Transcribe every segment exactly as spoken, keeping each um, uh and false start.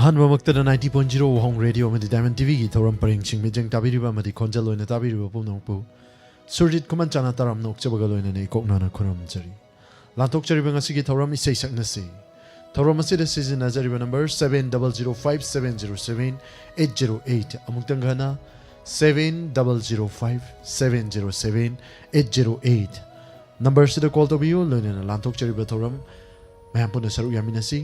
ꯑꯍꯥꯟꯕꯃꯛꯇꯗ ninety point zero ꯋꯥꯍꯣꯡ radio ꯑꯃꯗꯤ diamond ꯇꯤꯚꯤꯒꯤ ꯊꯧꯔꯝ ꯄꯔꯤꯡꯁꯤꯡ ꯃꯤꯠꯌꯦꯡ ꯇꯥꯕꯤꯔꯤꯕ ꯑꯃꯗꯤ ꯈꯣꯟꯖꯦꯜ ꯑꯣꯏꯅ ꯇꯥꯕꯤꯔꯤꯕ ꯄꯨꯝꯅꯃꯛꯄꯨ ꯁꯨꯔꯖꯤꯠ ꯈꯨꯃꯟꯆꯥꯅ ꯇꯔꯥꯝꯅ ꯑꯣꯛꯆꯕꯒ ꯂꯣꯏꯅꯅ ꯏꯀꯣꯛꯅꯅ ꯈꯨꯔꯨꯝꯖꯔꯤ꯫ ꯂꯥꯟꯊꯣꯛꯆꯔꯤꯕ ꯉꯁꯤꯒꯤ ꯊꯧꯔꯝ ꯏꯁꯩ ꯁꯛꯅꯁꯤ꯫ ꯊꯧꯔꯝ ꯑꯁꯤꯗ ꯁꯤꯖꯤꯟꯅꯖꯔꯤꯕ number seven double zero five seven zero seven eight zero eight꯫ ꯑꯃꯨꯛꯇꯪ ꯍꯟꯅ, seven double zero five seven zero seven eight zero eight꯫ Number ꯁꯤꯗ call ꯇꯧꯕꯤꯌꯨ, ꯂꯣꯏꯅꯅ ꯂꯥꯟꯊꯣꯛꯆꯔꯤꯕ ꯊꯧꯔꯝ ꯃꯌꯥꯝ ꯄꯨꯟꯅ ꯁꯔꯨꯛ ꯌꯥꯃꯤꯟꯅꯁꯤ꯫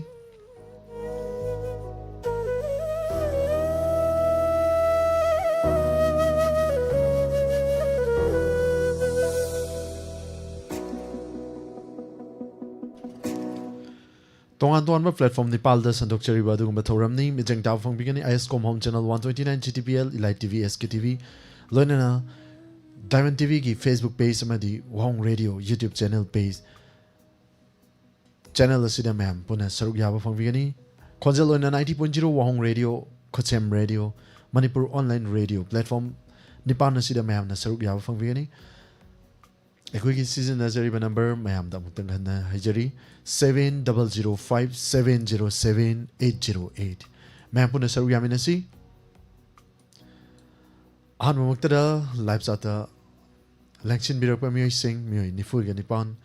ꯇꯣꯉꯥꯟ ꯇꯣꯉꯥꯟꯕ platform ꯅꯤꯄꯥꯜꯗ ꯁꯟꯗꯣꯛꯆꯔꯤꯕ ꯑꯗꯨꯒꯨꯝꯕ ꯊꯧꯔꯝꯅꯤ꯫ ꯃꯤꯠꯌꯦꯡ ꯇꯥꯕ ꯐꯪꯕꯤꯒꯅꯤ ISCOM Home Channel one twenty nine, GTPL, Elite TV, SKTV, ꯂꯣꯏꯅꯅ Diamond TVꯒꯤ Facebook page ꯑꯃꯗꯤ ꯋꯥꯍꯣꯡ radio YouTube channel page꯫ Channel ꯑꯁꯤꯗ ꯃꯌꯥꯝ ꯄꯨꯟꯅ ꯁꯔꯨꯛ ꯌꯥꯕ ꯐꯪꯕꯤꯒꯅꯤ꯫ ꯈꯣꯟꯖꯦꯜ ꯑꯣꯏꯅ ninety point zero ꯋꯥꯍꯣꯡ ꯔꯦꯗꯤꯑꯣ, ꯈꯨꯠꯁꯦꯝ radio, Manipur online radio platform ꯅꯤꯄꯥꯟ ꯑꯁꯤꯗ ꯃꯌꯥꯝꯅ ꯁꯔꯨꯛ ꯌꯥꯕ ꯐꯪꯕꯤꯒꯅꯤ꯫ ꯑꯩꯈꯣꯏꯒꯤ ꯁꯤꯖꯤꯟꯅꯖꯔꯤꯕ number ꯃꯌꯥꯝꯗ ꯑꯃꯨꯛꯇꯪ ꯍꯟꯅ ꯍꯥꯏꯖꯔꯤ, seven double zero five seven zero seven eight zero eight꯫ ꯃꯌꯥꯝ ꯄꯨꯟꯅ ꯁꯔꯨꯛ ꯌꯥꯃꯤꯟꯅꯁꯤ꯫ ꯑꯍꯥꯟꯕꯃꯛꯇꯗ live chatꯇ ꯂꯦꯡꯁꯤꯟꯕꯤꯔꯛꯄ ꯃꯤꯑꯣꯏꯁꯤꯡ, ꯃꯤꯑꯣꯏ ꯅꯤꯐꯨꯒ ꯅꯤꯄꯥꯟ,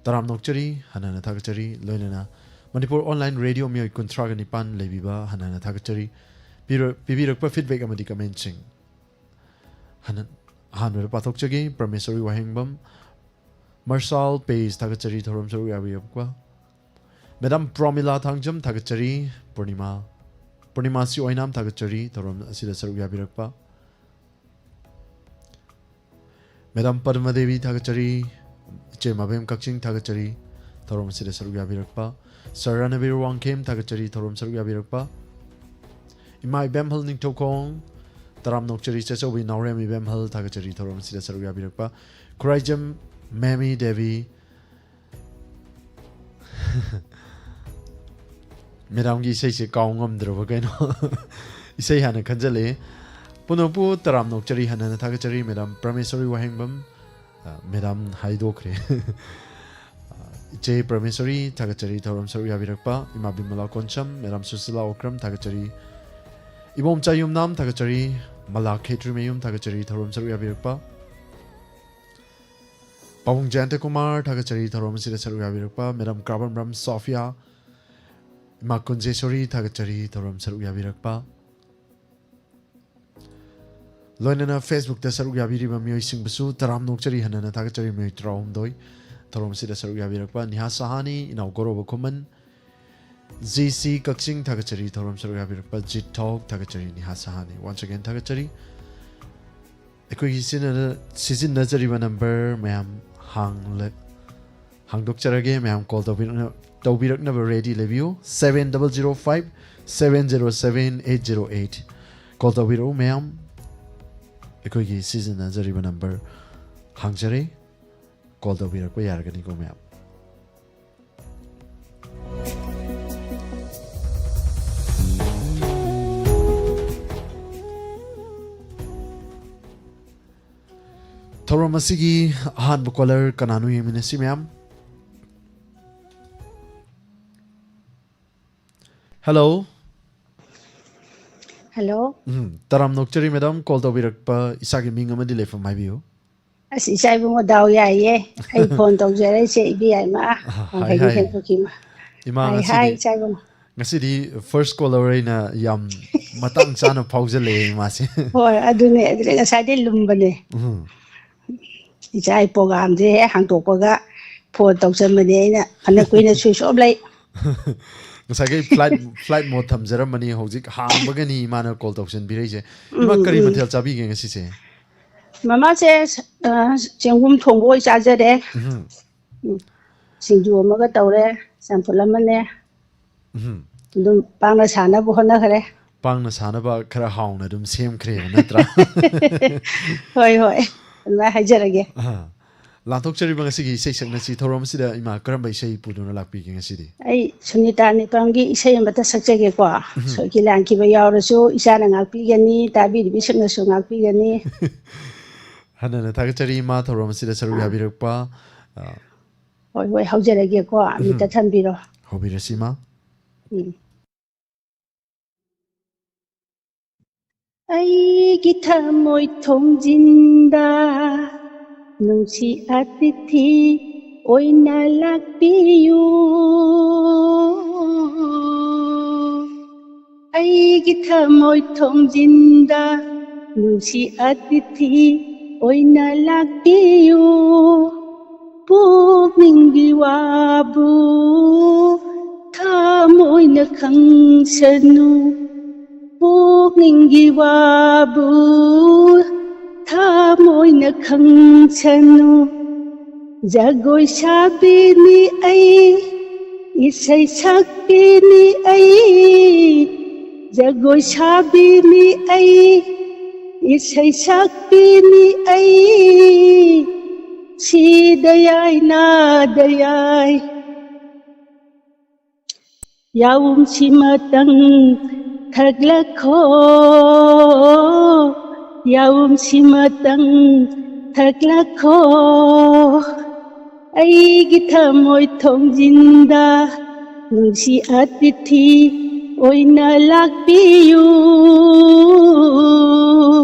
ꯇꯔꯥꯝꯅ ꯑꯣꯛꯆꯔꯤ, ꯍꯟꯅ ꯍꯟꯅ ꯊꯥꯒꯠꯆꯔꯤ꯫ ꯂꯣꯏꯅꯅ ꯃꯅꯤꯄꯨꯔ online radio ꯃꯤꯑꯣꯏ ꯀꯨꯟꯊ꯭ꯔꯥꯒ ꯅꯤꯄꯥꯟ ꯂꯩꯕꯤꯕ, ꯍꯟꯅ ꯍꯟꯅ ꯊꯥꯒꯠꯆꯔꯤ꯫ ꯄꯤꯔ-, ꯄꯤꯕꯤꯔꯛꯄ feedback ꯑꯃꯗꯤ commentꯁꯤꯡ꯫ ꯍꯟꯅ-, ꯑꯍꯥꯟꯕꯗ ꯄꯥꯊꯣꯛꯆꯒꯦ꯫ ꯄ꯭ꯔꯃꯦꯁꯣꯔꯤ ꯋꯥꯍꯦꯡꯕꯝ, ꯃꯔꯁꯥꯜ page ꯊꯥꯒꯠꯆꯔꯤ, ꯊꯧꯔꯝ ꯁꯔꯨꯛ ꯌꯥꯕꯤꯔꯛꯄ꯫ Madam ꯄ꯭ꯔꯣꯃꯤꯂꯥ ꯊꯥꯡꯖꯝ ꯊꯥꯒꯠꯆꯔꯤ꯫ ꯄꯨꯔꯅꯤꯃꯥ, ꯄꯨꯔꯅꯤꯃꯥ ꯁꯤ ꯑꯣꯏꯅꯥꯝ ꯊꯥꯒꯠꯆꯔꯤ, ꯊꯧꯔꯝ ꯑꯁꯤꯗ ꯁꯔꯨꯛ ꯌꯥꯕꯤꯔꯛꯄ꯫ Madam ꯄꯗꯃꯗꯦꯕꯤ ꯊꯥꯒꯠꯆꯔꯤ꯫ ꯏꯆꯦ ꯃꯕꯦꯝ ꯀꯛꯆꯤꯡ ꯊꯥꯒꯠꯆꯔꯤ, ꯊꯧꯔꯝ ꯑꯁꯤꯗ ꯁꯔꯨꯛ ꯌꯥꯕꯤꯔꯛꯄ꯫ Sir ꯔꯅꯕꯤꯔ ꯋꯥꯡꯈꯦꯝ ꯊꯥꯒꯠꯆꯔꯤ, ꯊꯧꯔꯝ ꯁꯔꯨꯛ ꯌꯥꯕꯤꯔꯛꯄ꯫ ꯏꯃꯥ ꯏꯕꯦꯝꯍꯜ ꯅꯤꯡꯊꯧꯈꯣꯡ, ꯇꯔꯥꯝꯅ ꯑꯣꯛꯆꯔꯤ꯫ ꯆꯦꯆꯧꯕꯤ ꯅꯥꯎꯔꯦꯝ ꯏꯕꯦꯝꯍꯜ ꯊꯥꯒꯠꯆꯔꯤ, ꯊꯧꯔꯝ ꯑꯁꯤꯗ ꯁꯔꯨꯛ ꯌꯥꯕꯤꯔꯛꯄ꯫ ꯈꯨꯔꯥꯏꯖꯝ ꯃꯦꯃꯤ ꯗꯦꯕꯤ, Madamꯒꯤ ꯏꯁꯩꯁꯦ ꯀꯥꯎ ꯉꯝꯗ꯭ꯔꯕ ꯀꯩꯅꯣ꯫ ꯏꯁꯩ ꯍꯥꯟꯅ ꯈꯟꯖꯜꯂꯛꯑꯦ꯫ ꯄꯨꯝꯅꯃꯛꯄꯨ ꯇꯔꯥꯝꯅ ꯑꯣꯛꯆꯔꯤ, ꯍꯟꯅ ꯍꯟꯅ ꯊꯥꯒꯠꯆꯔꯤ꯫ Madam ꯄ꯭ꯔꯃꯦꯁꯣꯔꯤ ꯋꯥꯍꯦꯡꯕꯝ, ꯑ, Madam ꯍꯥꯏꯗꯣꯛꯈ꯭ꯔꯦ꯫ ꯑ, ꯏꯆꯦ ꯄ꯭ꯔꯃꯦꯁꯣꯔꯤ, ꯊꯥꯒꯠꯆꯔꯤ ꯊꯧꯔꯝ ꯁꯔꯨꯛ ꯌꯥꯕꯤꯔꯛꯄ꯫ ꯏꯃꯥ ꯕꯤꯃꯂꯥ ꯀꯣꯟꯁꯝ, ꯃꯦꯗꯥꯝ ꯁꯨꯁꯤꯂꯥ ꯑꯣꯀ꯭ꯔꯝ, ꯊꯥꯒꯠꯆꯔꯤ꯫ ꯏꯕꯣꯝꯆꯥ ꯌꯨꯝꯅꯥꯝ, ꯊꯥꯒꯠꯆꯔꯤ꯫ ꯃꯂꯥ ꯈꯦꯇ꯭ꯔꯤꯃꯌꯨꯝ, ꯊꯥꯒꯠꯆꯔꯤ ꯊꯧꯔꯝ ꯁꯔꯨꯛ ꯌꯥꯕꯤꯔꯛꯄ꯫ ꯄꯥꯕꯨꯡ ꯖꯌꯟꯇ ꯀꯨꯃꯥꯔ, ꯊꯥꯒꯠꯆꯔꯤ ꯊꯧꯔꯝ ꯑꯁꯤꯗ ꯁꯔꯨꯛ ꯌꯥꯕꯤꯔꯛꯄ꯫ ꯃꯦꯗꯥꯝ ꯀ꯭ꯔꯥꯕꯝꯕ꯭ꯔꯝ ꯁꯣꯐꯤꯌꯥ, ꯏꯃꯥ ꯀꯨꯟꯖꯦꯁꯣꯔꯤ, ꯊꯥꯒꯠꯆꯔꯤ ꯊꯧꯔꯝ ꯁꯔꯨꯛ ꯌꯥꯕꯤꯔꯛꯄ꯫ ꯂꯣꯏꯅꯅ Facebook-ꯇ ꯁꯔꯨꯛ ꯌꯥꯕꯤꯔꯤꯕ ꯃꯤꯑꯣꯏꯁꯤꯡꯕꯨꯁꯨ ꯇꯔꯥꯝꯅ ꯑꯣꯛꯆꯔꯤ, ꯍꯟꯅꯅ ꯊꯥꯒꯠꯆꯔꯤ꯫ ꯃꯤꯑꯣꯏ ꯇꯔꯥꯍꯨꯝꯗꯣꯏ ꯊꯧꯔꯝ ꯑꯁꯤꯗ ꯁꯔꯨꯛ ꯌꯥꯕꯤꯔꯛꯄ ꯅꯤꯍꯥ ꯁꯍꯥꯅꯤ, ꯏꯅꯥꯎ ꯒꯧꯔꯕ ꯈꯨꯃꯟ, ꯖꯤ ꯁꯤ ꯀꯛꯆꯤꯡ, ꯊꯥꯒꯠꯆꯔꯤ ꯊꯧꯔꯝ ꯁꯔꯨꯛ ꯌꯥꯕꯤꯔꯛꯄ꯫ ꯖꯤꯠ ꯊꯣꯛ, ꯊꯥꯒꯠꯆꯔꯤ ꯅꯤꯍꯥ ꯁꯍꯥꯅꯤ꯫ Once again ꯊꯥꯒꯠꯆꯔꯤ꯫ ꯑꯩꯈꯣꯏꯒꯤ ꯁꯤꯖꯤꯟꯅ-, ꯁꯤꯖꯤꯟꯅꯖꯔꯤꯕ ꯅꯝꯕꯔ ꯃꯌꯥꯝ ꯍꯥꯡꯂ-, ꯍꯥꯡꯗꯣꯛꯆꯔꯒꯦ꯫ ꯃꯌꯥꯝ ꯀꯣꯜ ꯇꯧꯕꯤꯔꯛꯅ-, ꯇꯧꯕꯤꯔꯛꯅꯕ ꯔꯦꯗꯤ ꯂꯩꯕꯤꯌꯨ꯫ Seven double zero five seven zero seven eight zero eight꯫ Call ꯇꯧꯕꯤꯔꯛꯎ ꯃꯌꯥꯝ꯫ ꯑꯩꯈꯣꯏꯒꯤ ꯁꯤꯖꯤꯟꯅꯖꯔꯤꯕ ꯅꯝꯕꯔ ꯍꯥꯡꯖꯔꯦ꯫ ꯀꯣꯜ ꯇꯧꯕꯤꯔꯛꯄ ꯌꯥꯔꯒꯅꯤꯀꯣ ꯃꯌꯥꯝ꯫ ꯊꯧꯔꯝ ꯑꯁꯤꯒꯤ ꯑꯍꯥꯟꯕ ꯀꯣꯂꯔ ꯀꯅꯥꯅꯣ ꯌꯦꯡꯃꯤꯟꯅꯁꯤ ꯃꯌꯥꯝ꯫ ꯍꯜꯂꯣ꯫ ꯍꯜꯂꯣ꯫ ꯎꯝ, ꯇꯔꯥꯝꯅ ꯑꯣꯛꯆꯔꯤ ꯃꯦꯗꯥꯝ, ꯀꯣꯜ ꯇꯧꯕꯤꯔꯛꯄ꯫ ꯏꯁꯥꯒꯤ ꯃꯤꯡ ꯑꯃꯗꯤ ꯂꯩꯐꯝ ꯍꯥꯏꯕꯤꯌꯨ꯫ ꯑꯁ, ꯏꯆꯥ ꯏꯕꯨꯡꯉꯣ, ꯗꯥꯎ ꯌꯥꯏꯌꯦ꯫ ꯑꯩ ꯐꯣꯟ ꯇꯧꯖꯔꯛꯏꯁꯦ ꯏꯕꯦꯝꯃ꯫ ꯑ, ꯍꯥꯏ, ꯋꯥꯡꯈꯩꯗꯤ ꯍꯥꯏ꯫ ꯍꯦꯟꯗꯣꯛꯈꯤꯕ꯫ ꯏꯃꯥ, ꯍꯥꯏ, ꯉꯁꯤꯗꯤ, ꯍꯥꯏ, ꯏꯆꯥ ꯏꯕꯨꯡꯉꯣ꯫ ꯉꯁꯤꯗꯤ ꯐꯥꯔꯁ ꯀꯣꯂꯔ ꯑꯣꯏꯅ ꯌꯥꯝ ꯃꯇꯥꯡ ꯆꯥꯅ ꯐꯥꯎꯖꯜꯂꯛꯑꯦ ꯏꯃꯥꯁꯦ꯫ ꯍꯣꯏ, ꯑꯗꯨꯅꯦ, ꯑꯗꯨꯅꯦ, ꯉꯁꯥꯏꯗꯩ ꯂꯨꯝꯕꯅꯦ꯫ ꯎꯝ꯫ ꯏꯆꯥ, ꯑꯩ ꯄ꯭ꯔꯣꯒꯥꯝꯁꯦ ꯍꯦꯛ ꯍꯥꯡꯇꯣꯛꯄꯒ ꯐꯣꯟ ꯇꯧꯁꯟꯕꯅꯦ ꯑꯩꯅ, ꯐꯅ ꯀꯨꯏꯅ switch off ꯂꯩ꯫ ꯉꯁꯥꯏꯒꯩ flight, flight mode ꯊꯝꯖꯔꯝꯕꯅꯤ, ꯍꯧꯖꯤꯛ ꯍꯥꯡꯕꯒꯅꯤ ꯏꯃꯥꯅ ꯀꯣꯜ ꯇꯧꯁꯟꯕꯤꯔꯛꯏꯁꯦ꯫ ꯏꯃꯥ, ꯎꯝ, ꯀꯔꯤ ꯎꯝ꯫ ꯃꯊꯦꯜ ꯆꯥꯕꯤꯒꯦ ꯉꯁꯤꯁꯦ? ꯃꯃꯥꯁꯦ, ꯑ, ꯆꯦꯡꯒꯨꯝ ꯊꯣꯡꯕ ꯑꯣꯏ ꯆꯥꯖꯔꯦ꯫ ꯎꯝ꯫ ꯎꯝ꯫ ꯁꯤꯡꯖꯨ ꯑꯃꯒ ꯇꯧꯔꯦ, ꯆꯝꯐꯨꯠ ꯑꯃꯅꯦ꯫ ꯎꯝ꯫ ꯑꯗꯨꯝ ꯄꯥꯡꯅ ꯁꯥꯅꯕ ꯍꯣꯠꯅꯈ꯭ꯔꯦ꯫ ꯄꯥꯡꯅ ꯁꯥꯅꯕ ꯈꯔ ꯍꯥꯎꯅ ꯑꯗꯨꯝ ꯁꯦꯝꯈ꯭ꯔꯦꯕ, ꯅꯠꯇ꯭ꯔꯥ? ꯍꯣꯏ, ꯍꯣꯏ꯫ ꯑꯗꯨꯃꯥꯏꯅ ꯍꯥꯏꯖꯔꯒꯦ꯫ ꯑꯍꯥ꯫ ꯂꯥꯟꯊꯣꯛꯆꯔꯤꯕ ꯉꯁꯤꯒꯤ ꯏꯁꯩ ꯁꯛꯅꯁꯤ ꯊꯧꯔꯝ ꯑꯁꯤꯗ ꯏꯃꯥ ꯀꯔꯝꯕ ꯏꯁꯩ ꯄꯨꯗꯨꯅ ꯂꯥꯛꯄꯤꯒꯦ ꯉꯁꯤꯗꯤ? ꯑꯩ ꯁꯨꯅꯤꯇꯥ ꯅꯤꯄꯝꯒꯤ ꯏꯁꯩ ꯑꯃꯇ ꯁꯛꯆꯒꯦꯀꯣ꯫ ꯎꯝ꯫ ꯁꯣꯏꯈꯤ ꯂꯥꯟꯈꯤꯕ ꯌꯥꯎꯔꯁꯨ ꯏꯆꯥꯅ ꯉꯥꯛꯄꯤꯒꯅꯤ, ꯇꯥꯕꯤꯔꯤꯕꯁꯤꯡꯅꯁꯨ ꯉꯥꯛꯄꯤꯒꯅꯤ꯫ ꯍꯟꯅꯅ ꯊꯥꯒꯠꯆꯔꯤ ꯏꯃꯥ ꯊꯧꯔꯝ ꯑꯁꯤꯗ ꯁꯔꯨꯛ ꯑꯥ꯫ ꯌꯥꯕꯤꯔꯛꯄ꯫ ꯑ, ꯍꯣꯏ, ꯍꯣꯏ, ꯍꯧꯖꯔꯒꯦꯀꯣ꯫ ꯑꯝꯇ ꯎꯝ꯫ ꯊꯝꯕꯤꯔꯣ꯫ ꯍꯧꯕꯤꯔꯁꯤ, ꯏꯃꯥ꯫ ꯎꯝ꯫ ꯑꯩꯒꯤ ꯊꯃꯣꯏ ꯊꯣꯡꯖꯤꯟꯗ ꯅꯨꯡꯁꯤ ꯑꯇꯤꯊꯤ ꯑꯣꯏꯅ ꯂꯥꯛꯄꯤꯌꯨ꯫ ꯑꯩꯒꯤ ꯊꯃꯣꯏ ꯊꯣꯡꯖꯤꯟꯗ ꯅꯨꯡꯁꯤ ꯑꯇꯤꯊꯤ ꯑꯣꯏꯅ ꯂꯥꯛꯄꯤꯌꯨ꯫ ꯄꯨꯛꯅꯤꯡꯒꯤ ꯋꯥꯕꯨ ꯊꯃꯣꯏꯅ ꯈꯪꯁꯅꯨ꯫ ꯄꯨꯛꯅꯤꯡꯒꯤ ꯋꯥꯕꯨ ꯊꯃꯣꯏꯅ ꯈꯪꯁꯅꯨ꯫ ꯖꯒꯣꯏ ꯁꯥꯕꯤꯅꯤ ꯑꯩ, ꯏꯁꯩ ꯁꯛꯄꯤꯅꯤ ꯑꯩ, ꯖꯒꯣꯏ ꯁꯥꯕꯤꯅꯤ ꯑꯩ, ꯏꯁꯩ ꯁꯛꯄꯤꯅꯤ ꯑꯩ꯫ ꯁꯤꯗ ꯌꯥꯏ, ꯅꯥꯗ ꯌꯥꯏ꯫ ꯌꯥꯎꯝꯁꯤꯃꯇꯪ ꯊꯛꯂꯛꯈꯣ, ꯌꯥꯎꯝꯁꯤꯃꯇꯪ ꯊꯛꯂꯛꯈꯣ꯫ ꯑꯩꯒꯤ ꯊꯃꯣꯏ ꯊꯣꯡꯖꯤꯟꯗ ꯅꯨꯡꯁꯤ ꯑꯇꯤꯊꯤ ꯑꯣꯏꯅ ꯂꯥꯛꯄꯤꯌꯨ꯫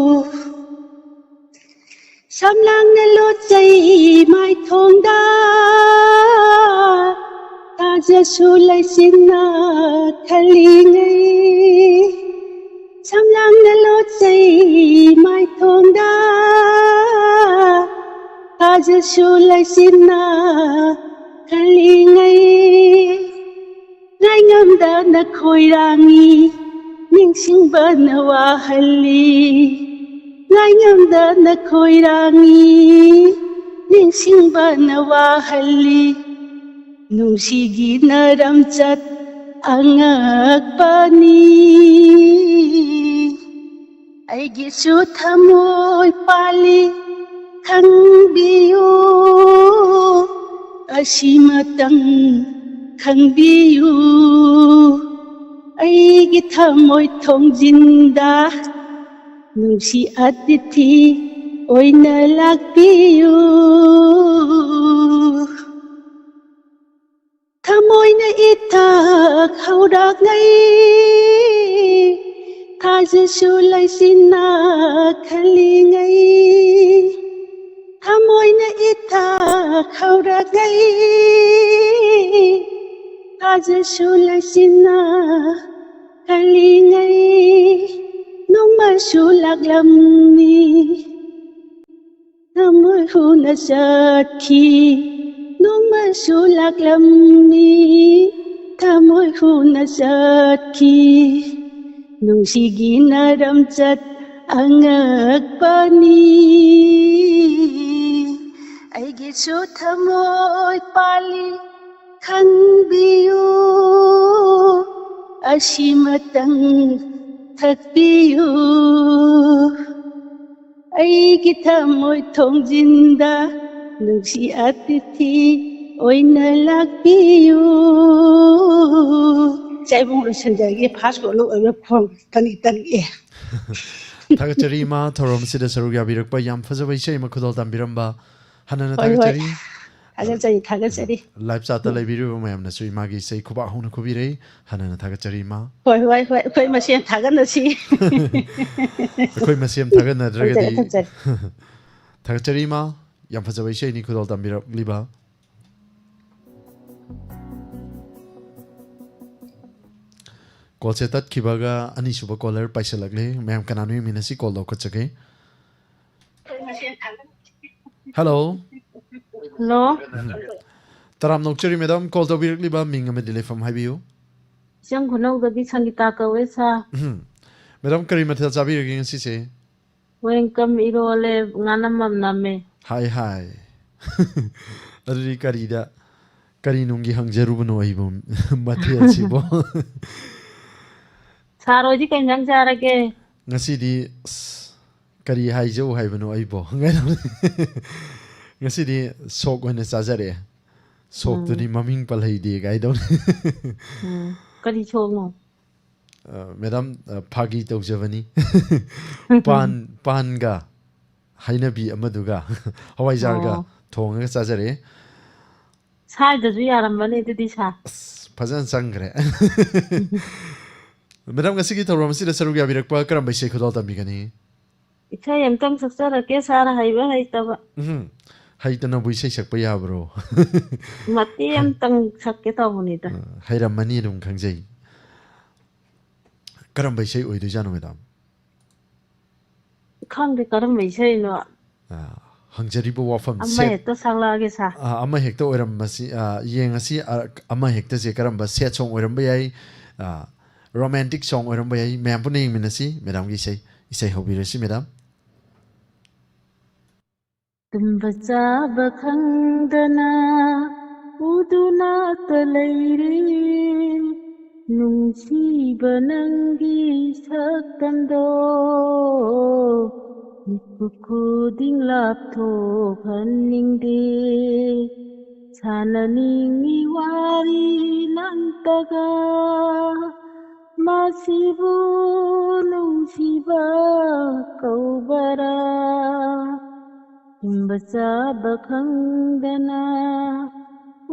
ꯁꯝꯂꯥꯡꯅ ꯂꯣꯠꯆꯩ ꯃꯥꯏꯊꯣꯡꯗ, ꯊꯥꯖꯁꯨ ꯂꯩꯆꯤꯟꯅ ꯈꯜꯂꯤꯉꯩ꯫ ꯁꯝꯂꯥꯡꯅ ꯂꯣꯠꯆꯩ ꯃꯥꯏꯊꯣꯡꯗ, ꯊꯥꯖꯁꯨ ꯂꯩꯆꯤꯟꯅ ꯈꯜꯂꯤꯉꯩ꯫ ꯉꯥꯏꯉꯝꯗꯅ ꯈꯣꯏꯔꯥꯡꯉꯤ, ꯅꯤꯡꯁꯤꯡꯕꯅ ꯋꯥꯍꯜꯂꯤ꯫ ꯉꯥꯏꯉꯝꯗꯅ ꯈꯣꯏꯔꯥꯡꯉꯤ, ꯅꯤꯡꯁꯤꯡꯕꯅ ꯋꯥꯍꯜꯂꯤ꯫ ꯅꯨꯡꯁꯤꯒꯤ ꯅꯔꯝꯆꯠ ꯑꯉꯛꯄꯅꯤ꯫ ꯑꯩꯒꯤꯁꯨ ꯊꯃꯣꯏ ꯄꯥꯜꯂꯤ, ꯈꯪꯕꯤꯌꯨ, ꯑꯁꯤꯃꯇꯪ ꯈꯪꯕꯤꯌꯨ꯫ ꯑꯩꯒꯤ ꯊꯃꯣꯏ ꯊꯣꯡꯖꯤꯟꯗ ꯅꯨꯡꯁꯤ ꯑꯇꯤꯊꯤ ꯑꯣꯏꯅ ꯂꯥꯛꯄꯤꯌꯨ꯫ ꯍꯧꯔꯛꯉꯩ ꯊꯥꯖꯁꯨ ꯂꯩꯆꯤꯟꯅ ꯈꯜꯂꯤꯉꯩ ꯊꯃꯣꯏꯅ ꯏꯊꯛ ꯍꯧꯔꯛꯉꯩ ꯊꯥꯖꯁꯨ ꯂꯩꯆꯤꯟꯅ ꯈꯜꯂꯤꯉꯩ ꯅꯣꯡꯃꯁꯨ ꯂꯥꯛꯂꯝꯃꯤ ꯊꯃꯣꯏ ꯍꯨꯅ ꯆꯠꯈꯤ ꯅꯣꯡꯃꯁꯨ ꯂꯥꯛꯂꯝꯃꯤ ꯊꯃꯣꯏ ꯍꯨꯅ ꯆꯠꯈꯤ ꯅꯨꯡꯁꯤꯒꯤ ꯅꯔꯝꯆꯠ ꯑꯉꯛꯄꯅꯤ ꯑꯩꯒꯤꯁꯨ ꯊꯃꯣꯏ ꯄꯥꯜꯂꯤ ꯈꯟꯕꯤꯌꯨ ꯑꯁꯤꯃꯇꯪ ꯊꯛꯄꯤꯌꯨ ꯑꯩꯒꯤ ꯊꯃꯣꯏ ꯊꯣꯡꯖꯤꯟꯗ ꯅꯨꯡꯁꯤ ꯑꯇꯤꯊꯤ ꯑꯣꯏꯅ ꯂꯥꯛꯄꯤꯌꯨ ꯁꯦ ꯏꯕꯨꯡ ꯂꯣꯏꯁꯤꯟꯖꯔꯒꯦ ꯐꯥꯔꯁ ꯀꯣꯂꯔ ꯑꯣꯏꯕ ꯐꯣꯟ ꯇꯅꯤ ꯇꯅꯤꯑꯦ ꯊꯥꯒꯠꯆꯔꯤ ꯏꯃꯥ, ꯊꯧꯔꯝ ꯑꯁꯤꯗ ꯁꯔꯨꯛ ꯌꯥꯕꯤꯔꯛꯄ ꯌꯥꯝ ꯐꯖꯕ ꯏꯁꯩ ꯑꯃ ꯈꯨꯗꯣꯜ ꯇꯝꯕꯤꯔꯝꯕ꯫ ꯍꯟꯅꯅ ꯍꯣꯏ ꯍꯣꯏ ꯊꯥꯒꯠꯆꯔꯤ꯫ ꯊꯥꯒꯠꯆꯔꯤ ꯊꯥꯒꯠꯆꯔꯤ ꯂꯥꯏꯚ ꯆꯥꯠꯇ ꯂꯩꯕꯤꯔꯤꯕ ꯃꯌꯥꯝꯅꯁꯨ ꯏꯃꯥꯒꯤ ꯏꯁꯩ ꯈꯨꯕꯥꯛ ꯍꯧꯅ ꯈꯨꯕꯤꯔꯛꯏ꯫ ꯍꯟꯅꯅ ꯊꯥꯒꯠꯆꯔꯤ ꯏꯃꯥ꯫ ꯍꯣꯏ ꯍꯣꯏ ꯍꯣꯏ ꯑꯩꯈꯣꯏ ꯃꯁꯦꯟ ꯊꯥꯒꯠꯅꯁꯤ ꯑꯩꯈꯣꯏ ꯃꯁꯦꯟ ꯊꯥꯒꯠꯅꯗ꯭ꯔꯒꯗꯤ꯫ ꯊꯥꯒꯠꯆꯔꯤ ꯊꯥꯒꯠꯆꯔꯤ ꯊꯥꯒꯠꯆꯔꯤ ꯏꯃꯥ, ꯌꯥꯝ ꯐꯖꯕ ꯏꯁꯩꯅꯤ ꯈꯨꯗꯣꯜ ꯇꯝꯕꯤꯔꯛꯂꯤꯕ꯫ ꯀꯣꯜꯁꯦ ꯇꯠꯈꯤꯕꯒ ꯑꯅꯤꯁꯨꯕ ꯀꯣꯂꯔ ꯄꯥꯏꯁꯤꯜꯂꯛꯂꯦ꯫ ꯃꯌꯥꯝ ꯀꯅꯥꯅꯣ ꯌꯦꯡꯃꯤꯟꯅꯁꯤ, ꯀꯣꯜ ꯂꯧꯈꯠꯆꯒꯦ꯫ ꯍꯜꯂꯣ꯫ ꯍꯜꯂꯣ꯫ ꯎꯝ꯫ ꯇꯔꯥꯝꯅ ꯑꯣꯛꯆꯔꯤ ꯃꯦꯗꯥꯝ, ꯀꯣꯜ ꯇꯧꯕꯤꯔꯛꯂꯤꯕ ꯃꯤꯡ ꯑꯃꯗꯤ ꯂꯩꯐꯝ ꯍꯥꯏꯕꯤꯌꯨ꯫ ꯏꯆꯝ ꯈꯨꯅꯧꯗꯒꯤ ꯁꯪꯒꯤꯇꯥ ꯀꯧꯋꯦ ꯁꯥꯔ꯫ ꯎꯝ꯫ ꯃꯦꯗꯥꯝ, ꯀꯔꯤ ꯃꯊꯦꯜ ꯆꯥꯕꯤꯔꯒꯦ ꯉꯁꯤꯁꯦ? ꯋꯦꯡꯀꯝ ꯏꯔꯣꯜꯂꯦ, ꯉꯥꯅꯝ ꯑꯃ ꯅꯝꯃꯦ꯫ ꯍꯥꯏ ꯍꯥꯏ꯫ ꯑꯗꯨꯗꯤ ꯀꯔꯤꯗ ꯀꯔꯤ ꯅꯨꯡꯒꯤ ꯍꯪꯖꯔꯨꯕꯅꯣ ꯑꯩꯕꯨ ꯃꯊꯦꯜꯁꯤꯕꯣ? ꯁꯥꯔ ꯍꯣꯏꯗꯤ ꯀꯩ ꯏꯟꯖꯥꯡ ꯆꯥꯔꯒꯦ? ꯉꯁꯤꯗꯤ ꯑꯁ, ꯀꯔꯤ ꯍꯥꯏꯖꯧ ꯍꯥꯏꯕꯅꯣ ꯑꯩꯕꯣ? ꯉꯁꯤꯗꯤ ꯁꯣꯛ ꯑꯣꯏꯅ ꯆꯥꯖꯔꯛꯑꯦ꯫ ꯁꯣꯛꯇꯨꯗꯤ ꯎꯝ꯫ ꯃꯃꯤꯡ ꯄꯜꯍꯩꯗꯦ ꯀꯥꯏꯗꯧꯅꯤ꯫ ꯎꯝ꯫ ꯀꯔꯤ ꯁꯣꯛꯅꯣ? ꯑ, ꯃꯦꯗꯥꯝ, ꯑ, ꯐꯥꯒꯤ ꯇꯧꯖꯕꯅꯤ꯫ ꯄꯥꯟ, ꯄꯥꯟꯒ ꯍꯩꯅꯕꯤ ꯑꯃꯗꯨꯒ ꯍꯋꯥꯏꯖꯥꯔꯒ ꯑꯣ꯫ ꯊꯣꯡꯉꯒ ꯆꯥꯖꯔꯛꯑꯦ꯫ ꯁꯥꯏꯗꯁꯨ ꯌꯥꯔꯝꯃꯅꯤ ꯑꯗꯨꯗꯤ ꯁꯥꯔ꯫ ꯑꯁ, ꯐꯖꯅ ꯆꯪꯈ꯭ꯔꯦ꯫ ꯃꯦꯗꯥꯝ, ꯉꯁꯤꯒꯤ ꯊꯧꯔꯝ ꯑꯁꯤꯗ ꯁꯔꯨꯛ ꯌꯥꯕꯤꯔꯛꯄ ꯀꯔꯝꯕ ꯏꯁꯩ ꯈꯨꯗꯣꯜ ꯇꯝꯕꯤꯒꯅꯤ? ꯏꯁꯩ ꯑꯝꯇꯪ ꯁꯛꯆꯔꯛꯀꯦ, ꯁꯥꯔ ꯍꯩꯕ ꯍꯩꯇꯕ꯫ ꯎꯝ, ꯍꯩꯇꯅꯕꯨ ꯏꯁꯩ ꯁꯛꯄ ꯌꯥꯕ꯭ꯔꯣ? ꯃꯇꯦꯛ ꯑꯝꯇꯪ ꯁꯛꯀꯦ ꯇꯧꯕꯅꯤꯗ꯫ ꯑ, ꯍꯩꯔꯝꯃꯅꯤ, ꯑꯗꯨꯝ ꯈꯪꯖꯩ꯫ ꯀꯔꯝꯕ ꯏꯁꯩ ꯑꯣꯏꯗꯣꯏꯖꯥꯠꯅꯣ, ꯃꯦꯗꯥꯝ? ꯈꯪꯗꯦ ꯀꯔꯝꯕ ꯏꯁꯩꯅꯣ꯫ ꯑ, ꯍꯪꯖꯔꯤꯕ ꯋꯥꯐꯝ ꯑꯃ ꯁꯦꯠ-, ꯍꯦꯛꯇ ꯁꯛꯂꯛꯑꯒꯦ, ꯁꯥꯔ꯫ ꯑ, ꯑꯃ ꯍꯦꯛꯇ ꯑꯣꯏꯔꯝꯕꯁꯤ, ꯑ, ꯌꯦꯡꯉꯁꯤ, ꯑ, ꯑꯃ ꯍꯦꯛꯇꯁꯦ꯫ ꯀꯔꯝꯕ ꯁꯦꯠ ꯁꯣꯡ ꯑꯣꯏꯔꯝꯕ ꯌꯥꯏ, ꯑ, ꯔꯣꯃꯥꯟꯇꯤꯛ ꯁꯣꯡ ꯑꯣꯏꯔꯝꯕ ꯌꯥꯏ, ꯃꯌꯥꯝ ꯄꯨꯟꯅ ꯌꯦꯡꯃꯤꯟꯅꯁꯤ꯫ ꯃꯦꯗꯥꯝꯒꯤ ꯏꯁꯩ, ꯏꯁꯩ ꯍꯧꯕꯤꯔꯁꯤ, ꯃꯦꯗꯥꯝ꯫ ꯇꯨꯝꯕ ꯆꯥꯕ ꯈꯪꯗꯅ ꯎꯗꯨꯅꯇ ꯂꯩꯔꯦ, ꯅꯨꯡꯁꯤꯕ ꯅꯪꯒꯤ ꯁꯛꯇꯝꯗꯣ꯫ ꯃꯤꯀꯨꯞ ꯈꯨꯗꯤꯡ ꯂꯥꯞꯊꯣꯛꯍꯟꯅꯤꯡꯗꯦ, ꯁꯥꯟꯅꯅꯤꯡꯉꯤ ꯋꯥꯔꯤ ꯅꯪꯇꯒ꯫ ꯃꯁꯤꯕꯨ ꯅꯨꯡꯁꯤꯕ ꯀꯧꯕꯔꯥ? ꯇꯨꯝꯕ ꯆꯥꯕ ꯈꯪꯗꯅ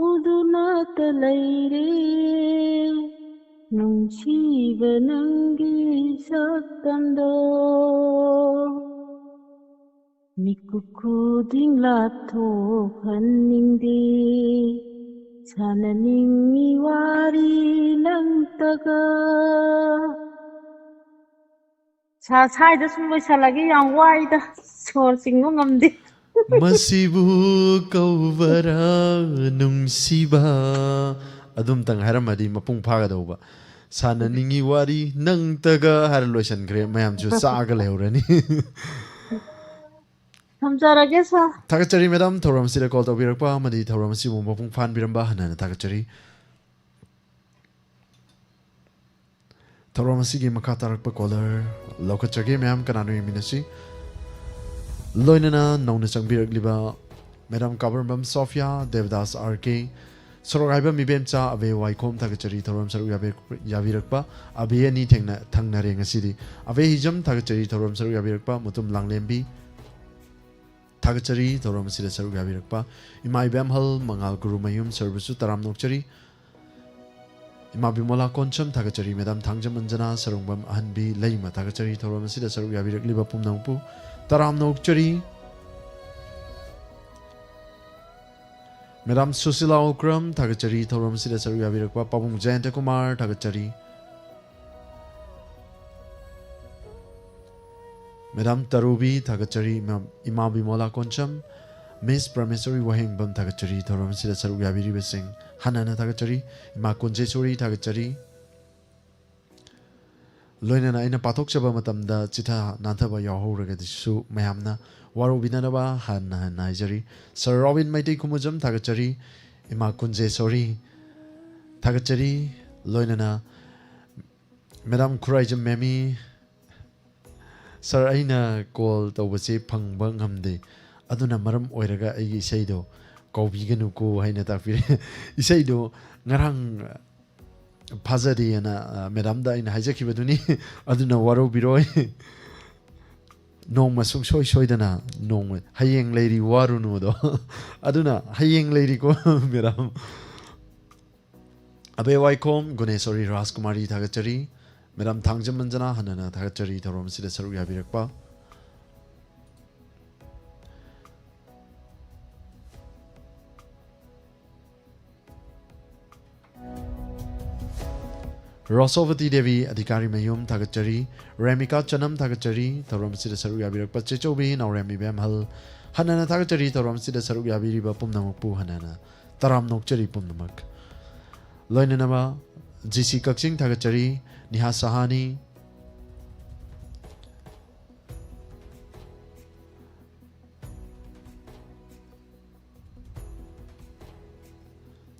ꯎꯗꯨꯅꯇ ꯂꯩꯔꯦ, ꯅꯨꯡꯁꯤꯕ ꯅꯪꯒꯤ ꯁꯛꯇꯝꯗꯣ꯫ ꯃꯤꯀꯨꯞ ꯈꯨꯗꯤꯡ ꯂꯥꯞꯊꯣꯛꯍꯟꯅꯤꯡꯗꯦ, ꯁꯥꯟꯅꯅꯤꯡꯉꯤ ꯋꯥꯔꯤ ꯅꯪꯇꯒ꯫ ꯁꯥ-, ꯁ꯭ꯋꯥꯏꯗ ꯁꯨꯝ ꯂꯣꯏꯁꯜꯂꯒꯦ, ꯌꯥꯝ ꯋꯥꯏꯗ, ꯁꯣꯔ ꯆꯤꯡꯕ ꯉꯝꯗꯦ꯫ ꯃꯁꯤꯕꯨ ꯀꯧꯕꯔꯥ ꯅꯨꯡꯁꯤꯕ? ꯑꯗꯨꯝꯇꯪ ꯍꯥꯏꯔꯝꯃꯗꯤ ꯃꯄꯨꯡ ꯐꯥꯒꯗꯧꯕ꯫ ꯁꯥꯟꯅꯅꯤꯡꯉꯤ ꯋꯥꯔꯤ ꯅꯪꯇꯒ ꯍꯥꯏꯔ ꯂꯣꯏꯁꯤꯟꯈ꯭ꯔꯦ, ꯃꯌꯥꯝꯁꯨ ꯆꯥꯛꯑꯒ ꯂꯩꯍꯧꯔꯅꯤ꯫ ꯊꯝꯖꯔꯒꯦ, ꯁꯥꯔ꯫ ꯊꯥꯒꯠꯆꯔꯤ, ꯃꯦꯗꯥꯝ, ꯊꯧꯔꯝ ꯑꯁꯤꯗ ꯀꯣꯜ ꯇꯧꯕꯤꯔꯛꯄ ꯑꯃꯗꯤ ꯊꯧꯔꯝ ꯑꯁꯤꯕꯨ ꯃꯄꯨꯡ ꯐꯥꯍꯟꯕꯤꯔꯝꯕ ꯍꯟꯅ ꯍꯟꯅ ꯊꯥꯒꯠꯆꯔꯤ꯫ ꯊꯧꯔꯝ ꯑꯁꯤꯒꯤ ꯃꯈꯥ ꯇꯥꯔꯛꯄ ꯀꯣꯂꯔ ꯂꯧꯈꯠꯆꯒꯦ꯫ ꯃꯌꯥꯝ ꯀꯅꯥꯅꯣ ꯌꯦꯡꯃꯤꯟꯅꯁꯤ꯫ ꯂꯣꯏꯅꯅ ꯅꯧꯅ ꯆꯪꯕꯤꯔꯛꯂꯤꯕ ꯃꯦꯗꯥꯝ ꯀꯥꯕꯔꯝꯕꯝ ꯁꯣꯐꯤꯌꯥ, ꯗꯦꯕꯗꯥꯁ ꯑꯥꯔ ꯀꯦ, ꯁꯣꯔꯣꯛ ꯍꯥꯏꯕ ꯃꯤꯕꯦꯝꯆꯥ, ꯑꯕꯦ ꯋꯥꯏꯈꯣꯝ ꯊꯥꯒꯠꯆꯔꯤ꯫ ꯊꯧꯔꯝ ꯁꯔꯨꯛ ꯌꯥꯕꯤꯔꯛ-, ꯌꯥꯕꯤꯔꯛꯄ ꯑꯕꯦ ꯑꯅꯤ ꯊꯦꯡꯅ ꯊꯪꯅꯔꯦ ꯉꯁꯤꯗꯤ꯫ ꯑꯕꯦ ꯍꯤꯖꯝ ꯊꯥꯒꯠꯆꯔꯤ꯫ ꯊꯧꯔꯝ ꯁꯔꯨꯛ ꯌꯥꯕꯤꯔꯛꯄ ꯃꯨꯇꯨꯝ ꯂꯥꯡꯂꯦꯝꯕꯤ ꯊꯥꯒꯠꯆꯔꯤ꯫ ꯊꯧꯔꯝ ꯑꯁꯤꯗ ꯁꯔꯨꯛ ꯌꯥꯕꯤꯔꯛꯄ ꯏꯃꯥ ꯏꯕꯦꯝꯍꯜ ꯃꯉꯥꯜ ꯒꯨꯔꯨꯃꯌꯨꯝ ꯁꯔꯕꯁꯨ ꯇꯔꯥꯝꯅ ꯑꯣꯛꯆꯔꯤ꯫ ꯏꯃꯥ ꯕꯤꯃꯣꯂꯥ ꯀꯣꯟꯁꯝ ꯊꯥꯒꯠꯆꯔꯤ꯫ ꯃꯦꯗꯥꯝ ꯊꯥꯡꯖꯝ ꯑꯟꯖꯅꯥ, ꯁꯔꯨꯡꯕꯝ ꯑꯍꯟꯕꯤ ꯂꯩꯃ ꯊꯥꯒꯠꯆꯔꯤ꯫ ꯊꯧꯔꯝ ꯑꯁꯤꯗ ꯁꯔꯨꯛ ꯌꯥꯕꯤꯔꯛꯂꯤꯕ ꯄꯨꯝꯅꯃꯛꯄꯨ ꯇꯔꯥꯝꯅ ꯑꯣꯛꯆꯔꯤ꯫ ꯃꯦꯗꯥꯝ ꯁꯨꯁꯤꯂꯥ ꯎꯀ꯭ꯔꯝ ꯊꯥꯒꯠꯆꯔꯤ꯫ ꯊꯧꯔꯝ ꯑꯁꯤꯗ ꯁꯔꯨꯛ ꯌꯥꯕꯤꯔꯛꯄ ꯄꯥꯕꯨꯡ ꯖꯌꯟꯇ ꯀꯨꯃꯥꯔ ꯊꯥꯒꯠꯆꯔꯤ꯫ ꯃꯦꯗꯥꯝ ꯇꯔꯨꯕꯤ ꯊꯥꯒꯠꯆꯔꯤ꯫ ꯏꯃꯥ, ꯏꯃꯥ ꯕꯤꯃꯣꯂꯥ ꯀꯣꯟꯁꯝ, ꯃꯤꯁ ꯄ꯭ꯔꯃꯦꯁꯣꯔꯤ ꯋꯥꯍꯦꯡꯕꯝ ꯊꯥꯒꯠꯆꯔꯤ꯫ ꯊꯧꯔꯝ ꯑꯁꯤꯗ ꯁꯔꯨꯛ ꯌꯥꯕꯤꯔꯤꯕꯁꯤꯡ ꯍꯟꯅ ꯍꯟꯅ ꯊꯥꯒꯠꯆꯔꯤ꯫ ꯏꯃꯥ ꯀꯨꯟꯖꯦꯁꯣꯔꯤ ꯊꯥꯒꯠꯆꯔꯤ꯫ ꯂꯣꯏꯅꯅ ꯑꯩꯅ ꯄꯥꯊꯣꯛꯆꯕ ꯃꯇꯝꯗ ꯆꯤꯊ ꯅꯥꯟꯊꯕ ꯌꯥꯎꯍꯧꯔꯒꯗꯤꯁꯨ ꯃꯌꯥꯝꯅ ꯋꯥꯔꯧꯕꯤꯅꯅꯕ ꯍꯟꯅ ꯍꯟꯅ ꯍꯥꯏꯖꯔꯤ꯫ ꯁꯔ ꯔꯣꯕꯤꯟ ꯃꯩꯇꯩ ꯈꯨꯃꯨꯖꯝ ꯊꯥꯒꯠꯆꯔꯤ꯫ ꯏꯃꯥ ꯀꯨꯟꯖꯦꯁꯣꯔꯤ ꯊꯥꯒꯠꯆꯔꯤ꯫ ꯂꯣꯏꯅꯅ ꯃꯦꯗꯥꯝ ꯈꯨꯔꯥꯏꯖꯝ ꯃꯦꯃꯤ, "ꯁꯥꯔ, ꯑꯩꯅ ꯀꯣꯜ ꯇꯧꯕꯁꯤ ꯐꯪꯕ ꯉꯝꯗꯦ, ꯑꯗꯨꯅ ꯃꯔꯝ ꯑꯣꯏꯔꯒ ꯑꯩꯒꯤ ꯏꯁꯩꯗꯣ ꯀꯧꯕꯤꯒꯅꯨꯀꯣ" ꯍꯥꯏꯅ ꯇꯥꯛꯄꯤꯔꯦ꯫ ꯏꯁꯩꯗꯣ ꯉꯔꯥꯡ ꯐꯥꯖꯗꯦꯅ, ꯑ, ꯃꯦꯗꯥꯝꯗ ꯑꯩꯅ ꯍꯥꯏꯖꯈꯤꯕꯗꯨꯅꯤ꯫ ꯑꯗꯨꯅ ꯋꯥꯔꯧꯕꯤꯔꯣꯏ꯫ ꯅꯣꯡꯃ ꯁꯨꯡꯁꯣꯏ ꯁꯣꯏꯗꯅ, ꯅꯣꯡꯃ, ꯍꯌꯦꯡ ꯂꯩꯔꯤ ꯋꯥꯔꯨꯅꯨꯗꯣ꯫ ꯑꯗꯨꯅ ꯍꯌꯦꯡ ꯂꯩꯔꯤꯀꯣ, ꯃꯦꯗꯥꯝ꯫ ꯑꯕꯦ ꯋꯥꯏꯈꯣꯝ, ꯒꯨꯅꯦꯁꯣꯔꯤ ꯔꯥꯖꯀꯨꯃꯥꯔꯤ ꯊꯥꯒꯠꯆꯔꯤ꯫ ꯃꯦꯗꯥꯝ ꯊꯥꯡꯖꯝ ꯃꯟꯖꯅꯥ ꯍꯟꯅ ꯍꯟꯅ ꯊꯥꯒꯠꯆꯔꯤ, ꯊꯧꯔꯝ ꯑꯁꯤꯗ ꯁꯔꯨꯛ ꯌꯥꯕꯤꯔꯛꯄ꯫ ꯔꯣꯁꯣꯕꯇꯤ ꯗꯦꯕꯤ, ꯑꯙꯤꯀꯥꯔꯤ ꯃꯌꯨꯝ ꯊꯥꯒꯠꯆꯔꯤ꯫ ꯔꯦꯃꯤꯀꯥ ꯆꯅꯝ ꯊꯥꯒꯠꯆꯔꯤ, ꯊꯧꯔꯝ ꯑꯁꯤꯗ ꯁꯔꯨꯛ ꯌꯥꯕꯤꯔꯛꯄ꯫ ꯆꯦꯆꯧꯕꯤ ꯅꯥꯎꯔꯦꯝ ꯏꯕꯦꯝꯍꯜ ꯍꯟꯅ ꯍꯟꯅ ꯊꯥꯒꯠꯆꯔꯤ, ꯊꯧꯔꯝ ꯑꯁꯤꯗ ꯁꯔꯨꯛ ꯌꯥꯕꯤꯔꯤꯕ ꯄꯨꯝꯅꯃꯛꯄꯨ ꯍꯟꯅ ꯍꯟꯅ ꯇꯔꯥꯝ ꯅꯣꯛꯆꯔꯤ ꯄꯨꯝꯅꯃꯛ꯫ ꯂꯣꯏꯅꯅꯃ ꯖꯤ ꯁꯤ ꯀꯛꯆꯤꯡ ꯊꯥꯒꯠꯆꯔꯤ, ꯅꯤꯍꯥ ꯁꯍꯥꯅꯤ,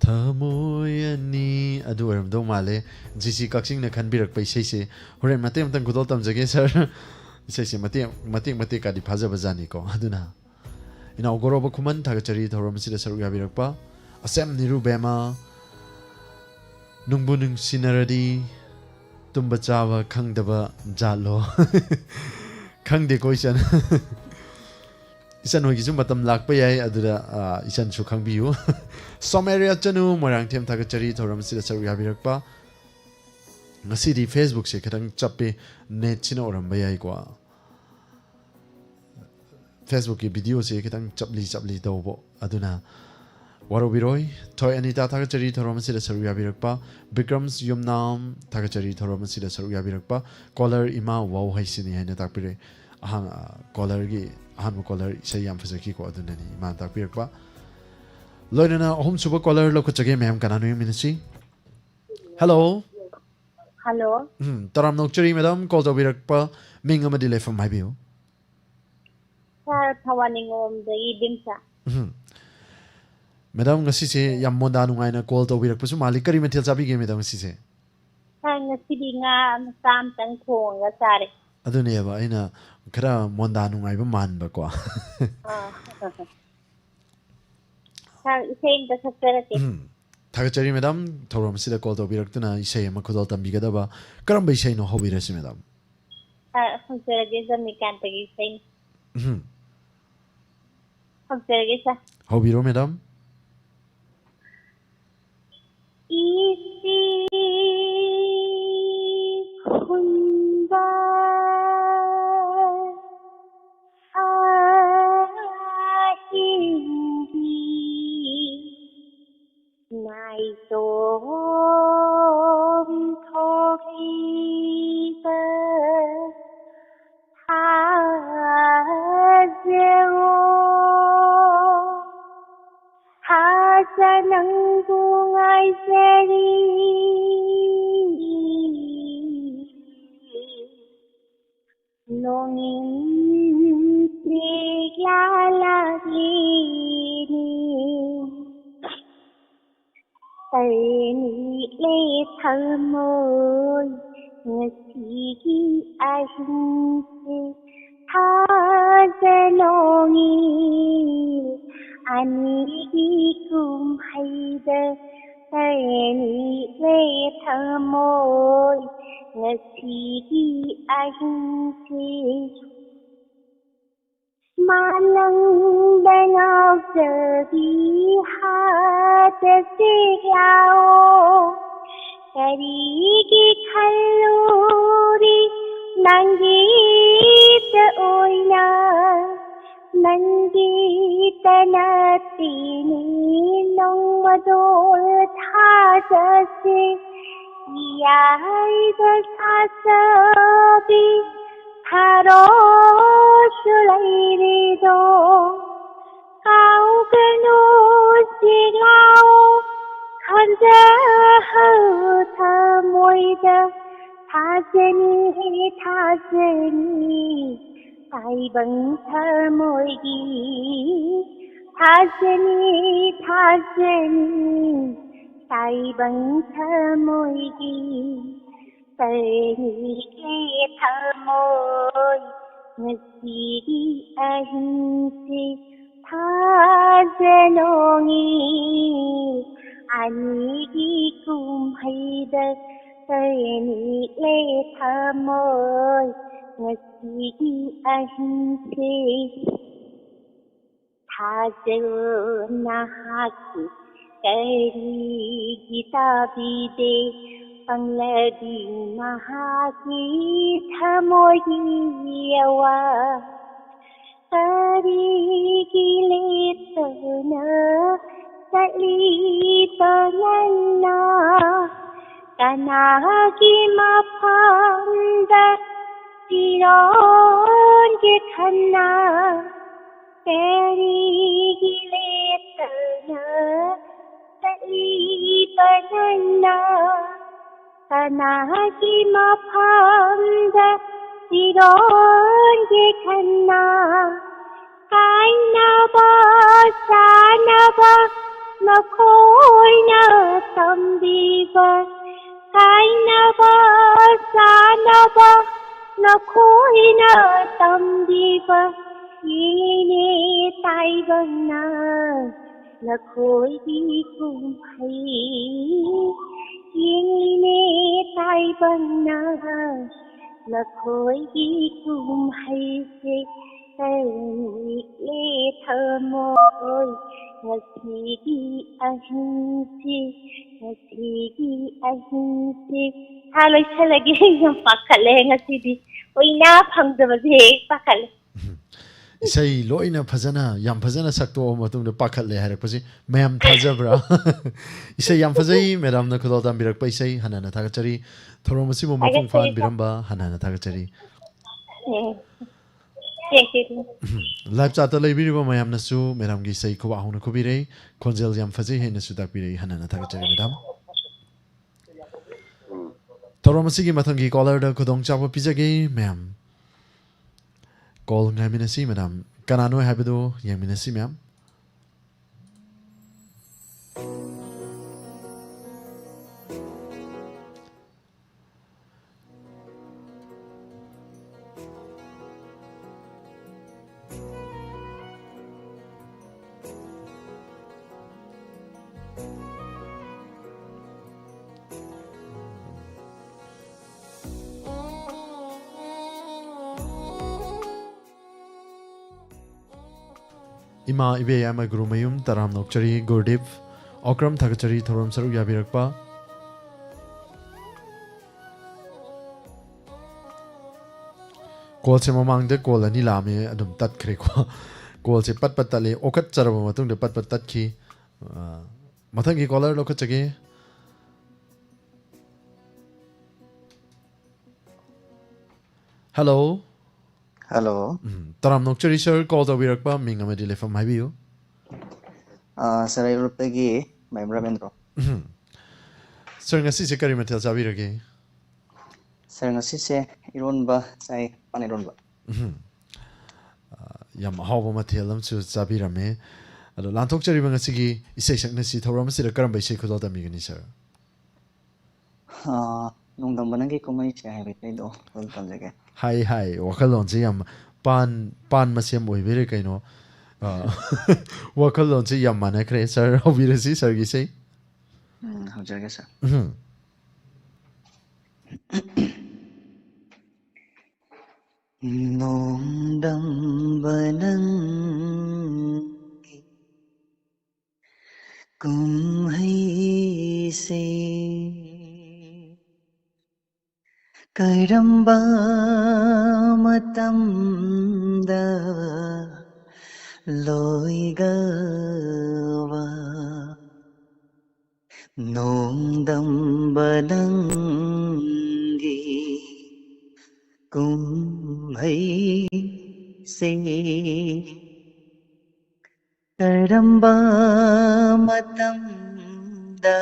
ꯊꯃꯣꯏ ꯑꯅꯤ ꯑꯗꯨ ꯑꯣꯏꯔꯝꯗꯧ ꯃꯥꯜꯂꯦ꯫ ꯖꯤ ꯁꯤ ꯀꯛꯆꯤꯡꯅ ꯈꯟꯕꯤꯔꯛꯄ ꯏꯁꯩꯁꯦ꯫ ꯍꯣꯔꯦꯟ ꯃꯇꯦꯛ ꯑꯃꯇꯪ ꯈꯨꯗꯣꯜ ꯇꯝꯖꯒꯦ, ꯁꯥꯔ꯫ ꯏꯁꯩꯁꯦ ꯃꯇꯦꯛ, ꯃꯇꯦꯛ ꯃꯇꯦꯛꯀꯗꯤ ꯐꯥꯖꯕ ꯖꯥꯠꯅꯤꯀꯣ꯫ ꯑꯗꯨꯅ ꯏꯅꯥꯎ ꯒꯣꯔꯣꯕ ꯈꯨꯃꯟ ꯊꯥꯒꯠꯆꯔꯤ, ꯊꯧꯔꯝ ꯑꯁꯤꯗ ꯁꯔꯨꯛ ꯌꯥꯕꯤꯔꯛꯄ꯫ ꯑꯁꯦꯝ ꯅꯤꯔꯨꯕꯦꯃ, ꯅꯨꯡꯕꯨ ꯅꯨꯡꯁꯤꯅꯔꯗꯤ ꯇꯨꯝꯕ ꯆꯥꯕ ꯈꯪꯗꯕ ꯖꯥꯠꯂꯣ? ꯈꯪꯗꯦꯀꯣ, ꯏꯆꯟ꯫ ꯏꯆꯟ ꯍꯣꯏꯒꯤꯁꯨ ꯃꯇꯝ ꯂꯥꯛꯄ ꯌꯥꯏ, ꯑꯗꯨꯗ, ꯑ, ꯏꯆꯟꯁꯨ ꯈꯪꯕꯤꯌꯨ꯫ ꯁꯣꯃꯦꯔꯤꯌꯥ ꯆꯅꯨ, ꯃꯣꯏꯔꯥꯡꯊꯦꯝ, ꯊꯥꯒꯠꯆꯔꯤ ꯊꯧꯔꯝ ꯑꯁꯤꯗ ꯁꯔꯨꯛ ꯌꯥꯕꯤꯔꯛꯄ꯫ ꯉꯁꯤꯗꯤ Facebook-ꯁꯦ ꯈꯤꯇꯪ ꯆꯞꯄꯦ, net-ꯁꯤꯅ ꯑꯣꯏꯔꯝꯕ ꯌꯥꯏꯀꯣ꯫ Facebook-ꯀꯤ video-ꯁꯦ ꯈꯤꯇꯪ ꯆꯞꯂꯤ ꯆꯞꯂꯤ ꯇꯧꯕ, ꯑꯗꯨꯅ ꯋꯥꯔꯧꯕꯤꯔꯣꯏ꯫ ꯊꯣꯏ ꯑꯅꯤꯇꯥ, ꯊꯥꯒꯠꯆꯔꯤ ꯊꯧꯔꯝ ꯑꯁꯤꯗ ꯁꯔꯨꯛ ꯌꯥꯕꯤꯔꯛꯄ꯫ ꯕꯤꯀ꯭ꯔꯝꯁ ꯌꯨꯝꯅꯥꯝ, ꯊꯥꯒꯠꯆꯔꯤ ꯊꯧꯔꯝ ꯑꯁꯤꯗ ꯁꯔꯨꯛ ꯌꯥꯕꯤꯔꯛꯄ꯫ Caller ꯏꯃꯥ ꯋꯥꯎ ꯍꯩꯁꯤꯅꯤ ꯍꯥꯏꯅ ꯇꯥꯛꯄꯤꯔꯦ꯫ ꯑꯍꯥꯡ-, ꯑ, caller-ꯒꯤ ꯑꯍꯥꯟꯕ caller ꯏꯁꯩ ꯌꯥꯝ ꯐꯖꯈꯤꯀꯣ, ꯑꯗꯨꯅꯅꯤ ꯏꯃꯥꯅ ꯇꯥꯛꯄꯤꯔꯛꯄ꯫ ꯂꯣꯏꯅꯅ ꯑꯍꯨꯝꯁꯨꯕ caller ꯂꯧꯈꯠꯆꯒꯦ, ꯃꯌꯥꯝ ꯀꯅꯥꯅꯣ ꯌꯦꯡꯃꯤꯟꯅꯁꯤ꯫ Hello꯫ Hello꯫ ꯎꯝ, ꯇꯔꯥꯝꯅ ꯑꯣꯛꯆꯔꯤ madam, call ꯇꯧꯕꯤꯔꯛꯄ ꯃꯤꯡ ꯑꯃꯗꯤ ꯂꯩꯐꯝ ꯍꯥꯏꯕꯤꯌꯨ꯫ Sir, ꯊꯧꯕꯥꯜ ꯅꯤꯉꯣꯝꯗꯒꯤ ꯕꯤꯝꯁꯥ꯫ ꯎꯝ꯫ Madam, ꯉꯁꯤꯁꯦ ꯌꯥꯝ ꯃꯣꯟꯗꯥ ꯅꯨꯡꯉꯥꯏꯅ call ꯇꯧꯕꯤꯔꯛꯄꯁꯨ ꯃꯥꯜꯂꯤ꯫ ꯀꯔꯤ ꯃꯊꯦꯜ ꯆꯥꯕꯤꯒꯦ madam ꯉꯁꯤꯁꯦ? Sir, ꯉꯁꯤꯗꯤ ꯉꯥ ꯃꯆꯥ ꯑꯃꯇꯪ ꯊꯣꯡꯉꯒ ꯆꯥꯔꯦ꯫ ꯑꯗꯨꯅꯦꯕ ꯑꯩꯅ ꯈꯔ ꯃꯣꯟꯗꯥ ꯅꯨꯡꯉꯥꯏꯕ ꯃꯥꯟꯕꯀꯣ꯫ ꯑꯥ꯫ Sir, ꯏꯁꯩ ꯑꯝꯇ ꯁꯛꯆꯔꯛꯀꯦ꯫ ꯎꯝ꯫ ꯊꯥꯒꯠꯆꯔꯤ madam, ꯊꯧꯔꯝ ꯑꯁꯤꯗ call ꯇꯧꯕꯤꯔꯛꯇꯨꯅ ꯏꯁꯩ ꯑꯃ ꯈꯨꯗꯣꯜ ꯇꯝꯕꯤꯒꯗꯕ꯫ ꯀꯔꯝꯕ ꯏꯁꯩꯅꯣ? ꯍꯧꯕꯤꯔꯁꯤ madam꯫ Sir, ꯍꯧꯖꯔꯒꯦ, ꯖꯃꯤꯀꯥꯟꯇꯒꯤ ꯏꯁꯩꯅꯤ꯫ ꯎꯝ꯫ ꯍꯧꯖꯔꯒꯦ, sir꯫ ꯍꯧꯕꯤꯔꯣ madam꯫ ꯏꯁꯤꯡ ꯍꯨꯟꯕ ꯑꯍꯤꯡꯒꯤ ꯅꯥꯏꯇꯣꯝ ꯊꯣꯛꯂꯤꯕ ꯊꯥꯖꯋꯣ, ꯊꯥꯖ ꯅꯪꯕꯨ ꯉꯥꯏꯖꯔꯤ꯫ ꯅꯣꯡꯏꯪ ꯆꯦꯛꯂꯥ ꯂꯥꯛꯂꯤꯅꯤ꯫ ꯇꯔꯅꯤꯛꯂꯦ ꯊꯃꯣꯏ ꯉꯁꯤꯒꯤ ꯑꯍꯤꯡꯁꯦ꯫ ꯊꯥꯖ ꯅꯣꯡꯏ ꯑꯅꯤꯒꯤ ꯀꯨꯝꯍꯩꯗ ꯇꯔꯅꯤꯛꯂꯦ ꯊꯃꯣꯏ ꯉꯁꯤꯒꯤ ꯑꯍꯤꯡꯁꯦ꯫ ꯃꯥꯂꯪꯗ ꯉꯥꯎꯖꯕꯤ ꯍꯥꯠꯇ ꯆꯦꯛꯂꯥꯛꯑꯣ꯫ ꯀꯔꯤꯒꯤ ꯈꯜꯂꯨꯔꯤ ꯅꯪꯒꯤꯇ ꯑꯣꯏꯅ? ꯅꯪꯒꯤꯇ ꯅꯠꯇꯦꯅꯦ ꯅꯣꯡꯃꯗꯣꯜ ꯊꯥꯖꯁꯦ꯫ ꯏꯌꯥꯏꯗ ꯁꯥꯖꯕꯤ ꯊꯥꯔꯣꯁꯨ ꯂꯩꯔꯤꯗꯣ꯫ ꯀꯥꯎꯒꯅꯨ ꯆꯦꯛꯂꯥꯛꯑꯣ ꯈꯟꯖꯍꯧ ꯊꯃꯣꯏꯗ꯫ ꯊꯥꯖꯅꯤ, ꯊꯥꯖꯅꯤ ꯇꯥꯏꯕꯪ ꯊꯃꯣꯏꯒꯤ꯫ ꯊꯥꯖꯅꯤ, ꯊꯥꯖꯅꯤ ꯇꯥꯏꯕꯪ ꯊꯃꯣꯏꯒꯤ꯫ ꯀꯔꯤꯒꯤ ꯊꯃꯣꯏ ꯉꯁꯤꯒꯤ ꯑꯍꯤꯡꯁꯤ ꯊꯥꯖꯅꯣꯡꯉꯤ ꯑꯅꯤꯒꯤ ꯀꯨꯝꯍꯩꯗ ꯀꯔꯤꯒꯤ ꯊꯃꯣꯏ ꯉꯁꯤꯒꯤ ꯑꯍꯤꯡꯁꯤ꯫ ꯊꯥꯖꯧ ꯅꯍꯥꯛꯀꯤ ꯀꯔꯤꯒꯤ ꯇꯥꯕꯤꯗꯦ ꯄꯪꯂꯕꯤ ꯃꯍꯥꯛꯀꯤ ꯊꯃꯣꯏꯒꯤ ꯑꯋꯥ꯫ ꯀꯔꯤꯒꯤ ꯂꯦꯞꯇꯅ ꯆꯠꯂꯤꯕ ꯅꯪꯅ? ꯀꯅꯥꯒꯤ ꯃꯐꯝꯗ ꯐꯤꯔꯣꯟꯒꯦ ꯈꯟꯅ? ꯀꯔꯤꯒꯤ ꯂꯦꯞꯇꯅ ꯆꯠꯂꯤꯕ ꯅꯪꯅ? ꯀꯅꯥꯒꯤ ꯃꯐꯝꯗ ꯐꯤꯔꯣꯟꯒꯦ ꯈꯟꯅ? ꯀꯥꯏꯅꯕ ꯆꯥꯅꯕ ꯅꯈꯣꯏꯅ ꯇꯝꯕꯤꯕ, ꯀꯥꯏꯅꯕ ꯆꯥꯅꯕ ꯅꯈꯣꯏꯅ ꯇꯝꯕꯤꯕ꯫ ꯌꯦꯡꯂꯤꯅꯦ ꯇꯥꯏꯕꯪꯅ ꯅꯈꯣꯏꯒꯤ ꯀꯨꯝꯍꯩ꯫ ꯌꯦꯡꯂꯤꯅꯦ ꯇꯥꯏꯕꯪꯅ ꯅꯈꯣꯏꯒꯤ ꯀꯨꯝꯍꯩꯁꯦ꯫ ꯊꯧꯅꯤꯛꯂꯦ ꯊꯃꯣꯏ ꯉꯁꯤꯒꯤ ꯑꯍꯤꯡꯁꯤ, ꯉꯁꯤꯒꯤ ꯑꯍꯤꯡꯁꯤ꯫ ꯍꯥ, ꯂꯣꯏꯁꯜꯂꯒꯦ꯫ ꯌꯥꯝ ꯄꯥꯈꯠꯂꯦ ꯉꯁꯤꯗꯤ꯫ ꯑꯣꯏꯅ ꯐꯪꯗꯕꯁꯦ ꯍꯦꯛ ꯄꯥꯈꯠꯂꯦ꯫ ꯏꯁꯩ ꯂꯣꯏꯅ ꯐꯖꯅ, ꯌꯥꯝ ꯐꯖꯅ ꯁꯛꯇꯣꯛꯑ ꯃꯇꯨꯡꯗ ꯄꯥꯈꯠꯂꯦ ꯍꯥꯏꯔꯛꯄꯁꯤ ꯃꯌꯥꯝ ꯊꯥꯖꯕ꯭ꯔꯥ? ꯏꯁꯩ ꯌꯥꯝ ꯐꯖꯩ, ꯃꯦꯗꯥꯝꯅ ꯈꯨꯗꯣꯜ ꯇꯝꯕꯤꯔꯛꯄ ꯏꯁꯩ꯫ ꯍꯟꯅ ꯍꯟꯅ ꯊꯥꯒꯠꯆꯔꯤ꯫ ꯊꯧꯔꯝ ꯑꯁꯤꯕꯨ ꯃꯄꯨꯡ ꯊꯥꯒꯠꯆꯔꯤ, ꯐꯥꯍꯟꯕꯤꯔꯝꯕ ꯍꯟꯅ ꯍꯟꯅ ꯊꯥꯒꯠꯆꯔꯤ꯫ ꯎꯝ꯫ ꯊꯦꯡꯀ꯭ꯌꯨ꯫ ꯂꯥꯏꯚ ꯆꯥꯠꯇ ꯂꯩꯕꯤꯔꯤꯕ ꯃꯌꯥꯝꯅꯁꯨ ꯃꯦꯗꯥꯝꯒꯤ ꯏꯁꯩ ꯈꯨꯕꯥꯛ ꯍꯧꯅ ꯈꯨꯕꯤꯔꯩ, ꯈꯣꯟꯖꯦꯜ ꯌꯥꯝ ꯐꯖꯩ ꯍꯥꯏꯅꯁꯨ ꯇꯥꯛꯄꯤꯔꯛꯏ꯫ ꯍꯟꯅ ꯍꯟꯅ ꯊꯥꯒꯠꯆꯔꯤ, ꯃꯦꯗꯥꯝ꯫ ꯊꯧꯔꯝ ꯑꯁꯤꯒꯤ ꯃꯊꯪꯒꯤ ꯀꯣꯂꯔꯗ ꯈꯨꯗꯣꯡꯆꯥꯕ ꯄꯤꯖꯒꯦ, ꯃꯦꯝ꯫ Call ꯉꯥꯏꯃꯤꯟꯅꯁꯤ, madam. ꯀꯅꯥꯅꯣ ꯍꯥꯏꯕꯗꯨ ꯌꯦꯡꯃꯤꯟꯅꯁꯤ, ꯃꯦꯝ꯫ ꯏꯃꯥ, ꯏꯕꯦ, ꯌꯥꯏꯃ, ꯒꯨꯔꯨꯃꯌꯨꯝ ꯇꯔꯥꯝꯅ ꯑꯣꯛꯆꯔꯤ꯫ ꯒꯨꯔꯗꯤꯞ ꯑꯣꯀ꯭ꯔꯝ, ꯊꯥꯒꯠꯆꯔꯤ ꯊꯧꯔꯝ ꯁꯔꯨꯛ ꯌꯥꯕꯤꯔꯛꯄ꯫ ꯀꯣꯜꯁꯦ ꯃꯃꯥꯡꯗ ꯀꯣꯜ ꯑꯅꯤ ꯂꯥꯛꯑꯝꯃꯦ, ꯑꯗꯨꯝ ꯇꯠꯈ꯭ꯔꯦꯀꯣ꯫ ꯀꯣꯜꯁꯦ ꯄꯠ ꯄꯠ ꯇꯠꯂꯦ, ꯑꯣꯈꯠꯆꯔꯕ ꯃꯇꯨꯡꯗ ꯄꯠ ꯄꯠ ꯇꯠꯈꯤ꯫ ꯑ, ꯃꯊꯪꯒꯤ ꯀꯣꯂꯔ ꯂꯧꯈꯠꯆꯒꯦ꯫ ꯍꯜꯂꯣ꯫ ꯍꯜꯂꯣ꯫ ꯎꯝ, ꯇꯔꯥꯝꯅ ꯑꯣꯛꯆꯔꯤ ꯁꯥꯔ, ꯀꯣꯜ ꯇꯧꯕꯤꯔꯛꯄ, ꯃꯤꯡ ꯑꯃꯗꯤ ꯂꯩꯐꯝ ꯍꯥꯏꯕꯤꯌꯨ꯫ ꯑ, ꯁꯥꯔ, ꯑꯩ ꯎꯔꯨꯞꯇꯒꯤ ꯃꯌꯨꯝ ꯔꯥꯃꯦꯟꯗ꯭ꯔꯣ꯫ ꯎꯝ꯫ ꯁꯥꯔ, ꯉꯁꯤꯁꯦ ꯀꯔꯤ ꯃꯊꯦꯜ ꯆꯥꯕꯤꯔꯒꯦ? ꯁꯥꯔ, ꯉꯁꯤꯁꯦ ꯏꯔꯣꯟꯕ ꯆꯥꯏ, ꯄꯥꯟ ꯏꯔꯣꯟꯕ꯫ ꯎꯝ꯫ ꯑ, ꯌꯥꯝ ꯑꯍꯥꯎꯕ ꯃꯊꯦꯜ ꯑꯃꯁꯨ ꯆꯥꯕꯤꯔꯝꯃꯦ꯫ ꯑꯗꯣ ꯂꯥꯟꯊꯣꯛꯆꯔꯤꯕ ꯉꯁꯤꯒꯤ ꯏꯁꯩ ꯁꯛꯅꯁꯤ ꯊꯧꯔꯝ ꯑꯁꯤꯗ ꯀꯔꯝꯕ ꯏꯁꯩ ꯈꯨꯗꯣꯜ ꯇꯝꯕꯤꯒꯅꯤ, ꯁꯥꯔ? ꯑ, ꯅꯣꯡꯗꯝꯕ ꯅꯪꯒꯤ ꯀꯨꯝꯍꯩꯁꯦ ꯍꯥꯏꯕ ꯏꯁꯩꯗꯣ ꯑꯗꯨꯝ ꯇꯝꯖꯒꯦ꯫ ꯍꯥꯏ, ꯍꯥꯏ, ꯋꯥꯈꯜꯂꯣꯟꯁꯦ ꯌꯥꯝ ꯄꯥꯟ, ꯄꯥꯟ ꯃꯁꯦꯝ ꯑꯣꯏꯕꯩꯔ ꯀꯩꯅꯣ? ꯑ, ꯋꯥꯈꯜꯂꯣꯟꯁꯦ ꯌꯥꯝ ꯃꯥꯟꯅꯈ꯭ꯔꯦ꯫ ꯁꯥꯔ, ꯍꯧꯕꯤꯔꯁꯤ, ꯁꯥꯔꯒꯤ ꯏꯁꯩ꯫ ꯎꯝ, ꯍꯧꯖꯔꯒꯦ, ꯁꯥꯔ꯫ ꯎꯝ꯫ ꯅꯣꯡꯗꯝꯕ ꯅꯪꯒꯤ ꯀꯨꯝꯍꯩꯁꯦ ꯀꯔꯝꯕ ꯃꯇꯝꯗ ꯂꯣꯏꯒꯕ? ꯅꯣꯡꯗꯝꯕ ꯅꯪꯒꯤ ꯀꯨꯝꯍꯩꯁꯦ ꯀꯔꯝꯕ ꯃꯇꯝꯗ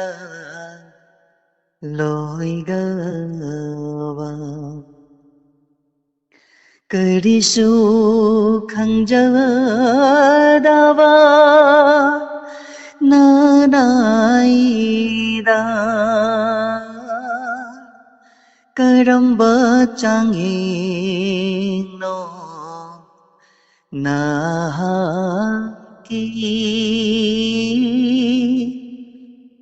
ꯂꯣꯏꯒꯕ? ꯀꯔꯤꯁꯨ ꯈꯪꯖꯗꯕ ꯅꯅꯥꯏꯗ ꯀꯔꯝꯕ ꯆꯥꯡꯌꯦꯡꯅꯣ ꯅꯍꯥꯛꯀꯤ?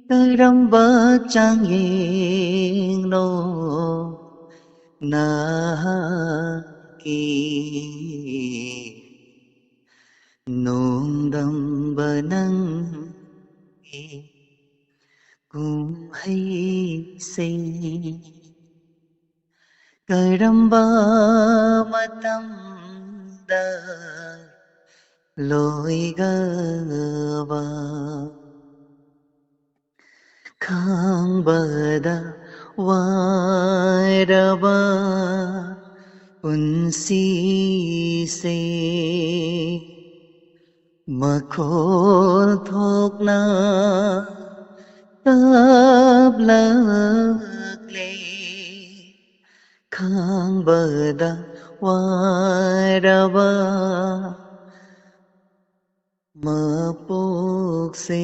ꯀꯔꯝꯕ ꯆꯥꯡꯌꯦꯡꯅꯣ ꯅꯍꯥꯛꯀꯤ? ꯅꯣꯡꯗꯝꯕ ꯅꯪꯒꯤ ꯀꯨꯝꯍꯩꯁꯦ ꯀꯔꯝꯕ ꯃꯇꯝꯗ ꯂꯣꯏꯒꯕ? ꯈꯥꯡꯕꯗ ꯋꯥꯔꯕ ꯄꯨꯟꯁꯤꯁꯦ ꯃꯈꯣꯜ ꯊꯣꯛꯅ ꯀꯞꯂꯛꯂꯦ꯫ ꯈꯥꯡꯕꯗ ꯋꯥꯔꯕ ꯃꯄꯣꯛꯁꯦ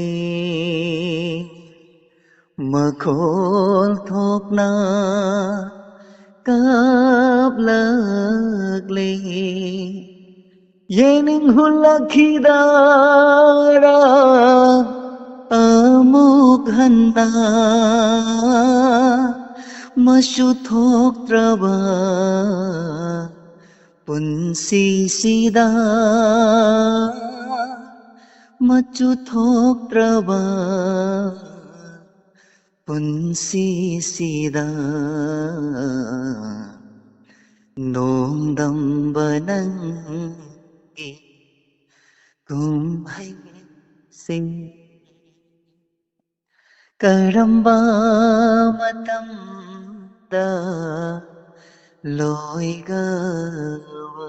ꯃꯈꯣꯜ ꯊꯣꯛꯅ ꯀꯞꯂꯛꯂꯦ꯫ ꯌꯦꯡꯅꯤꯡ ꯍꯨꯜꯂꯛꯈꯤꯗ꯭ꯔꯥ ꯑꯃꯨꯛ ꯍꯟꯅ ꯃꯁꯨ ꯊꯣꯛꯇ꯭ꯔꯕ ꯄꯨꯟꯁꯤꯁꯤꯗ ꯃꯆꯨ ꯊꯣꯛꯇ꯭ꯔꯕ ꯄꯨꯟꯁꯤꯁꯤꯗ ꯅꯣꯡꯗꯝꯕ ꯅꯪꯒꯤ ꯀꯨꯝꯍꯩꯁꯤꯡ ꯀꯔꯝꯕ ꯃꯇꯝꯗ ꯂꯣꯏꯒꯕ?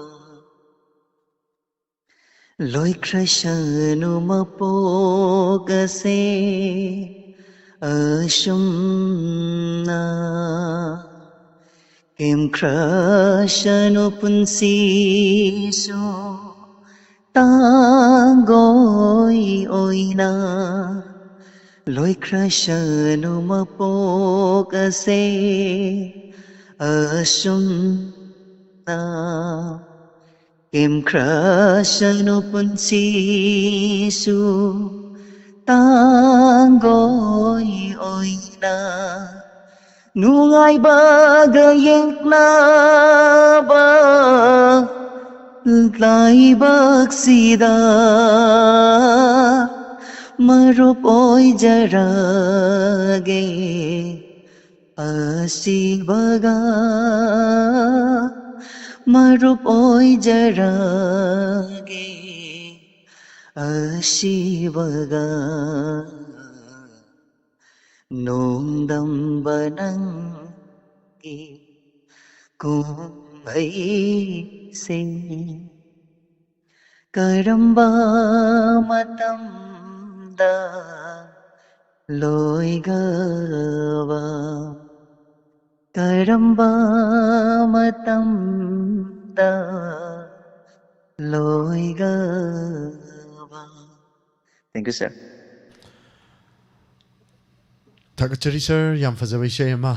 ꯂꯣꯏꯈ꯭ꯔꯁꯅꯨ ꯃꯄꯣꯛ ꯑꯁꯦ ꯑꯁꯨꯝꯅ, ꯀꯦꯝꯈ꯭ꯔꯁꯅꯨ ꯄꯨꯟꯁꯤꯁꯨ ꯇꯥꯡꯒꯣꯏ ꯑꯣꯏꯅ꯫ ꯂꯣꯏꯈ꯭ꯔꯁꯅꯨ ꯃꯄꯣꯛ ꯑꯁꯦ ꯑꯁꯨꯝꯅ, ꯀꯦꯝꯈ꯭ꯔꯁꯅꯨ ꯄꯨꯟꯁꯤꯁꯨ ꯇꯥꯡꯒꯣꯏ ꯑꯣꯏꯅ꯫ ꯅꯨꯡꯉꯥꯏꯕꯒ ꯌꯦꯡꯅꯕ ꯂꯥꯏꯕꯛꯁꯤꯗ ꯃꯔꯨꯞ ꯑꯣꯏꯖꯔꯒꯦ ꯑꯁꯤꯕꯒ, ꯃꯔꯨꯞ ꯑꯣꯏꯖꯔꯒꯦ ꯑꯁꯤꯕꯒ꯫ ꯅꯣꯡꯗꯝꯕ ꯅꯪꯒꯤ ꯀꯨꯝꯍꯩꯁꯤꯡ ꯀꯔꯝꯕ ꯃꯇꯝꯗ ꯂꯣꯏꯒꯕ? ꯀꯔꯝꯕ ꯃꯇꯝꯗ ꯂꯣꯏꯒꯕ? Thank you, sir. ꯊꯥꯒꯠꯆꯔꯤ ꯁꯥꯔ, ꯌꯥꯝ ꯐꯖꯕ ꯏꯁꯩ ꯑꯃ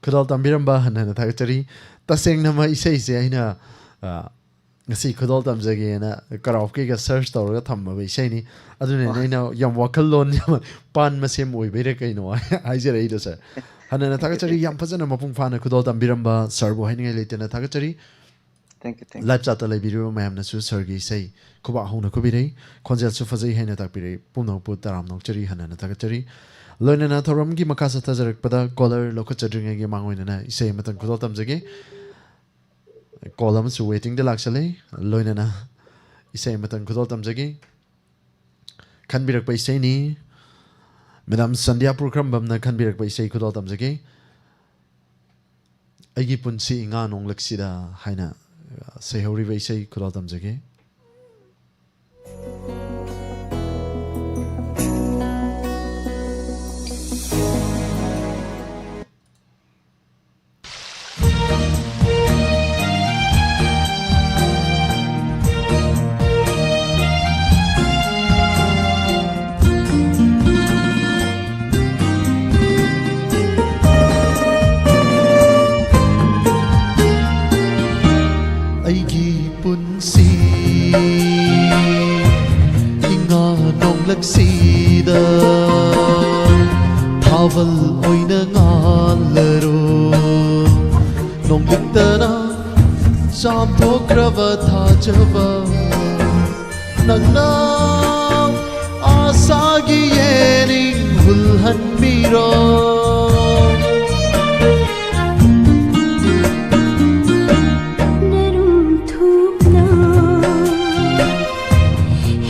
ꯈꯨꯗꯣꯜ ꯇꯝꯕꯤꯔꯝꯕ ꯍꯟꯅ ꯍꯟꯅ ꯊꯥꯒꯠꯆꯔꯤ꯫ ꯇꯁꯦꯡꯅꯃꯛ ꯏꯁꯩꯁꯦ ꯑꯩꯅ, ꯑ, ꯉꯁꯤ ꯈꯨꯗꯣꯜ ꯇꯝꯖꯒꯦꯅ ꯀꯔꯥꯎꯀꯤꯒ ꯁꯔꯆ ꯇꯧꯔꯒ ꯊꯝꯃꯕ ꯏꯁꯩꯅꯤ꯫ ꯑꯗꯨꯅꯅꯦ ꯑꯩꯅ ꯌꯥꯝ ꯋꯥꯈꯜꯂꯣꯟ ꯌꯥꯝ ꯄꯥꯟ ꯃꯁꯦꯝ ꯑꯣꯏꯕꯩꯔꯥ ꯀꯩꯅꯣ ꯍꯥꯏꯖꯔꯛꯏꯗꯣ ꯁꯥꯔ꯫ ꯍꯟꯅ ꯍꯟꯅ ꯊꯥꯒꯠꯆꯔꯤ, ꯌꯥꯝ ꯐꯖꯅ ꯃꯄꯨꯡ ꯐꯥꯅ ꯈꯨꯗꯣꯜ ꯇꯝꯕꯤꯔꯝꯕ ꯁꯥꯔꯕꯨ ꯍꯥꯏꯅꯤꯡꯉꯥꯏ ꯂꯩꯇꯅ ꯊꯥꯒꯠꯆꯔꯤ꯫ Thank you, thank you. Live chat ꯇ ꯂꯩꯕꯤꯔꯤꯕ ꯃꯌꯥꯝꯅꯁꯨ sir ꯒꯤ ꯏꯁꯩ ꯈꯨꯕꯥꯛ ꯍꯧꯅ ꯈꯨꯕꯤꯔꯩ, ꯈꯣꯟꯖꯦꯜꯁꯨ ꯐꯖꯩ ꯍꯥꯏꯅ ꯇꯥꯛꯄꯤꯔꯩ꯫ ꯄꯨꯝꯅꯃꯛꯄꯨ ꯇꯔꯥꯝꯅ ꯑꯣꯛꯆꯔꯤ, ꯍꯟꯅ ꯍꯟꯅ ꯊꯥꯒꯠꯆꯔꯤ꯫ ꯂꯣꯏꯅꯅ ꯊꯧꯔꯝꯒꯤ ꯃꯈꯥ ꯆꯠꯊꯖꯔꯛꯄꯗ caller ꯂꯧꯈꯠꯆꯗ꯭ꯔꯤꯉꯩꯒꯤ ꯃꯥꯡꯑꯣꯏꯅꯅ ꯏꯁꯩ ꯑꯃꯇꯪ ꯈꯨꯗꯣꯜ ꯇꯝꯖꯒꯦ꯫ Call ꯑꯃꯁꯨ waiting ꯗ ꯂꯥꯛꯆꯜꯂꯦ꯫ ꯂꯣꯏꯅꯅ ꯏꯁꯩ ꯑꯃꯇꯪ ꯈꯨꯗꯣꯜ ꯇꯝꯖꯒꯦ꯫ ꯈꯟꯕꯤꯔꯛꯄ ꯏꯁꯩꯅꯤ꯫ Madam ꯁꯟꯙ꯭ꯌꯥ ꯄꯨꯈ꯭ꯔꯝꯕꯝꯅ ꯈꯟꯕꯤꯔꯛꯄ ꯏꯁꯩ ꯈꯨꯗꯣꯜ ꯇꯝꯖꯒꯦ꯫ ꯑꯩꯒꯤ ꯄꯨꯟꯁꯤ ꯏꯉꯥ ꯅꯣꯡꯂꯛꯁꯤꯗ ꯍꯥꯏꯅ, ꯑ, ꯁꯩꯍꯧꯔꯤꯕ ꯏꯁꯩ ꯈꯨꯗꯣꯜ ꯇꯝꯖꯒꯦ꯫ ꯑꯩꯒꯤ ꯄꯨꯟꯁꯤ ꯏꯉꯥ ꯅꯣꯡꯂꯛꯁꯤꯗ ꯊꯥꯕꯜ ꯑꯣꯏꯅ ꯉꯥꯜꯂꯔꯣ꯫ ꯅꯣꯡꯂꯤꯛꯇꯅ ꯆꯥꯝꯊꯣꯛꯈ꯭ꯔꯕ ꯊꯥꯖꯕ ꯅꯪꯅ ꯑꯥꯁꯥꯒꯤ ꯌꯦꯅꯤꯡ ꯍꯨꯜꯍꯟꯕꯤꯔꯣ꯫ ꯅꯔꯨꯝ ꯊꯨꯞꯅ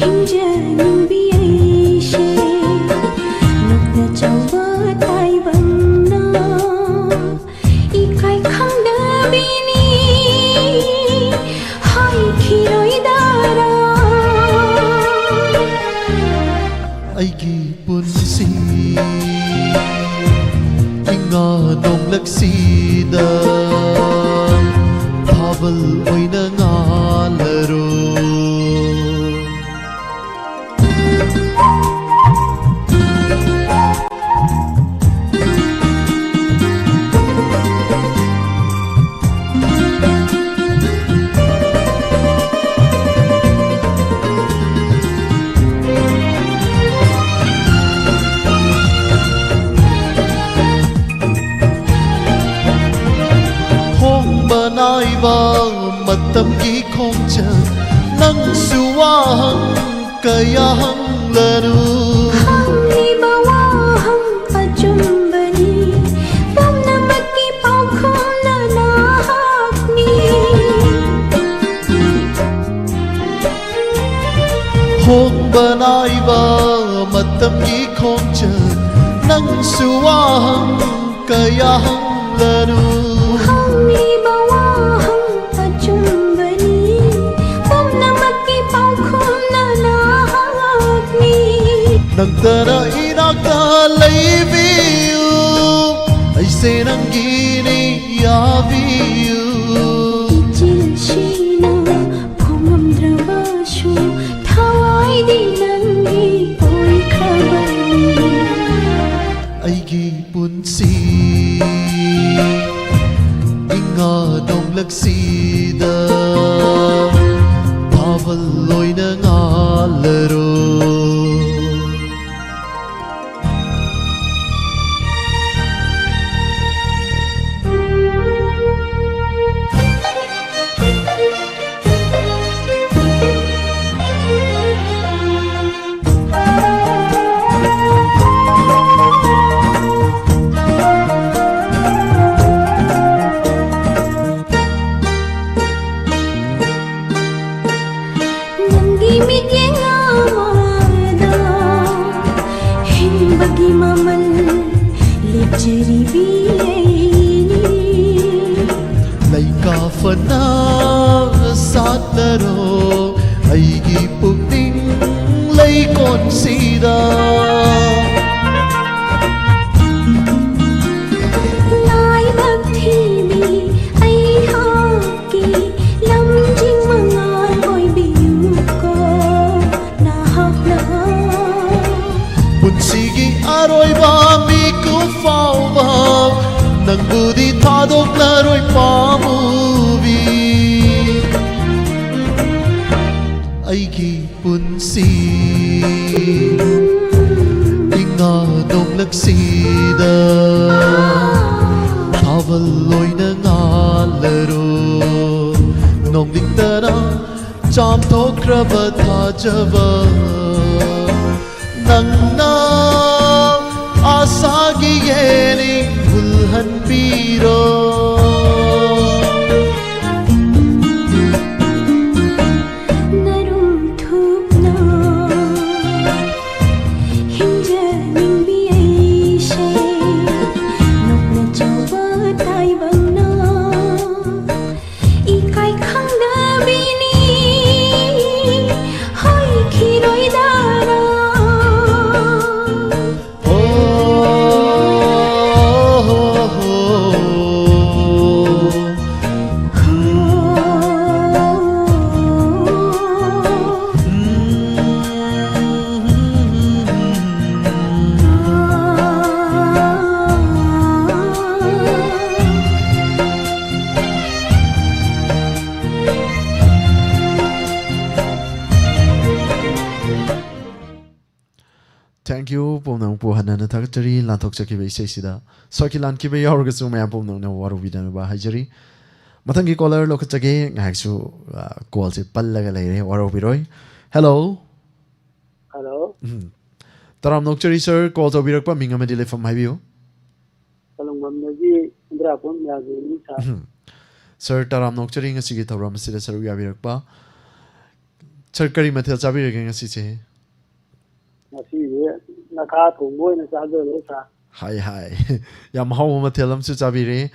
ꯍꯤꯡꯖꯅꯤꯡꯕꯤ ꯑꯩꯁꯦ ꯅꯣꯛꯇ ꯆꯥꯎꯕ ꯇꯥꯏꯕꯪꯅ ꯏꯀꯥꯏ ꯈꯪꯗꯕꯤꯅꯤ ꯍꯥꯏꯈꯤꯔꯣꯏꯗꯔꯥ? ꯑꯩꯒꯤ ꯄꯨꯟꯁꯤ ꯏꯉꯥ ꯅꯣꯡꯂꯛꯁꯤꯗ ꯊꯥꯕꯜ ꯑꯣꯏꯅ ꯉꯥꯜꯂꯔꯣ꯫ ꯍꯣꯡꯕ ꯅꯥꯏꯕ ꯃꯇꯝꯒꯤ ꯈꯣꯡꯆꯠ ꯅꯪꯁꯨ ꯋꯥꯍꯪ ꯀꯌꯥ ꯍꯪꯂꯅꯨ꯫ ꯍꯪꯂꯤꯕ ꯋꯥꯍꯪ ꯑꯆꯨꯝꯕꯅꯤ, ꯄꯨꯝꯅꯃꯛꯀꯤ ꯄꯥꯎꯈꯨꯝꯅ ꯅꯍꯥꯛꯅꯤ꯫ ꯍꯣꯡꯕ ꯅꯥꯏꯕ ꯃꯇꯝꯒꯤ ꯈꯣꯡꯆꯠ ꯅꯪꯁꯨ ꯋꯥꯍꯪ ꯀꯌꯥ ꯍꯪꯂꯅꯨ꯫ ꯍꯪꯂꯤꯕ ꯋꯥꯍꯪ ꯑꯆꯨꯝꯕꯅꯤ, ꯄꯨꯝꯅꯃꯛꯀꯤ ꯄꯥꯎꯈꯨꯝꯅ ꯅꯍꯥꯛꯅꯤ꯫ ꯅꯪꯇꯅ ꯏꯅꯥꯛꯇ ꯂꯩꯕꯤꯌꯨ, ꯑꯩꯁꯦ ꯅꯪꯒꯤꯅꯤ ꯌꯥꯕꯤꯌꯨ꯫ ꯏꯆꯤꯜꯁꯤꯅ ꯐꯣꯡꯉꯝꯗ꯭ꯔꯕꯁꯨ ꯊꯋꯥꯏꯗꯤ ꯅꯪꯒꯤ ꯑꯣꯏꯈ꯭ꯔꯕꯅꯤ꯫ ꯑꯩꯒꯤ ꯄꯨꯟꯁꯤ ꯏꯉꯥ ꯅꯣꯡꯂꯛꯁꯤꯗ ꯊꯥꯕꯜ ꯑꯣꯏꯅ ꯉꯥꯜꯂꯔꯣ꯫ ꯅꯪꯒꯤ ꯃꯤꯠꯌꯦꯡ ꯑꯃꯗ ꯍꯤꯡꯕꯒꯤ ꯃꯃꯜ ꯂꯦꯞꯆꯔꯤꯕꯤ ꯑꯩꯅꯤ꯫ ꯂꯩꯀꯥ ꯐꯅ ꯁꯥꯠꯂꯔꯣ ꯑꯩꯒꯤ ꯄꯨꯛꯅꯤꯡ ꯂꯩꯀꯣꯟꯁꯤꯗ꯫ ꯂꯥꯏꯕꯛ ꯊꯤꯕꯤ ꯑꯩꯍꯥꯛꯀꯤ ꯂꯝꯖꯤꯡ ꯃꯉꯥꯜ ꯑꯣꯏꯕꯤꯌꯨꯀꯣ ꯅꯍꯥꯛꯅ꯫ ꯄꯨꯟꯁꯤꯒꯤ ꯑꯔꯣꯏꯕ ꯃꯤꯀꯨꯞ ꯐꯥꯎꯕ ꯅꯪꯕꯨꯗꯤ ꯊꯥꯗꯣꯛꯂꯔꯣꯏ ꯄꯥꯝꯃꯨꯕꯤ꯫ ꯑꯩꯒꯤ ꯄꯨꯟꯁꯤ ꯏꯉꯥ ꯅꯣꯡꯂꯛꯁꯤꯗ ꯊꯥꯕꯜ ꯑꯣꯏꯅ ꯉꯥꯜꯂꯔꯣ꯫ ꯅꯣꯡ ꯀꯥꯝꯊꯣꯛꯈ꯭ꯔꯕ ꯊꯥꯖꯕ ꯅꯪꯅ ꯑꯥꯁꯥꯒꯤ ꯌꯦꯜꯂꯤ ꯍꯨꯜꯍꯟꯕꯤꯔꯣ꯫ ꯅꯔꯨꯝ ꯊꯨꯞꯅ ꯍꯤꯡꯖꯅꯤꯡꯕꯤ ꯑꯩꯁꯦ ꯅꯣꯛꯅ ꯆꯥꯎꯕ ꯇꯥꯏꯕꯪꯅ ꯏꯀꯥꯏ ꯈꯪꯗꯕꯤꯅꯤ ꯍꯣꯏꯈꯤꯔꯣꯏꯗꯅ꯫ Thank you, ꯄꯨꯝꯅꯃꯛꯄꯨ ꯍꯟꯅ ꯍꯟꯅ ꯊꯥꯒꯠꯆꯔꯤ꯫ ꯂꯥꯟꯊꯣꯛꯆꯈꯤꯕ ꯏꯁꯩꯁꯤꯗ ꯁꯣꯏꯈꯤ ꯂꯥꯟꯈꯤꯕ ꯌꯥꯎꯔꯒꯁꯨ ꯃꯌꯥꯝ ꯄꯨꯝꯅꯃꯛꯅ ꯋꯥꯔꯧꯕꯤꯗꯅꯕ ꯍꯥꯏꯖꯔꯤ꯫ ꯃꯊꯪꯒꯤ caller ꯂꯧꯈꯠꯆꯒꯦ꯫ ꯉꯥꯏꯍꯥꯛꯁꯨ, ꯑ, callꯁꯦ ꯄꯜꯂꯒ ꯂꯩꯔꯦ, ꯋꯥꯔꯧꯕꯤꯔꯣꯏ꯫ Hello꯫ Hello꯫ ꯎꯝ꯫ ꯇꯔꯥꯝꯅ ꯑꯣꯛꯆꯔꯤ sir, call ꯇꯧꯕꯤꯔꯛꯄ ꯃꯤꯡ ꯑꯃꯗꯤ ꯂꯩꯐꯝ ꯍꯥꯏꯕꯤꯌꯨ꯫ ꯀꯂꯨꯡꯕꯝꯗꯒꯤ ꯏꯟꯗ꯭ꯔꯥꯄꯨꯔ ꯃꯌꯥꯝꯒꯤ ꯃꯤ ꯁꯥ꯫ ꯎꯝ꯫ Sir, ꯇꯔꯥꯝꯅ ꯑꯣꯛꯆꯔꯤ ꯉꯁꯤꯒꯤ ꯊꯧꯔꯝ ꯑꯁꯤꯗ ꯁꯔꯨꯛ ꯌꯥꯕꯤꯔꯛꯄ꯫ Sir, ꯀꯔꯤ ꯃꯊꯦꯜ ꯆꯥꯕꯤꯔꯒꯦ ꯉꯁꯤꯁꯦ? ꯉꯁꯤꯁꯦ ꯉꯥꯈꯥ ꯊꯣꯡꯕ ꯑꯣꯏꯅ ꯆꯥꯖꯔꯦ ꯁꯥ꯫ ꯍꯥꯏ, ꯍꯥꯏ꯫ ꯌꯥꯝ ꯍꯥꯎꯕ ꯃꯊꯦꯜ ꯑꯃꯁꯨ ꯆꯥꯕꯤꯔꯦ꯫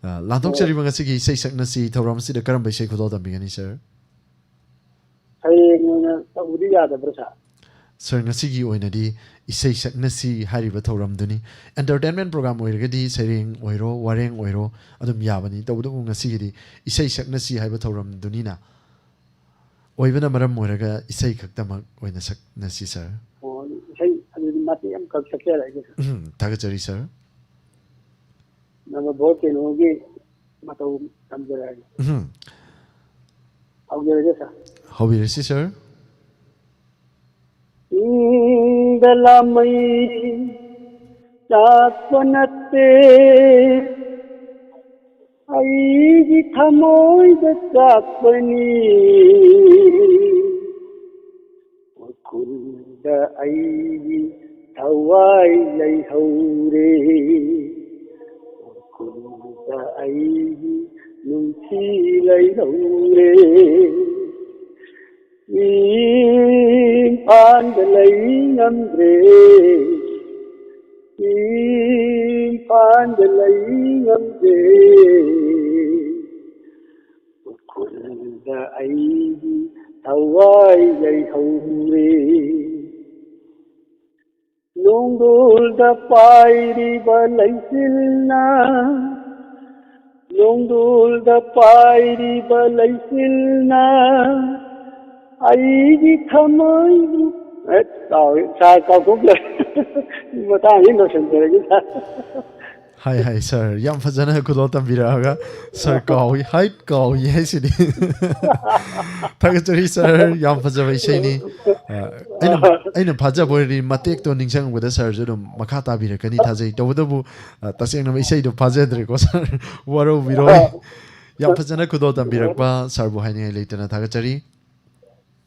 ꯑ, ꯂꯥꯟꯊꯣꯛꯆꯔꯤꯕ ꯉꯁꯤꯒꯤ ꯏꯁꯩ ꯁꯛꯅꯁꯤ ꯊꯧꯔꯝ ꯑꯁꯤꯗ ꯀꯔꯝꯕ ꯏꯁꯩ ꯈꯨꯗꯣꯜ ꯇꯝꯕꯤꯒꯅꯤ, sir? ꯁꯩꯔꯦꯡ ꯑꯣꯏꯅ ꯇꯧꯕꯗꯤ ꯌꯥꯗꯕ꯭ꯔꯥ, sir? Sir, ꯉꯁꯤꯒꯤ ꯑꯣꯏꯅꯗꯤ ꯏꯁꯩ ꯁꯛꯅꯁꯤ ꯍꯥꯏꯔꯤꯕ ꯊꯧꯔꯝꯗꯨꯅꯤ꯫ Entertainment program ꯑꯣꯏꯔꯒꯗꯤ ꯁꯩꯔꯦꯡ ꯑꯣꯏꯔꯣ, ꯋꯥꯔꯦꯡ ꯑꯣꯏꯔꯣ, ꯑꯗꯨꯝ ꯌꯥꯕꯅꯤ꯫ ꯇꯧꯕꯇꯕꯨ ꯉꯁꯤꯒꯤꯗꯤ ꯏꯁꯩ ꯁꯛꯅꯁꯤ ꯍꯥꯏꯕ ꯊꯧꯔꯝꯗꯨꯅꯤꯅ ꯑꯣꯏꯕꯅ ꯃꯔꯝ ꯑꯣꯏꯔꯒ ꯏꯁꯩ ꯈꯛꯇꯃꯛ ꯑꯣꯏꯅ ꯁꯛꯅꯁꯤ, sir꯫ ꯑꯣ, ꯏꯁꯩ ꯑꯗꯨꯗꯤ ꯃꯇꯦꯛ ꯑꯃꯈꯛ ꯁꯛꯆꯔꯛꯑꯒꯦ, sir꯫ ꯎꯝ, ꯊꯥꯒꯠꯆꯔꯤ, sir꯫ ꯅꯝꯕꯔ ꯐꯣꯔ ꯀꯩꯅꯣꯒꯤ ꯃꯇꯧ ꯇꯝꯖꯔꯛꯑꯒꯦ꯫ ꯎꯝ꯫ ꯍꯧꯖꯔꯒꯦ, sir꯫ ꯍꯧꯕꯤꯔꯁꯤ, sir꯫ ꯏꯪꯗ ꯂꯥꯃꯩ ꯆꯥꯛꯄ ꯅꯠꯇꯦ, ꯑꯩꯒꯤ ꯊꯃꯣꯏꯗ ꯆꯥꯛꯄꯅꯤ, ꯎꯈꯨꯜꯗ ꯑꯩꯒꯤ ꯊꯋꯥꯏ ꯂꯩꯍꯧꯔꯦ, ꯎꯈꯨꯜꯗ ꯑꯩꯒꯤ ꯅꯨꯡꯁꯤ ꯂꯩꯍꯧꯔꯦ꯫ ꯏꯝꯐꯥꯜꯗ ꯂꯩ ꯉꯝꯗ꯭ꯔꯦ, ꯏꯝꯐꯥꯜꯗ ꯂꯩ ꯉꯝꯗ꯭ꯔꯦ꯫ ꯎꯈ꯭ꯔꯨꯜꯗ ꯑꯩꯒꯤ ꯊꯋꯥꯏ ꯂꯩꯍꯧꯔꯦ꯫ ꯅꯣꯡꯗꯣꯜꯗ ꯄꯥꯏꯔꯤꯕ ꯂꯩꯆꯤꯜꯅ, ꯅꯣꯡꯗꯣꯜꯗ ꯄꯥꯏꯔꯤꯕ ꯂꯩꯆꯤꯜꯅ ꯑꯩꯒꯤ ꯊꯃꯣꯏꯕꯨ, ꯑꯦ, ꯀꯥꯎ-, ꯁꯥꯔ, ꯀꯥꯎꯊꯣꯛꯈ꯭ꯔꯦ꯫ ꯃꯇꯥꯡꯁꯤ ꯂꯣꯏꯁꯤꯟꯖꯔꯒꯦ, ꯁꯥꯔ꯫ ꯍꯥꯏ, ꯍꯥꯏ, ꯁꯥꯔ, ꯌꯥꯝ ꯐꯖꯅ ꯈꯨꯗꯣꯜ ꯇꯝꯕꯤꯔꯛꯑꯒ, ꯁꯥꯔ, ꯀꯥꯎꯏ, ꯍꯥꯏꯠ, ꯀꯥꯎꯏ ꯍꯥꯏꯁꯤꯗꯤ꯫ ꯊꯥꯒꯠꯆꯔꯤ, ꯁꯥꯔ, ꯌꯥꯝ ꯐꯖꯕ ꯏꯁꯩꯅꯤ꯫ ꯑ, ꯑꯩꯅ, ꯑꯩꯅ ꯐꯥꯖꯕ ꯑꯣꯏꯔꯗꯤ ꯃꯇꯦꯛꯇꯣ ꯅꯤꯡꯁꯤꯡꯕꯗ ꯁꯥꯔꯁꯨ ꯑꯗꯨꯝ ꯃꯈꯥ ꯇꯥꯕꯤꯔꯛꯀꯅꯤ ꯊꯥꯖꯩ꯫ ꯇꯧꯕꯇꯕꯨ, ꯑ, ꯇꯁꯦꯡꯅ ꯏꯁꯩꯗꯣ ꯐꯥꯖꯗ꯭ꯔꯦꯀꯣ, ꯁꯥꯔ꯫ ꯋꯥꯔꯧꯕꯤꯔꯣꯏ꯫ ꯌꯥꯝ ꯐꯖꯅ ꯈꯨꯗꯣꯜ ꯇꯝꯕꯤꯔꯛꯄ ꯁꯥꯔꯕꯨ ꯍꯥꯏꯅꯤꯡꯉꯥꯏ ꯂꯩꯇꯅ ꯊꯥꯒꯠꯆꯔꯤ꯫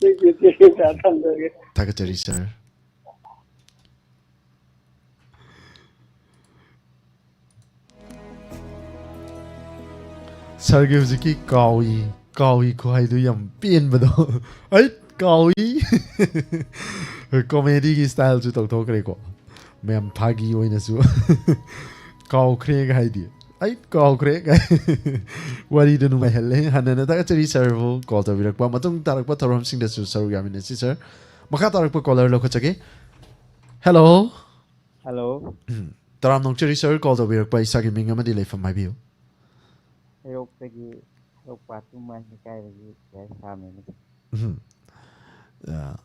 ꯊꯦꯡꯀ꯭ꯌꯨ, ꯊꯦꯡꯀ꯭ꯌꯨ, ꯁꯥꯔ, ꯊꯝꯖꯔꯒꯦ꯫ ꯊꯥꯒꯠꯆꯔꯤ, ꯁꯥꯔ꯫ ꯁꯥꯔꯒꯤ ꯍꯧꯖꯤꯛꯀꯤ "ꯀꯥꯎꯏ, ꯀꯥꯎꯏ" ꯈꯨꯍꯥꯏꯗꯨ ꯌꯥꯝ ꯄꯦꯟꯕꯗꯣ꯫ ꯑꯩ ꯀꯥꯎꯏ꯫ ꯀꯣꯃꯦꯗꯤꯒꯤ ꯁ꯭ꯇꯥꯏꯜꯁꯨ ꯇꯧꯊꯣꯛꯈ꯭ꯔꯦꯀꯣ꯫ ꯃꯌꯥꯝ ꯐꯥꯒꯤ ꯑꯣꯏꯅꯁꯨ "ꯀꯥꯎꯈ꯭ꯔꯦꯒ" ꯍꯥꯏꯗꯤ꯫ "ꯑꯩ ꯀꯥꯎꯈ꯭ꯔꯦ" ꯀꯥꯏ꯫ ꯋꯥꯔꯤꯗꯨ ꯅꯨꯡꯉꯥꯏꯍꯜꯂꯦ꯫ ꯍꯟꯅ ꯍꯟꯅ ꯊꯥꯒꯠꯆꯔꯤ ꯁꯥꯔꯕꯨ ꯀꯣꯜ ꯇꯧꯕꯤꯔꯛꯄ꯫ ꯃꯇꯨꯡ ꯇꯥꯔꯛꯄ ꯊꯧꯔꯝꯁꯤꯡꯗꯁꯨ ꯁꯔꯨꯛ ꯌꯥꯃꯤꯟꯅꯁꯤ, ꯁꯥꯔ꯫ ꯃꯈꯥ ꯇꯥꯔꯛꯄ ꯀꯣꯂꯔ ꯂꯧꯈꯠꯆꯒꯦ꯫ ꯍꯦꯜꯂꯣ꯫ ꯍꯜꯂꯣ꯫ ꯎꯝ꯫ ꯇꯔꯥꯝꯅ ꯑꯣꯛꯆꯔꯤ ꯁꯥꯔ, ꯀꯣꯜ ꯇꯧꯕꯤꯔꯛꯄ꯫ ꯏꯁꯥꯒꯤ ꯃꯤꯡ ꯑꯃꯗꯤ ꯂꯩꯐꯝ ꯍꯥꯏꯕꯤꯌꯨ꯫ ꯍꯩꯔꯣꯛꯇꯒꯤ, ꯍꯩꯔꯣꯛ ꯄꯥꯠ ꯇꯨꯃꯥꯏ ꯂꯩꯀꯥꯏꯗꯒꯤ ꯌꯥꯏꯐꯥꯕꯅꯤ꯫ ꯎꯝ꯫ ꯑ,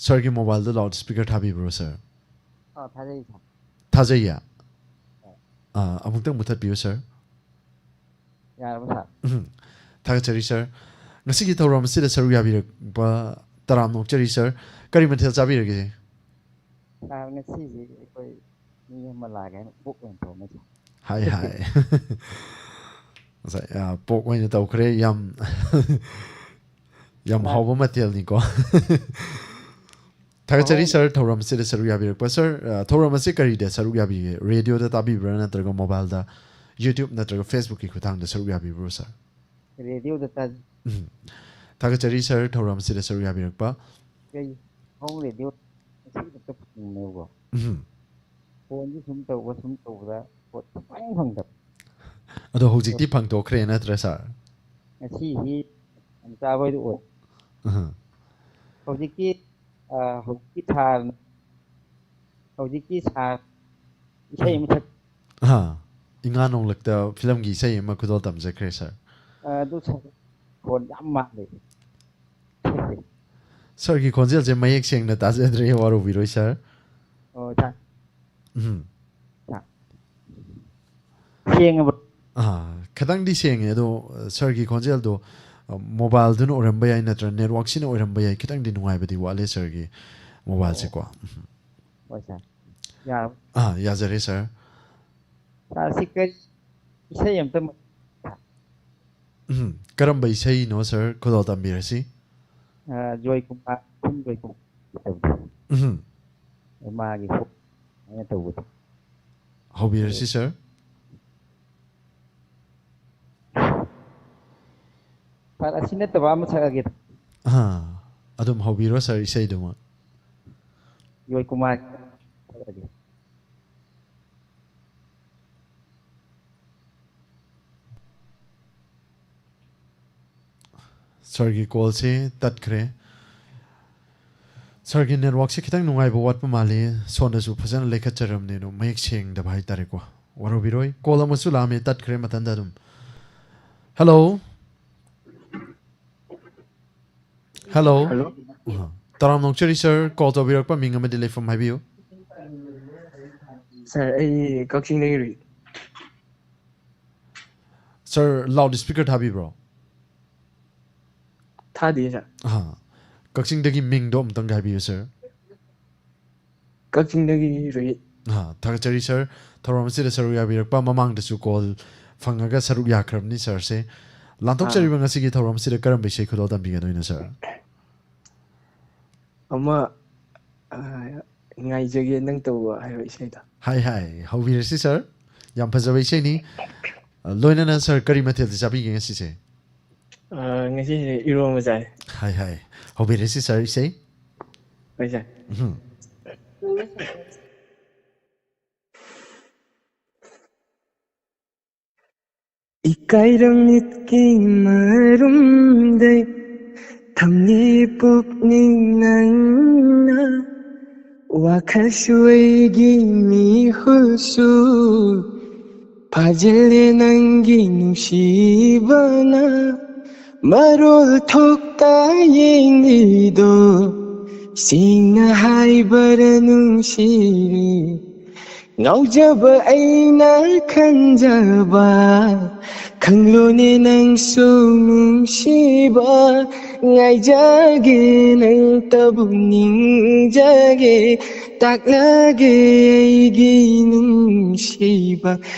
ꯁꯥꯔꯒꯤ ꯃꯣꯕꯥꯏꯜꯗ ꯂꯥꯎꯠ ꯁ꯭ꯄꯤꯀꯔ ꯊꯥꯕꯤꯕ꯭ꯔꯣ, ꯁꯥꯔ? ꯑꯥ, ꯊꯥꯖꯩ, ꯁꯥꯔ꯫ ꯊꯥꯖꯩꯌꯦ? ꯑꯥ꯫ ꯑ, ꯑꯃꯨꯛꯇꯪ ꯃꯨꯊꯠꯄꯤꯌꯨ, ꯁꯥꯔ꯫ ꯌꯥꯔꯕ, ꯁꯥꯔ? ꯎꯝ꯫ ꯊꯥꯒꯠꯆꯔꯤ, ꯁꯥꯔ꯫ ꯉꯁꯤꯒꯤ ꯊꯧꯔꯝ ꯑꯁꯤꯗ ꯁꯔꯨꯛ ꯌꯥꯕꯤꯔꯛꯄ ꯇꯔꯥꯝꯅ ꯑꯣꯛꯆꯔꯤ, ꯁꯥꯔ꯫ ꯀꯔꯤ ꯃꯊꯦꯜ ꯆꯥꯕꯤꯔꯒꯦ? ꯁꯥꯔ, ꯉꯁꯤꯁꯤ ꯑꯩꯈꯣꯏ ꯃꯤ ꯑꯃ ꯂꯥꯛꯑꯒꯦ ꯍꯥꯏꯅ ꯑꯣꯛ ꯑꯣꯏꯅ ꯊꯣꯡꯉꯦ, ꯁꯥꯔ꯫ ꯍꯥꯏ, ꯍꯥꯏ꯫ ꯉꯁꯥꯏ, ꯑ, ꯄꯣꯛ ꯑꯣꯏꯅ ꯇꯧꯈ꯭ꯔꯦ꯫ ꯌꯥꯝ, ꯌꯥꯝ ꯍꯥꯎꯕ ꯃꯊꯦꯜꯅꯤꯀꯣ꯫ ꯊꯥꯒꯠꯆꯔꯤ, ꯁꯥꯔ, ꯊꯧꯔꯝ ꯑꯁꯤꯗ ꯁꯔꯨꯛ ꯌꯥꯕꯤꯔꯛꯄ꯫ ꯁꯥꯔ, ꯑ, ꯊꯧꯔꯝ ꯑꯁꯤ ꯀꯔꯤꯗ ꯁꯔꯨꯛ ꯌꯥꯕꯤꯒꯦ? ꯔꯦꯗꯤꯑꯣꯗ ꯇꯥꯕꯤꯕ꯭ꯔꯥ, ꯅꯠꯇ꯭ꯔꯒ ꯃꯣꯕꯥꯏꯜꯗ, YouTube ꯅꯠꯇ꯭ꯔꯒ Facebook-ꯀꯤ ꯈꯨꯠꯊꯥꯡꯗ ꯁꯔꯨꯛ ꯌꯥꯕꯤꯕ꯭ꯔꯣ, ꯁꯥꯔ? ꯔꯦꯗꯤꯑꯣꯗ ꯇꯥꯖꯩ꯫ ꯎꯝ꯫ ꯊꯥꯒꯠꯆꯔꯤ, ꯁꯥꯔ, ꯊꯧꯔꯝ ꯑꯁꯤꯗ ꯁꯔꯨꯛ ꯌꯥꯕꯤꯔꯛꯄ꯫ ꯀꯩ ꯍꯣꯝ ꯔꯦꯗꯤꯑꯣ ꯉꯁꯤ ꯈꯛꯇ ꯐꯪꯕꯅꯦꯕꯀꯣ꯫ ꯎꯝ꯫ ꯐꯣꯟꯁꯤ ꯁꯨꯝ ꯇꯧꯕ, ꯁꯨꯝ ꯇꯧꯕꯗ ꯄꯣꯠ ꯁꯨꯡꯐꯪ ꯐꯪꯗꯕ꯫ ꯑꯗꯣ ꯍꯧꯖꯤꯛꯇꯤ ꯐꯪꯗꯣꯛꯈ꯭ꯔꯦ ꯅꯠꯇ꯭ꯔꯥ, ꯁꯥꯔ? ꯉꯁꯤꯁꯤ ꯌꯥꯝ ꯆꯥꯕ ꯍꯥꯏꯗꯨ ꯑꯣꯏ꯫ ꯑꯍ꯫ ꯍꯧꯖꯤꯛꯀꯤ, ꯑ, ꯍꯧꯖꯤꯛꯀꯤ ꯁꯥꯔ, ꯍꯧꯖꯤꯛꯀꯤ ꯁꯥꯔ ꯏꯁꯩ ꯎꯝ꯫ ꯑꯃ ꯁꯛ- ꯑꯍ꯫ ꯏꯉꯥ ꯅꯣꯡꯂꯛꯇ ꯐꯤꯂꯝꯒꯤ ꯏꯁꯩ ꯑꯃ ꯈꯨꯗꯣꯜ ꯇꯝꯖꯈ꯭ꯔꯦ, ꯁꯥꯔ꯫ ꯑ, ꯑꯗꯨ ꯁꯥꯔ ꯈꯣꯟ ꯌꯥꯝ ꯃꯥꯜꯂꯦ꯫ ꯁꯥꯔꯒꯤ ꯈꯣꯟꯖꯦꯜꯁꯦ ꯃꯌꯦꯛ ꯁꯦꯡꯅ ꯇꯥꯖꯗ꯭ꯔꯦ, ꯋꯥꯔꯧꯕꯤꯔꯣꯏ, ꯁꯥꯔ꯫ ꯑꯣ, ꯁꯥꯔ꯫ ꯎꯝ꯫ ꯁꯥꯔ꯫ ꯁꯦꯡꯉꯕ? ꯑꯥ, ꯈꯤꯇꯪꯗꯤ ꯁꯦꯡꯉꯦ, ꯑꯗꯣ, ꯑ, ꯁꯥꯔꯒꯤ ꯈꯣꯟꯖꯦꯜꯗꯣ, ꯑ, ꯃꯣꯕꯥꯏꯜꯗꯨꯅ ꯑꯣꯏꯔꯝꯕ ꯌꯥꯏ, ꯅꯠꯇ꯭ꯔꯒ ꯅꯦꯠꯋꯥꯛꯁꯤꯅ ꯑꯣꯏꯔꯝꯕ ꯌꯥꯏ, ꯈꯤꯇꯪꯗꯤ ꯅꯨꯡꯉꯥꯏꯕꯗꯤ ꯋꯥꯠꯂꯦ ꯁꯥꯔꯒꯤ ꯃꯣꯕꯥꯏꯜꯁꯦꯀꯣ꯫ ꯑꯣ꯫ ꯎꯝ꯫ ꯍꯣꯏ, ꯁꯥꯔ꯫ ꯌꯥꯔꯕ? ꯑꯥ, ꯌꯥꯖꯔꯦ, ꯁꯥꯔ꯫ ꯁꯥꯔ, ꯁꯤ ꯀꯔꯤ ꯏꯁꯩ ꯑꯝꯇ ꯃ- ꯎꯝ, ꯀꯔꯝꯕ ꯏꯁꯩꯅꯣ, ꯁꯥꯔ? ꯈꯨꯗꯣꯜ ꯇꯝꯕꯤꯔꯁꯤ꯫ ꯑ, ꯖꯣꯏꯀꯨꯃꯥꯔ, ꯈꯨꯟ ꯖꯣꯏꯀꯨꯃꯥꯔ ꯇꯧꯕꯗꯣ꯫ ꯎꯝ꯫ ꯃꯥꯒꯤ ꯍꯣ-, ꯁꯨꯃꯥꯏꯅ ꯇꯧꯕꯗꯣ꯫ ꯍꯧꯕꯤꯔꯁꯤ, ꯁꯥꯔ꯫ ꯁꯥꯔ, ꯑꯁꯤ ꯅꯠꯇꯕ ꯑꯃ ꯁꯛꯑꯒꯦ꯫ ꯑꯥ, ꯑꯗꯨꯝ ꯍꯧꯕꯤꯔꯣ, ꯁꯥꯔ, ꯏꯁꯩꯗꯨꯃ꯫ ꯖꯣꯏꯀꯨꯃꯥꯔ ꯁꯛꯑꯒꯦ꯫ ꯁꯥꯔꯒꯤ ꯀꯣꯜꯁꯦ ꯇꯠꯈ꯭ꯔꯦ꯫ ꯁꯥꯔꯒꯤ ꯅꯦꯠꯋꯥꯛꯁꯦ ꯈꯤꯇꯪ ꯅꯨꯡꯉꯥꯏꯕ ꯋꯥꯠꯄ ꯃꯥꯜꯂꯤ꯫ ꯁꯣꯝꯗꯁꯨ ꯐꯖꯅ ꯂꯩꯈꯠꯆꯔꯕꯅꯦ, ꯑꯗꯣ ꯃꯌꯦꯛ ꯁꯦꯡꯗꯕ ꯍꯥꯏꯇꯥꯔꯦꯀꯣ꯫ ꯋꯥꯔꯧꯕꯤꯔꯣꯏ꯫ ꯀꯣꯜ ꯑꯃꯁꯨ ꯂꯥꯛꯑꯝꯃꯦ, ꯇꯠꯈ꯭ꯔꯦ ꯃꯊꯟꯇ ꯑꯗꯨꯝ꯫ ꯍꯜꯂꯣ꯫ ꯍꯜꯂꯣ꯫ ꯍꯜꯂꯣ꯫ ꯑ, ꯇꯔꯥꯝꯅ ꯑꯣꯛꯆꯔꯤ ꯁꯥꯔ, ꯀꯣꯜ ꯇꯧꯕꯤꯔꯛꯄ ꯃꯤꯡ ꯑꯃꯗꯤ ꯂꯩꯐꯝ ꯍꯥꯏꯕꯤꯌꯨ꯫ ꯁꯥꯔ, ꯑꯩ ꯀꯛꯆꯤꯡꯗꯒꯤ ꯔꯨꯏ꯫ ꯁꯥꯔ, ꯂꯥꯎꯠ ꯁ꯭ꯄꯤꯀꯔ ꯊꯥꯕꯤꯕ꯭ꯔꯣ? ꯊꯥꯗꯤꯌꯦ, ꯁꯥꯔ꯫ ꯑ, ꯀꯛꯆꯤꯡꯗꯒꯤ ꯃꯤꯡꯗꯣ ꯑꯃꯨꯛꯇꯪꯒ ꯍꯥꯏꯕꯤꯌꯨ, ꯁꯥꯔ꯫ ꯀꯛꯆꯤꯡꯗꯒꯤ ꯔꯣꯍꯤꯠ꯫ ꯑ, ꯊꯥꯒꯠꯆꯔꯤ, ꯁꯥꯔ, ꯊꯧꯔꯝ ꯑꯁꯤꯗ ꯁꯔꯨꯛ ꯌꯥꯕꯤꯔꯛꯄ꯫ ꯃꯃꯥꯡꯗꯁꯨ ꯀꯣꯜ ꯐꯪꯉꯒ ꯁꯔꯨꯛ ꯌꯥꯈ꯭ꯔꯕꯅꯤ ꯁꯥꯔꯁꯦ꯫ ꯂꯥꯟꯊꯣꯛꯆꯔꯤꯕ ꯉꯁꯤꯒꯤ ꯊꯧꯔꯝꯁꯤꯗ ꯀꯔꯝꯕ ꯏꯁꯩ ꯈꯨꯗꯣꯜ ꯇꯝꯕꯤꯒꯗꯣꯏꯅꯣ ꯁꯥꯔ? ꯑꯃ ꯑ, ꯉꯥꯏꯖꯒꯦ ꯅꯪ ꯇꯧꯕ ꯍꯥꯏꯕ ꯏꯁꯩꯗꯣ꯫ ꯍꯥꯏ ꯍꯥꯏ, ꯍꯧꯕꯤꯔꯁꯤ ꯁꯥꯔ꯫ ꯌꯥꯝ ꯐꯖꯕ ꯏꯁꯩꯅꯤ꯫ ꯑ, ꯂꯣꯏꯅꯅ ꯁꯥꯔ ꯀꯔꯤ ꯃꯊꯦꯜꯗꯤ ꯆꯥꯕꯤꯒꯦ ꯉꯁꯤꯁꯦ? ꯑ, ꯉꯁꯤꯁꯦ ꯏꯔꯣꯝꯕ ꯆꯥꯏ꯫ ꯍꯥꯏ ꯍꯥꯏ, ꯍꯧꯕꯤꯔꯁꯤ ꯁꯥꯔ ꯏꯁꯩ꯫ ꯍꯣꯏ ꯁꯥꯔ꯫ ꯎꯝ꯫ ꯏꯀꯥꯏꯔꯝꯃꯤꯠꯀꯤ ꯃꯔꯨꯝꯗꯩ ꯊꯝꯂꯤ ꯄꯨꯛꯅꯤꯡ ꯅꯪꯅ, ꯋꯥꯈꯜꯁꯨ ꯑꯩꯒꯤ ꯃꯤꯍꯨꯜꯁꯨ ꯐꯥꯖꯤꯜꯂꯦ ꯅꯪꯒꯤ ꯅꯨꯡꯁꯤꯕꯅ꯫ ꯃꯔꯣꯜ ꯊꯣꯛꯇ ꯌꯦꯡꯂꯤꯗꯣ ꯁꯦꯡꯅ ꯍꯥꯏꯕꯔ ꯅꯨꯡꯁꯤꯔꯤ꯫ ꯉꯥꯎꯖꯕ ꯑꯩꯅ ꯈꯟꯖꯕ ꯈꯪꯂꯣꯅꯦ ꯅꯪꯁꯨ ꯅꯨꯡꯁꯤꯕ꯫ ꯉꯥꯏꯖꯒꯦ ꯅꯪꯇꯕꯨ ꯅꯤꯡꯖꯒꯦ ꯇꯥꯛꯂꯒꯦ ꯑꯩꯒꯤ ꯅꯨꯡꯁꯤꯕ꯫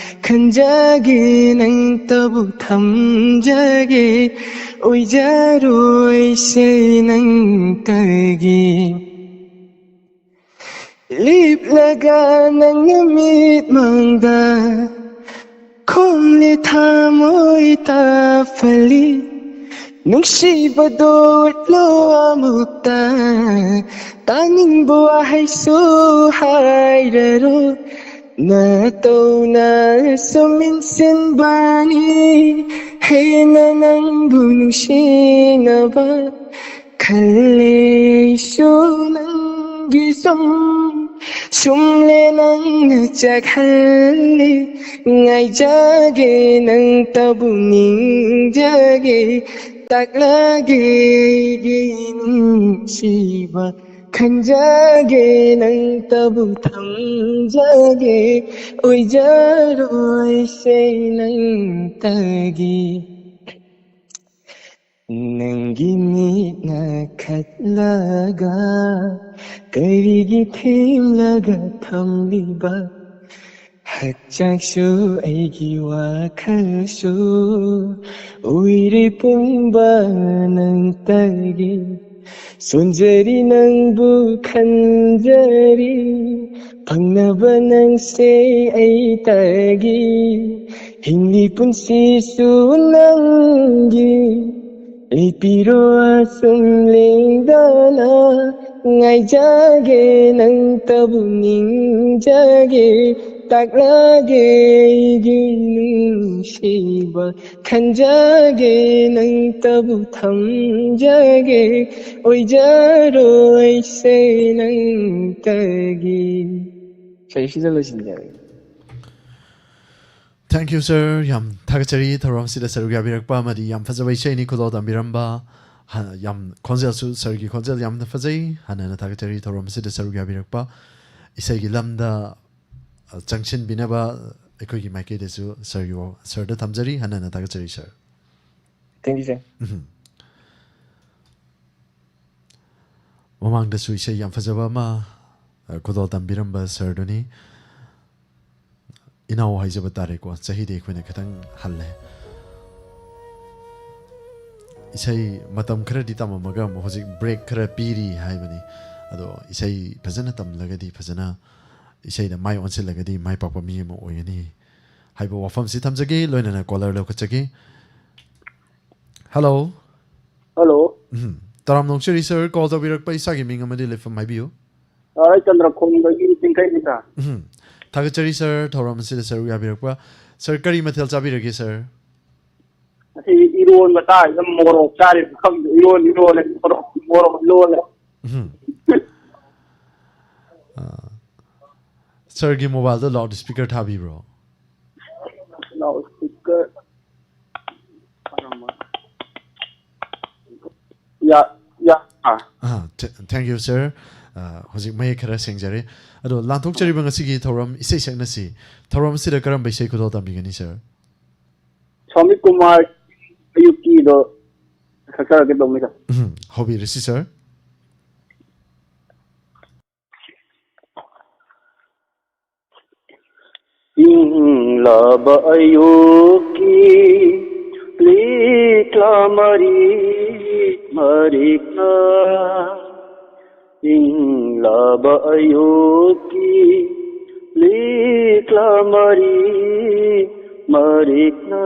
ꯈꯟꯖꯒꯦ ꯅꯪꯇꯕꯨ ꯊꯝꯖꯒꯦ ꯑꯣꯏꯖꯔꯣꯏꯁꯦ ꯅꯪꯇꯒꯤ꯫ ꯂꯤꯞꯂꯒ ꯅꯪꯅ ꯃꯤꯠꯃꯥꯡꯗ ꯈꯣꯝꯂꯤ ꯊꯃꯣꯏ ꯇꯥꯐꯜꯂꯤ꯫ ꯅꯨꯡꯁꯤꯕꯗꯣ ꯎꯠꯂꯣ ꯑꯃꯨꯛꯇ ꯇꯥꯅꯤꯡꯕ ꯋꯥꯍꯩꯁꯨ ꯍꯥꯏꯔꯔꯣ꯫ ꯅꯇꯧꯅ ꯁꯨꯝ ꯏꯟꯁꯤꯟꯕꯅꯤ ꯍꯦꯟꯅ ꯅꯪꯕꯨ ꯅꯨꯡꯁꯤꯅꯕ꯫ ꯈꯜꯂꯦ ꯑꯩꯁꯨ ꯅꯪꯒꯤ ꯁꯨꯝ ꯁꯨꯝꯂꯦ ꯅꯪꯅ ꯆꯥꯛꯍꯜꯂꯤ꯫ ꯉꯥꯏꯖꯒꯦ ꯅꯪꯇꯕꯨ ꯅꯤꯡꯖꯒꯦ ꯇꯥꯛꯂꯒꯦ ꯑꯩꯒꯤ ꯅꯨꯡꯁꯤꯕ꯫ ꯈꯟꯖꯒꯦ ꯅꯪꯇꯕꯨ ꯊꯝꯖꯒꯦ ꯑꯣꯏꯖꯔꯣꯏꯁꯦ ꯅꯪꯇꯒꯤ꯫ ꯅꯪꯒꯤ ꯃꯤꯠꯅ ꯈꯠꯂꯒ ꯀꯔꯤꯒꯤ ꯊꯦꯝꯂꯒ ꯊꯝꯂꯤꯕ? ꯍꯛꯆꯥꯡꯁꯨ ꯑꯩꯒꯤ ꯋꯥꯈꯜꯁꯨ ꯎꯏꯔꯦ ꯄꯨꯝꯕ ꯅꯪꯇꯒꯤ꯫ ꯁꯣꯟꯖꯔꯤ ꯅꯪꯕꯨ ꯈꯟꯖꯔꯤ, ꯐꯪꯅꯕ ꯅꯪꯁꯦ ꯑꯩꯇꯒꯤ꯫ ꯍꯤꯡꯂꯤ ꯄꯨꯟꯁꯤꯁꯨ ꯅꯪꯒꯤ, ꯂꯦꯞꯄꯤꯔꯣ ꯑꯁꯨꯝ ꯂꯦꯡꯗꯅ꯫ ꯉꯥꯏꯖꯒꯦ ꯅꯪꯇꯕꯨ ꯅꯤꯡꯖꯒꯦ, ꯇꯥꯛꯂꯒꯦ ꯑꯩꯒꯤ ꯅꯨꯡꯁꯤꯕ꯫ ꯈꯟꯖꯒꯦ ꯅꯪꯇꯕꯨ ꯊꯝꯖꯒꯦ, ꯑꯣꯏꯖꯔꯣ ꯑꯩꯁꯦ ꯅꯪꯇꯒꯤ꯫ ꯏꯁꯩꯁꯤꯗ ꯂꯣꯏꯁꯤꯟꯖꯔꯒꯦ꯫ Thank you, sir. ꯌꯥꯝ ꯊꯥꯒꯠꯆꯔꯤ ꯊꯧꯔꯝ ꯑꯁꯤꯗ ꯁꯔꯨꯛ ꯌꯥꯕꯤꯔꯛꯄ ꯑꯃꯗꯤ ꯌꯥꯝ ꯐꯖꯕ ꯏꯁꯩꯅꯤ ꯈꯨꯗꯣꯜ ꯇꯝꯕꯤꯔꯝꯕ꯫ ꯍ-, ꯌꯥꯝ ꯈꯣꯟꯖꯦꯜꯁꯨ, ꯁꯔꯒꯤ ꯈꯣꯟꯖꯦꯜ ꯌꯥꯝꯅ ꯐꯖꯩ꯫ ꯍꯟꯅ ꯍꯟꯅ ꯊꯥꯒꯠꯆꯔꯤ ꯊꯧꯔꯝ ꯑꯁꯤꯗ ꯁꯔꯨꯛ ꯌꯥꯕꯤꯔꯛꯄ꯫ ꯏꯁꯩꯒꯤ ꯂꯝꯗ, ꯑ, ꯆꯪꯁꯤꯟꯕꯤꯅꯕ ꯑꯩꯈꯣꯏꯒꯤ ꯃꯥꯏꯀꯩꯗꯁꯨ ꯁꯔꯒꯤ ꯋꯥ-, ꯁꯔꯗ ꯊꯝꯖꯔꯤ꯫ ꯍꯟꯅ ꯍꯟꯅ ꯊꯥꯒꯠꯆꯔꯤ, ꯁꯔ꯫ Thank you, sir. ꯎꯝ꯫ ꯃꯃꯥꯡꯗꯁꯨ ꯏꯁꯩ ꯌꯥꯝ ꯐꯖꯕ ꯑꯃ, ꯑ, ꯈꯨꯗꯣꯜ ꯇꯝꯕꯤꯔꯝꯕ ꯁꯔꯗꯨꯅꯤ꯫ ꯏꯅꯥꯎ ꯍꯥꯏꯖꯕ ꯇꯥꯔꯦꯀꯣ, ꯆꯍꯤꯗꯤ ꯑꯩꯈꯣꯏꯅ ꯈꯤꯇꯪ ꯍꯜꯂꯦ꯫ ꯏꯁꯩ ꯃꯇꯝ ꯈꯔꯗꯤ ꯇꯝꯃꯝꯃꯒ ꯑꯃꯨꯛ ꯍꯧꯖꯤꯛ break ꯈꯔ ꯄꯤꯔꯤ ꯍꯥꯏꯕꯅꯤ꯫ ꯑꯗꯣ ꯏꯁꯩ ꯐꯖꯅ ꯇꯝꯂꯒꯗꯤ, ꯐꯖꯅ ꯏꯁꯩꯗ ꯃꯥꯏ ꯑꯣꯟꯁꯤꯜꯂꯒꯗꯤ ꯃꯥꯏ ꯄꯥꯛꯄ ꯃꯤ ꯑꯃ ꯑꯣꯏꯒꯅꯤ ꯍꯥꯏꯕ ꯋꯥꯐꯝꯁꯤ ꯊꯝꯖꯒꯦ꯫ ꯂꯣꯏꯅꯅ caller ꯂꯧꯈꯠꯆꯒꯦ꯫ Hello꯫ Hello꯫ ꯎꯝ꯫ ꯇꯔꯥꯝꯅ ꯑꯣꯛꯆꯔꯤ sir, call ꯇꯧꯕꯤꯔꯛꯄ ꯏꯁꯥꯒꯤ ꯃꯤꯡ ꯑꯃꯗꯤ ꯂꯩꯐꯝ ꯍꯥꯏꯕꯤꯌꯨ꯫ ꯑꯩ ꯆꯟꯗ꯭ꯔꯈꯣꯡꯗꯒꯤ ꯆꯤꯡꯈꯩꯅꯤꯗ꯫ ꯎꯝ꯫ ꯊꯥꯒꯠꯆꯔꯤ sir, ꯊꯧꯔꯝ ꯑꯁꯤꯗ ꯁꯔꯨꯛ ꯌꯥꯕꯤꯔꯛꯄ꯫ Sir, ꯀꯔꯤ ꯃꯊꯦꯜ ꯆꯥꯕꯤꯔꯒꯦ sir? ꯉꯁꯤ ꯏꯔꯣꯟꯕ ꯆꯥꯔꯤꯗ ꯃꯣꯔꯣꯛ ꯆꯥꯔꯤꯕ ꯈꯪꯗꯦ꯫ ꯏꯔꯣꯟ ꯏꯔꯣꯜꯂꯦ ꯃꯣꯔꯣꯛ ꯃꯣꯔꯣꯛ ꯏꯔꯣꯜꯂꯦ꯫ ꯎꯝ꯫ ꯑ, sirꯒꯤ mobileꯗ loud speaker ꯊꯥꯕꯤꯕ꯭ꯔꯣ? Loud speaker꯫ ꯌꯥ ꯌꯥ ꯑꯥ꯫ ꯑꯥ, th- thank you sir꯫ ꯑ, ꯍꯧꯖꯤꯛ ꯃꯌꯦꯛ ꯈꯔ ꯁꯦꯡꯖꯔꯦ꯫ ꯑꯗꯣ ꯂꯥꯟꯊꯣꯛꯆꯔꯤꯕ ꯉꯁꯤꯒꯤ ꯊꯧꯔꯝ ꯏꯁꯩ ꯁꯛꯅꯁꯤ꯫ ꯊꯧꯔꯝ ꯑꯁꯤꯗ ꯀꯔꯝꯕ ꯏꯁꯩ ꯈꯨꯗꯣꯜ ꯇꯝꯕꯤꯒꯅꯤ sir? ꯁ꯭ꯋꯥꯃꯤ ꯀꯨꯃꯥꯔ ꯑꯌꯨꯛꯀꯤꯗꯣ ꯁꯛꯆꯔꯛꯀꯦ ꯇꯧꯕꯅꯤꯗ꯫ ꯎꯝ, ꯍꯧꯕꯤꯔꯁꯤ sir꯫ ꯏꯪꯂꯕ ꯑꯌꯨꯛꯀꯤ ꯂꯤꯛꯂꯥ ꯃꯔꯤꯛ ꯃꯔꯤꯛꯅ, ꯏꯪꯂꯕ ꯑꯌꯨꯛꯀꯤ ꯂꯤꯛꯂꯥ ꯃꯔꯤꯛ ꯃꯔꯤꯛꯅ,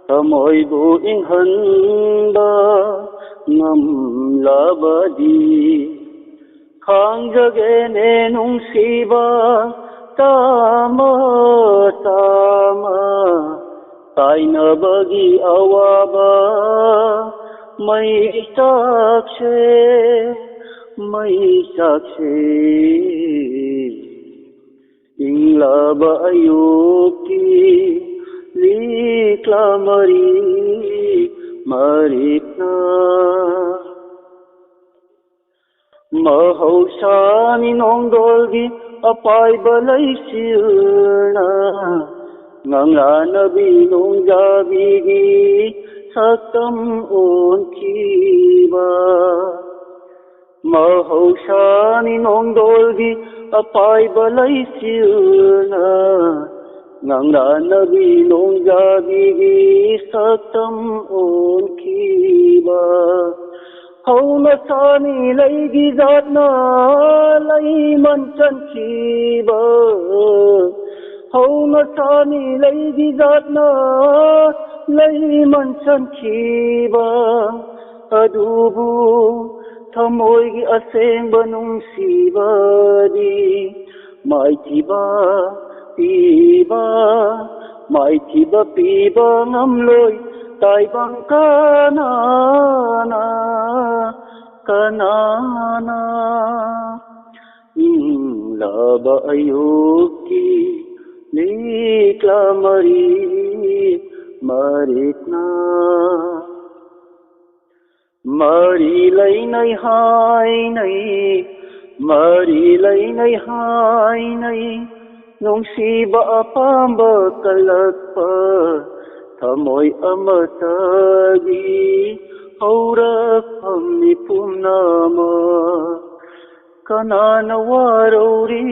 ꯊꯃꯣꯏꯕꯨ ꯏꯪꯍꯟꯕ ꯉꯝꯂꯕꯗꯤ, ꯈꯥꯡꯖꯒꯦꯅꯦ ꯅꯨꯡꯁꯤꯕ ꯇꯥꯃ ꯇꯥꯃ, ꯇꯥꯏꯅꯕꯒꯤ ꯑꯋꯥꯕ ꯃꯩ ꯆꯥꯛꯁꯦ, ꯃꯩ ꯆꯥꯛꯁꯦ꯫ ꯏꯪꯂꯕ ꯑꯌꯨꯛꯀꯤ ꯂꯤꯛꯂꯥ ꯃꯔꯤꯛ ꯃꯔꯤꯛꯅ, ꯃꯍꯧꯁꯥꯅꯤ ꯅꯣꯡꯗꯣꯜꯒꯤ ꯑꯄꯥꯏꯕ ꯂꯩꯆꯤꯜꯅ, ꯉꯥꯡꯂꯥꯅꯕꯤ ꯅꯣꯡꯖꯥꯕꯤꯒꯤ ꯁꯛꯇꯝ ꯑꯣꯟꯈꯤꯕ꯫ ꯃꯍꯧꯁꯥꯅꯤ ꯅꯣꯡꯗꯣꯜꯒꯤ ꯑꯄꯥꯏꯕ ꯂꯩꯆꯤꯜꯅ, ꯉꯥꯡꯂꯥꯅꯕꯤ ꯅꯣꯡꯖꯥꯕꯤꯒꯤ ꯁꯛꯇꯝ ꯑꯣꯟꯈꯤꯕ꯫ ꯍꯧꯅꯁꯥꯅꯤ ꯂꯩꯒꯤ ꯖꯥꯠꯅ ꯂꯩꯃꯟ ꯆꯟꯈꯤꯕ꯫ ꯍꯧꯅꯁꯥꯅꯤ ꯂꯩꯒꯤ ꯖꯥꯠꯅ ꯂꯩꯃꯟ ꯆꯟꯈꯤꯕ꯫ ꯑꯗꯨꯕꯨ ꯊꯃꯣꯏꯒꯤ ꯑꯁꯦꯡꯕ ꯅꯨꯡꯁꯤꯕꯗꯤ ꯃꯥꯏꯊꯤꯕ ꯄꯤꯕ, ꯃꯥꯏꯊꯤꯕ ꯄꯤꯕ ꯉꯝꯂꯣꯏ ꯇꯥꯏꯕꯪ ꯀꯅꯥꯅ, ꯀꯅꯥꯅ꯫ ꯏꯪꯂꯕ ꯑꯌꯨꯛꯀꯤ ꯂꯤꯛꯂꯥ ꯃꯔꯤꯛ ꯃꯔꯤꯛꯅ, ꯃꯔꯤ ꯂꯩꯅꯩ ꯍꯥꯏꯅꯩ, ꯃꯔꯤ ꯂꯩꯅꯩ ꯍꯥꯏꯅꯩ, ꯅꯨꯡꯁꯤꯕ ꯑꯄꯥꯝꯕ ꯀꯜꯂꯛꯄ ꯊꯃꯣꯏ ꯑꯃꯠꯇꯒꯤ ꯍꯧꯔꯛꯐꯝꯅꯤ ꯄꯨꯝꯅꯃꯛ꯫ ꯀꯅꯥꯅ ꯋꯥꯔꯧꯔꯤ?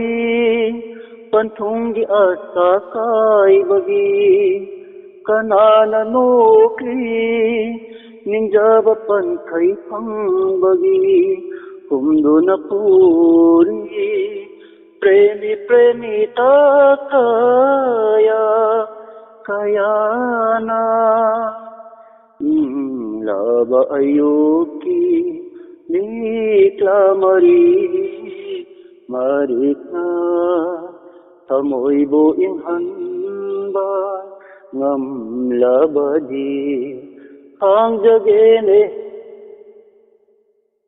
ꯄꯟꯊꯨꯡꯒꯤ ꯑꯁꯥ ꯀꯥꯏꯕꯒꯤ ꯀꯅꯥꯅ ꯅꯣꯛꯂꯤ? ꯅꯤꯡꯖꯕ ꯄꯟꯈꯩ ꯐꯪꯕꯒꯤ ꯍꯨꯝꯗꯨꯅ ꯄꯨꯔꯤ꯫ ꯄ꯭ꯔꯦꯃꯤ ꯄ꯭ꯔꯦꯃꯤꯇꯥ ꯀꯌꯥ ꯀꯌꯥꯅ ꯏꯪꯂꯕ ꯑꯌꯨꯛꯀꯤ ꯃꯤꯠꯂ ꯃꯔꯤ ꯃꯔꯤꯛꯅ ꯊꯃꯣꯏꯕꯨ ꯏꯪꯍꯟꯕ ꯉꯝꯂꯕꯗꯤ ꯈꯥꯡꯖꯒꯦꯅꯦ꯫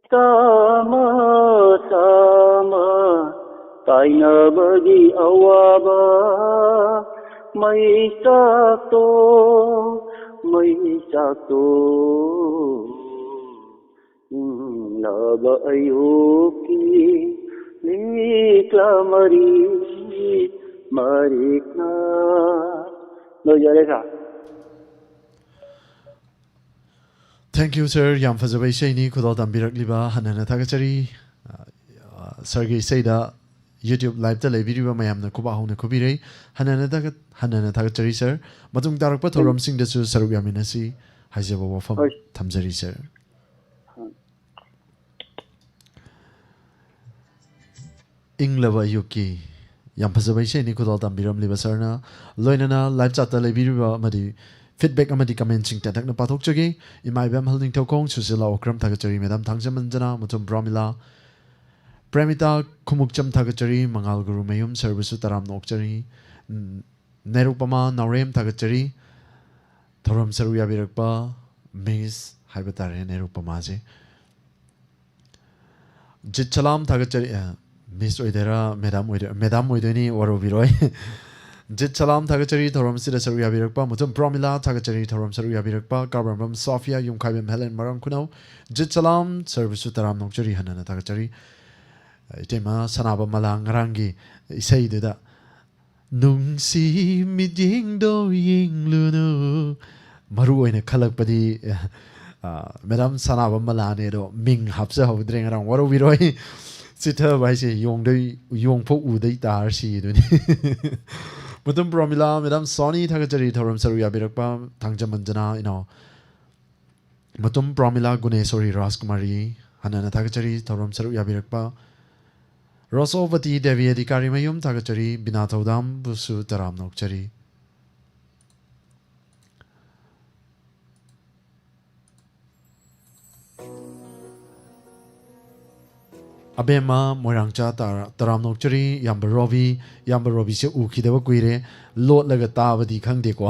ꯆꯥꯃ ꯆꯥꯃ ꯀꯥꯏꯅꯕꯒꯤ ꯑꯋꯥꯕ ꯃꯩ ꯆꯥꯛꯇꯣ ꯃꯩ ꯆꯥꯛꯇꯣ ꯏꯪꯂꯕ ꯑꯌꯨꯛꯀꯤ ꯃꯤꯠꯂ ꯃꯔꯤ ꯃꯔꯤꯛꯅ꯫ ꯂꯣꯏꯖꯔꯦ ꯁꯥꯔ꯫ Thank you sir, ꯌꯥꯝ ꯐꯖꯕ ꯏꯁꯩꯅꯤ ꯈꯨꯗꯣꯜ ꯇꯝꯕꯤꯔꯛꯂꯤꯕ꯫ ꯍꯟꯅ ꯍꯟꯅ ꯊꯥꯒꯠꯆꯔꯤ꯫ ꯑ, ꯁꯔꯒꯤ ꯏꯁꯩꯗ YouTube liveꯇ ꯂꯩꯕꯤꯔꯤꯕ ꯃꯌꯥꯝꯅ ꯈꯨꯕꯥꯛ ꯍꯧꯅ ꯈꯨꯕꯤꯔꯩ꯫ ꯍꯟꯅ ꯍꯟꯅ ꯊꯥꯒꯠ-, ꯍꯟꯅ ꯍꯟꯅ ꯊꯥꯒꯠꯆꯔꯤ ꯁꯔ꯫ ꯃꯇꯨꯡ ꯇꯥꯔꯛꯄ ꯊꯧꯔꯝꯁꯤꯡꯗꯁꯨ ꯁꯔꯨꯛ ꯌꯥꯃꯤꯟꯅꯁꯤ ꯍꯥꯏꯖꯕ ꯋꯥꯐꯝ ꯍꯣꯏ꯫ ꯊꯝꯖꯔꯤ ꯁꯔ꯫ ꯏꯪꯂꯕ ꯑꯌꯨꯛꯀꯤ ꯌꯥꯝ ꯐꯖꯕ ꯏꯁꯩꯅꯤ ꯈꯨꯗꯣꯜ ꯇꯝꯕꯤꯔꯝꯂꯤꯕ ꯁꯔꯅ꯫ ꯂꯣꯏꯅꯅ live chatꯇ ꯂꯩꯕꯤꯔꯤꯕ ꯑꯃꯗꯤ feedback ꯑꯃꯗꯤ commentꯁꯤꯡ ꯇꯦꯟꯇꯛꯅ ꯄꯥꯊꯣꯛꯆꯒꯦ꯫ ꯏꯃꯥ ꯏꯕꯦꯝ ꯍꯜ ꯅꯤꯡꯊꯧꯈꯣꯡ, ꯁꯨꯁꯤꯂꯥ ꯑꯣꯀ꯭ꯔꯝ ꯊꯥꯒꯠꯆꯔꯤ, ꯃꯦꯗꯥꯝ ꯊꯥꯡꯖꯝ ꯑꯟꯖꯅꯥ, ꯃꯊꯨꯝ ꯄ꯭ꯔꯣꯃꯤꯂꯥ, ꯄ꯭ꯔꯦꯃꯤꯇꯥ ꯈꯨꯃꯨꯛꯆꯝ ꯊꯥꯒꯠꯆꯔꯤ, ꯃꯉꯥꯜ ꯒꯨꯔꯨꯃꯌꯨꯝ ꯁꯔꯕꯨꯁꯨ ꯇꯔꯥꯝꯅ ꯑꯣꯛꯆꯔꯤ, ꯎꯝ, ꯅꯦꯔꯨꯄꯃꯥ ꯅꯥꯎꯔꯦꯝ ꯊꯥꯒꯠꯆꯔꯤ, ꯊꯧꯔꯝ ꯁꯔꯨꯛ ꯌꯥꯕꯤꯔꯛꯄ ꯃꯤꯁ ꯍꯥꯏꯕ ꯇꯥꯔꯦ ꯅꯦꯔꯨꯄꯃꯥꯁꯦ꯫ ꯖꯤꯠ ꯁꯂꯥꯝ ꯊꯥꯒꯠꯆꯔꯤ꯫ ꯑ, ꯃꯤꯁ ꯑꯣꯏꯗꯣꯏꯔꯥ ꯃꯦꯗꯥꯝ ꯑꯣꯏꯗꯣꯏꯔꯥ? ꯃꯦꯗꯥꯝ ꯑꯣꯏꯗꯣꯏꯅꯤ, ꯋꯥꯔꯧꯕꯤꯔꯣꯏ꯫ ꯖꯤꯠ ꯁꯂꯥꯝ ꯊꯥꯒꯠꯆꯔꯤ ꯊꯧꯔꯝꯁꯤꯗ ꯁꯔꯨꯛ ꯌꯥꯕꯤꯔꯛꯄ꯫ ꯃꯊꯨꯝ ꯄ꯭ꯔꯣꯃꯤꯂꯥ ꯊꯥꯒꯠꯆꯔꯤ ꯊꯧꯔꯝ ꯁꯔꯨꯛ ꯌꯥꯕꯤꯔꯛꯄ꯫ ꯀꯥꯕ꯭ꯔꯝꯕꯝ ꯁꯣꯐꯤꯌꯥ, ꯌꯨꯝꯈꯥꯏꯕꯝ ꯍꯦꯂꯦꯟ, ꯃꯔꯥꯝ ꯈꯨꯅꯧ꯫ ꯖꯤꯠ ꯁꯂꯥꯝ ꯁꯔꯕꯨꯁꯨ ꯇꯔꯥꯝꯅ ꯑꯣꯛꯆꯔꯤ, ꯍꯟꯅ ꯍꯟꯅ ꯊꯥꯒꯠꯆꯔꯤ꯫ ꯏꯇꯩꯃ ꯁꯅꯥꯕ ꯃꯂꯥ ꯉꯔꯥꯡꯒꯤ ꯏꯁꯩꯗꯨꯗ ꯅꯨꯡꯁꯤ ꯃꯤꯠꯌꯦꯡꯗꯣ ꯌꯦꯡꯂꯨꯅꯨ꯫ ꯃꯔꯨ ꯑꯣꯏꯅ ꯈꯜꯂꯛꯄꯗꯤ, ꯑ, ꯃꯦꯗꯥꯝ ꯁꯅꯥꯕꯝ ꯃꯂꯥꯅꯦ, ꯑꯗꯣ ꯃꯤꯡ ꯍꯥꯞꯆꯍꯧꯗ꯭ꯔꯦ ꯉꯔꯥꯡ, ꯋꯥꯔꯧꯕꯤꯔꯣꯏ꯫ ꯆꯤꯊꯕ ꯍꯥꯏꯁꯦ ꯌꯣꯡꯗꯩ, ꯌꯣꯡꯐꯧ ꯎꯗꯩ ꯇꯥꯔ ꯁꯤꯗꯨꯅꯤ꯫ ꯃꯇꯨꯝ ꯄ꯭ꯔꯣꯃꯤꯂꯥ, ꯃꯦꯗꯥꯝ ꯁꯣꯅꯤ ꯊꯥꯒꯠꯆꯔꯤ ꯊꯧꯔꯝ ꯁꯔꯨꯛ ꯌꯥꯕꯤꯔꯛꯄ꯫ ꯊꯥꯡꯖꯃꯟꯖꯅꯥ ꯏꯅꯥꯎ꯫ ꯃꯇꯨꯝ ꯄ꯭ꯔꯣꯃꯤꯂꯥ ꯒꯨꯅꯦꯁꯣꯔꯤ ꯔꯥꯖꯀꯨꯃꯥꯔꯤ ꯍꯟꯅꯅ ꯊꯥꯒꯠꯆꯔꯤ ꯊꯧꯔꯝ ꯁꯔꯨꯛ ꯌꯥꯕꯤꯔꯛꯄ꯫ ꯔꯣꯁꯣꯕꯇꯤ ꯗꯦꯕꯤ ꯑꯙꯤꯀꯥꯔꯤ ꯃꯌꯨꯝ ꯊꯥꯒꯠꯆꯔꯤ꯫ ꯕꯤꯅꯥ ꯊꯧꯗꯥꯝꯕꯨꯁꯨ ꯇꯔꯥꯝꯅ ꯑꯣꯛꯆꯔꯤ꯫ ꯑꯕꯦꯝꯃ ꯃꯣꯏꯔꯥꯡꯆꯥ ꯇꯔꯥ-, ꯇꯔꯥꯝꯅ ꯑꯣꯛꯆꯔꯤ꯫ ꯏꯌꯥꯝꯕ ꯔꯣꯕꯤ, ꯏꯌꯥꯝꯕ ꯔꯣꯕꯤꯁꯦ ꯎꯈꯤꯗꯕ ꯀꯨꯏꯔꯦ, ꯂꯣꯠꯂꯒ ꯇꯥꯕꯗꯤ ꯈꯪꯗꯦꯀꯣ꯫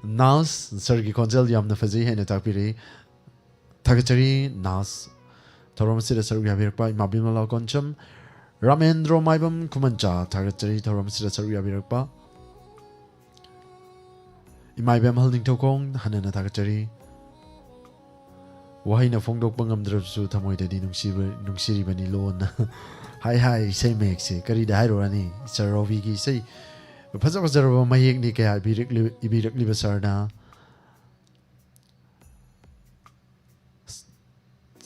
ꯅꯥꯁ ꯁꯔꯒꯤ ꯈꯣꯟꯖꯦꯜ ꯌꯥꯝꯅ ꯐꯖꯩ ꯍꯥꯏꯅ ꯇꯥꯛꯄꯤꯔꯛꯏ꯫ ꯊꯥꯒꯠꯆꯔꯤ ꯅꯥꯁ ꯊꯧꯔꯝ ꯑꯁꯤꯗ ꯁꯔꯨꯛ ꯌꯥꯕꯤꯔꯛꯄ ꯏꯃꯥ ꯕꯤꯃꯂꯥ ꯀꯣꯟꯁꯝ꯫ ꯔꯥꯃꯦꯟꯗ꯭ꯔꯣ ꯃꯥꯏꯕꯝ ꯈꯨꯃꯟꯆꯥ ꯊꯥꯒꯠꯆꯔꯤ ꯊꯧꯔꯝ ꯑꯁꯤꯗ ꯁꯔꯨꯛ ꯌꯥꯕꯤꯔꯛꯄ꯫ ꯏꯃꯥ ꯏꯕꯦꯝꯍꯜ ꯅꯤꯡꯊꯧꯈꯣꯡ ꯍꯟꯅꯅ ꯊꯥꯒꯠꯆꯔꯤ꯫ ꯋꯥꯍꯩꯅ ꯐꯣꯡꯗꯣꯛꯄ ꯉꯝꯗ꯭ꯔꯕꯁꯨ ꯊꯃꯣꯏꯗꯗꯤ ꯅꯨꯡꯁꯤꯕ, ꯅꯨꯡꯁꯤꯔꯤꯕꯅꯤ ꯂꯣꯟꯅ꯫ ꯍꯥꯏ ꯍꯥꯏ, ꯏꯁꯩ ꯃꯌꯦꯛꯁꯦ ꯀꯔꯤꯗ ꯍꯥꯏꯔꯨꯔꯅꯤ? ꯁꯥꯔ ꯔꯣꯕꯤꯒꯤ ꯏꯁꯩ ꯐꯖ ꯐꯖꯔꯕ ꯃꯌꯦꯛꯅꯤ ꯀꯌꯥ ꯏꯕꯤꯔꯛꯂꯤ-, ꯏꯕꯤꯔꯛꯂꯤꯕ ꯁꯥꯔꯅ꯫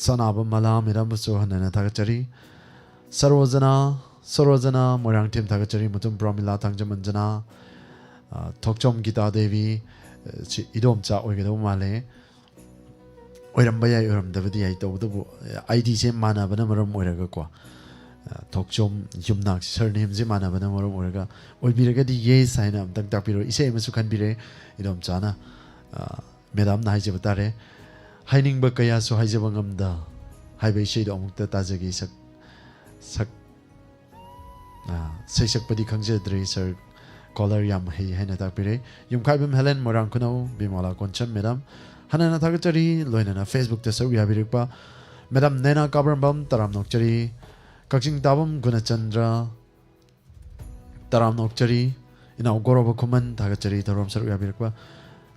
ꯁꯅꯥꯕꯝ ꯃꯂꯥ ꯃꯦꯗꯥꯝꯕꯨꯁꯨ ꯍꯟꯅꯅ ꯊꯥꯒꯠꯆꯔꯤ꯫ ꯁꯔꯣꯖꯅꯥ, ꯁꯔꯣꯖꯅꯥ ꯃꯣꯏꯔꯥꯡꯊꯦꯝ ꯊꯥꯒꯠꯆꯔꯤ꯫ ꯃꯇꯨꯝ ꯄ꯭ꯔꯣꯃꯤꯂꯥ ꯊꯥꯡꯖꯃꯟꯖꯅꯥ, ꯑ, ꯊꯣꯛꯆꯣꯝ ꯒꯤꯇꯥ ꯗꯦꯕꯤ, ꯑ, ꯁꯤ ꯏꯗꯣꯝꯆꯥ ꯑꯣꯏꯒꯗꯧꯕ ꯃꯥꯜꯂꯦ꯫ ꯑꯣꯏꯔꯝꯕ ꯌꯥꯏ, ꯑꯣꯏꯔꯝꯗꯕꯗꯤ ꯌꯥꯏ꯫ ꯇꯧꯕꯇꯕꯨ, ꯑ, ꯑꯥꯏ ꯗꯤꯁꯦ ꯃꯥꯟꯅꯕꯅ ꯃꯔꯝ ꯑꯣꯏꯔꯒꯀꯣ, ꯑ, ꯊꯣꯛꯆꯣꯝ ꯌꯨꯝꯅꯥꯛ ꯁꯔꯅꯦꯝꯁꯦ ꯃꯥꯟꯅꯕꯅ ꯃꯔꯝ ꯑꯣꯏꯔꯒ ꯑꯣꯏꯕꯤꯔꯒꯗꯤ yes ꯍꯥꯏꯅ ꯑꯝꯇꯪ ꯇꯥꯛꯄꯤꯔꯣ꯫ ꯏꯁꯩ ꯑꯃꯁꯨ ꯈꯟꯕꯤꯔꯦ ꯏꯗꯣꯝꯆꯥꯅ꯫ ꯑ, ꯃꯦꯗꯥꯝꯅ ꯍꯥꯏꯖꯕ ꯇꯥꯔꯦ꯫ ꯍꯥꯏꯅꯤꯡꯕ ꯀꯌꯥꯁꯨ ꯍꯥꯏꯖꯕ ꯉꯝꯗ ꯍꯥꯏꯕ ꯏꯁꯩꯗꯣ ꯑꯃꯨꯛꯇ ꯇꯥꯖꯒꯦ꯫ ꯁꯛ-, ꯁꯛ-, ꯑ, ꯁꯩꯁꯛꯄꯗꯤ ꯈꯪꯖꯗ꯭ꯔꯦ ꯁꯥꯔ꯫ ꯀꯣꯂꯔ ꯌꯥꯝ ꯍꯩ ꯍꯥꯏꯅ ꯇꯥꯛꯄꯤꯔꯦ꯫ ꯌꯨꯝꯈꯥꯏꯕꯝ ꯍꯦꯂꯦꯟ ꯃꯣꯏꯔꯥꯡ ꯈꯨꯅꯧ, ꯕꯤꯃꯣꯂꯥ ꯀꯣꯟꯁꯝ ꯃꯦꯗꯥꯝ ꯍꯟꯅꯅ ꯊꯥꯒꯠꯆꯔꯤ꯫ ꯂꯣꯏꯅꯅ Facebook ꯇ ꯁꯔꯨꯛ ꯌꯥꯕꯤꯔꯛꯄ ꯃꯦꯗꯥꯝ ꯅꯦꯅꯥ ꯀꯥꯕ꯭ꯔꯝꯕꯝ ꯇꯔꯥꯝ ꯅꯣꯛꯆꯔꯤ꯫ ꯀꯛꯆꯤꯡ ꯇꯥꯕꯝ ꯒꯨꯅꯆꯟꯗ꯭ꯔ ꯇꯔꯥꯝꯅ ꯑꯣꯛꯆꯔꯤ꯫ ꯏꯅꯥꯎ ꯒꯧꯔꯕ ꯈꯨꯃꯟ ꯊꯥꯒꯠꯆꯔꯤ ꯊꯧꯔꯝ ꯁꯔꯨꯛ ꯌꯥꯕꯤꯔꯛꯄ꯫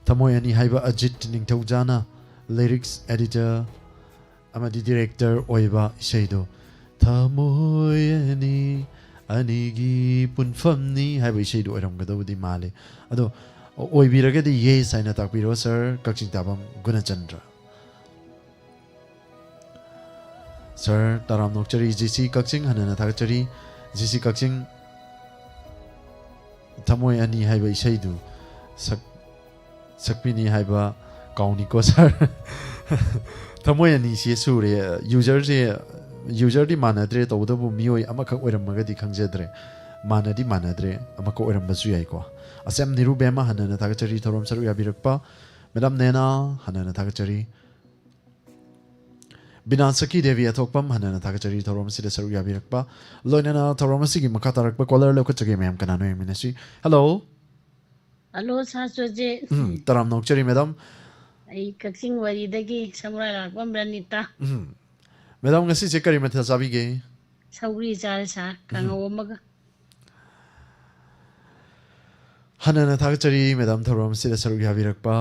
ꯊꯃꯣꯏ ꯑꯅꯤ ꯍꯥꯏꯕ ꯑꯖꯤꯠ ꯅꯤꯡꯊꯧꯖꯥꯅ lyrics editor ꯑꯃꯗꯤ director ꯑꯣꯏꯕ ꯏꯁꯩꯗꯣ, "ꯊꯃꯣꯏ ꯑꯅꯤ, ꯑꯅꯤꯒꯤ ꯄꯨꯟꯐꯝꯅꯤ" ꯍꯥꯏꯕ ꯏꯁꯩꯗꯣ ꯑꯣꯏꯔꯝꯒꯗꯕꯗꯤ ꯃꯥꯜꯂꯤ꯫ ꯑꯗꯣ ꯑꯣꯏꯕꯤꯔꯒꯗꯤ yes ꯍꯥꯏꯅ ꯇꯥꯛꯄꯤꯔꯣ ꯁꯥꯔ꯫ ꯀꯛꯆꯤꯡ ꯇꯥꯕꯝ ꯒꯨꯅꯆꯟꯗ꯭ꯔ꯫ ꯁꯥꯔ, ꯇꯔꯥꯝꯅ ꯑꯣꯛꯆꯔꯤ꯫ ꯖꯤ ꯁꯤ ꯀꯛꯆꯤꯡ, ꯍꯟꯅꯅ ꯊꯥꯒꯠꯆꯔꯤ꯫ ꯖꯤ ꯁꯤ ꯀꯛꯆꯤꯡ, ꯊꯃꯣꯏ ꯑꯅꯤ ꯍꯥꯏꯕ ꯏꯁꯩꯗꯨ ꯁꯛ-, ꯁꯛꯄꯤꯅꯤ ꯍꯥꯏꯕ ꯀꯥꯎꯅꯤꯀꯣ, ꯁꯥꯔ꯫ ꯊꯃꯣꯏ ꯑꯅꯤꯁꯦ ꯁꯨꯔꯦ꯫ ꯌꯨꯖꯔꯁꯦ, ꯌꯨꯖꯔꯗꯤ ꯃꯥꯟꯅꯗ꯭ꯔꯦ, ꯇꯧꯕꯇꯕꯨ ꯃꯤꯑꯣꯏ ꯑꯃꯈꯛ ꯑꯣꯏꯔꯝꯃꯒꯗꯤ ꯈꯪꯖꯗ꯭ꯔꯦ꯫ ꯃꯥꯟꯅꯗꯤ ꯃꯥꯟꯅꯗ꯭ꯔꯦ, ꯑꯃꯈꯛ ꯑꯣꯏꯔꯝꯕꯁꯨ ꯌꯥꯏꯀꯣ꯫ ꯑꯁꯦꯝ ꯅꯤꯔꯨꯕꯦꯝꯃ, ꯍꯟꯅꯅ ꯊꯥꯒꯠꯆꯔꯤ, ꯊꯧꯔꯝ ꯁꯔꯨꯛ ꯌꯥꯕꯤꯔꯛꯄ꯫ ꯃꯦꯗꯥꯝ ꯅꯦꯅꯥ, ꯍꯟꯅꯅ ꯊꯥꯒꯠꯆꯔꯤ꯫ ꯕꯤꯅꯥꯁꯀꯤ ꯗꯦꯕꯤ ꯑꯊꯣꯛꯄꯝ, ꯍꯟꯅꯅ ꯊꯥꯒꯠꯆꯔꯤ ꯊꯧꯔꯝ ꯑꯁꯤꯗ ꯁꯔꯨꯛ ꯌꯥꯕꯤꯔꯛꯄ꯫ ꯂꯣꯏꯅꯅ ꯊꯧꯔꯝ ꯑꯁꯤꯒꯤ ꯃꯈꯥ ꯇꯥꯔꯛꯄ ꯀꯣꯂꯔ ꯂꯧꯈꯠꯆꯒꯦ, ꯃꯌꯥꯝ ꯀꯅꯥꯅꯣ ꯌꯦꯡꯃꯤꯟꯅꯁꯤ꯫ ꯍꯜꯂꯣ꯫ ꯍꯜꯂꯣ, ꯁꯥꯔ ꯆꯣꯖꯦ꯫ ꯎꯝ, ꯇꯔꯥꯝꯅ ꯑꯣꯛꯆꯔꯤ, ꯃꯦꯗꯥꯝ꯫ ꯑꯩ ꯀꯛꯆꯤꯡ ꯋꯥꯔꯤꯗꯒꯤ ꯁꯃꯨꯔꯥꯏ ꯂꯥꯛꯄꯝ ꯔꯅꯤꯇꯥ꯫ ꯎꯝ꯫ ꯃꯦꯗꯥꯝ, ꯉꯁꯤꯁꯦ ꯀꯔꯤ ꯃꯊꯦꯜ ꯆꯥꯕꯤꯒꯦ? ꯁꯧꯒ꯭ꯔꯤ ꯆꯥꯔꯦ, ꯁꯥꯔ, ꯎꯝ, ꯀꯥꯡꯉꯧ ꯑꯃꯒ꯫ ꯍꯟꯅꯅ ꯊꯥꯒꯠꯆꯔꯤ, ꯃꯦꯗꯥꯝ, ꯊꯧꯔꯝ ꯑꯁꯤꯗ ꯁꯔꯨꯛ ꯌꯥꯕꯤꯔꯛꯄ꯫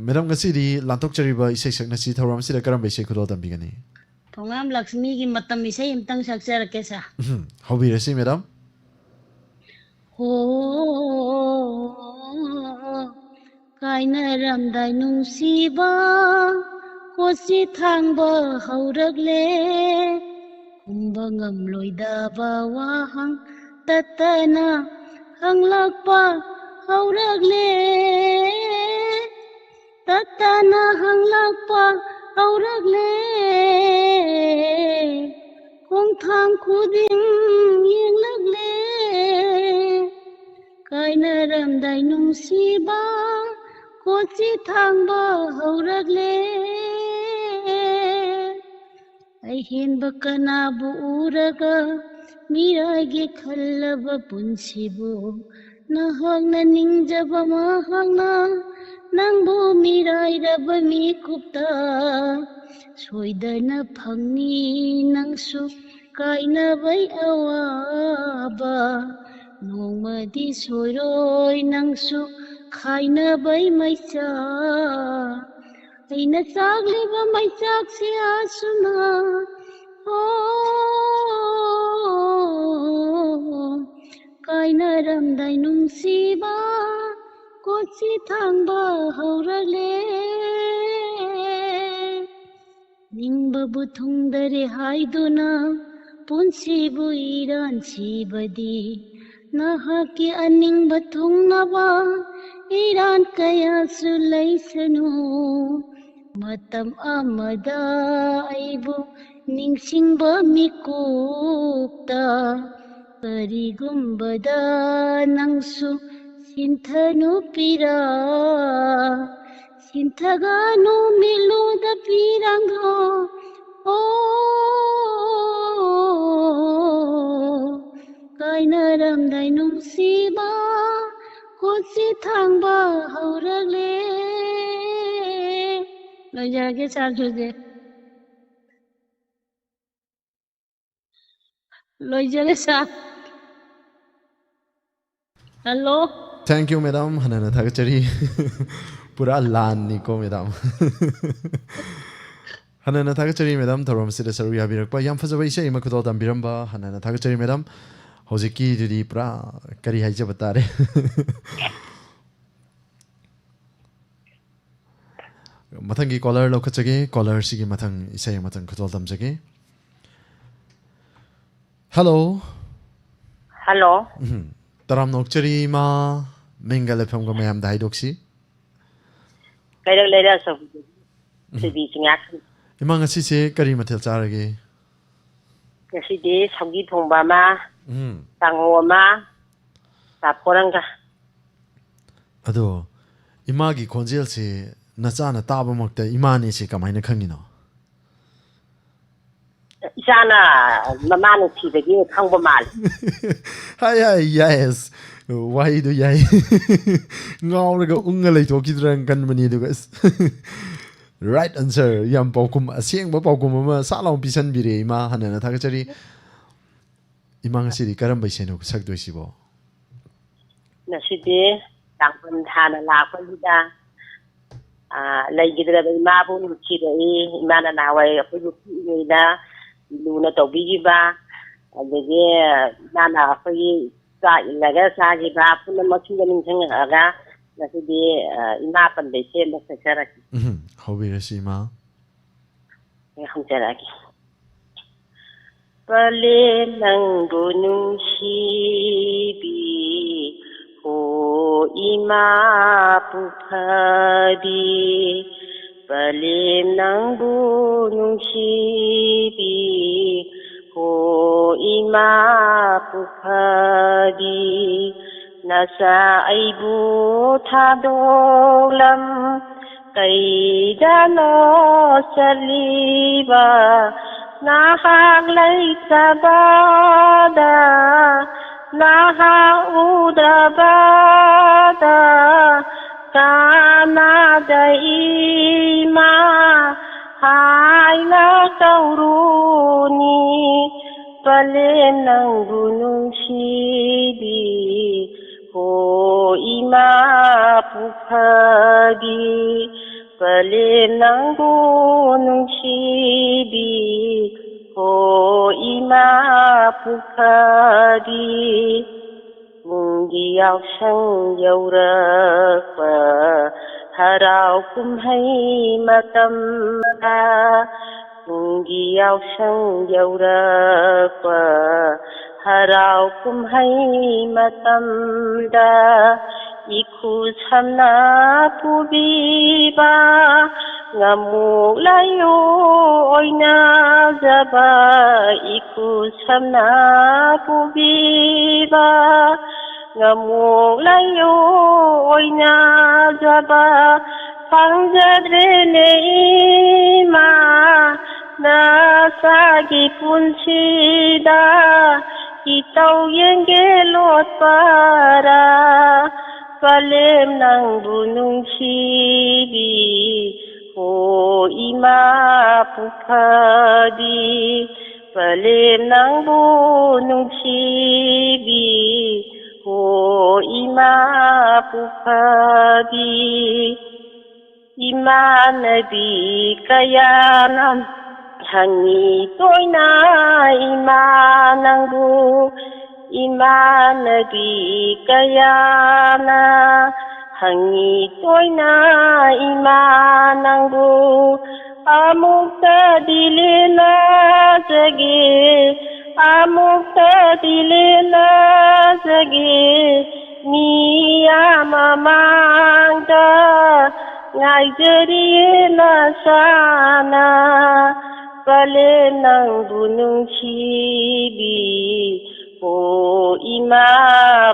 ꯃꯦꯗꯥꯝ, ꯉꯁꯤꯗꯤ ꯂꯥꯟꯊꯣꯛꯆꯔꯤꯕ ꯏꯁꯩ ꯁꯛꯅꯁꯤ ꯊꯧꯔꯝ ꯑꯁꯤꯗ ꯀꯔꯝꯕ ꯏꯁꯩ ꯈꯨꯗꯣꯜ ꯇꯝꯕꯤꯒꯅꯤ? ꯊꯣꯉꯥꯝ ꯂꯛꯁꯃꯤꯒꯤ ꯃꯇꯝ ꯏꯁꯩ ꯑꯃꯇꯪ ꯁꯛꯆꯔꯛꯀꯦ, ꯁꯥꯔ꯫ ꯎꯝ, ꯍꯧꯕꯤꯔꯁꯤ, ꯃꯦꯗꯥꯝ꯫ ꯍꯣ, ꯀꯥꯏꯅꯔꯝꯗꯥꯏ ꯅꯨꯡꯁꯤꯕ, ꯀꯣꯆꯤ ꯊꯥꯡꯕ ꯍꯧꯔꯛꯂꯦ꯫ ꯈꯨꯝꯕ ꯉꯝꯂꯣꯏꯗꯕ ꯋꯥꯍꯪ ꯇꯠꯇꯅ ꯍꯪꯂꯛꯄ ꯍꯧꯔꯛꯂꯦ꯫ ꯇꯠꯇꯅ ꯍꯪꯂꯛꯄ ꯍꯧꯔꯛꯂꯦ꯫ ꯈꯣꯡꯊꯥꯡ ꯈꯨꯗꯤꯡ ꯌꯦꯡꯂꯛꯂꯦ꯫ ꯀꯥꯏꯅꯔꯝꯗꯥꯏ ꯅꯨꯡꯁꯤꯕ, ꯀꯣꯆꯤ ꯊꯥꯡꯕ ꯍꯧꯔꯛꯂꯦ꯫ ꯑꯍꯦꯟꯕ ꯀꯅꯥꯕꯨ ꯎꯔꯒ ꯃꯤꯔꯥꯏꯒꯦ ꯈꯜꯂꯕ ꯄꯨꯟꯁꯤꯕꯨ, ꯅꯍꯥꯛꯅ ꯅꯤꯡꯖꯕ ꯃꯍꯥꯛꯅ ꯅꯪꯕꯨ ꯃꯤꯔꯥꯏꯔꯕ ꯃꯤꯀꯨꯞꯇ ꯁꯣꯏꯗꯅ ꯐꯪꯅꯤ ꯅꯪꯁꯨ ꯀꯥꯏꯅꯕꯩ ꯑꯋꯥꯕ꯫ ꯅꯣꯡꯃꯗꯤ ꯁꯣꯏꯔꯣꯏ ꯅꯪꯁꯨ ꯈꯥꯏꯅꯕꯩ ꯃꯩꯆꯥꯛ꯫ ꯑꯩꯅ ꯆꯥꯛꯂꯤꯕ ꯃꯩꯆꯥꯛꯁꯤ ꯑꯁꯨꯅ, ꯑꯣ, ꯀꯥꯏꯅꯔꯝꯗꯥꯏ ꯅꯨꯡꯁꯤꯕ, ꯀꯣꯆꯤ ꯊꯥꯡꯕ ꯍꯧꯔꯛꯂꯦ꯫ ꯅꯤꯡꯕꯕꯨ ꯊꯨꯡꯗꯔꯦ ꯍꯥꯏꯗꯨꯅ ꯄꯨꯟꯁꯤꯕꯨ ꯏꯔꯥꯟ ꯁꯤꯕꯗꯤ ꯅꯍꯥꯛꯀꯤ ꯑꯅꯤꯡꯕ ꯊꯨꯡꯅꯕ ꯏꯔꯥꯟ ꯀꯌꯥꯁꯨ ꯂꯩꯁꯅꯨ꯫ ꯃꯇꯝ ꯑꯃꯗ ꯑꯩꯕꯨ ꯅꯤꯡꯁꯤꯡꯕ ꯃꯤꯀꯨꯞꯇ ꯀꯔꯤꯒꯨꯝꯕꯗ ꯅꯪꯁꯨ ꯁꯤꯟꯊꯅꯨ ꯄꯤꯔꯥ, ꯁꯤꯟꯊꯒꯅꯨ ꯃꯤꯠꯂꯨꯗ ꯄꯤꯔꯥꯡꯒ꯫ ꯑꯣ, ꯀꯥꯏꯅꯔꯝꯗꯥꯏ ꯅꯨꯡꯁꯤꯕ ꯈꯨꯠꯁꯤ ꯊꯥꯡꯕ ꯍꯧꯔꯛꯂꯦ꯫ ꯂꯣꯏꯖꯔꯒꯦ ꯁꯥꯔ ꯖꯣꯖꯦ꯫ ꯂꯣꯏꯖꯔꯦ ꯁꯥꯔ꯫ ꯍꯜꯂꯣ꯫ Thank you, madam. ꯍꯟꯅ ꯍꯟꯅ ꯊꯥꯒꯠꯆꯔꯤ꯫ ꯄꯨꯔꯥ ꯂꯥꯟꯅꯤꯀꯣ, madam꯫ ꯍꯟꯅ ꯍꯟꯅ ꯊꯥꯒꯠꯆꯔꯤ, madam, ꯊꯧꯔꯝ ꯑꯁꯤꯗ ꯁꯔꯨꯛ ꯌꯥꯕꯤꯔꯛꯄ꯫ ꯌꯥꯝ ꯐꯖꯕ ꯏꯁꯩ ꯑꯃ ꯈꯨꯗꯣꯜ ꯇꯝꯕꯤꯔꯝꯕ ꯍꯟꯅ ꯍꯟꯅ ꯊꯥꯒꯠꯆꯔꯤ, madam꯫ ꯍꯧꯖꯤꯛꯀꯤꯗꯨꯗꯤ ꯄꯨꯔꯥ ꯀꯔꯤ ꯍꯥꯏꯖꯕ ꯇꯥꯔꯦ꯫ ꯃꯊꯪꯒꯤ caller ꯂꯧꯈꯠꯆꯒꯦ꯫ Callerꯁꯤꯒꯤ ꯃꯊꯪ ꯏꯁꯩ ꯑꯃꯇꯪ ꯈꯨꯗꯣꯜ ꯇꯝꯖꯒꯦ꯫ ꯍꯜꯂꯣ꯫ ꯍꯜꯂꯣ꯫ ꯎꯝ꯫ ꯇꯔꯥꯝꯅ ꯑꯣꯛꯆꯔꯤ ꯏꯃꯥ꯫ ꯃꯤꯡꯒ ꯂꯩꯐꯝꯒ ꯃꯌꯥꯝꯗ ꯍꯥꯏꯗꯣꯛꯁꯤ꯫ ꯀꯩꯔꯛ ꯂꯩꯔꯛ ꯑꯆꯧꯕꯗꯒꯤ ꯎꯝ꯫ ꯊꯣꯏꯕꯤ ꯆꯤꯡꯌꯥ꯫ ꯏꯃꯥ, ꯉꯁꯤꯁꯦ ꯀꯔꯤ ꯃꯊꯦꯜ ꯆꯥꯔꯒꯦ? ꯉꯁꯤꯗꯤ ꯁꯧꯒꯤ ꯊꯣꯡꯕ ꯑꯃ, ꯎꯝ꯫ ꯀꯥꯡꯍꯧ ꯑꯃ, ꯄꯥꯐꯣꯔ ꯑꯃꯒ꯫ ꯑꯗꯣ ꯏꯃꯥꯒꯤ ꯈꯣꯟꯖꯦꯜꯁꯦ ꯅꯆꯥꯅ ꯇꯥꯕꯃꯛꯇ ꯏꯃꯥꯅꯦꯁꯦ ꯀꯃꯥꯏꯅ ꯈꯪꯉꯤꯅꯣ? ꯏꯆꯥꯅ ꯃꯃꯥ ꯅꯨꯡꯁꯤꯕꯒꯤ ꯈꯪꯕ ꯃꯥꯜꯂꯦ꯫ ꯍꯥꯏ, ꯍꯥꯏ, yes꯫ ꯋꯥꯍꯩꯗꯣ ꯌꯥꯏ꯫ ꯉꯥꯎꯔꯒ ꯎꯪꯉ ꯂꯩꯊꯣꯛꯈꯤꯗ꯭ꯔꯅ ꯈꯟꯕꯅꯤ, ꯑꯗꯨꯒ ꯑꯁ, right answer꯫ ꯌꯥꯝ ꯄꯥꯎꯈꯨꯝ, ꯑꯁꯦꯡꯕ ꯄꯥꯎꯈꯨꯝ ꯑꯃ ꯁꯠ ꯂꯥꯎ ꯄꯤꯁꯟꯕꯤꯔꯦ ꯏꯃꯥ, ꯍꯟꯅ ꯍꯟꯅ ꯊꯥꯒꯠꯆꯔꯤ꯫ ꯏꯃꯥ, ꯉꯁꯤꯗꯤ ꯀꯔꯝꯕ ꯏꯁꯩꯅꯣ ꯁꯛꯇꯣꯏꯁꯤꯕꯣ? ꯉꯁꯤꯗꯤ ꯇꯥꯡꯕꯟ ꯊꯥꯅ ꯂꯥꯛꯄꯁꯤꯗ, ꯑꯥ, ꯂꯩꯈꯤꯗ꯭ꯔꯕ ꯏꯃꯥꯕꯨ ꯅꯨꯡꯁꯤꯔꯛꯏ꯫ ꯏꯃꯥꯅ ꯅꯍꯥꯟꯋꯥꯏ ꯑꯩꯈꯣꯏꯕꯨ ꯄꯤꯛꯏꯉꯩꯗ ꯂꯨꯅ ꯇꯧꯕꯤꯈꯤꯕ, ꯑꯗꯒꯤ ꯏꯃꯥꯅ ꯑꯩꯈꯣꯏꯒꯤ ꯆꯥꯛ ꯏꯜꯂꯒ ꯆꯥꯈꯤꯕ ꯄꯨꯝꯅꯃꯛꯁꯤꯡꯗ ꯅꯤꯡꯁꯤꯡꯉꯛꯑꯒ ꯉꯁꯤꯗꯤ, ꯑꯥ, ꯏꯃꯥ ꯄꯟꯕ ꯏꯁꯩ ꯑꯃ ꯁꯛꯆꯔꯛꯀꯦ꯫ ꯎꯝ, ꯍꯧꯕꯤꯔꯁꯤ ꯏꯃꯥ꯫ ꯍꯧꯖꯔꯛꯑꯒꯦ꯫ ꯄꯂꯦꯝ ꯅꯪꯕꯨ ꯅꯨꯡꯁꯤꯕꯤ, ꯍꯣ ꯏꯃꯥ ꯄꯨꯐꯕꯤ꯫ ꯄꯂꯦꯝ ꯅꯪꯕꯨ ꯅꯨꯡꯁꯤꯕꯤ, ꯍꯣ ꯏꯃꯥ ꯄꯨꯐꯕꯤ꯫ ꯅꯆꯥ ꯑꯩꯕꯨ ꯊꯥꯗꯣꯛꯂꯝ ꯀꯩꯗꯅꯣ ꯆꯠꯂꯤꯕ? ꯅꯍꯥꯛ ꯂꯩꯇꯕꯗ, ꯅꯍꯥꯛ ꯎꯗꯕꯗ ꯀꯅꯥꯗ ꯏꯃꯥ ꯍꯥꯏꯅ ꯀꯧꯔꯨꯅꯤ? ꯄꯂꯦꯝ ꯅꯪꯕꯨ ꯅꯨꯡꯁꯤꯕꯤ, ꯍꯣ ꯏꯃꯥ ꯄꯨꯐꯕꯤ꯫ ꯄꯂꯦꯝ ꯅꯪꯕꯨ ꯅꯨꯡꯁꯤꯕꯤ, ꯍꯣ ꯏꯃꯥ ꯄꯨꯐꯕꯤ꯫ ꯄꯨꯡꯒꯤ ꯌꯥꯎꯁꯪ ꯌꯧꯔꯛꯄ, ꯍꯔꯥꯎ ꯀꯨꯝꯍꯩ ꯃꯇꯝꯗ, ꯄꯨꯡꯒꯤ ꯌꯥꯎꯁꯪ ꯌꯧꯔꯛꯄ, ꯍꯔꯥꯎ ꯀꯨꯝꯍꯩ ꯃꯇꯝꯗ, ꯏꯈꯨ ꯁꯝꯅ ꯄꯨꯕꯤꯕ, ꯉꯥꯃꯨꯛ ꯂꯥꯏꯌꯨ ꯑꯣꯏꯅꯖꯕ, ꯏꯈꯨ ꯁꯝꯅ ꯄꯨꯕꯤꯕ, ꯉꯥꯃꯨꯛ ꯂꯥꯏꯌꯨ ꯑꯣꯏꯅꯖꯕ ꯐꯪꯖꯗ꯭ꯔꯦꯅꯦ ꯏꯃꯥ, ꯅꯆꯥꯒꯤ ꯄꯨꯟꯁꯤꯗ ꯏꯇꯧ ꯌꯦꯡꯒꯦ ꯂꯣꯠꯄꯔꯥ? ꯄꯂꯦꯝ ꯅꯪꯕꯨ ꯅꯨꯡꯁꯤꯕꯤ, ꯍꯣ ꯏꯃꯥ ꯄꯨꯐꯕꯤ꯫ ꯄꯂꯦꯝ ꯅꯪꯕꯨ ꯅꯨꯡꯁꯤꯕꯤ, ꯍꯣ ꯏꯃꯥ ꯄꯨꯐꯕꯤ꯫ ꯏꯃꯥꯟꯅꯕꯤ ꯀꯌꯥꯅ ꯍꯪꯉꯤ ꯇꯣꯏꯅ ꯏꯃꯥ ꯅꯪꯕꯨ, ꯏꯃꯥꯟꯅꯕꯤ ꯀꯌꯥꯅ ꯍꯪꯉꯤ ꯇꯣꯏꯅ ꯏꯃꯥ ꯅꯪꯕꯨ꯫ ꯑꯃꯨꯛꯇꯗꯤ ꯂꯦꯟꯅꯖꯒꯦ, ꯑꯃꯨꯛꯇꯗꯤ ꯂꯦꯟꯅꯖꯒꯦ, ꯃꯤ ꯃꯌꯥꯝ ꯃꯃꯥꯡꯗ ꯉꯥꯏꯖꯔꯤꯌꯦ ꯅꯁꯥꯅ, ꯄꯂꯦꯝ ꯅꯪꯕꯨ ꯅꯨꯡꯁꯤꯕꯤ, ꯑꯣ ꯏꯃꯥ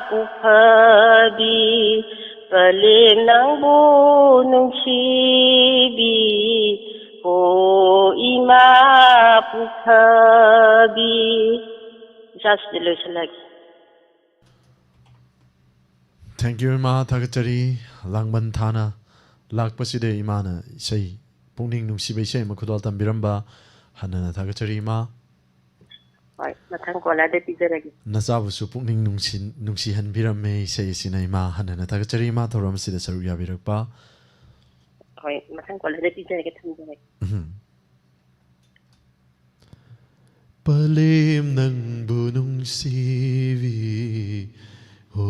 ꯄꯨꯛꯐꯕꯤ, ꯄꯂꯦꯝ ꯅꯪꯕꯨ ꯅꯨꯡꯁꯤꯕꯤ, ꯑꯣ ꯏꯃꯥ ꯄꯨꯛꯐꯕꯤ꯫ ꯏꯆꯥꯁꯤꯗꯤ ꯂꯣꯏꯁꯤꯜꯂꯒꯦ꯫ Thank you, ꯏꯃꯥ, ꯊꯥꯒꯠꯆꯔꯤ꯫ ꯂꯥꯡꯕꯟ ꯊꯥꯅ ꯂꯥꯛꯄꯁꯤꯗ ꯏꯃꯥꯅ ꯏꯁꯩ, ꯄꯨꯛꯅꯤꯡ ꯅꯨꯡꯁꯤꯕ ꯏꯁꯩ ꯑꯃ ꯈꯨꯗꯣꯜ ꯇꯝꯕꯤꯔꯝꯕ, ꯍꯟꯅ ꯍꯟꯅ ꯊꯥꯒꯠꯆꯔꯤ, ꯏꯃꯥ꯫ ꯍꯣꯏ, ꯃꯊꯪ ꯀꯣꯂꯔꯗ ꯄꯤꯖꯔꯒꯦ꯫ ꯅꯆꯥꯕꯨꯁꯨ ꯄꯨꯛꯅꯤꯡ ꯅꯨꯡꯁꯤ-, ꯅꯨꯡꯁꯤꯍꯟꯕꯤꯔꯝꯃꯦ ꯏꯁꯩ ꯑꯁꯤꯅ, ꯏꯃꯥ꯫ ꯍꯟꯅ ꯍꯟꯅ ꯊꯥꯒꯠꯆꯔꯤ, ꯏꯃꯥ, ꯊꯧꯔꯝ ꯑꯁꯤꯗ ꯁꯔꯨꯛ ꯌꯥꯕꯤꯔꯛꯄ꯫ ꯍꯣꯏ, ꯃꯊꯪ ꯀꯣꯂꯔꯗ ꯄꯤꯖꯔꯒꯦ, ꯊꯝꯖꯔꯒꯦ꯫ ꯎꯝ꯫ ꯄꯂꯦꯝ ꯅꯪꯕꯨ ꯅꯨꯡꯁꯤꯕꯤ, ꯍꯣ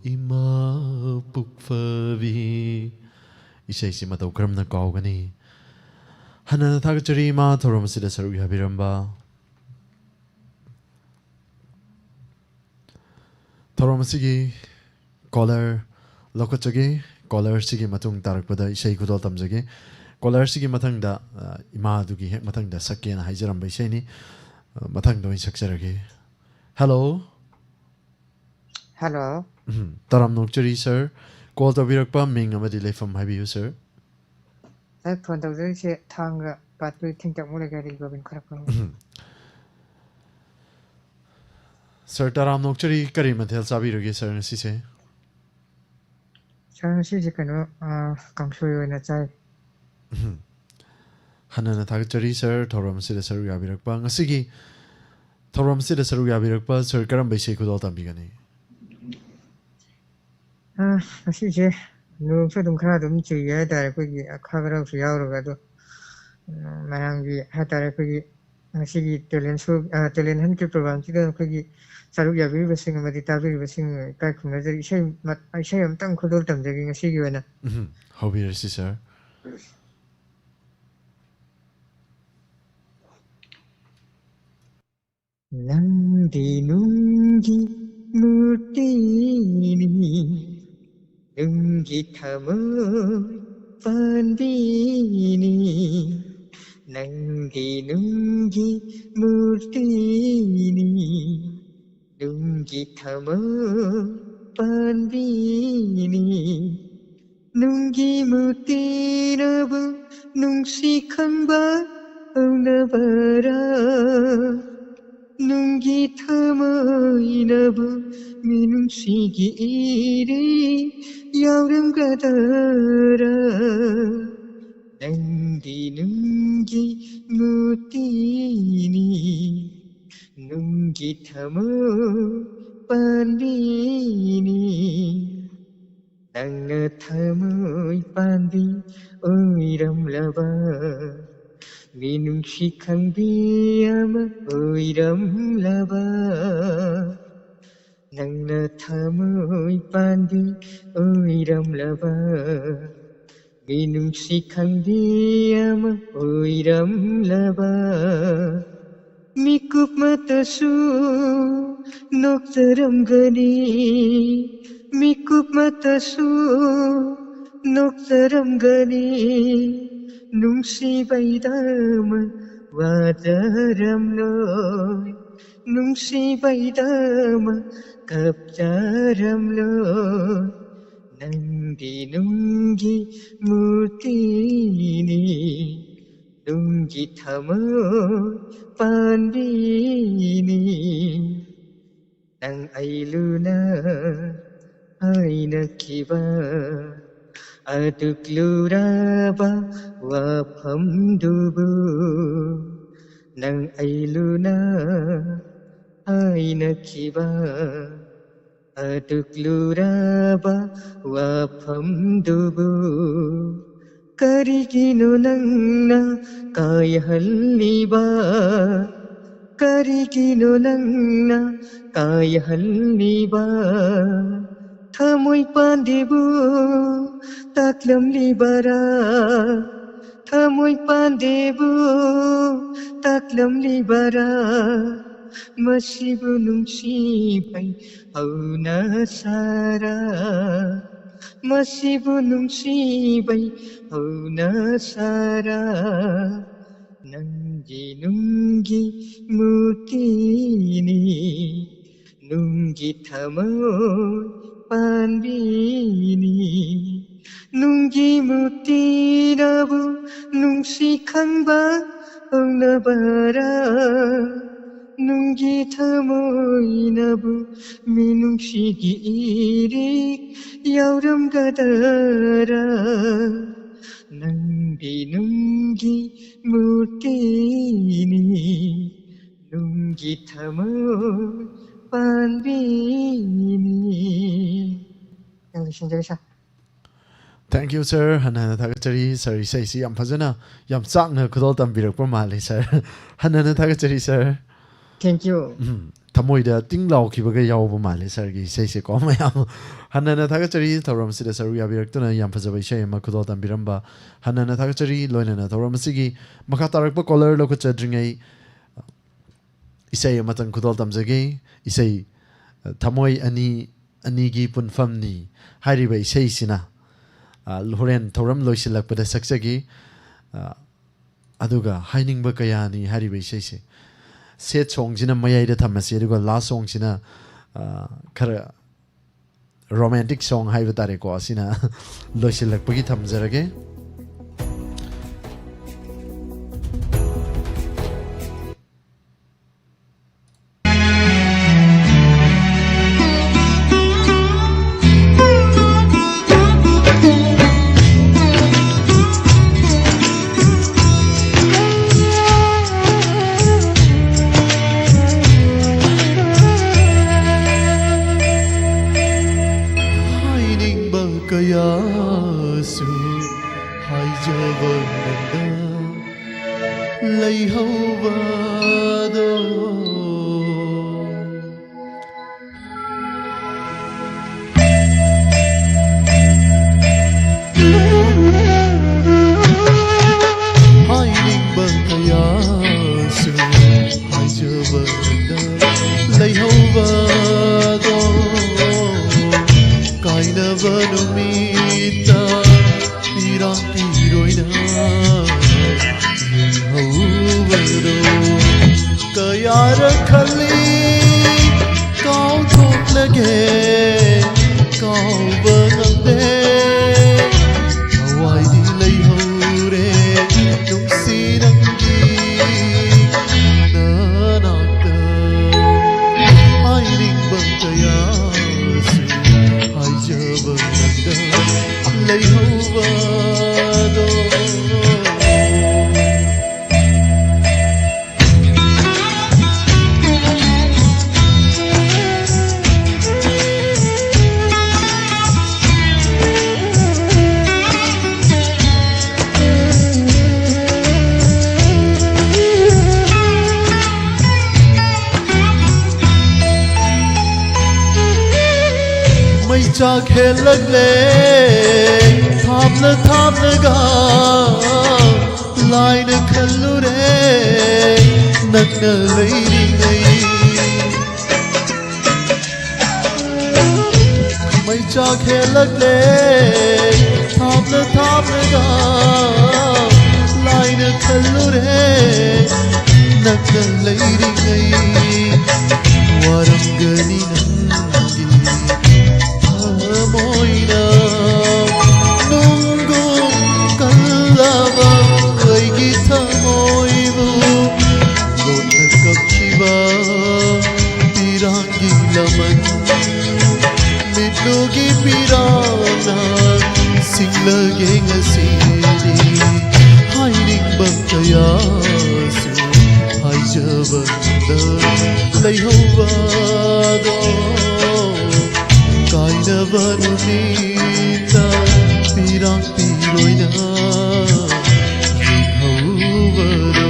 ꯏꯃꯥ ꯄꯨꯛꯐꯕꯤ꯫ ꯏꯁꯩꯁꯤ ꯃꯇꯧ ꯀꯔꯝꯅ ꯀꯥꯎꯒꯅꯤ? ꯍꯟꯅ ꯍꯟꯅ ꯊꯥꯒꯠꯆꯔꯤ, ꯏꯃꯥ, ꯊꯧꯔꯝ ꯑꯁꯤꯗ ꯁꯔꯨꯛ ꯌꯥꯕꯤꯔꯝꯕ꯫ ꯊꯧꯔꯝ ꯑꯁꯤꯒꯤ ꯀꯣꯂꯔ ꯂꯧꯈꯠꯆꯒꯦ꯫ ꯀꯣꯂꯔꯁꯤꯒꯤ ꯃꯇꯨꯡ ꯇꯥꯔꯛꯄꯗ ꯏꯁꯩ ꯈꯨꯗꯣꯜ ꯇꯝꯖꯒꯦ꯫ ꯀꯣꯂꯔꯁꯤꯒꯤ ꯃꯊꯪꯗ, ꯑ, ꯏꯃꯥꯗꯨꯒꯤ ꯍꯦꯛ ꯃꯊꯪꯗ ꯁꯛꯀꯦꯅ ꯍꯥꯏꯖꯔꯝꯕ ꯏꯁꯩꯅꯤ꯫ ꯑ, ꯃꯊꯪꯗ ꯑꯣꯏꯅ ꯁꯛꯆꯔꯒꯦ꯫ ꯍꯦꯜꯂꯣ꯫ ꯍꯦꯜꯂꯣ꯫ ꯎꯝ, ꯇꯔꯥꯝꯅ ꯑꯣꯛꯆꯔꯤ ꯁꯥꯔ꯫ ꯀꯣꯜ ꯇꯧꯕꯤꯔꯛꯄ ꯃꯤꯡ ꯑꯃꯗꯤ ꯂꯩꯐꯝ ꯍꯥꯏꯕꯤꯌꯨ ꯁꯥꯔ꯫ ꯑꯩ ꯐꯣꯟ ꯇꯧꯖꯔꯤꯁꯦ ꯊꯥꯡꯒ ꯄꯥꯠꯇꯨ ꯊꯤꯡꯇꯛ ꯃꯨꯂꯩꯀꯥꯏꯗꯒꯤ ꯒꯣꯕꯤꯟ ꯈ꯭ꯋꯥꯏꯔꯥꯛꯄꯝ꯫ ꯎꯝ꯫ ꯁꯥꯔ, ꯇꯔꯥꯝꯅ ꯑꯣꯛꯆꯔꯤ, ꯀꯔꯤ ꯃꯊꯦꯜ ꯆꯥꯕꯤꯔꯒꯦ ꯁꯥꯔ ꯉꯁꯤꯁꯦ? ꯁꯥꯔ, ꯉꯁꯤꯁꯦ ꯀꯩꯅꯣ, ꯑꯥ, ꯀꯥꯡꯁꯣꯏ ꯑꯣꯏꯅ ꯆꯥꯏ꯫ ꯎꯝ꯫ ꯍꯟꯅ ꯍꯟꯅ ꯊꯥꯒꯠꯆꯔꯤ ꯁꯥꯔ, ꯊꯧꯔꯝ ꯑꯁꯤꯗ ꯁꯔꯨꯛ ꯌꯥꯕꯤꯔꯛꯄ꯫ ꯉꯁꯤꯒꯤ ꯊꯧꯔꯝ ꯑꯁꯤꯗ ꯁꯔꯨꯛ ꯌꯥꯕꯤꯔꯛꯄ ꯁꯥꯔ, ꯀꯔꯝꯕ ꯏꯁꯩ ꯈꯨꯗꯣꯜ ꯇꯝꯕꯤꯒꯅꯤ? ꯑꯥ, ꯉꯁꯤꯁꯦ ꯅꯣꯡꯁꯨ ꯑꯗꯨꯝ ꯈꯔ ꯑꯗꯨꯝ ꯆꯨꯏ ꯍꯥꯏꯇꯥꯔꯦ, ꯑꯩꯈꯣꯏꯒꯤ ꯈꯥꯕꯔꯥꯎꯁꯨ ꯌꯥꯎꯔꯒ, ꯑꯗꯣ, ꯎꯝ, ꯃꯌꯥꯝꯒꯤ ꯍꯥꯏꯇꯥꯔꯦ, ꯑꯩꯈꯣꯏꯒꯤ ꯉꯁꯤꯒꯤ talent show, ꯑꯥ, talent huntꯀꯤ programꯁꯤꯗ ꯑꯩꯈꯣꯏꯒꯤ ꯁꯔꯨꯛ ꯌꯥꯕꯤꯔꯤꯕꯁꯤꯡ ꯑꯃꯗꯤ ꯇꯥꯕꯤꯔꯤꯕꯁꯤꯡ ꯏꯀꯥꯏ ꯈꯨꯝꯅꯖꯔꯤ꯫ ꯏꯁꯩ ꯃ-, ꯏꯁꯩ ꯑꯃꯇꯪ ꯈꯨꯗꯣꯜ ꯇꯝꯖꯒꯦ ꯉꯁꯤꯒꯤ ꯑꯣꯏꯅ꯫ ꯎꯝ, ꯍꯧꯕꯤꯔꯁꯤ ꯁꯥꯔ꯫ ꯅꯪꯗꯤ ꯅꯨꯡꯒꯤ ꯃꯨꯔꯇꯤꯅꯤ, ꯅꯨꯡꯒꯤ ꯊꯃꯣꯏ ꯄꯥꯟꯕꯤꯅꯤ꯫ ꯅꯪꯗꯤ ꯅꯨꯡꯒꯤ ꯃꯨꯔꯇꯤꯅꯤ, ꯅꯨꯡꯒꯤ ꯊꯃꯣꯏ ꯄꯥꯟꯕꯤꯅꯤ꯫ ꯅꯨꯡꯒꯤ ꯃꯨꯔꯇꯤꯅꯕꯨ ꯅꯨꯡꯁꯤ ꯈꯪꯕ ꯍꯧꯅꯕꯔꯥ? ꯅꯨꯡꯒꯤ ꯊꯃꯣꯏꯅꯕꯨ ꯃꯤꯅꯨꯡꯁꯤꯒꯤ ꯏꯔꯤ ꯌꯥꯎꯔꯝꯒꯗꯔꯥ? ꯅꯪꯗꯤ ꯅꯨꯡꯒꯤ ꯃꯨꯔꯇꯤꯅꯤ, ꯅꯨꯡꯒꯤ ꯊꯃꯣꯏ ꯄꯥꯟꯕꯤꯅꯤ꯫ ꯅꯪꯅ ꯊꯃꯣꯏ ꯄꯥꯟꯕꯤ ꯑꯣꯏꯔꯝꯂꯕ, ꯃꯤꯅꯨꯡꯁꯤ ꯈꯪꯕꯤ ꯑꯃ ꯑꯣꯏꯔꯝꯂꯕ, ꯅꯪꯅ ꯊꯃꯣꯏ ꯄꯥꯟꯕꯤ ꯑꯣꯏꯔꯝꯂꯕ, ꯃꯤꯅꯨꯡꯁꯤ ꯈꯪꯕꯤ ꯑꯃ ꯑꯣꯏꯔꯝꯂꯕ, ꯃꯤꯀꯨꯞ ꯃꯇꯁꯨ ꯅꯣꯛꯆꯔꯝꯒꯅꯤ, ꯃꯤꯀꯨꯞ ꯃꯇꯁꯨ ꯅꯣꯛꯆꯔꯝꯒꯅꯤ꯫ ꯅꯨꯡꯁꯤꯕꯩꯗꯃꯛ ꯋꯥꯖꯔꯝꯂꯣꯏ, ꯅꯨꯡꯁꯤꯕꯩꯗꯃꯛ ꯀꯞꯆꯔꯝꯂꯣꯏ꯫ ꯅꯪꯗꯤ ꯅꯨꯡꯒꯤ ꯃꯨꯔꯇꯤꯅꯤ, ꯅꯨꯡꯒꯤ ꯊꯃꯣꯏ ꯄꯥꯟꯕꯤꯅꯤ꯫ ꯅꯪ ꯑꯩ ꯂꯨꯅ ꯍꯥꯏꯅꯈꯤꯕ ꯑꯗꯨꯛ ꯂꯨꯔꯕ ꯋꯥꯐꯝꯗꯨꯕꯨ, ꯅꯪ ꯑꯩ ꯂꯨꯅ ꯍꯥꯏꯅꯈꯤꯕ ꯑꯗꯨꯛ ꯂꯨꯔꯕ ꯋꯥꯐꯝꯗꯨꯕꯨ, ꯀꯔꯤꯒꯤꯅꯣ ꯅꯪꯅ ꯀꯥꯏꯍꯜꯂꯤꯕ? ꯀꯔꯤꯒꯤꯅꯣ ꯅꯪꯅ ꯀꯥꯏꯍꯜꯂꯤꯕ? ꯊꯃꯣꯏ ꯄꯥꯟꯗꯦꯕꯨ ꯇꯥꯛꯂꯝꯂꯤꯕꯔꯥ? ꯊꯃꯣꯏ ꯄꯥꯟꯗꯦꯕꯨ ꯇꯥꯛꯂꯝꯂꯤꯕꯔꯥ? ꯃꯁꯤꯕꯨ ꯅꯨꯡꯁꯤꯕꯩ ꯍꯧꯅꯁꯥꯔꯥ? ꯃꯁꯤꯕꯨ ꯅꯨꯡꯁꯤꯕꯩ ꯍꯧꯅꯁꯥꯔꯥ? ꯅꯪꯒꯤ ꯅꯨꯡꯒꯤ ꯃꯨꯔꯇꯤꯅꯤ, ꯅꯨꯡꯒꯤ ꯊꯃꯣꯏ ꯄꯥꯟꯕꯤꯅꯤ꯫ ꯅꯨꯡꯒꯤ ꯃꯨꯔꯇꯤꯅꯕꯨ ꯅꯨꯡꯁꯤ ꯈꯪꯕ ꯍꯧꯅꯕꯔꯥ? ꯅꯨꯡꯒꯤ ꯊꯃꯣꯏꯅꯕꯨ ꯃꯤꯅꯨꯡꯁꯤꯒꯤ ꯏꯔꯤꯛ ꯌꯥꯎꯔꯝꯒꯗꯔꯥ? ꯅꯪꯗꯤ ꯅꯨꯡꯒꯤ ꯃꯨꯔꯇꯤꯅꯤ, ꯅꯨꯡꯒꯤ ꯊꯃꯣꯏ ꯄꯥꯟꯕꯤꯅꯤ꯫ ꯌꯥꯝ ꯂꯣꯏꯁꯤꯟꯖꯔꯦ, ꯁꯥꯔ꯫ Thank you, sir. ꯍꯟꯅ ꯍꯟꯅ ꯊꯥꯒꯠꯆꯔꯤ꯫ Sir, ꯏꯁꯩꯁꯤ ꯌꯥꯝ ꯐꯖꯅ, ꯌꯥꯝ ꯆꯥꯛꯅ ꯈꯨꯗꯣꯜ ꯇꯝꯕꯤꯔꯛꯄ ꯃꯥꯜꯂꯤ, sir꯫ ꯍꯟꯅ ꯍꯟꯅ ꯊꯥꯒꯠꯆꯔꯤ, sir꯫ Thank you. ꯎꯝ, ꯊꯃꯣꯏꯗ ꯇꯤꯡ ꯂꯥꯎꯈꯤꯕꯒ ꯌꯥꯎꯕ ꯃꯥꯜꯂꯤ, sirꯒꯤ ꯏꯁꯩꯁꯦꯀꯣ, ꯃꯌꯥꯝ꯫ ꯍꯟꯅ ꯍꯟꯅ ꯊꯥꯒꯠꯆꯔꯤ, ꯊꯧꯔꯝ ꯑꯁꯤꯗ ꯁꯔꯨꯛ ꯌꯥꯕꯤꯔꯛꯇꯨꯅ ꯌꯥꯝ ꯐꯖꯕ ꯏꯁꯩ ꯑꯃ ꯈꯨꯗꯣꯜ ꯇꯝꯕꯤꯔꯝꯕ꯫ ꯍꯟꯅ ꯍꯟꯅ ꯊꯥꯒꯠꯆꯔꯤ, ꯂꯣꯏꯅꯅ ꯊꯧꯔꯝ ꯑꯁꯤꯒꯤ ꯃꯈꯥ ꯇꯥꯔꯛꯄ caller ꯂꯧꯈꯠꯆꯗ꯭ꯔꯤꯉꯩ, ꯏꯁꯩ ꯑꯃꯇꯪ ꯈꯨꯗꯣꯜ ꯇꯝꯖꯒꯦ꯫ ꯏꯁꯩ, ꯊꯃꯣꯏ ꯑꯅꯤ, ꯑꯅꯤꯒꯤ ꯄꯨꯟꯐꯝꯅꯤ ꯍꯥꯏꯔꯤꯕ ꯏꯁꯩꯁꯤꯅ, ꯑ, ꯍꯣꯔꯦꯟ ꯊꯧꯔꯝ ꯂꯣꯏꯁꯤꯜꯂꯛꯄꯗ ꯁꯛꯆꯒꯦ꯫ ꯑ, ꯑꯗꯨꯒ ꯍꯥꯏꯅꯤꯡꯕ ꯀꯌꯥꯅꯤ ꯍꯥꯏꯔꯤꯕ ꯏꯁꯩꯁꯦ꯫ Sad songꯁꯤꯅ ꯃꯌꯥꯏꯗ ꯊꯝꯃꯁꯤ, ꯑꯗꯨꯒ last songꯁꯤꯅ, ꯑ, ꯈꯔ romantic song ꯍꯥꯏꯕ ꯇꯥꯔꯦꯀꯣ, ꯑꯁꯤꯅ ꯂꯣꯏꯁꯤꯜꯂꯛꯄꯒꯤ ꯊꯝꯖꯔꯒꯦ꯫ ꯍꯥꯏꯅꯤꯡꯕ ꯀꯌꯥꯁꯨ ꯍꯥꯏꯖꯕ ꯉꯝꯗ ꯂꯩꯍꯧꯕꯗꯣ꯫ ꯍꯥꯏꯅꯤꯡꯕ ꯀꯌꯥꯁꯨ ꯍꯥꯏꯖꯕ ꯀꯌꯥꯔꯛ ꯈꯜꯂꯤ ꯀꯥꯎꯊꯣꯛꯂꯒꯦ, ꯀꯥꯎꯕ ꯉꯝꯗꯦ꯫ ꯊꯋꯥꯏꯗꯤ ꯂꯩꯍꯧꯔꯦ ꯅꯨꯡꯁꯤ ꯅꯪꯒꯤ ꯅꯅꯥꯛꯇ꯫ ꯍꯥꯏꯅꯤꯡꯕ ꯀꯌꯥꯁꯨ ꯍꯥꯏꯖꯕ ꯉꯝꯗ ꯂꯩꯍꯧꯕꯗꯣ꯫ ꯃꯩꯆꯥꯛ ꯍꯦꯜꯂꯛꯂꯦ ꯊꯥꯞꯅ ꯊꯥꯞꯅꯒ, ꯂꯥꯏꯅ ꯈꯜꯂꯨꯔꯦ ꯅꯛꯅ ꯂꯩꯔꯤꯉꯩ꯫ ꯃꯩꯆꯥꯛ ꯍꯦꯜꯂꯛꯂꯦ ꯊꯥꯞꯅ ꯊꯥꯞꯅꯒ, ꯂꯥꯏꯅ ꯈꯜꯂꯨꯔꯦ ꯅꯛꯅ ꯂꯩꯔꯤꯉꯩ꯫ ꯋꯥꯔꯝꯒꯅꯤ ꯅꯪꯒꯤ ꯊꯃꯣꯏꯅ ꯅꯨꯡꯒꯨꯝ ꯀꯜꯂꯕ ꯑꯩꯒꯤ ꯊꯃꯣꯏꯕꯨ꯫ ꯂꯣꯠꯅ ꯀꯞꯈꯤꯕ ꯄꯤꯔꯥꯡꯒꯤ ꯂꯃꯟ, ꯃꯤꯠꯂꯨꯒꯤ ꯄꯤꯔꯥꯡꯅ ꯁꯤꯡꯂꯒꯦ ꯉꯁꯤꯗꯤ꯫ ꯍꯥꯏꯅꯤꯡꯕ ꯀꯌꯥꯁꯨ ꯍꯥꯏꯖꯕꯗ ꯂꯩꯍꯧꯕꯗꯣ꯫ ꯀꯥꯏꯅꯕ ꯅꯨꯃꯤꯠꯇ ꯄꯤꯔꯥꯡ ꯄꯤꯔꯣꯏꯅ ꯌꯦꯡꯍꯧꯕꯗꯣ꯫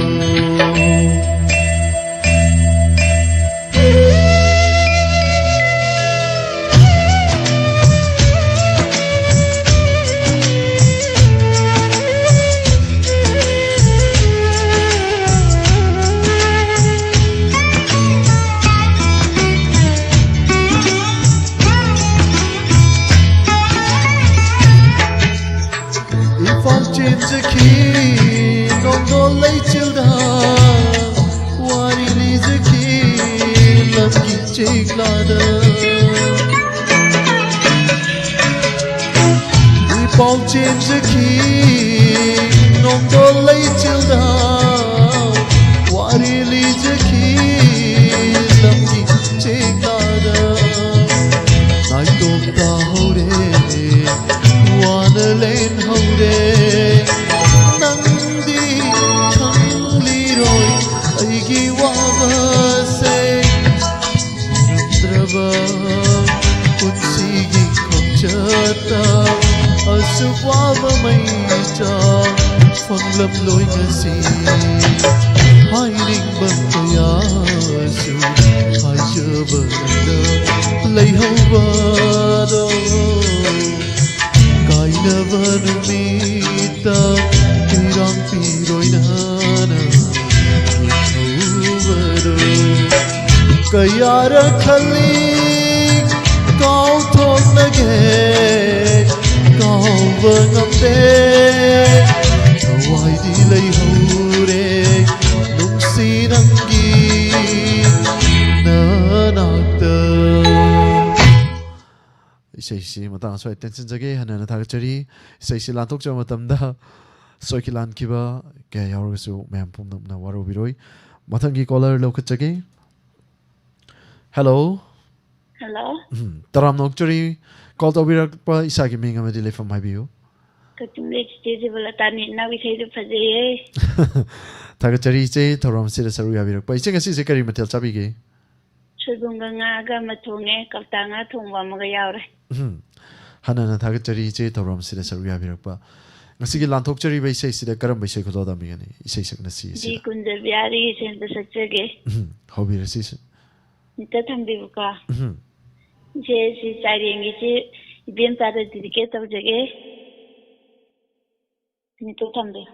ꯏꯝꯐꯥꯜ ꯆꯦꯟꯖꯈꯤ ꯅꯣꯡꯗꯣꯜ ꯂꯩꯆꯤꯜꯗ, ꯇꯦꯛꯂꯥꯗ ꯏ ꯄꯥꯎ ꯆꯦꯟꯖꯈꯤ, ꯅꯣꯡꯗꯣꯜ ꯂꯩꯆꯤꯜꯗ ꯋꯥꯔꯤ ꯂꯤꯖꯈꯤ, ꯂꯝꯒꯤ ꯆꯦꯛꯂꯥꯗ ꯅꯥꯏꯇꯣꯝ ꯇꯥꯍꯧꯔꯦ, ꯋꯥꯅ ꯂꯦꯟꯍꯧꯔꯦ꯫ ꯅꯪꯗꯤ ꯈꯪꯂꯤꯔꯣꯏ ꯑꯩꯒꯤ ꯋꯥꯕꯁꯦ꯫ ꯉꯝꯗ꯭ꯔꯕ ꯄꯨꯟꯁꯤꯒꯤ ꯈꯣꯡꯆꯠꯇ ꯑꯁꯨꯛ ꯋꯥꯕ ꯃꯩꯆꯥꯛ ꯐꯪꯂꯝꯂꯣꯏ ꯉꯁꯤ꯫ ꯍꯥꯏꯅꯤꯡꯕ ꯀꯌꯥꯁꯨ ꯍꯥꯏꯖꯕꯗ ꯂꯩꯍꯧꯕꯗꯣ꯫ ꯀꯥꯏꯅꯕ ꯅꯨꯃꯤꯠꯇ ꯏꯔꯥꯡ ꯄꯤꯔꯣꯏꯅꯅ ꯌꯦꯡꯍꯧꯕꯗꯣ꯫ ꯀꯌꯥꯔꯛ ꯈꯜꯂꯤ ꯀꯥꯎꯊꯣꯛꯅꯒꯦ, ꯀꯥꯎꯕ ꯉꯝꯗꯦ꯫ ꯊꯋꯥꯏꯗꯤ ꯂꯩꯍꯧꯔꯦ ꯅꯨꯡꯁꯤ ꯅꯪꯒꯤ ꯅꯅꯥꯛꯇ꯫ ꯏꯁꯩꯁꯤ ꯃꯇꯥꯡ ꯑꯁ꯭ꯋꯥꯏꯗ ꯇꯦꯟꯁꯤꯟꯖꯒꯦ꯫ ꯍꯟꯅ ꯍꯟꯅ ꯊꯥꯒꯠꯆꯔꯤ꯫ ꯏꯁꯩꯁꯤ ꯂꯥꯟꯊꯣꯛꯆꯕ ꯃꯇꯝꯗ ꯁꯣꯏꯈꯤ ꯂꯥꯟꯈꯤꯕ ꯀꯌꯥ ꯌꯥꯎꯔꯒꯁꯨ ꯃꯌꯥꯝ ꯄꯨꯝꯅꯃꯛꯅ ꯋꯥꯔꯧꯕꯤꯔꯣꯏ꯫ ꯃꯊꯪꯒꯤ ꯀꯣꯂꯔ ꯂꯧꯈꯠꯆꯒꯦ꯫ ꯍꯦꯜꯂꯣ꯫ ꯍꯦꯜꯂꯣ꯫ ꯎꯝ, ꯇꯔꯥꯝꯅ ꯑꯣꯛꯆꯔꯤ꯫ ꯀꯣꯜ ꯇꯧꯕꯤꯔꯛꯄ ꯏꯁꯥꯒꯤ ꯃꯤꯡ ꯑꯃꯗꯤ ꯂꯩꯐꯝ ꯍꯥꯏꯕꯤꯌꯨ꯫ ꯀꯛꯆꯤꯡꯗꯩ ꯆꯤꯆꯦ ꯖꯤꯕꯂꯇꯥꯅꯤ꯫ ꯏꯅꯥꯎ ꯏꯁꯩꯗꯨ ꯐꯖꯩꯌꯦ꯫ ꯊꯥꯒꯠꯆꯔꯤ ꯏꯆꯦ, ꯊꯧꯔꯝ ꯑꯁꯤꯗ ꯁꯔꯨꯛ ꯌꯥꯕꯤꯔꯛꯄ꯫ ꯏꯆꯦ, ꯉꯁꯤꯁꯦ ꯀꯔꯤ ꯃꯊꯦꯜ ꯆꯥꯕꯤꯒꯦ? ꯁꯣꯏꯕꯨꯝꯒ ꯉꯥꯒ ꯑꯃ ꯊꯣꯡꯉꯦ, ꯀꯧꯇꯥ ꯉꯥ ꯊꯣꯡꯕ ꯑꯃꯒ ꯌꯥꯎꯔꯦ꯫ ꯎꯝ꯫ ꯍꯟꯅ ꯍꯟꯅ ꯊꯥꯒꯠꯆꯔꯤ ꯏꯆꯦ, ꯊꯧꯔꯝꯁꯤꯗ ꯁꯔꯨꯛ ꯌꯥꯕꯤꯔꯛꯄ꯫ ꯉꯁꯤꯒꯤ ꯂꯥꯟꯊꯣꯛꯆꯔꯤꯕ ꯏꯁꯩꯁꯤꯗ ꯀꯔꯝꯕ ꯏꯁꯩ ꯈꯨꯗꯣꯜ ꯇꯝꯕꯤꯒꯅꯤ? ꯏꯁꯩ ꯁꯛꯅꯁꯤ ꯗꯤ ꯁꯤꯗ꯫ ꯀꯨꯟꯖꯕꯤꯍꯥꯔꯤꯒꯤ ꯏꯁꯩ ꯑꯝꯇ ꯁꯛꯆꯒꯦ꯫ ꯎꯝ, ꯍꯧꯕꯤꯔꯁꯤ ꯁ- ꯑꯝꯇ ꯊꯝꯕꯤꯌꯨꯀꯣ꯫ ꯎꯝ꯫ ꯏꯆꯦ, ꯁꯤ ꯆꯥꯏꯔꯦꯟꯒꯤꯁꯤ ꯏꯕꯦꯝꯆꯥꯗ ꯗꯤꯗꯤꯀꯦꯠ ꯇꯧꯖꯒꯦ꯫ ꯑꯝꯇ ꯊꯝꯕꯤꯌꯨ꯫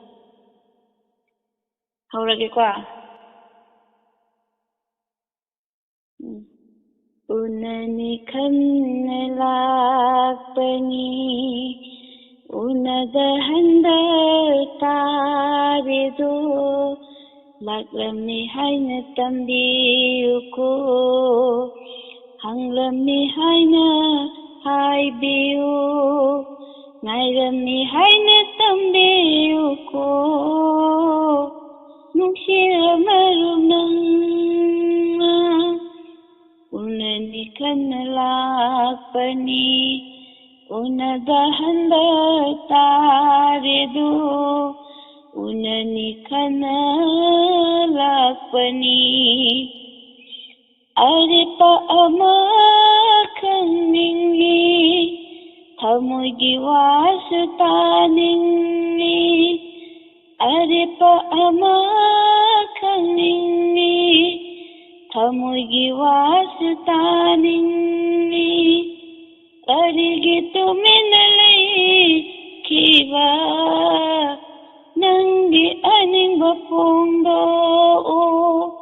ꯍꯧꯔꯒꯦꯀꯣ꯫ ꯎꯝ꯫ ꯎꯅꯅꯤ ꯈꯟꯅ ꯂꯥꯛꯄꯅꯤ, ꯎꯅꯗ ꯍꯟꯗꯛ ꯇꯥꯔꯦꯗꯣ, ꯂꯥꯛꯂꯝꯃꯤ ꯍꯥꯏꯅ ꯇꯝꯕꯤꯌꯨꯀꯣ꯫ ꯍꯪꯂꯝꯃꯤ ꯍꯥꯏꯅ ꯍꯥꯏꯕꯤꯌꯨ, ꯉꯥꯏꯔꯝꯃꯤ ꯍꯥꯏꯅ ꯇꯝꯕꯤꯌꯨꯀꯣ, ꯅꯨꯡꯁꯤꯔꯕ ꯃꯔꯨꯞ ꯅꯪꯅ꯫ ꯎꯅꯅꯤ ꯈꯟꯅ ꯂꯥꯛꯄꯅꯤ, ꯎꯅꯗ ꯍꯟꯕ ꯇꯥꯔꯦꯗꯨ, ꯎꯅꯅꯤ ꯈꯟꯅ ꯂꯥꯛꯄꯅꯤ꯫ ꯑꯔꯦꯞꯄ ꯑꯃ ꯈꯪꯅꯤꯡꯏ, ꯊꯃꯣꯏꯒꯤ ꯋꯥꯁꯨ ꯇꯥꯅꯤꯡꯏ꯫ ꯑꯔꯦꯞꯄ ꯑꯃ ꯈꯪꯅꯤꯡꯏ, ꯊꯃꯣꯏꯒꯤ ꯋꯥꯁꯨ ꯇꯥꯅꯤꯡꯏ꯫ ꯀꯔꯤꯒꯤ ꯇꯨꯃꯤꯟꯅ ꯂꯩꯈꯤꯕ? ꯅꯪꯒꯤ ꯑꯅꯤꯡꯕ ꯐꯣꯡꯗꯣꯛꯑꯣ꯫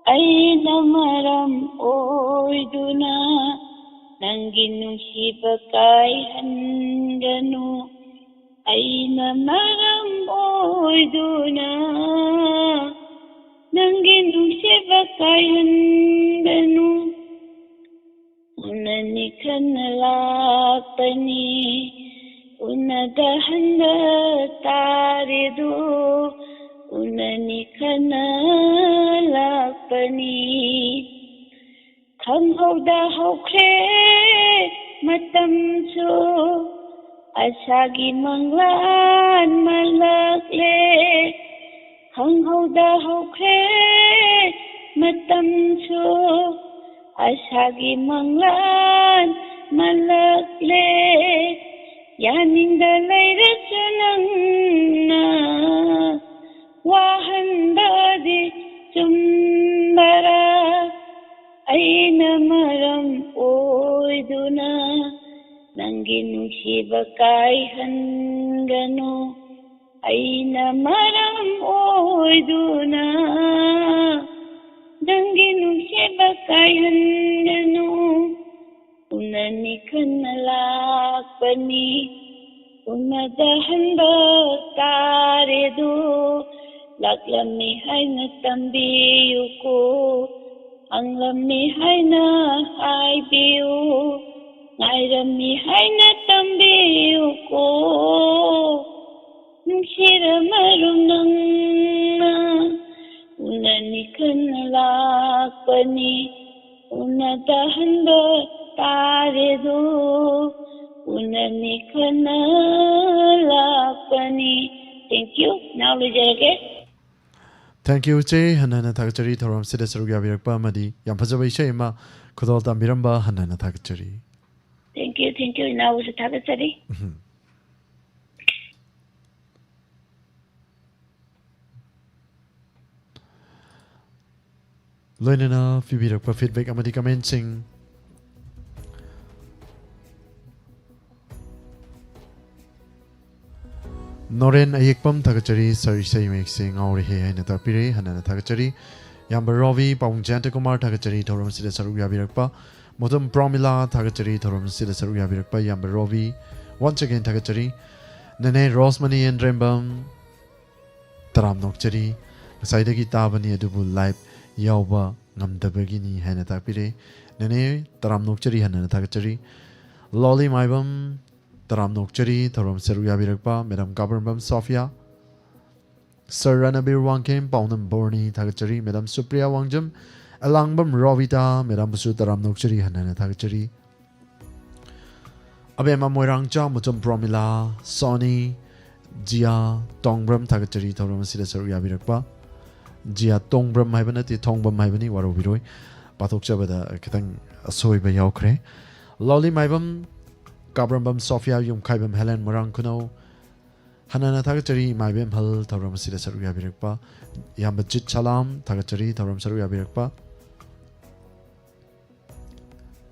ꯑꯩꯅ ꯃꯔꯝ ꯑꯣꯏꯗꯨꯅ ꯅꯪꯒꯤ ꯅꯨꯡꯁꯤꯕ ꯀꯥꯏꯍꯟꯒꯅꯨ꯫ ꯑꯩꯅ ꯃꯔꯝ ꯑꯣꯏꯗꯨꯅ ꯅꯪꯒꯤ ꯅꯨꯡꯁꯤꯕ ꯀꯥꯏꯍꯟꯒꯅꯨ꯫ ꯎꯅꯅꯤ ꯈꯟꯅ ꯂꯥꯛꯄꯅꯤ, ꯎꯅꯗ ꯍꯟꯕ ꯇꯥꯔꯦꯗꯨ, ꯎꯅꯅꯤ ꯈꯟꯅ ꯂꯥꯛꯄꯅꯤ꯫ ꯈꯪꯍꯧꯗ ꯍꯧꯈ꯭ꯔꯦ ꯃꯇꯝꯁꯨ, ꯑꯁꯥꯒꯤ ꯃꯪꯂꯥꯟ ꯃꯥꯜꯂꯛꯂꯦ꯫ ꯈꯪꯍꯧꯗ ꯍꯧꯈ꯭ꯔꯦ ꯃꯇꯝꯁꯨ, ꯑꯁꯥꯒꯤ ꯃꯪꯂꯥꯟ ꯃꯥꯜꯂꯛꯂꯦ꯫ ꯌꯥꯅꯤꯡꯗ ꯂꯩꯔꯁꯨ ꯅꯪꯅ ꯋꯥꯍꯟꯕꯗꯤ ꯆꯨꯝꯕꯔꯥ? ꯑꯩꯅ ꯃꯔꯝ ꯑꯣꯏꯗꯨꯅ ꯅꯪꯒꯤ ꯅꯨꯡꯁꯤꯕ ꯀꯥꯏꯍꯟꯒꯅꯨ꯫ ꯑꯩꯅ ꯃꯔꯝ ꯑꯣꯏꯗꯨꯅ ꯅꯪꯒꯤ ꯅꯨꯡꯁꯤꯕ ꯀꯥꯏꯍꯟꯒꯅꯨ꯫ ꯎꯅꯅꯤ ꯈꯟꯅ ꯂꯥꯛꯄꯅꯤ, ꯎꯅꯗ ꯍꯟꯕ ꯇꯥꯔꯦꯗꯨ, ꯂꯥꯛꯂꯝꯃꯤ ꯍꯥꯏꯅ ꯇꯝꯕꯤꯌꯨꯀꯣ꯫ ꯍꯪꯂꯝꯃꯤ ꯍꯥꯏꯅ ꯍꯥꯏꯕꯤꯌꯨ, ꯉꯥꯏꯔꯝꯃꯤ ꯍꯥꯏꯅ ꯇꯝꯕꯤꯌꯨꯀꯣ꯫ ꯅꯨꯡꯁꯤꯔ ꯃꯔꯨꯞ ꯅꯪꯅ ꯎꯅꯅꯤ ꯈꯟꯅ ꯂꯥꯛꯄꯅꯤ, ꯎꯅꯗꯍꯟꯕ ꯇꯥꯔꯦꯗꯣ, ꯎꯅꯅꯤ ꯈꯟꯅ ꯂꯥꯛꯄꯅꯤ꯫ Thank you. ꯏꯅꯥꯎ ꯂꯣꯏꯖꯔꯒꯦ꯫ Thank you, ꯏꯆꯦ꯫ ꯍꯟꯅ ꯍꯟꯅ ꯊꯥꯒꯠꯆꯔꯤ ꯊꯧꯔꯝꯁꯤꯗ ꯁꯔꯨꯛ ꯌꯥꯕꯤꯔꯛꯄ ꯑꯃꯗꯤ ꯌꯥꯝ ꯐꯖꯕ ꯏꯁꯩ ꯑꯃ ꯈꯨꯗꯣꯜ ꯇꯝꯕꯤꯔꯝꯕ ꯍꯟꯅ ꯍꯟꯅ ꯊꯥꯒꯠꯆꯔꯤ꯫ Thank you, thank you. ꯏꯅꯥꯎꯕꯨꯁꯨ ꯊꯥꯒꯠꯆꯔꯤ꯫ ꯎꯝ꯫ ꯂꯣꯏꯅꯅ ꯄꯤꯕꯤꯔꯛꯄ feedback ꯑꯃꯗꯤ commentꯁꯤꯡ꯫ ꯅꯣꯔꯦꯟ ꯑꯌꯦꯛꯄꯝ ꯊꯥꯒꯠꯆꯔꯤ, "ꯁꯥꯔ ꯏꯁꯩ ꯃꯌꯦꯛꯁꯦ ꯉꯥꯎꯔꯦꯍꯦ" ꯍꯥꯏꯅ ꯇꯥꯛꯄꯤꯔꯦ, ꯍꯟꯅ ꯍꯟꯅ ꯊꯥꯒꯠꯆꯔꯤ꯫ ꯏꯌꯥꯝꯕ ꯔꯣꯕꯤ, ꯄꯥꯕꯨꯡ ꯖꯌꯟꯇ ꯀꯨꯃꯥꯔ ꯊꯥꯒꯠꯆꯔꯤ ꯊꯧꯔꯝ ꯑꯁꯤꯗ ꯁꯔꯨꯛ ꯌꯥꯕꯤꯔꯛꯄ꯫ ꯃꯣꯇꯝ ꯄ꯭ꯔꯣꯃꯤꯂꯥ ꯊꯥꯒꯠꯆꯔꯤ ꯊꯧꯔꯝ ꯑꯁꯤꯗ ꯁꯔꯨꯛ ꯌꯥꯕꯤꯔꯛꯄ꯫ ꯏꯌꯥꯝꯕ ꯔꯣꯕꯤ, once again ꯊꯥꯒꯠꯆꯔꯤ꯫ ꯅꯦꯅꯦ ꯔꯣꯁꯃꯅꯤ ꯑꯦꯟꯗ꯭ꯔꯦꯝꯕꯝ, ꯇꯔꯥꯝ ꯅꯣꯛꯆꯔꯤ꯫ ꯉꯁꯥꯏꯗꯒꯤ ꯇꯥꯕꯅꯤ ꯑꯗꯨꯕꯨ live ꯌꯥꯎꯕ ꯉꯝꯗꯕꯒꯤꯅꯤ ꯍꯥꯏꯅ ꯇꯥꯛꯄꯤꯔꯦ꯫ ꯅꯦꯅꯦ, ꯇꯔꯥꯝ ꯅꯣꯛꯆꯔꯤ, ꯍꯟꯅ ꯍꯟꯅ ꯊꯥꯒꯠꯆꯔꯤ꯫ ꯂꯣꯂꯤ ꯃꯥꯏꯕꯝ, ꯇꯔꯥꯝ ꯅꯣꯛꯆꯔꯤ ꯊꯧꯔꯝ ꯁꯔꯨꯛ ꯌꯥꯕꯤꯔꯛꯄ꯫ ꯃꯦꯗꯥꯝ ꯀꯥꯕꯔꯝꯕꯝ ꯁꯣꯐꯤꯌꯥ, ꯁꯔ ꯔꯅꯕꯤꯔ ꯋꯥꯡꯈꯦꯝ, ꯄꯥꯎꯅꯝ ꯕꯣꯔꯅꯤ ꯊꯥꯒꯠꯆꯔꯤ꯫ ꯃꯦꯗꯥꯝ ꯁꯨꯄ꯭ꯔꯤꯌꯥ ꯋꯥꯡꯖꯝ, ꯑꯂꯥꯡꯕꯝ ꯔꯣꯕꯤꯇꯥ, ꯃꯦꯗꯥꯝꯕꯨꯁꯨ ꯇꯔꯥꯝ ꯅꯣꯛꯆꯔꯤ, ꯍꯟꯅ ꯍꯟꯅ ꯊꯥꯒꯠꯆꯔꯤ꯫ ꯑꯕꯦꯝꯃ ꯃꯣꯏꯔꯥꯡꯆꯥ, ꯃꯨꯇꯨꯝ ꯄ꯭ꯔꯣꯃꯤꯂꯥ, ꯁꯣꯅꯤ, ꯖꯤꯌꯥ ꯇꯣꯡꯕ꯭ꯔꯝ ꯊꯥꯒꯠꯆꯔꯤ ꯊꯧꯔꯝ ꯑꯁꯤꯗ ꯁꯔꯨꯛ ꯌꯥꯕꯤꯔꯛꯄ꯫ ꯖꯤꯌꯥ ꯇꯣꯡꯕ꯭ꯔꯝ ꯍꯥꯏꯕ ꯅꯠꯇꯦ, ꯊꯣꯡꯕꯝ ꯍꯥꯏꯕꯅꯤ, ꯋꯥꯔꯧꯕꯤꯔꯣꯏ, ꯄꯥꯊꯣꯛꯆꯕꯗ ꯈꯤꯇꯪ ꯑꯁꯣꯏꯕ ꯌꯥꯎꯈ꯭ꯔꯦ꯫ ꯂꯣꯂꯤ ꯃꯥꯏꯕꯝ, ꯀꯥꯕ꯭ꯔꯝꯕꯝ ꯁꯣꯐꯤꯌꯥ, ꯌꯨꯝꯈꯥꯏꯕꯝ ꯍꯦꯂꯦꯟ, ꯃꯣꯏꯔꯥꯡ ꯈꯨꯅꯧ, ꯍꯟꯅ ꯍꯟꯅ ꯊꯥꯒꯠꯆꯔꯤ ꯏꯃꯥ ꯏꯕꯦꯝꯍꯜ ꯊꯧꯔꯝ ꯑꯁꯤꯗ ꯁꯔꯨꯛ ꯌꯥꯕꯤꯔꯛꯄ꯫ ꯏꯌꯥꯝꯕ ꯖꯤꯠ ꯁꯂꯥꯝ ꯊꯥꯒꯠꯆꯔꯤ ꯊꯧꯔꯝ ꯁꯔꯨꯛ ꯌꯥꯕꯤꯔꯛꯄ꯫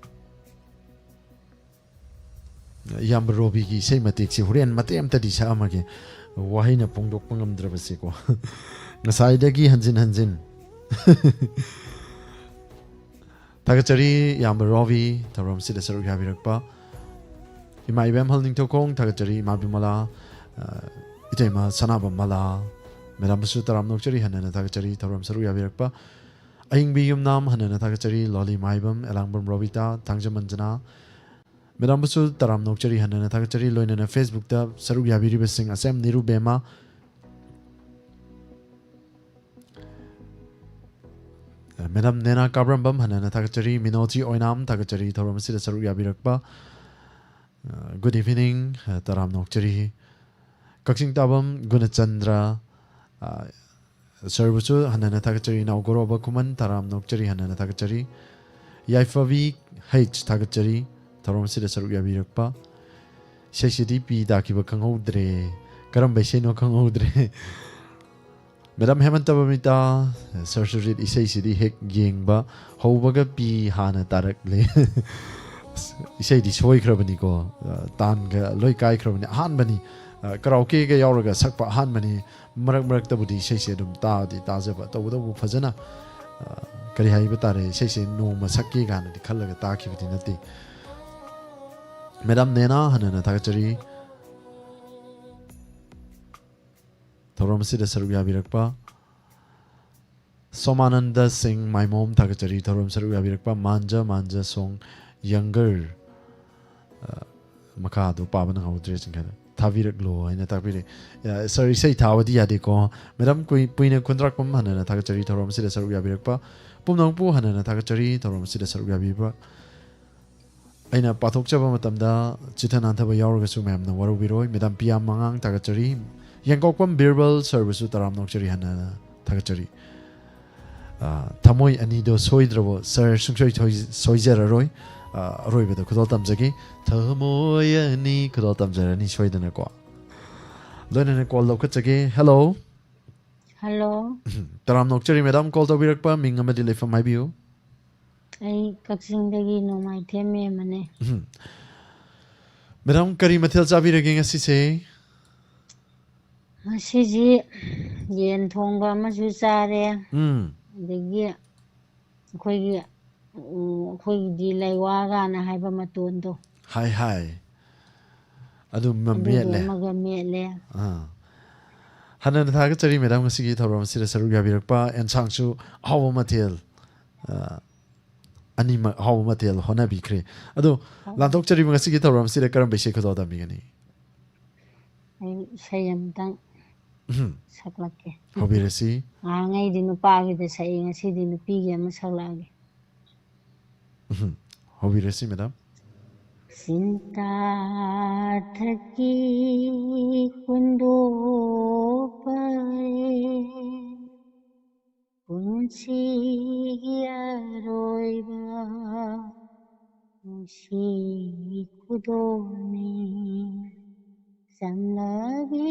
ꯏꯌꯥꯝꯕ ꯔꯣꯕꯤꯒꯤ ꯏꯁꯩ ꯃꯇꯦꯛꯁꯤ ꯍꯣꯔꯦꯟ ꯃꯇꯦꯛ ꯑꯃꯇꯗꯤ ꯁꯛꯑꯝꯃꯒꯦ, ꯋꯥꯍꯩꯅ ꯐꯣꯡꯗꯣꯛꯄ ꯉꯝꯗ꯭ꯔꯕꯁꯦꯀꯣ꯫ ꯉꯁꯥꯏꯗꯒꯤ ꯍꯟꯖꯤꯟ ꯍꯟꯖꯤꯟ꯫ ꯊꯥꯒꯠꯆꯔꯤ ꯏꯌꯥꯝꯕ ꯔꯣꯕꯤ, ꯊꯧꯔꯝꯁꯤꯗ ꯁꯔꯨꯛ ꯌꯥꯕꯤꯔꯛꯄ꯫ ꯏꯃꯥ ꯏꯕꯦꯝꯍꯜ ꯅꯤꯡꯊꯧꯈꯣꯡ ꯊꯥꯒꯠꯆꯔꯤ, ꯏꯃꯥ ꯕꯤꯃꯂꯥ, ꯑ, ꯏꯇꯩꯃ ꯁꯅꯥꯕꯝ ꯃꯂꯥ, ꯃꯦꯗꯥꯝꯕꯨꯁꯨ ꯇꯔꯥꯝ ꯅꯣꯛꯆꯔꯤ, ꯍꯟꯅ ꯍꯟꯅ ꯊꯥꯒꯠꯆꯔꯤ ꯊꯧꯔꯝ ꯁꯔꯨꯛ ꯌꯥꯕꯤꯔꯛꯄ꯫ ꯑꯌꯤꯡꯕꯤ ꯌꯨꯝꯅꯥꯝ ꯍꯟꯅꯅ ꯊꯥꯒꯠꯆꯔꯤ, ꯂꯣꯂꯤ ꯃꯥꯏꯕꯝ, ꯑꯦꯂꯥꯡꯕꯝ ꯔꯣꯕꯤꯇꯥ, ꯊꯥꯡꯖꯝ ꯑꯟꯖꯅꯥ, ꯃꯦꯗꯥꯝꯕꯨꯁꯨ ꯇꯔꯥꯝꯅ ꯑꯣꯛꯆꯔꯤ ꯍꯟꯅꯅ ꯊꯥꯒꯠꯆꯔꯤ, ꯂꯣꯏꯅꯅ Facebook ꯇ ꯁꯔꯨꯛ ꯌꯥꯕꯤꯔꯤꯕꯁꯤꯡ ꯑꯁꯦꯝ ꯅꯤꯔꯨꯕꯦꯝꯃ, ꯃꯦꯗꯥꯝ ꯅꯦꯅꯥ ꯀꯥꯕ꯭ꯔꯝꯕꯝ ꯍꯟꯅꯅ ꯊꯥꯒꯠꯆꯔꯤ, ꯃꯤꯅꯣꯇꯤ ꯑꯣꯏꯅꯥꯝ ꯊꯥꯒꯠꯆꯔꯤ ꯊꯧꯔꯝ ꯑꯁꯤꯗ ꯁꯔꯨꯛ ꯌꯥꯕꯤꯔꯛꯄ꯫ Good evening, ꯇꯔꯥꯝꯅ ꯑꯣꯛꯆꯔꯤ꯫ ꯀꯛꯆꯤꯡ ꯇꯥꯕꯝ ꯒꯨꯅꯆꯟꯗ꯭ꯔ, ꯁꯔꯕꯨꯁꯨ ꯍꯟꯅꯅ ꯊꯥꯒꯠꯆꯔꯤ꯫ ꯏꯅꯥꯎ ꯒꯣꯔꯣꯕ ꯈꯨꯃꯟ ꯇꯔꯥꯝꯅ ꯑꯣꯛꯆꯔꯤ ꯍꯟꯅꯅ ꯊꯥꯒꯠꯆꯔꯤ꯫ ꯌꯥꯏꯐꯕꯤ ꯍꯩꯆ ꯊꯥꯒꯠꯆꯔꯤ ꯊꯧꯔꯝ ꯑꯁꯤꯗ ꯁꯔꯨꯛ ꯌꯥꯕꯤꯔꯛꯄ꯫ ꯏꯁꯩꯁꯤꯗꯤ ꯄꯤ ꯇꯥꯈꯤꯕ ꯈꯪꯍꯧꯗ꯭ꯔꯦ꯫ ꯀꯔꯝꯕ ꯏꯁꯩꯅꯣ ꯈꯪꯍꯧꯗ꯭ꯔꯦ꯫ ꯃꯦꯗꯥꯝ ꯍꯦꯃꯟꯇ ꯕꯕꯤꯇꯥ, ꯁꯔꯁꯨꯔꯖꯤꯠ ꯏꯁꯩꯁꯤꯗꯤ ꯍꯦꯛ ꯌꯦꯡꯕ ꯍꯧꯕꯒ ꯄꯤ ꯍꯥꯟꯅ ꯇꯥꯔꯛꯂꯦ꯫ ꯑꯁ, ꯏꯁꯩꯗꯤ ꯁꯣꯏꯈ꯭ꯔꯕꯅꯤꯀꯣ꯫ ꯑ, ꯇꯥꯟꯒ ꯂꯣꯏ ꯀꯥꯏꯈ꯭ꯔꯕꯅꯤ꯫ ꯑꯍꯥꯟꯕꯅꯤ꯫ ꯑ, ꯀꯔꯥꯎꯀꯦꯒ ꯌꯥꯎꯔꯒ ꯁꯛꯄ ꯑꯍꯥꯟꯕꯅꯤ꯫ ꯃꯔꯛ ꯃꯔꯛꯇꯕꯨꯗꯤ ꯏꯁꯩꯁꯦ ꯑꯗꯨꯝ ꯇꯥꯗꯤ ꯇꯥꯖꯕ, ꯇꯧꯕꯇꯕꯨ ꯐꯖꯅ, ꯑ, ꯀꯔꯤ ꯍꯥꯏꯕ ꯇꯥꯔꯦ, ꯏꯁꯩꯁꯦ ꯅꯣꯡꯃ ꯁꯛꯀꯦ ꯀꯥꯏꯅꯗꯤ ꯈꯜꯂꯒ ꯇꯥꯈꯤꯕꯗꯤ ꯅꯠꯇꯦ꯫ ꯃꯦꯗꯥꯝ ꯅꯦꯅꯥ ꯍꯟꯅꯅ ꯊꯥꯒꯠꯆꯔꯤ꯫ ꯊꯧꯔꯝ ꯑꯁꯤꯗ ꯁꯔꯨꯛ ꯌꯥꯕꯤꯔꯛꯄ꯫ ꯁꯣꯃꯥꯅꯟꯗ ꯁꯤꯡ ꯃꯥꯏꯃꯣꯝ ꯊꯥꯒꯠꯆꯔꯤ ꯊꯧꯔꯝ ꯁꯔꯨꯛ ꯌꯥꯕꯤꯔꯛꯄ꯫ ꯃꯥꯟꯖ ꯃꯥꯟꯖ ꯁꯣꯡ ꯌꯪꯒꯔ, ꯑ, ꯃꯈꯥꯗꯣ ꯄꯥꯕ ꯅꯪꯍꯧꯗ꯭ꯔꯦ, ꯆꯤꯡꯈꯠꯂꯦ꯫ ꯊꯥꯕꯤꯔꯛꯂꯣ ꯍꯥꯏꯅ ꯇꯥꯛꯄꯤꯔꯦ꯫ ꯑ, ꯁꯥꯔ, ꯏꯁꯩ ꯊꯥꯕꯗꯤ ꯌꯥꯗꯦꯀꯣ꯫ ꯃꯦꯗꯥꯝ ꯀꯨꯏ-, ꯄꯨꯏꯅ ꯈꯨꯟꯗ꯭ꯔꯥꯛꯄꯝ ꯍꯟꯅꯅ ꯊꯥꯒꯠꯆꯔꯤ ꯊꯧꯔꯝ ꯑꯁꯤꯗ ꯁꯔꯨꯛ ꯌꯥꯕꯤꯔꯛꯄ꯫ ꯄꯨꯝꯅꯃꯛꯄꯨ ꯍꯟꯅꯅ ꯊꯥꯒꯠꯆꯔꯤ ꯊꯧꯔꯝ ꯑꯁꯤꯗ ꯁꯔꯨꯛ ꯌꯥꯕꯤꯕ꯫ ꯑꯩꯅ ꯄꯥꯊꯣꯛꯆꯕ ꯃꯇꯝꯗ ꯆꯤꯠꯊ ꯅꯥꯟꯊꯕ ꯌꯥꯎꯔꯒꯁꯨ ꯃꯌꯥꯝꯅ ꯋꯥꯔꯧꯕꯤꯔꯣꯏ꯫ ꯃꯦꯗꯥꯝ ꯄꯤꯌꯥ ꯃꯉꯥꯡ ꯊꯥꯒꯠꯆꯔꯤ꯫ ꯌꯦꯡꯀꯣꯛꯄꯝ ꯕꯤꯔꯕꯜ ꯁꯔꯕꯨꯁꯨ ꯇꯔꯥꯝꯅ ꯑꯣꯛꯆꯔꯤ ꯍꯟꯅ ꯊꯥꯒꯠꯆꯔꯤ꯫ ꯑ, ꯊꯃꯣꯏ ꯑꯅꯤꯗꯣ ꯁꯣꯏꯗ꯭ꯔꯕꯣ? ꯁꯥꯔ, ꯁꯨꯡꯁꯣꯏ ꯁꯣꯏ-, ꯁꯣꯏꯖꯔꯔꯣꯏ꯫ ꯑ, ꯑꯔꯣꯏꯕꯗ ꯈꯨꯗꯣꯜ ꯇꯝꯖꯒꯦ꯫ ꯊꯃꯣꯏ ꯑꯅꯤ ꯈꯨꯗꯣꯜ ꯇꯝꯖꯔꯅꯤ ꯁꯣꯏꯗꯅꯀꯣ꯫ ꯂꯣꯏꯅꯅ ꯀꯣꯜ ꯂꯧꯈꯠꯆꯒꯦ꯫ ꯍꯦꯜꯂꯣ꯫ ꯍꯜꯂꯣ꯫ ꯇꯔꯥꯝꯅ ꯑꯣꯛꯆꯔꯤ ꯃꯦꯗꯥꯝ, ꯀꯣꯜ ꯇꯧꯕꯤꯔꯛꯄ ꯃꯤꯡ ꯑꯃꯗꯤ ꯂꯩꯐꯝ ꯍꯥꯏꯕꯤꯌꯨ꯫ ꯑꯩ ꯀꯛꯆꯤꯡꯗꯒꯤ ꯅꯣꯡꯃꯥꯏꯊꯦꯝ ꯃꯦꯝꯕꯅꯦ꯫ ꯎꯝ꯫ ꯃꯦꯗꯥꯝ, ꯀꯔꯤ ꯃꯊꯦꯜ ꯆꯥꯕꯤꯔꯒꯦ ꯉꯁꯤꯁꯦ? ꯉꯁꯤꯁꯤ ꯌꯦꯟ ꯊꯣꯡꯕ ꯑꯃꯁꯨ ꯆꯥꯔꯦ꯫ ꯎꯝ꯫ ꯑꯗꯒꯤ ꯑꯩꯈꯣꯏꯒꯤ, ꯎꯝ, ꯑꯩꯈꯣꯏꯒꯤꯗꯤ ꯂꯩꯋꯥꯒꯅ ꯍꯥꯏꯕ ꯃꯇꯣꯟꯗꯣ꯫ ꯍꯥꯏ, ꯍꯥꯏ꯫ ꯑꯗꯨ ꯑꯗꯨꯗꯣ ꯃꯦꯠꯂꯦ꯫ ꯑꯃꯒ ꯃꯦꯠꯂꯦ꯫ ꯑꯥ꯫ ꯍꯥꯟꯅ ꯊꯥꯒꯠꯆꯔꯤ ꯃꯦꯗꯥꯝ, ꯉꯁꯤꯒꯤ ꯊꯧꯔꯝ ꯑꯁꯤꯗ ꯁꯔꯨꯛ ꯌꯥꯕꯤꯔꯛꯄ꯫ ꯑꯦꯟꯁꯥꯡꯁꯨ ꯑꯍꯥꯎꯕ ꯃꯊꯦꯜ, ꯑ, ꯑꯅꯤꯃꯛ ꯑꯍꯥꯎꯕ ꯃꯊꯦꯜ ꯍꯣꯠꯅꯕꯤꯈ꯭ꯔꯦ꯫ ꯑꯗꯣ, ꯂꯥꯟꯊꯣꯛꯆꯔꯤꯕ ꯉꯁꯤꯒꯤ ꯊꯧꯔꯝ ꯑꯁꯤꯗ ꯀꯔꯝꯕ ꯏꯁꯩ ꯈꯨꯗꯣꯜ ꯇꯝꯕꯤꯒꯅꯤ? ꯑꯩ ꯏꯁꯩ ꯑꯃꯇꯪ ꯎꯝ꯫ ꯁꯛꯂꯛꯀꯦ꯫ ꯍꯧꯕꯤꯔꯁꯤ꯫ ꯉꯍꯥꯟꯉꯩꯗꯤ ꯅꯨꯄꯥꯒꯤꯗ ꯁꯛꯏ, ꯉꯁꯤꯗꯤ ꯅꯨꯄꯤꯒꯤ ꯑꯃ ꯁꯛꯂꯛꯑꯒꯦ꯫ ꯎꯝ꯫ ꯍꯧꯕꯤꯔꯁꯤ ꯃꯦꯗꯥꯝ꯫ ꯆꯤꯟꯇꯥ ꯊꯛꯀꯤ ꯍꯨꯟꯗꯣꯛꯄꯔꯦ, ꯄꯨꯟꯁꯤꯒꯤ ꯑꯔꯣꯏꯕ ꯅꯨꯡꯁꯤ ꯈꯨꯗꯣꯜꯅꯤ꯫ ꯆꯝꯂꯕꯤ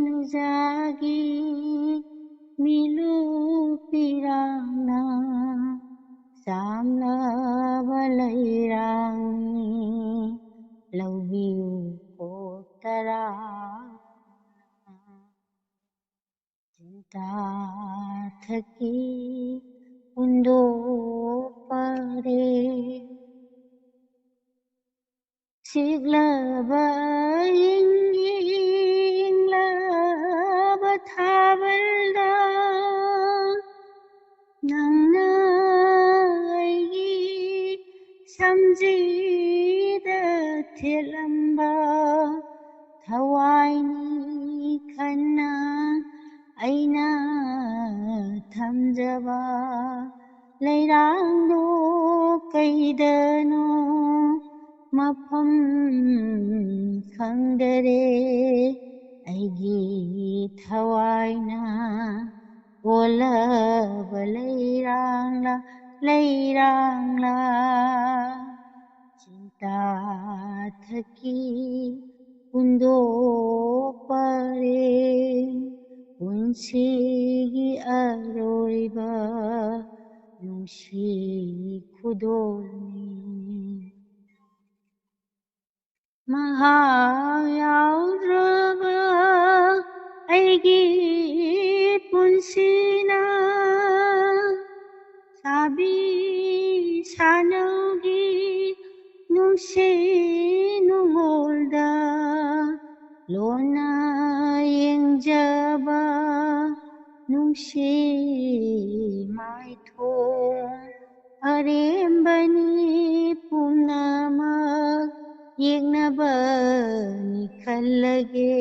ꯅꯨꯡꯖꯥꯒꯤ ꯃꯤꯂꯨ ꯄꯤꯔꯥꯡꯅ ꯆꯥꯝꯂꯕ ꯂꯩꯔꯥꯡꯅꯤ, ꯂꯧꯕꯤꯌꯨ ꯀꯣꯛ ꯇꯔꯥ꯫ ꯆꯤꯟꯇꯥ ꯊꯛꯀꯤ ꯍꯨꯟꯗꯣꯛꯄꯔꯦ꯫ ꯆꯤꯛꯂꯕ ꯏꯪ ꯏꯪꯂꯕ ꯊꯥꯕꯜꯗ ꯅꯪꯅ ꯑꯩꯒꯤ ꯁꯝꯖꯤꯗ ꯊꯦꯠꯂꯝꯕ ꯊꯋꯥꯏꯅꯤ ꯈꯟꯅ ꯑꯩꯅ ꯊꯝꯖꯕ ꯂꯩꯔꯥꯡꯗꯣ ꯀꯩꯗꯅꯣ ꯃꯐꯝ ꯈꯪꯗꯔꯦ꯫ ꯑꯩꯒꯤ ꯊꯋꯥꯏꯅ ꯑꯣꯜꯂꯕ ꯂꯩꯔꯥꯡꯂꯥ, ꯂꯩꯔꯥꯡꯂꯥ, ꯆꯤꯟꯇꯥ ꯊꯛꯀꯤ ꯍꯨꯟꯗꯣꯛꯄꯔꯦ꯫ ꯄꯨꯟꯁꯤꯒꯤ ꯑꯔꯣꯏꯕ ꯅꯨꯡꯁꯤ ꯈꯨꯗꯣꯜꯅꯤ꯫ ꯃꯍꯥꯛ ꯌꯥꯎꯗ꯭ꯔꯕ ꯑꯩꯒꯤ ꯄꯨꯟꯁꯤꯅ ꯁꯥꯕꯤ ꯁꯥꯅꯧꯒꯤ ꯅꯨꯡꯁꯤ ꯅꯨꯡꯉꯣꯜꯗ ꯂꯣꯟꯅ ꯌꯦꯡꯖ ꯅꯨꯡꯁꯤ ꯃꯥꯏꯊꯣꯡ ꯑꯔꯦꯝꯕꯅꯤ ꯄꯨꯝꯅꯃꯛ ꯌꯦꯛꯅꯕꯅꯤ ꯈꯜꯂꯒꯦ꯫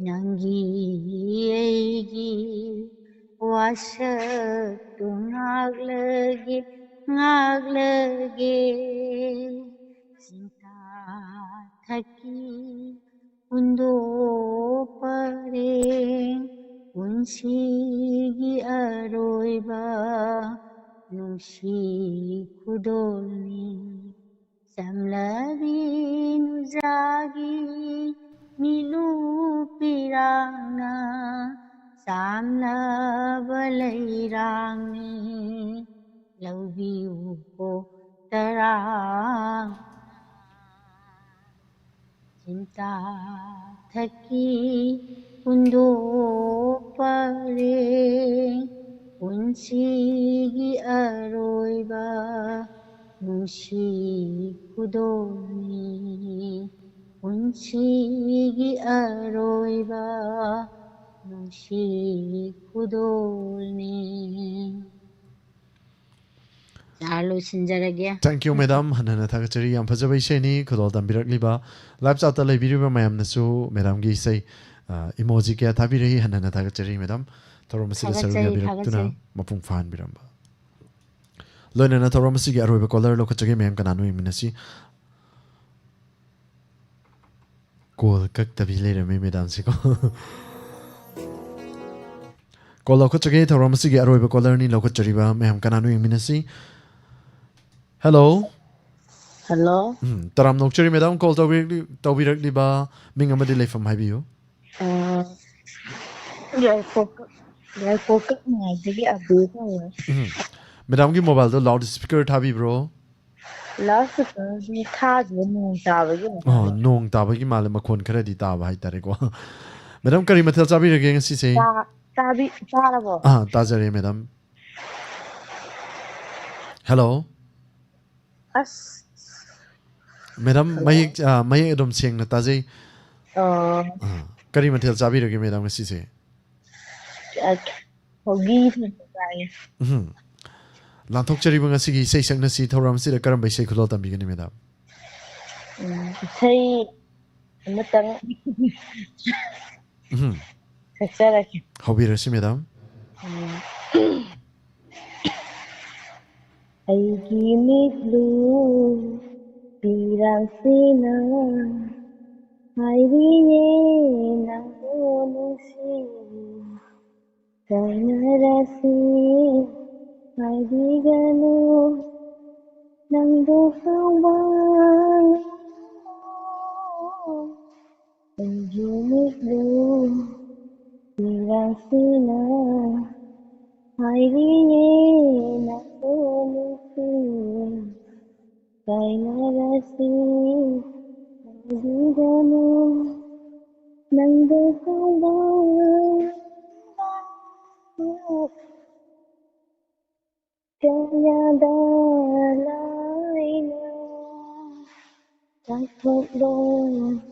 ꯅꯪꯒꯤ ꯑꯩꯒꯤ ꯋꯥꯁꯛꯇꯨ ꯉꯥꯛꯂꯒꯦ, ꯉꯥꯛꯂꯒꯦ꯫ ꯆꯤꯟꯇꯥ ꯊꯛꯀꯤ ꯍꯨꯟꯗꯣꯛ ꯄꯔꯦꯡ ꯄꯨꯟꯁꯤꯒꯤ ꯑꯔꯣꯏꯕ ꯅꯨꯡꯁꯤ ꯈꯨꯗꯣꯜꯅꯤ꯫ ꯆꯝꯂꯕꯤ ꯅꯨꯡꯖꯥꯒꯤ ꯃꯤꯂꯨ ꯄꯤꯔꯥꯡꯅ ꯆꯥꯝꯂꯕ ꯂꯩꯔꯥꯡꯅꯤ꯫ ꯂꯧꯕꯤꯌꯨꯀꯣ ꯇꯔꯥꯝꯅ꯫ ꯆꯤꯟꯇꯥ ꯊꯛꯀꯤ ꯍꯨꯟꯗꯣꯛ ꯄꯔꯦꯡ ꯄꯨꯟꯁꯤꯒꯤ ꯑꯔꯣꯏꯕ ꯅꯨꯡꯁꯤ ꯈꯨꯗꯣꯜꯅꯤ꯫ ꯄꯨꯟꯁꯤꯒꯤ ꯑꯔꯣꯏꯕ ꯅꯨꯡꯁꯤ ꯈꯨꯗꯣꯜꯅꯤ꯫ ꯁꯥꯔ, ꯂꯣꯏꯁꯤꯟꯖꯔꯒꯦ꯫ Thank you, madam. ꯍꯟꯅ ꯍꯟꯅ ꯊꯥꯒꯠꯆꯔꯤ꯫ ꯌꯥꯝ ꯐꯖꯕ ꯏꯁꯩꯅꯤ ꯈꯨꯗꯣꯜ ꯇꯝꯕꯤꯔꯛꯂꯤꯕ꯫ Live chat ꯇ ꯂꯩꯕꯤꯔꯤꯕ ꯃꯌꯥꯝꯅꯁꯨ madam ꯒꯤ ꯏꯁꯩ, ꯑ, emoji ꯀꯌꯥ ꯊꯥꯕꯤꯔꯛꯏ꯫ ꯍꯟꯅ ꯍꯟꯅ ꯊꯥꯒꯠꯆꯔꯤ, madam꯫ ꯊꯧꯔꯝ ꯑꯁꯤꯗ ꯁꯔꯨꯛ ꯊꯥꯒꯠꯆꯔꯤ, ꯌꯥꯕꯤꯔꯛꯇꯨꯅ ꯊꯥꯒꯠꯆꯔꯤ꯫ ꯃꯄꯨꯡ ꯐꯥꯍꯟꯕꯤꯔꯝꯕ꯫ ꯂꯣꯏꯅꯅ ꯊꯧꯔꯝ ꯑꯁꯤꯒꯤ ꯑꯔꯣꯏꯕ caller ꯂꯧꯈꯠꯆꯒꯦ꯫ ꯃꯌꯥꯝ ꯀꯅꯥꯅꯣ ꯌꯦꯡꯃꯤꯟꯅꯁꯤ꯫ Call ꯀꯛꯇꯕꯤ ꯂꯩꯔꯝꯃꯤ madam ꯁꯤꯀꯣ꯫ Call ꯂꯧꯈꯠꯆꯒꯦ꯫ ꯊꯧꯔꯝ ꯑꯁꯤꯒꯤ ꯑꯔꯣꯏꯕ caller ꯅꯤ ꯂꯧꯈꯠꯆꯔꯤꯕ꯫ ꯃꯌꯥꯝ ꯀꯅꯥꯅꯣ ꯌꯦꯡꯃꯤꯟꯅꯁꯤ꯫ Hello꯫ Hello꯫ ꯎꯝ, ꯇꯔꯥꯝꯅ ꯑꯣꯛꯆꯔꯤ madam꯫ Call ꯇꯧꯕꯤꯔꯛꯂꯤ-, ꯇꯧꯕꯤꯔꯛꯂꯤꯕ ꯃꯤꯡ ꯑꯃꯗꯤ ꯂꯩꯐꯝ ꯍꯥꯏꯕꯤꯌꯨ꯫ ꯑ, ꯌꯥꯏꯄꯣꯛ-, ꯌꯥꯏꯄꯣꯛ ꯀꯛꯅꯤꯉꯥꯏꯗꯒꯤ ꯑꯕꯦ ꯀꯧꯋꯦ꯫ ꯎꯝ꯫ Madam ꯒꯤ mobile ꯗꯣ loud speaker ꯊꯥꯕꯤꯕ꯭ꯔꯣ? Loud speaker ꯗꯤ ꯊꯥꯗꯦ, ꯅꯣꯡ ꯇꯥꯕꯒꯤ ꯑꯣꯏꯔ ꯑꯣ, ꯃꯥꯜꯂꯦ꯫ ꯅꯣꯡ ꯇꯥꯕꯒꯤ ꯃꯥꯜꯂꯦ, ꯃꯈꯣꯟ ꯈꯔꯗꯤ ꯇꯥꯕ ꯍꯥꯏꯇꯥꯔꯦꯀꯣ꯫ Madam, ꯀꯔꯤ ꯃꯊꯦꯜ ꯆꯥꯕꯤꯔꯒꯦ ꯉꯁꯤꯁꯦ? ꯇꯥ-, ꯇꯥꯕꯤ-, ꯇꯥꯔꯕꯣ? ꯑꯥ, ꯇꯥꯖꯔꯦ madam꯫ Hello꯫ ꯑꯁ꯫ Madam, hello꯫ ꯃꯌꯦꯛ, ꯑ, ꯃꯌꯦꯛ ꯑꯗꯨꯝ ꯁꯦꯡꯅ ꯇꯥꯖꯩ꯫ ꯑꯣ꯫ ꯑ꯫ ꯀꯔꯤ ꯃꯊꯦꯜ ꯆꯥꯕꯤꯔꯒꯦ ꯃꯦꯗꯥꯝ ꯉꯁꯤꯁꯦ? ꯁꯧꯒꯤ ꯊꯣꯡꯕ ꯆꯥꯏꯌꯦ꯫ ꯎꯝ꯫ ꯂꯥꯟꯊꯣꯛꯆꯔꯤꯕ ꯉꯁꯤꯒꯤ ꯏꯁꯩ ꯁꯛꯅꯁꯤ ꯊꯧꯔꯝꯁꯤꯗ ꯀꯔꯝꯕ ꯏꯁꯩ ꯈꯨꯗꯣꯜ ꯇꯝꯕꯤꯒꯅꯤ ꯃꯦꯗꯥꯝ? ꯎꯝ, ꯏꯁꯩ ꯑꯃꯇꯪ ꯎꯝ꯫ ꯁꯛꯆꯔꯛꯀꯦ꯫ ꯍꯧꯕꯤꯔꯁꯤ ꯃꯦꯗꯥꯝ꯫ ꯎꯝ꯫ ꯑꯩꯒꯤ ꯃꯤꯠꯂꯨ ꯄꯤꯔꯥꯡꯁꯤꯅ ꯍꯥꯏꯔꯤꯌꯦ ꯅꯪꯕꯨ ꯅꯨꯡꯁꯤ ꯀꯥꯏꯅꯔꯁꯤ ꯍꯥꯏꯕꯤꯒꯅꯨ ꯅꯪꯕꯨ ꯈꯪꯕ ꯑꯩꯒꯤ ꯃꯤꯠꯂꯨ ꯄꯤꯔꯥꯡꯁꯤꯅ ꯍꯥꯏꯔꯤꯌꯦ ꯅꯪꯕꯨ ꯅꯨꯡꯁꯤ ꯀꯥꯏꯅꯔꯁꯤ ꯍꯥꯏꯕꯤꯒꯅꯨ ꯅꯪꯕꯨ ꯈꯪꯕ ꯀꯌꯥꯗ ꯂꯥꯏꯅ ꯆꯥꯊꯣꯛꯂꯣ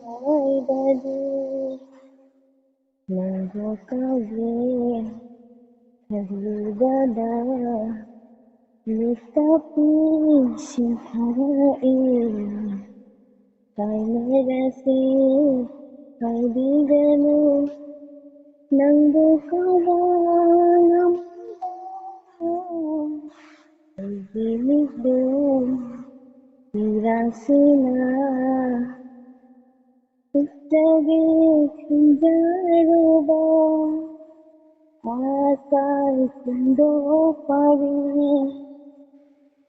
ꯍꯥꯏꯕꯗꯤ ꯅꯪꯕꯨ ꯀꯥꯎꯒꯦ ꯈꯜꯂꯨꯕꯗ ꯃꯤꯠꯇ ꯄꯤꯁꯤꯡ ꯊꯥꯔꯛꯏ ꯀꯥꯏꯅꯔꯁꯤ ꯍꯥꯏꯕꯤꯒꯅꯨ ꯅꯪꯕꯨ ꯀꯥꯎꯕ ꯉꯝꯕ ꯑꯩꯒꯤ ꯃꯤꯠꯂꯨ ꯄꯤꯔꯥꯡꯁꯤꯅ ꯎꯠꯆꯒꯦ ꯈꯟꯖꯔꯨꯕ ꯑꯁꯥꯏ ꯐꯣꯡꯗꯣꯛꯄꯒꯤ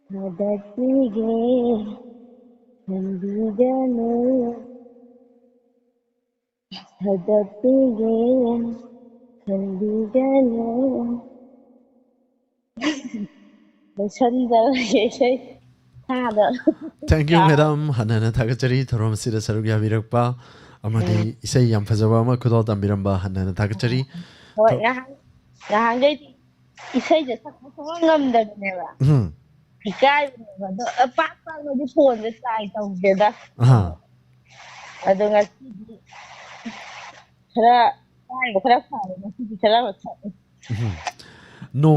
ꯊꯥꯗꯣꯛꯄꯤꯒꯦ ꯈꯟꯕꯤꯒꯅꯨ ꯊꯥꯗꯣꯛꯄꯤꯒꯦ ꯈꯟꯕꯤꯒꯅꯨ ꯂꯣꯏꯁꯟꯖꯔꯒꯦ ꯏꯁꯩ ꯊꯥꯗ Thank you ꯃꯦꯗꯥꯝ, ꯍꯟꯅ ꯍꯟꯅ ꯊꯥꯒꯠꯆꯔꯤ ꯊꯧꯔꯝ ꯑꯁꯤꯗ ꯁꯔꯨꯛ ꯌꯥꯕꯤꯔꯛꯄ ꯑꯃꯗꯤ ꯏꯁꯩ ꯌꯥꯝ ꯐꯖꯕ ꯑꯃ ꯈꯨꯗꯣꯜ ꯇꯝꯕꯤꯔꯝꯕ ꯍꯟꯅ ꯍꯟꯅ ꯊꯥꯒꯠꯆꯔꯤ꯫ ꯍꯣꯏ ꯊꯧ- ꯉꯍꯥꯟ ꯉꯍꯥꯟꯈꯩꯗꯤ ꯏꯁꯩꯁꯦ ꯁꯛꯄ ꯁꯨꯡꯉꯝ ꯉꯝꯗꯕꯅꯦꯕ ꯎꯝ꯫ ꯏꯀꯥꯏꯕꯅꯦꯕ ꯑꯗꯣ ꯑ, ꯄꯥꯛ ꯄꯥꯛꯅꯗꯤ ꯐꯣꯟꯁꯦ ꯇ꯭ꯔꯥꯏ ꯇꯧꯗꯦꯗ ꯑꯍꯥ꯫ ꯑꯗꯣ ꯉꯁꯤꯗꯤ ꯈꯔ ꯆꯥꯏꯕ ꯈꯔ ꯐꯔꯦ, ꯉꯁꯤꯗꯤ ꯈꯔ ꯁꯛꯑꯦ꯫ ꯎꯝ꯫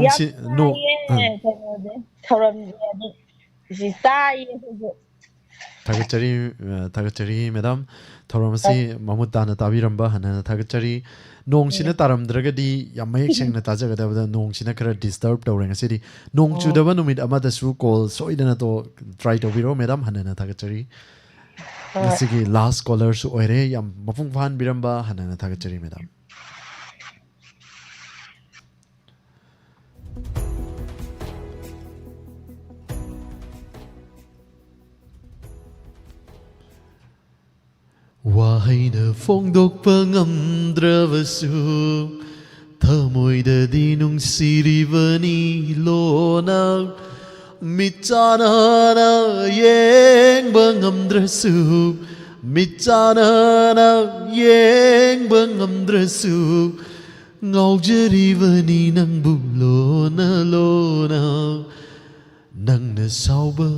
ꯌꯥꯝ ꯅꯣꯡꯁꯤ, ꯅꯣꯡ, ꯅꯨꯡꯉꯥꯏꯌꯦ꯫ ꯑ꯫ ꯀꯩꯅꯣꯗꯤ, ꯊꯧꯔꯝꯁꯦ ꯑꯗꯨ ꯁꯤ ꯆꯥꯏꯌꯦ ꯑꯩꯈꯣꯏꯁꯨ꯫ ꯊꯥꯒꯠꯆꯔꯤ, ꯑ, ꯊꯥꯒꯠꯆꯔꯤ, ꯃꯦꯗꯥꯝ꯫ ꯊꯧꯔꯝ ꯑꯁꯤ ꯑ꯫ ꯃꯃꯨꯠ ꯇꯥꯅ ꯇꯥꯕꯤꯔꯝꯕ ꯍꯟꯅ ꯍꯟꯅ ꯊꯥꯒꯠꯆꯔꯤ꯫ ꯅꯣꯡꯁꯤꯅ ꯎꯝ꯫ ꯇꯥꯔꯝꯗ꯭ꯔꯒꯗꯤ ꯌꯥꯝ ꯃꯌꯦꯛ ꯁꯦꯡꯅ ꯇꯥꯖꯒꯗꯕꯗ ꯅꯣꯡꯁꯤꯅ ꯈꯔ disturb ꯇꯧꯔꯦ ꯉꯁꯤꯗꯤ꯫ ꯅꯣꯡ ꯑꯣ꯫ ꯆꯨꯗꯕ ꯅꯨꯃꯤꯠ ꯑꯃꯗꯁꯨ call ꯁꯣꯏꯗꯅ ꯇꯣ-, try ꯇꯧꯕꯤꯔꯣ, ꯃꯦꯗꯥꯝ꯫ ꯍꯟꯅ ꯍꯟꯅ ꯊꯥꯒꯠꯆꯔꯤ꯫ ꯍꯣꯏ꯫ ꯉꯁꯤꯒꯤ last callerꯁꯨ ꯑꯣꯏꯔꯦ꯫ ꯌꯥꯝ ꯃꯄꯨꯡ ꯐꯥꯍꯟꯕꯤꯔꯝꯕ ꯍꯟꯅ ꯍꯟꯅ ꯊꯥꯒꯠꯆꯔꯤ, ꯃꯦꯗꯥꯝ꯫ ꯋꯥꯍꯩꯅ ꯐꯣꯡꯗꯣꯛꯄ ꯉꯝꯗ꯭ꯔꯕꯁꯨ, ꯊꯃꯣꯏꯗꯗꯤ ꯅꯨꯡꯁꯤꯔꯤꯕꯅꯤ ꯂꯣꯟꯅ꯫ ꯃꯤꯠꯆꯥꯅꯅ ꯌꯦꯡꯕ ꯉꯝꯗ꯭ꯔꯁꯨ, ꯃꯤꯠꯆꯥꯅꯅ ꯌꯦꯡꯕ ꯉꯝꯗ꯭ꯔꯁꯨ, ꯉꯥꯎꯖꯔꯤꯕꯅꯤ ꯅꯪꯕꯨ ꯂꯣꯟꯅ ꯂꯣꯟꯅ꯫ ꯅꯪꯅ ꯁꯥꯎꯕ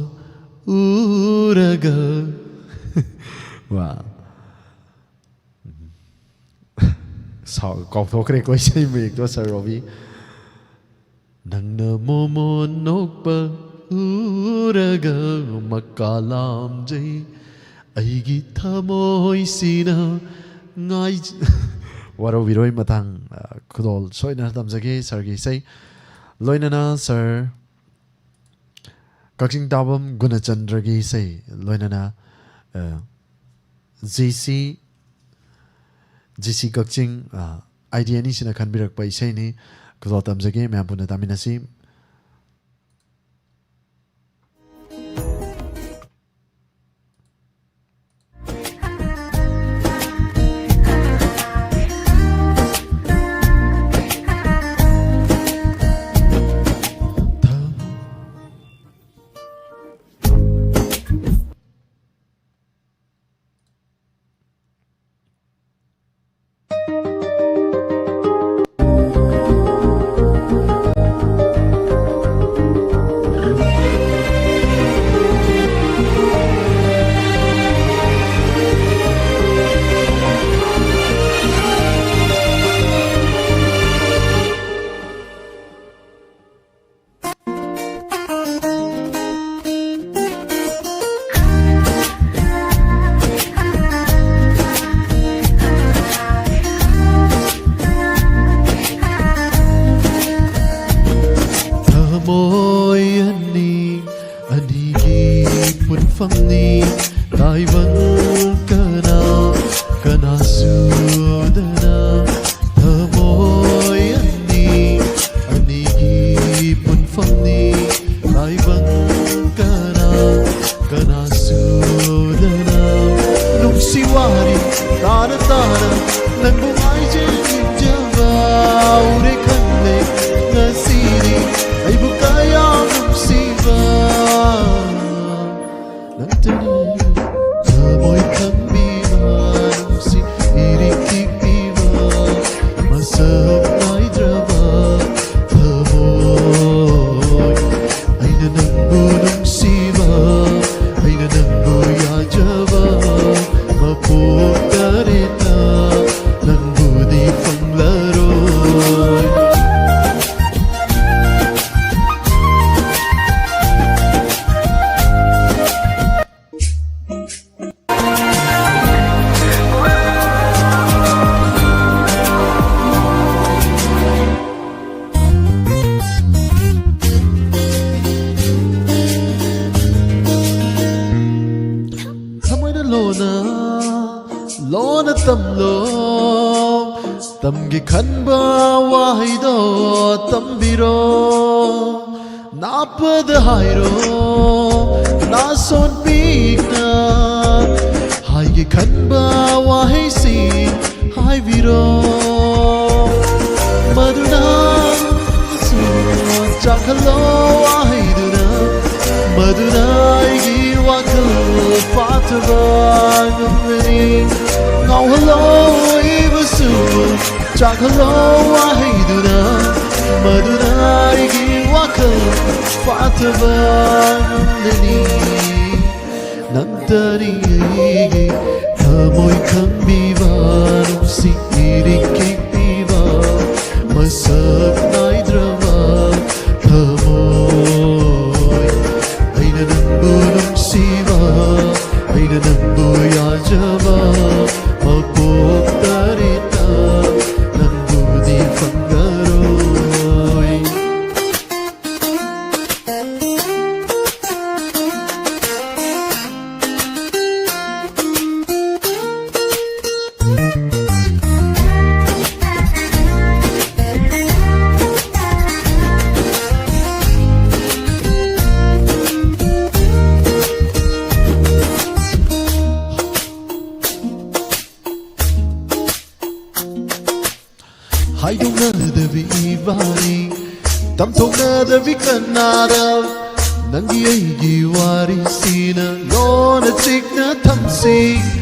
ꯎꯔꯒ꯫ ꯋꯥ꯫ ꯁꯥꯎ-, ꯀꯥꯎꯊꯣꯛꯈ꯭ꯔꯦꯀꯣ ꯏꯁꯩ ꯃꯌꯦꯛꯇꯣ, ꯁꯥꯔ ꯔꯣꯕꯤ꯫ ꯅꯪꯅ ꯃꯣꯃꯣꯟ ꯅꯣꯛꯄ ꯎꯔꯒ ꯃꯀꯥ ꯂꯥꯝꯖꯩ꯫ ꯑꯩꯒꯤ ꯊꯃꯣꯏꯁꯤꯅ ꯉꯥꯏ-, ꯋꯥꯔꯧꯕꯤꯔꯣꯏ, ꯃꯊꯪ, ꯑ, ꯈꯨꯗꯣꯜ ꯁꯣꯏꯗꯅ ꯇꯝꯖꯒꯦ ꯁꯥꯔꯒꯤ ꯏꯁꯩ꯫ ꯂꯣꯏꯅꯅ ꯁꯥꯔ ꯀꯛꯆꯤꯡ ꯇꯥꯕꯝ ꯒꯨꯅꯆꯟꯗ꯭ꯔꯒꯤ ꯏꯁꯩ, ꯂꯣꯏꯅꯅ, ꯑ, ꯖꯤ ꯁꯤ, ꯖꯤ ꯁꯤ ꯀꯛꯆꯤꯡ, ꯑ, ꯑꯥꯏ ꯗꯤ ꯑꯅꯤꯁꯤꯅ ꯈꯟꯕꯤꯔꯛꯄ ꯏꯁꯩꯅꯤ꯫ ꯈꯨꯗꯣꯜ ꯇꯝꯖꯒꯦ, ꯃꯌꯥꯝ ꯄꯨꯟꯅ ꯇꯥꯃꯤꯟꯅꯁꯤ꯫ ꯐꯝꯅꯤ ꯇꯥꯏꯕꯪ ꯀꯅꯥ ꯀꯅꯥꯁꯨꯗꯅ ꯊꯃꯣꯏ ꯑꯅꯤ ꯑꯅꯤꯒꯤ ꯄꯨꯟꯐꯝꯅꯤ ꯇꯥꯏꯕꯪ ꯀꯅꯥ ꯀꯅꯥꯁꯨꯗꯅ ꯅꯨꯡꯁꯤ ꯋꯥꯔꯤ ꯇꯥꯅ ꯇꯥꯅ ꯅꯪꯕꯨ ꯉꯥꯏꯖꯅꯤꯡꯖꯕ ꯎꯔꯦ ꯈꯪꯂꯦ ꯉꯁꯤꯗꯤ ꯑꯩꯕꯨ ꯀꯌꯥ ꯅꯨꯡꯁꯤꯕ ꯅꯪꯇꯅꯤ ꯊꯃꯣꯏ ꯈꯪꯕꯤꯕ ꯅꯨꯡꯁꯤ ꯏꯔꯤꯛ ꯄꯤꯕ ꯃꯁꯛ ꯅꯥꯏꯗ꯭ꯔꯕ ꯊꯃꯣꯏ ꯑꯩꯅ ꯅꯪꯕꯨ ꯅꯨꯡꯁꯤꯕ ꯑꯩꯅ ꯅꯪꯕꯨ ꯌꯥꯖꯕ ꯃꯄꯣꯛ ꯇꯔꯦꯠꯇ ꯅꯪꯕꯨꯗꯤ ꯐꯪꯂꯔꯣꯏ ꯊꯃꯣꯏꯅ ꯂꯣꯟꯅ ꯂꯣꯟꯅ ꯇꯝꯂꯣ ꯇꯝꯒꯦ ꯈꯟꯕ ꯋꯥꯍꯩꯗꯣ ꯇꯝꯕꯤꯔꯣ ꯅꯥꯞꯄꯗ ꯍꯥꯏꯔꯣ ꯅꯥꯁꯣꯟ ꯄꯤꯛꯅ ꯍꯥꯏꯒꯦ ꯈꯟꯕ ꯋꯥꯍꯩꯁꯤꯡ ꯍꯥꯏꯕꯤꯔꯣ ꯃꯗꯨꯅ ꯆꯥꯛꯍꯜꯂꯣ ꯋꯥꯍꯩꯗꯨꯅ ꯃꯗꯨꯅ ꯑꯩꯒꯤ ꯋꯥꯈꯜ ꯐꯥꯊꯕ ꯉꯝꯒꯅꯤ ꯉꯥꯎꯍꯜꯂꯣ ꯑꯩꯕꯨꯁꯨ ꯆꯥꯛꯍꯜꯂꯣ ꯋꯥꯍꯩꯗꯨꯅ ꯃꯗꯨꯅ ꯑꯩꯒꯤ ꯋꯥꯈꯜ ꯐꯥꯊꯕ ꯉꯝꯒꯅꯤ ꯅꯪꯇꯅꯤ ꯑꯩꯒꯤ ꯊꯃꯣꯏ ꯈꯪꯕꯤꯕ ꯅꯨꯡꯁꯤ ꯏꯔꯤꯛ ꯄꯤꯕ ꯃꯁꯛ ꯅꯥꯏꯗ꯭ꯔꯕ ꯊꯃꯣꯏ ꯑꯩꯅ ꯅꯪꯕꯨ ꯅꯨꯡꯁꯤꯕ ꯑꯩꯅ ꯅꯪꯕꯨ ꯌꯥꯖꯕ ꯃꯄꯣꯛ ꯇꯔꯦꯠꯇ ꯅꯪꯕꯨꯗꯤ ꯐꯪꯉꯔꯣꯏ ꯏꯕꯥꯅꯤ ꯇꯝꯊꯣꯛꯅꯗꯕꯤ ꯀꯅꯥꯗ ꯅꯪꯒꯤ ꯑꯩꯒꯤ ꯋꯥꯔꯤꯁꯤꯅ ꯂꯣꯟꯅ ꯆꯤꯛꯅ ꯊꯝꯁꯤ꯫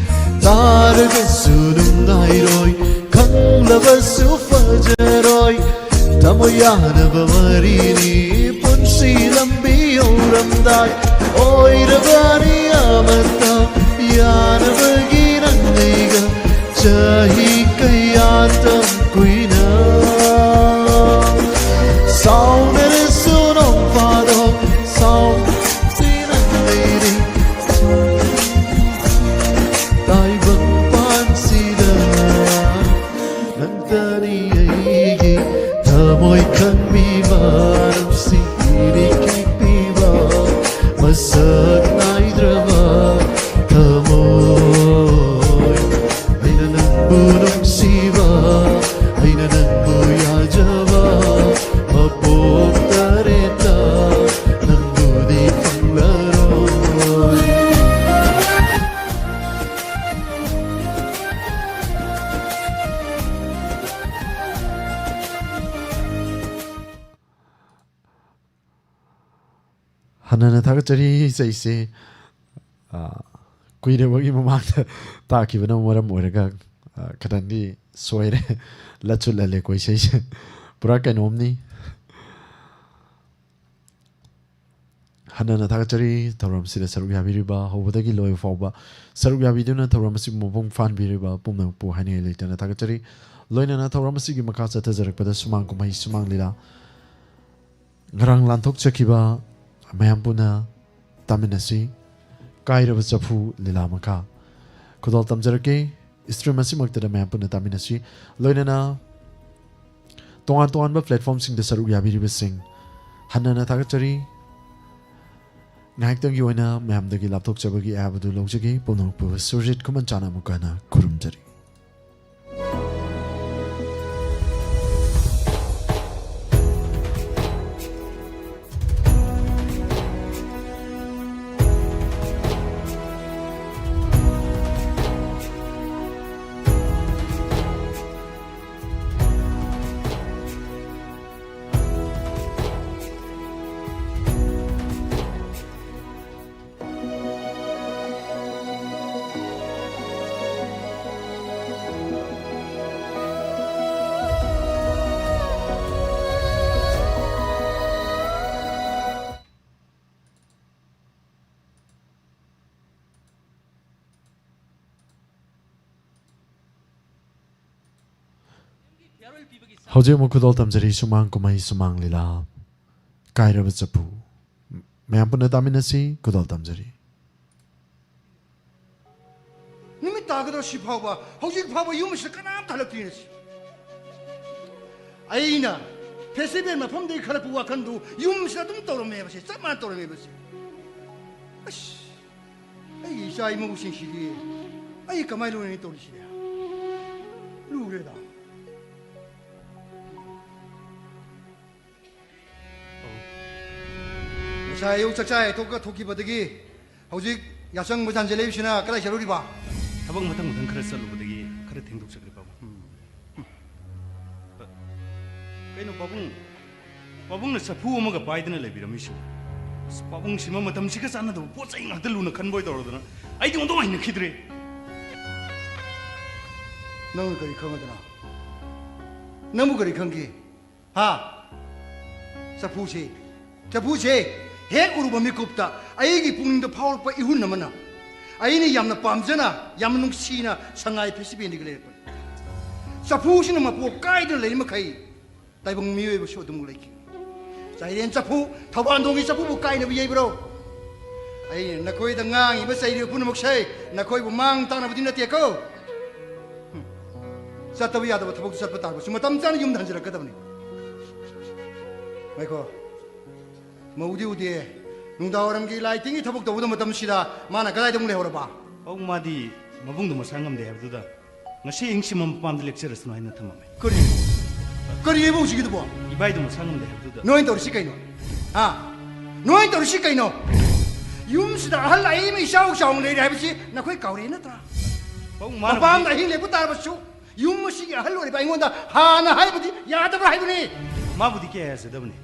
ꯇꯥꯔꯒꯁꯨ ꯅꯨꯡꯉꯥꯏꯔꯣꯏ, ꯈꯪꯂꯕꯁꯨ ꯐꯖꯔꯣꯏ꯫ ꯊꯃꯣꯏ ꯌꯥꯅꯕ ꯋꯥꯔꯤꯅꯤ ꯄꯨꯟꯁꯤ ꯂꯝꯕꯤ ꯌꯧꯔꯝꯗꯥꯏ꯫ ꯑꯣꯏꯔꯕꯅꯤ ꯑꯃꯇ ꯌꯥꯅꯕꯒꯤ ꯅꯪ ꯑꯩꯒ ꯆꯍꯤ ꯀꯌꯥ ꯇꯝ ꯀꯨꯏꯅ ꯁꯥꯎꯅꯔꯁꯨ ꯅꯣꯡ ꯐꯥꯗꯣꯛ ꯁꯥꯎꯁꯤꯅ ꯂꯩꯔꯤ꯫ ꯇꯥꯏꯕꯪꯄꯥꯟꯁꯤꯗ ꯅꯪꯇꯅꯤ ꯑꯩꯒꯤ ꯊꯃꯣꯏ ꯈꯪꯕꯤꯕ, ꯅꯨꯡꯁꯤꯕꯤꯕ, ꯃꯁꯛ ꯅꯥꯏꯗ꯭ꯔꯕ ꯊꯃꯣꯏ꯫ ꯑꯩꯅ ꯅꯪꯕꯨ ꯅꯨꯡꯁꯤꯕ, ꯑꯩꯅ ꯅꯪꯕꯨ ꯌꯥꯖꯕ, ꯃꯄꯣꯛ ꯇꯔꯦꯠꯇ ꯅꯪꯕꯨꯗꯤ ꯐꯪꯂꯔꯣꯏ꯫ ꯍꯟꯅꯅ ꯊꯥꯒꯠꯆꯔꯤ ꯏꯁꯩꯁꯦ꯫ ꯑꯥ, ꯀꯨꯏꯔꯕꯒꯤ ꯃꯃꯥꯡꯗ ꯇꯥꯈꯤꯕꯅ ꯃꯔꯝ ꯑꯣꯏꯔꯒ, ꯑꯥ, ꯈꯤꯇꯪꯗꯤ ꯁꯣꯏꯔꯦ꯫ ꯂꯠꯁꯨ ꯂꯜꯂꯦꯀꯣ ꯏꯁꯩꯁꯦ꯫ ꯄꯨꯔꯥ ꯀꯩꯅꯣꯝꯅꯤ꯫ ꯍꯟꯅꯅ ꯊꯥꯒꯠꯆꯔꯤ ꯊꯧꯔꯝꯁꯤꯗ ꯁꯔꯨꯛ ꯌꯥꯕꯤꯔꯤꯕ, ꯍꯧꯕꯗꯒꯤ ꯂꯣꯏꯕ ꯐꯥꯎꯕ ꯁꯔꯨꯛ ꯌꯥꯕꯤꯗꯨꯅ ꯊꯧꯔꯝ ꯑꯁꯤꯕꯨ ꯃꯄꯨꯡ ꯐꯥꯍꯟꯕꯤꯔꯤꯕ ꯄꯨꯝꯅꯃꯛꯄꯨ ꯍꯥꯏꯅꯤꯡꯉꯥꯏ ꯂꯩꯇꯅ ꯊꯥꯒꯠꯆꯔꯤ꯫ ꯂꯣꯏꯅꯅ ꯊꯧꯔꯝ ꯑꯁꯤꯒꯤ ꯃꯈꯥ ꯆꯠꯊꯖꯔꯛꯄꯗ ꯁꯨꯃꯥꯡ ꯀꯨꯝꯍꯩ ꯁꯨꯃꯥꯡ ꯂꯤꯂꯥ, ꯉꯔꯥꯡ ꯂꯥꯟꯊꯣꯛꯆꯈꯤꯕ ꯃꯌꯥꯝ ꯄꯨꯟꯅ ꯇꯥꯃꯤꯟꯅꯁꯤ꯫ ꯀꯥꯏꯔꯕ ꯆꯐꯨ ꯂꯤꯂꯥ ꯃꯈꯥ ꯈꯨꯗꯣꯜ ꯇꯝꯖꯔꯛꯀꯦ꯫ Stream ꯑꯁꯤꯃꯛꯇꯗ ꯃꯌꯥꯝ ꯄꯨꯟꯅ ꯇꯥꯃꯤꯟꯅꯁꯤ꯫ ꯂꯣꯏꯅꯅ ꯇꯣꯉꯥꯟ ꯇꯣꯉꯥꯟꯕ platformꯁꯤꯡꯗ ꯁꯔꯨꯛ ꯌꯥꯕꯤꯔꯤꯕꯁꯤꯡ ꯍꯟꯅꯅ ꯊꯥꯒꯠꯆꯔꯤ꯫ ꯉꯥꯏꯍꯥꯛꯇꯪꯒꯤ ꯑꯣꯏꯅ ꯃꯌꯥꯝꯗꯒꯤ ꯂꯥꯞꯊꯣꯛꯆꯕꯒꯤ ꯑꯌꯥꯕꯗꯨ ꯂꯧꯖꯒꯦ꯫ ꯄꯨꯝꯅꯃꯛꯄꯨ ꯁꯨꯔꯖꯤꯠ ꯈꯨꯃꯟ ꯆꯥꯅ ꯑꯃꯨꯛꯀ ꯍꯟꯅ ꯈꯨꯔꯨꯝꯖꯔꯤ꯫ ꯍꯧꯖꯤꯛ ꯑꯃꯨꯛ ꯈꯨꯗꯣꯜ ꯇꯝꯖꯔꯤ, ꯁꯨꯃꯥꯡ ꯀꯨꯝꯍꯩ, ꯁꯨꯃꯥꯡ ꯂꯤꯂꯥ, ꯀꯥꯏꯔꯕ ꯆꯐꯨ꯫ ꯃꯌꯥꯝ ꯄꯨꯟꯅ ꯇꯥꯃꯤꯟꯅꯁꯤ, ꯈꯨꯗꯣꯜ ꯇꯝꯖꯔꯤ꯫ ꯅꯨꯃꯤꯠ ꯇꯥꯒꯗꯧꯔ ꯁꯤ ꯐꯥꯎꯕ, ꯍꯧꯖꯤꯛ ꯐꯥꯎꯕ ꯌꯨꯝ ꯑꯁꯤꯗ ꯀꯅꯥꯝꯇ ꯍꯜꯂꯛꯇ꯭ꯔꯤꯅꯦ ꯁꯤ꯫ ꯑꯩꯅ ꯐꯦꯁꯇꯤꯚꯦꯜ ꯃꯐꯝꯗꯒꯤ ꯈꯜꯂꯛꯄ ꯋꯥꯈꯜꯗꯨ ꯌꯨꯝꯁꯤꯗ ꯑꯗꯨꯝ ꯇꯧꯔꯝꯃꯦꯕ ꯁꯤ, ꯆꯞ ꯃꯥꯟꯅ ꯇꯧꯔꯝꯃꯦꯕ ꯁꯤ꯫ ꯑꯁ, ꯑꯩꯒꯤ ꯏꯆꯥ ꯏꯃꯧꯁꯤꯡꯁꯤꯗꯤ ꯑꯩ ꯀꯃꯥꯏꯅ ꯂꯣꯏꯅꯅꯤ ꯇꯧꯔꯤꯁꯤꯗꯤ? ꯂꯨꯔꯦꯗ꯫ ꯉꯁꯥꯏ ꯑꯌꯨꯛ ꯆꯥꯛꯆꯥ ꯍꯦꯛ ꯊꯣꯛꯈꯤꯕꯗꯒꯤ ꯍꯧꯖꯤꯛ ꯌꯥꯆꯪꯕ ꯆꯥꯟꯁꯤꯜꯂꯛꯏꯕꯁꯤꯅ ꯀꯗꯥꯏ ꯆꯠꯂꯨꯔꯤꯕ? ꯊꯕꯛ ꯃꯊꯪ ꯃꯊꯪ ꯈꯔ ꯆꯠꯂꯨꯕꯗꯒꯤ ꯈꯔ ꯊꯦꯡꯗꯣꯛꯆꯈ꯭ꯔꯦ, ꯄꯥꯕꯨꯡ꯫ ꯀꯩꯅꯣ, ꯄꯥꯕꯨꯡ? ꯄꯥꯕꯨꯡꯅ ꯆꯐꯨ ꯑꯃꯒ ꯄꯥꯏꯗꯅ ꯂꯩꯕꯤꯔꯝꯃꯤꯁꯤꯕꯨ? ꯑꯁ, ꯄꯥꯕꯨꯡꯁꯤꯃ ꯃꯇꯝꯁꯤꯒ ꯆꯥꯟꯅꯗꯕ ꯄꯣꯠ ꯆꯩ ꯉꯥꯛꯇ ꯂꯨꯅ ꯈꯟꯕ ꯑꯣꯏ ꯇꯧꯔꯗꯅ ꯑꯩꯗꯤ ꯑꯣꯟꯊꯣꯛ ꯍꯩꯅꯈꯤꯗ꯭ꯔꯦ꯫ ꯅꯪꯅ ꯀꯔꯤ ꯈꯪꯉꯗꯅ? ꯅꯪꯕꯨ ꯀꯔꯤ ꯈꯪꯒꯦ? ꯍꯥ? ꯆꯐꯨꯁꯦ, ꯆꯐꯨꯁꯦ ꯍꯦꯛ ꯎꯔꯨꯕ ꯃꯤꯀꯨꯞꯇ ꯑꯩꯒꯤ ꯄꯨꯛꯅꯤꯡꯗ ꯐꯥꯎꯔꯛꯄ ꯏꯍꯨꯟ ꯑꯃꯅ ꯑꯩꯅ ꯌꯥꯝꯅ ꯄꯥꯝꯖꯅ, ꯌꯥꯝꯅ ꯅꯨꯡꯁꯤꯅ ꯁꯉꯥꯏ ꯐꯦꯁꯇꯤꯚꯦꯜꯗꯒꯤ ꯂꯩꯔꯛꯄꯅꯤ꯫ ꯆꯐꯨꯁꯤꯅ ꯃꯄꯣꯛ ꯀꯥꯏꯗꯅ ꯂꯩꯔꯤ ꯃꯈꯩ ꯇꯥꯏꯕꯪ ꯃꯤꯑꯣꯏꯕꯁꯨ ꯑꯗꯨꯝ ꯂꯩꯈꯤ꯫ ꯆꯥꯏꯔꯦꯟ ꯆꯐꯨ, ꯊꯧꯕꯥꯟꯗꯣꯡꯒꯤ ꯆꯐꯨꯕꯨ ꯀꯥꯏꯅꯕ ꯌꯩꯕ꯭ꯔꯣ? ꯑꯩꯅ ꯅꯈꯣꯏꯗ ꯉꯥꯡꯉꯤꯕ ꯆꯩꯔꯤꯕ ꯄꯨꯝꯅꯃꯛꯁꯦ ꯅꯈꯣꯏꯕꯨ ꯃꯥꯡ ꯇꯥꯛꯅꯕꯗꯤ ꯅꯠꯇꯦꯀꯣ꯫ ꯍꯨꯝ꯫ ꯆꯠꯇꯕ ꯌꯥꯗꯕ ꯊꯕꯛꯇ ꯆꯠꯄ ꯇꯥꯔꯒꯁꯨ ꯃꯇꯝ ꯆꯥꯅ ꯌꯨꯝꯗ ꯍꯟꯖꯤꯜꯂꯛꯀꯗꯕꯅꯤ꯫ ꯉꯥꯏꯈꯣ꯫ ꯃꯧꯗꯤ ꯎꯗꯦ꯫ ꯅꯨꯡꯗꯥꯡꯋꯥꯏꯔꯝꯒꯤ ꯂꯥꯏ ꯇꯤꯟꯒꯤ ꯊꯕꯛ ꯇꯧꯕꯗ ꯃꯇꯝꯁꯤꯗ ꯃꯥꯅ ꯀꯗꯥꯏꯗ ꯑꯃꯨꯛ ꯂꯩꯍꯧꯔꯕ? ꯄꯥꯕꯨꯡ, ꯃꯥꯗꯤ ꯃꯕꯨꯡꯗꯣ ꯃꯁꯥ ꯉꯝꯗꯦ ꯍꯥꯏꯕꯗꯨꯗ ꯉꯁꯤ ꯑꯍꯤꯡꯁꯤꯃ ꯃꯄꯥꯝꯗ ꯂꯦꯛꯆꯔꯁꯅꯨ ꯍꯥꯏꯅ ꯊꯝꯃꯝꯃꯦ꯫ ꯀꯔꯤ? ꯀꯔꯤ ꯍꯥꯏꯕ ꯍꯧꯖꯤꯛꯀꯤꯗꯨꯕꯣ? ꯏꯕꯥꯏꯗꯣ ꯃꯁꯥ ꯉꯝꯗꯦ ꯍꯥꯏꯕꯗꯨꯗ꯫ ꯅꯣꯏꯅ ꯇꯧꯔꯤꯁꯤ ꯀꯩꯅꯣ? ꯍꯥ? ꯅꯣꯏꯅ ꯇꯧꯔꯤꯁꯤ ꯀꯩꯅꯣ? ꯌꯨꯝꯁꯤꯗ ꯑꯍꯜ ꯑꯏꯕ ꯏꯆꯥꯎ ꯆꯥꯎꯅ ꯂꯩꯔꯦ ꯍꯥꯏꯕꯁꯤ ꯅꯈꯣꯏ ꯀꯥꯎꯔꯦ ꯅꯠꯇ꯭ꯔꯥ? ꯄꯥꯕꯨꯡ, ꯃꯥꯅ ꯃꯄꯥꯝꯗ ꯍꯧꯖꯤꯛ ꯑꯍꯤꯡ ꯂꯦꯛꯄ ꯇꯥꯔꯕꯁꯨ ꯌꯨꯝ ꯑꯁꯤꯒꯤ ꯑꯍꯜ ꯑꯣꯏꯔꯤꯕ ꯑꯩꯉꯣꯟꯗ ꯍꯥꯟꯅ ꯍꯥꯏꯕꯗꯤ ꯌꯥꯗꯕ꯭ꯔꯥ ꯍꯥꯏꯕꯅꯤ꯫ ꯃꯥꯕꯨꯗꯤ ꯀꯌꯥ ꯌꯥꯖꯗꯕꯅꯤ꯫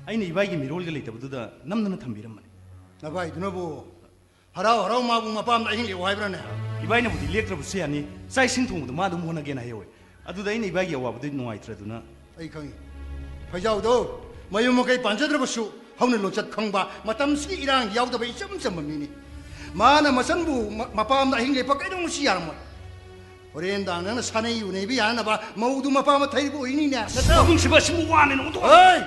ꯑꯩꯅ ꯏꯕꯥꯏꯒꯤ ꯃꯤꯔꯣꯜꯒ ꯂꯩꯇꯕꯗꯨꯗ ꯅꯝꯗꯅ ꯊꯝꯕꯤꯔꯝꯕꯅꯤ꯫ ꯅꯚꯥꯏꯗꯨꯅꯕꯨ ꯍꯔꯥꯎ ꯍꯔꯥꯎ ꯃꯥꯕꯨ ꯃꯄꯥꯝꯗ ꯑꯍꯤꯡ ꯂꯦꯛꯑꯣ ꯍꯥꯏꯕ꯭ꯔꯥꯅꯦ? ꯏꯕꯥꯏꯅꯕꯨꯗꯤ ꯂꯦꯛꯇ꯭ꯔꯕꯁꯨ ꯌꯥꯅꯤ, ꯆꯥꯛ ꯏꯁꯤꯡ ꯊꯣꯡꯕꯗꯣ ꯃꯥ ꯑꯗꯨꯝ ꯍꯣꯠꯅꯒꯦꯅ ꯍꯥꯏꯍꯧꯋꯦ꯫ ꯑꯗꯨꯗ ꯑꯩꯅ ꯏꯕꯥꯏꯒꯤ ꯑꯋꯥꯕꯗꯨ ꯅꯨꯡꯉꯥꯏꯇ꯭ꯔꯗꯨꯅ꯫ ꯑꯩ ꯈꯪꯉꯤ꯫ ꯐꯩꯖꯥꯎꯗꯣ ꯃꯌꯨꯝ ꯃꯀꯩ ꯄꯥꯟꯖꯗ꯭ꯔꯕꯁꯨ ꯍꯧꯅ ꯂꯣꯟꯆꯠ ꯈꯪꯕ, ꯃꯇꯝꯁꯤꯒꯤ ꯏꯔꯥꯡ ꯌꯥꯎꯗꯕ ꯏꯆꯝ ꯆꯝꯕ ꯃꯤꯅꯤ꯫ ꯃꯥꯅ ꯃꯆꯟꯕꯨ ꯃ-, ꯃꯄꯥꯝꯗ ꯑꯍꯤꯡ ꯂꯦꯛꯄ ꯀꯩꯗꯧꯅꯨꯡꯁꯤ ꯌꯥꯔꯝꯃꯣꯏ꯫ ꯍꯣꯔꯦꯟꯗꯥꯡ ꯅꯪꯅ ꯁꯥꯅꯩ ꯎꯅꯩꯕ ꯌꯥꯅꯕ ꯃꯧꯗꯨ ꯃꯄꯥ ꯑꯃ ꯊꯩꯕ ꯑꯣꯏꯅꯤꯅꯦ꯫ ꯅꯠꯇ꯭ꯔꯣ? ꯄꯥꯕꯨꯡ ꯁꯤꯕ ꯑꯁꯤꯃꯨꯛ ꯋꯥꯅꯦꯅ ꯑꯣꯟꯊꯣꯛ- ꯍꯣꯏ!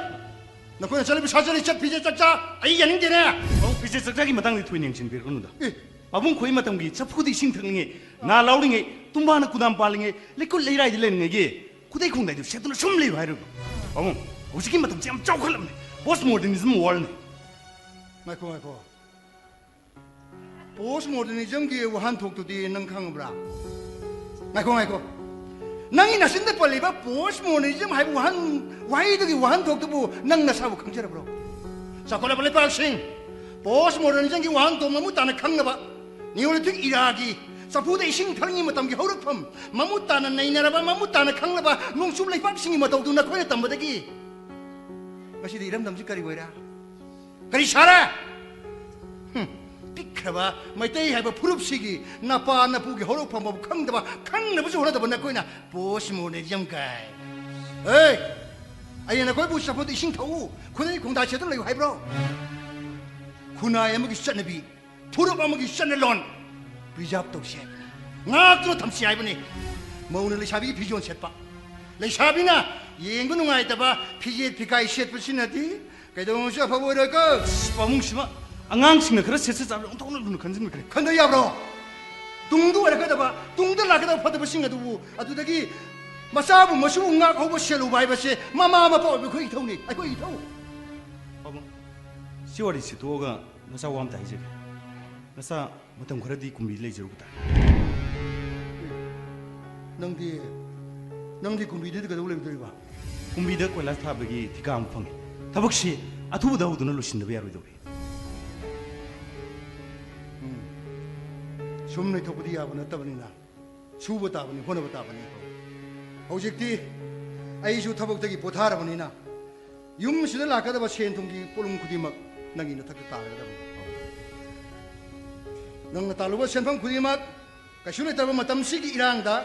ꯅꯈꯣꯏꯅ ꯆꯠꯂꯤꯕ ꯁꯥꯖꯔꯤ ꯆꯠ ꯐꯤꯖꯦꯠ ꯆꯠꯆꯥ ꯑꯩ ꯌꯥꯅꯤꯡꯗꯦꯅꯦ꯫ ꯄꯥꯕꯨꯡ ꯐꯤꯖꯦꯠ ꯆꯠꯆꯥꯒꯤ ꯃꯇꯥꯡꯗꯤ ꯊꯣꯏꯅ ꯌꯦꯡꯁꯤꯟꯕꯤꯔꯛꯀꯅꯨꯗ꯫ ꯑꯦ꯫ ꯄꯥꯕꯨꯡ ꯈꯣꯏ ꯃꯇꯝꯒꯤ ꯆꯐꯨꯗ ꯏꯁꯤꯡ ꯊꯛꯅꯤꯡꯉꯦ, ꯅꯥ ꯂꯥꯎꯔꯤꯉꯩ, ꯇꯨꯝꯕꯥꯅ ꯀꯨꯗꯥꯝ ꯄꯥꯜꯂꯤꯉꯩ, ꯂꯩꯀꯨꯠ ꯂꯩꯔꯥꯏꯗ ꯂꯩꯔꯤꯉꯩꯒꯤ ꯈꯨꯗꯩ ꯈꯣꯡꯗꯥꯏꯗꯨ ꯁꯦꯠꯇꯨꯅ ꯁꯨꯝ ꯂꯩꯌꯨ ꯍꯥꯏꯔꯤꯕ꯫ ꯄꯥꯕꯨꯡ, ꯍꯧꯖꯤꯛꯀꯤ ꯃꯇꯝꯁꯤ ꯌꯥꯝ ꯆꯥꯎꯈꯠꯂꯕꯅꯤ, ꯄꯣꯁ ꯃꯣꯗꯔꯅꯤꯖꯝ ꯋꯥꯔꯜꯅꯤ꯫ ꯉꯥꯏꯈꯣ, ꯉꯥꯏꯈꯣ꯫ ꯄꯣꯁ ꯃꯣꯗꯔꯅꯤꯖꯝꯒꯤ ꯋꯥꯍꯟꯊꯣꯛꯇꯨꯗꯤ ꯅꯪ ꯈꯪꯕ꯭ꯔꯥ? ꯉꯥꯏꯈꯣ, ꯉꯥꯏꯈꯣ꯫ ꯅꯪꯒꯤ ꯅꯆꯤꯟꯗ ꯄꯜꯂꯤꯕ ꯄꯣꯁ ꯃꯣꯗꯔꯅꯤꯖꯝ ꯍꯥꯏꯕ ꯋꯥꯍꯟ-, ꯋꯥꯍꯩꯗꯨꯒꯤ ꯋꯥꯍꯟꯊꯣꯛꯇꯨꯕꯨ ꯅꯪ ꯅꯁꯥꯕꯨ ꯈꯪꯖꯔꯕ꯭ꯔꯣ? ꯆꯥꯎꯈꯠꯂꯕ ꯂꯩꯄꯥꯛꯁꯤꯡ, ꯄꯣꯁ ꯃꯣꯗꯔꯅꯤꯖꯝꯒꯤ ꯋꯥꯍꯟꯊꯣꯛ ꯃꯃꯨꯠ ꯇꯥꯅ ꯈꯪꯂꯕ ꯅꯤꯌꯣꯂꯤꯊꯤꯛ ꯏꯔꯥꯒꯤ ꯆꯐꯨꯗ ꯏꯁꯤꯡ ꯊꯛꯂꯤꯉꯩ ꯃꯇꯝꯒꯤ ꯍꯧꯔꯛꯐꯝ ꯃꯃꯨꯠ ꯇꯥꯅ ꯅꯩꯅꯔꯕ, ꯃꯃꯨꯠ ꯇꯥꯅ ꯈꯪꯂꯕ ꯅꯣꯡꯆꯨꯞ ꯂꯩꯄꯥꯛꯁꯤꯡꯒꯤ ꯃꯇꯧꯗꯨ ꯅꯈꯣꯏꯅ ꯇꯝꯕꯗꯒꯤ ꯉꯁꯤꯗꯤ ꯏꯔꯝꯗꯝꯁꯤ ꯀꯔꯤ ꯑꯣꯏꯔꯦ? ꯀꯔꯤ ꯁꯥꯔꯦ? ꯍꯨꯝ, ꯄꯤꯛꯈ꯭ꯔꯕ ꯃꯩꯇꯩ ꯍꯥꯏꯕ ꯐꯨꯔꯨꯞꯁꯤꯒꯤ ꯅꯄꯥ ꯅꯄꯨꯒꯤ ꯍꯧꯔꯛꯐꯝ ꯐꯥꯎ ꯈꯪꯗꯕ, ꯈꯪꯅꯕꯁꯨ ꯍꯣꯠꯅꯗꯕ ꯅꯈꯣꯏꯅ ꯄꯣꯁ ꯃꯣꯗꯔꯅꯤꯖꯝ ꯀꯥꯏ꯫ ꯑꯦ! ꯑꯩꯅ ꯅꯈꯣꯏꯕꯨ ꯆꯐꯨꯗ ꯏꯁꯤꯡ ꯊꯛꯎ, ꯈꯨꯗꯩ ꯈꯣꯡꯗꯥ ꯁꯦꯠꯇꯨꯅ ꯂꯩꯌꯨ ꯍꯥꯏꯕ꯭ꯔꯣ? ꯈꯨꯟꯅꯥꯏ ꯑꯃꯒꯤ ꯆꯠꯅꯕꯤ, ꯐꯨꯔꯨꯞ ꯑꯃꯒꯤ ꯆꯠꯅꯂꯣꯟ preserve ꯇꯧꯁꯤ ꯍꯥꯏꯕꯅꯤ, ꯉꯥꯛꯇꯨꯅ ꯊꯝꯁꯤ ꯍꯥꯏꯕꯅꯤ꯫ ꯃꯧꯅ ꯂꯩꯁꯥꯕꯤꯒꯤ ꯐꯤꯖꯣꯜ ꯁꯦꯠꯄ, ꯂꯩꯁꯥꯕꯤꯅ ꯌꯦꯡꯕ ꯅꯨꯡꯉꯥꯏꯇꯕ ꯐꯤꯖꯦꯠ ꯐꯤꯒꯥꯏ ꯁꯦꯠꯄꯁꯤꯅꯗꯤ ꯀꯩꯗꯧꯅꯨꯡꯁꯨ ꯑꯐꯕ ꯑꯣꯏꯔꯣꯏꯀꯣ꯫ ꯑꯁ, ꯄꯥꯕꯨꯡꯁꯤꯃ ꯑꯉꯥꯡꯁꯤꯡꯅ ꯈꯔ ꯁꯦꯠꯆ ꯆꯥꯕꯗ ꯑꯣꯟꯊꯣꯛꯅ ꯂꯨꯅ ꯈꯟꯖꯤꯟꯕꯤꯈ꯭ꯔꯦ꯫ ꯈꯟꯗ ꯌꯥꯕ꯭ꯔꯣ? ꯇꯨꯡꯗ ꯑꯣꯏꯔꯛꯀꯗꯕ, ꯇꯨꯡꯗ ꯂꯥꯛꯀꯗꯕ ꯐꯠꯇꯕꯁꯤꯡ ꯑꯗꯨꯕꯨ, ꯑꯗꯨꯗꯒꯤ ꯃꯆꯥꯕꯨ ꯃꯁꯨꯕꯨ ꯉꯥꯛꯍꯧꯕ ꯁꯦꯜꯂꯨꯕ ꯍꯥꯏꯕꯁꯦ ꯃꯃꯥ ꯃꯄꯥ ꯑꯣꯏꯕ ꯑꯩꯈꯣꯏꯒꯤ ꯏꯊꯧꯅꯤ, ꯑꯩꯈꯣꯏꯒꯤ ꯏꯊꯧ꯫ ꯄꯥꯕꯨꯡ, ꯁꯤ ꯋꯥꯔꯤꯁꯤ ꯇꯣꯛꯑꯒ ꯅꯆꯥ ꯋꯥ ꯑꯝꯇ ꯍꯥꯏꯖꯒꯦ꯫ ꯅꯆꯥ ꯃꯇꯝ ꯈꯔꯗꯤ ꯀꯨꯝꯕꯤꯗ ꯂꯩꯖꯔꯨꯕ ꯇꯥꯔꯦ꯫ ꯅꯪꯗꯤ, ꯅꯪꯗꯤ ꯀꯨꯝꯕꯤꯗꯗꯤ ꯀꯩꯗꯧ ꯂꯩꯗꯣꯔꯤꯕ? ꯀꯨꯝꯕꯤꯗ ꯀꯣꯏꯂꯥꯁ ꯊꯥꯕꯒꯤ ꯊꯤꯀꯥ ꯑꯃ ꯐꯪꯉꯦ꯫ ꯊꯕꯛꯁꯤ ꯑꯊꯨꯕꯗ ꯍꯧꯗꯨꯅ ꯂꯣꯏꯁꯤꯟꯗꯕ ꯌꯥꯔꯣꯏꯗꯧꯔꯤ꯫ ꯎꯝ꯫ ꯁꯨꯝ ꯂꯩꯊꯣꯛꯄꯗꯤ ꯌꯥꯕ ꯅꯠꯇꯕꯅꯤꯅ, ꯁꯨꯕ ꯇꯥꯕꯅꯤ, ꯍꯣꯠꯅꯕ ꯇꯥꯕꯅꯤ꯫ ꯍꯧꯖꯤꯛꯇꯤ ꯑꯩꯁꯨ ꯊꯕꯛꯇꯒꯤ ꯄꯣꯊꯥꯔꯕꯅꯤꯅ, ꯌꯨꯝꯁꯤꯗ ꯂꯥꯛꯀꯗꯕ ꯁꯦꯟ ꯊꯨꯝꯒꯤ ꯄꯣꯠꯂꯨꯝ ꯈꯨꯗꯤꯡꯃꯛ ꯅꯪꯒꯤ ꯅꯊꯛꯇ ꯇꯥꯔꯒꯗꯕꯅꯤ꯫ ꯅꯪꯅ ꯇꯥꯜꯂꯨꯕ ꯁꯦꯟꯐꯝ ꯈꯨꯗꯤꯡꯃꯛ ꯀꯩꯁꯨ ꯂꯩꯇ꯭ꯔꯕ ꯃꯇꯝꯁꯤꯒꯤ ꯏꯔꯥꯡꯗ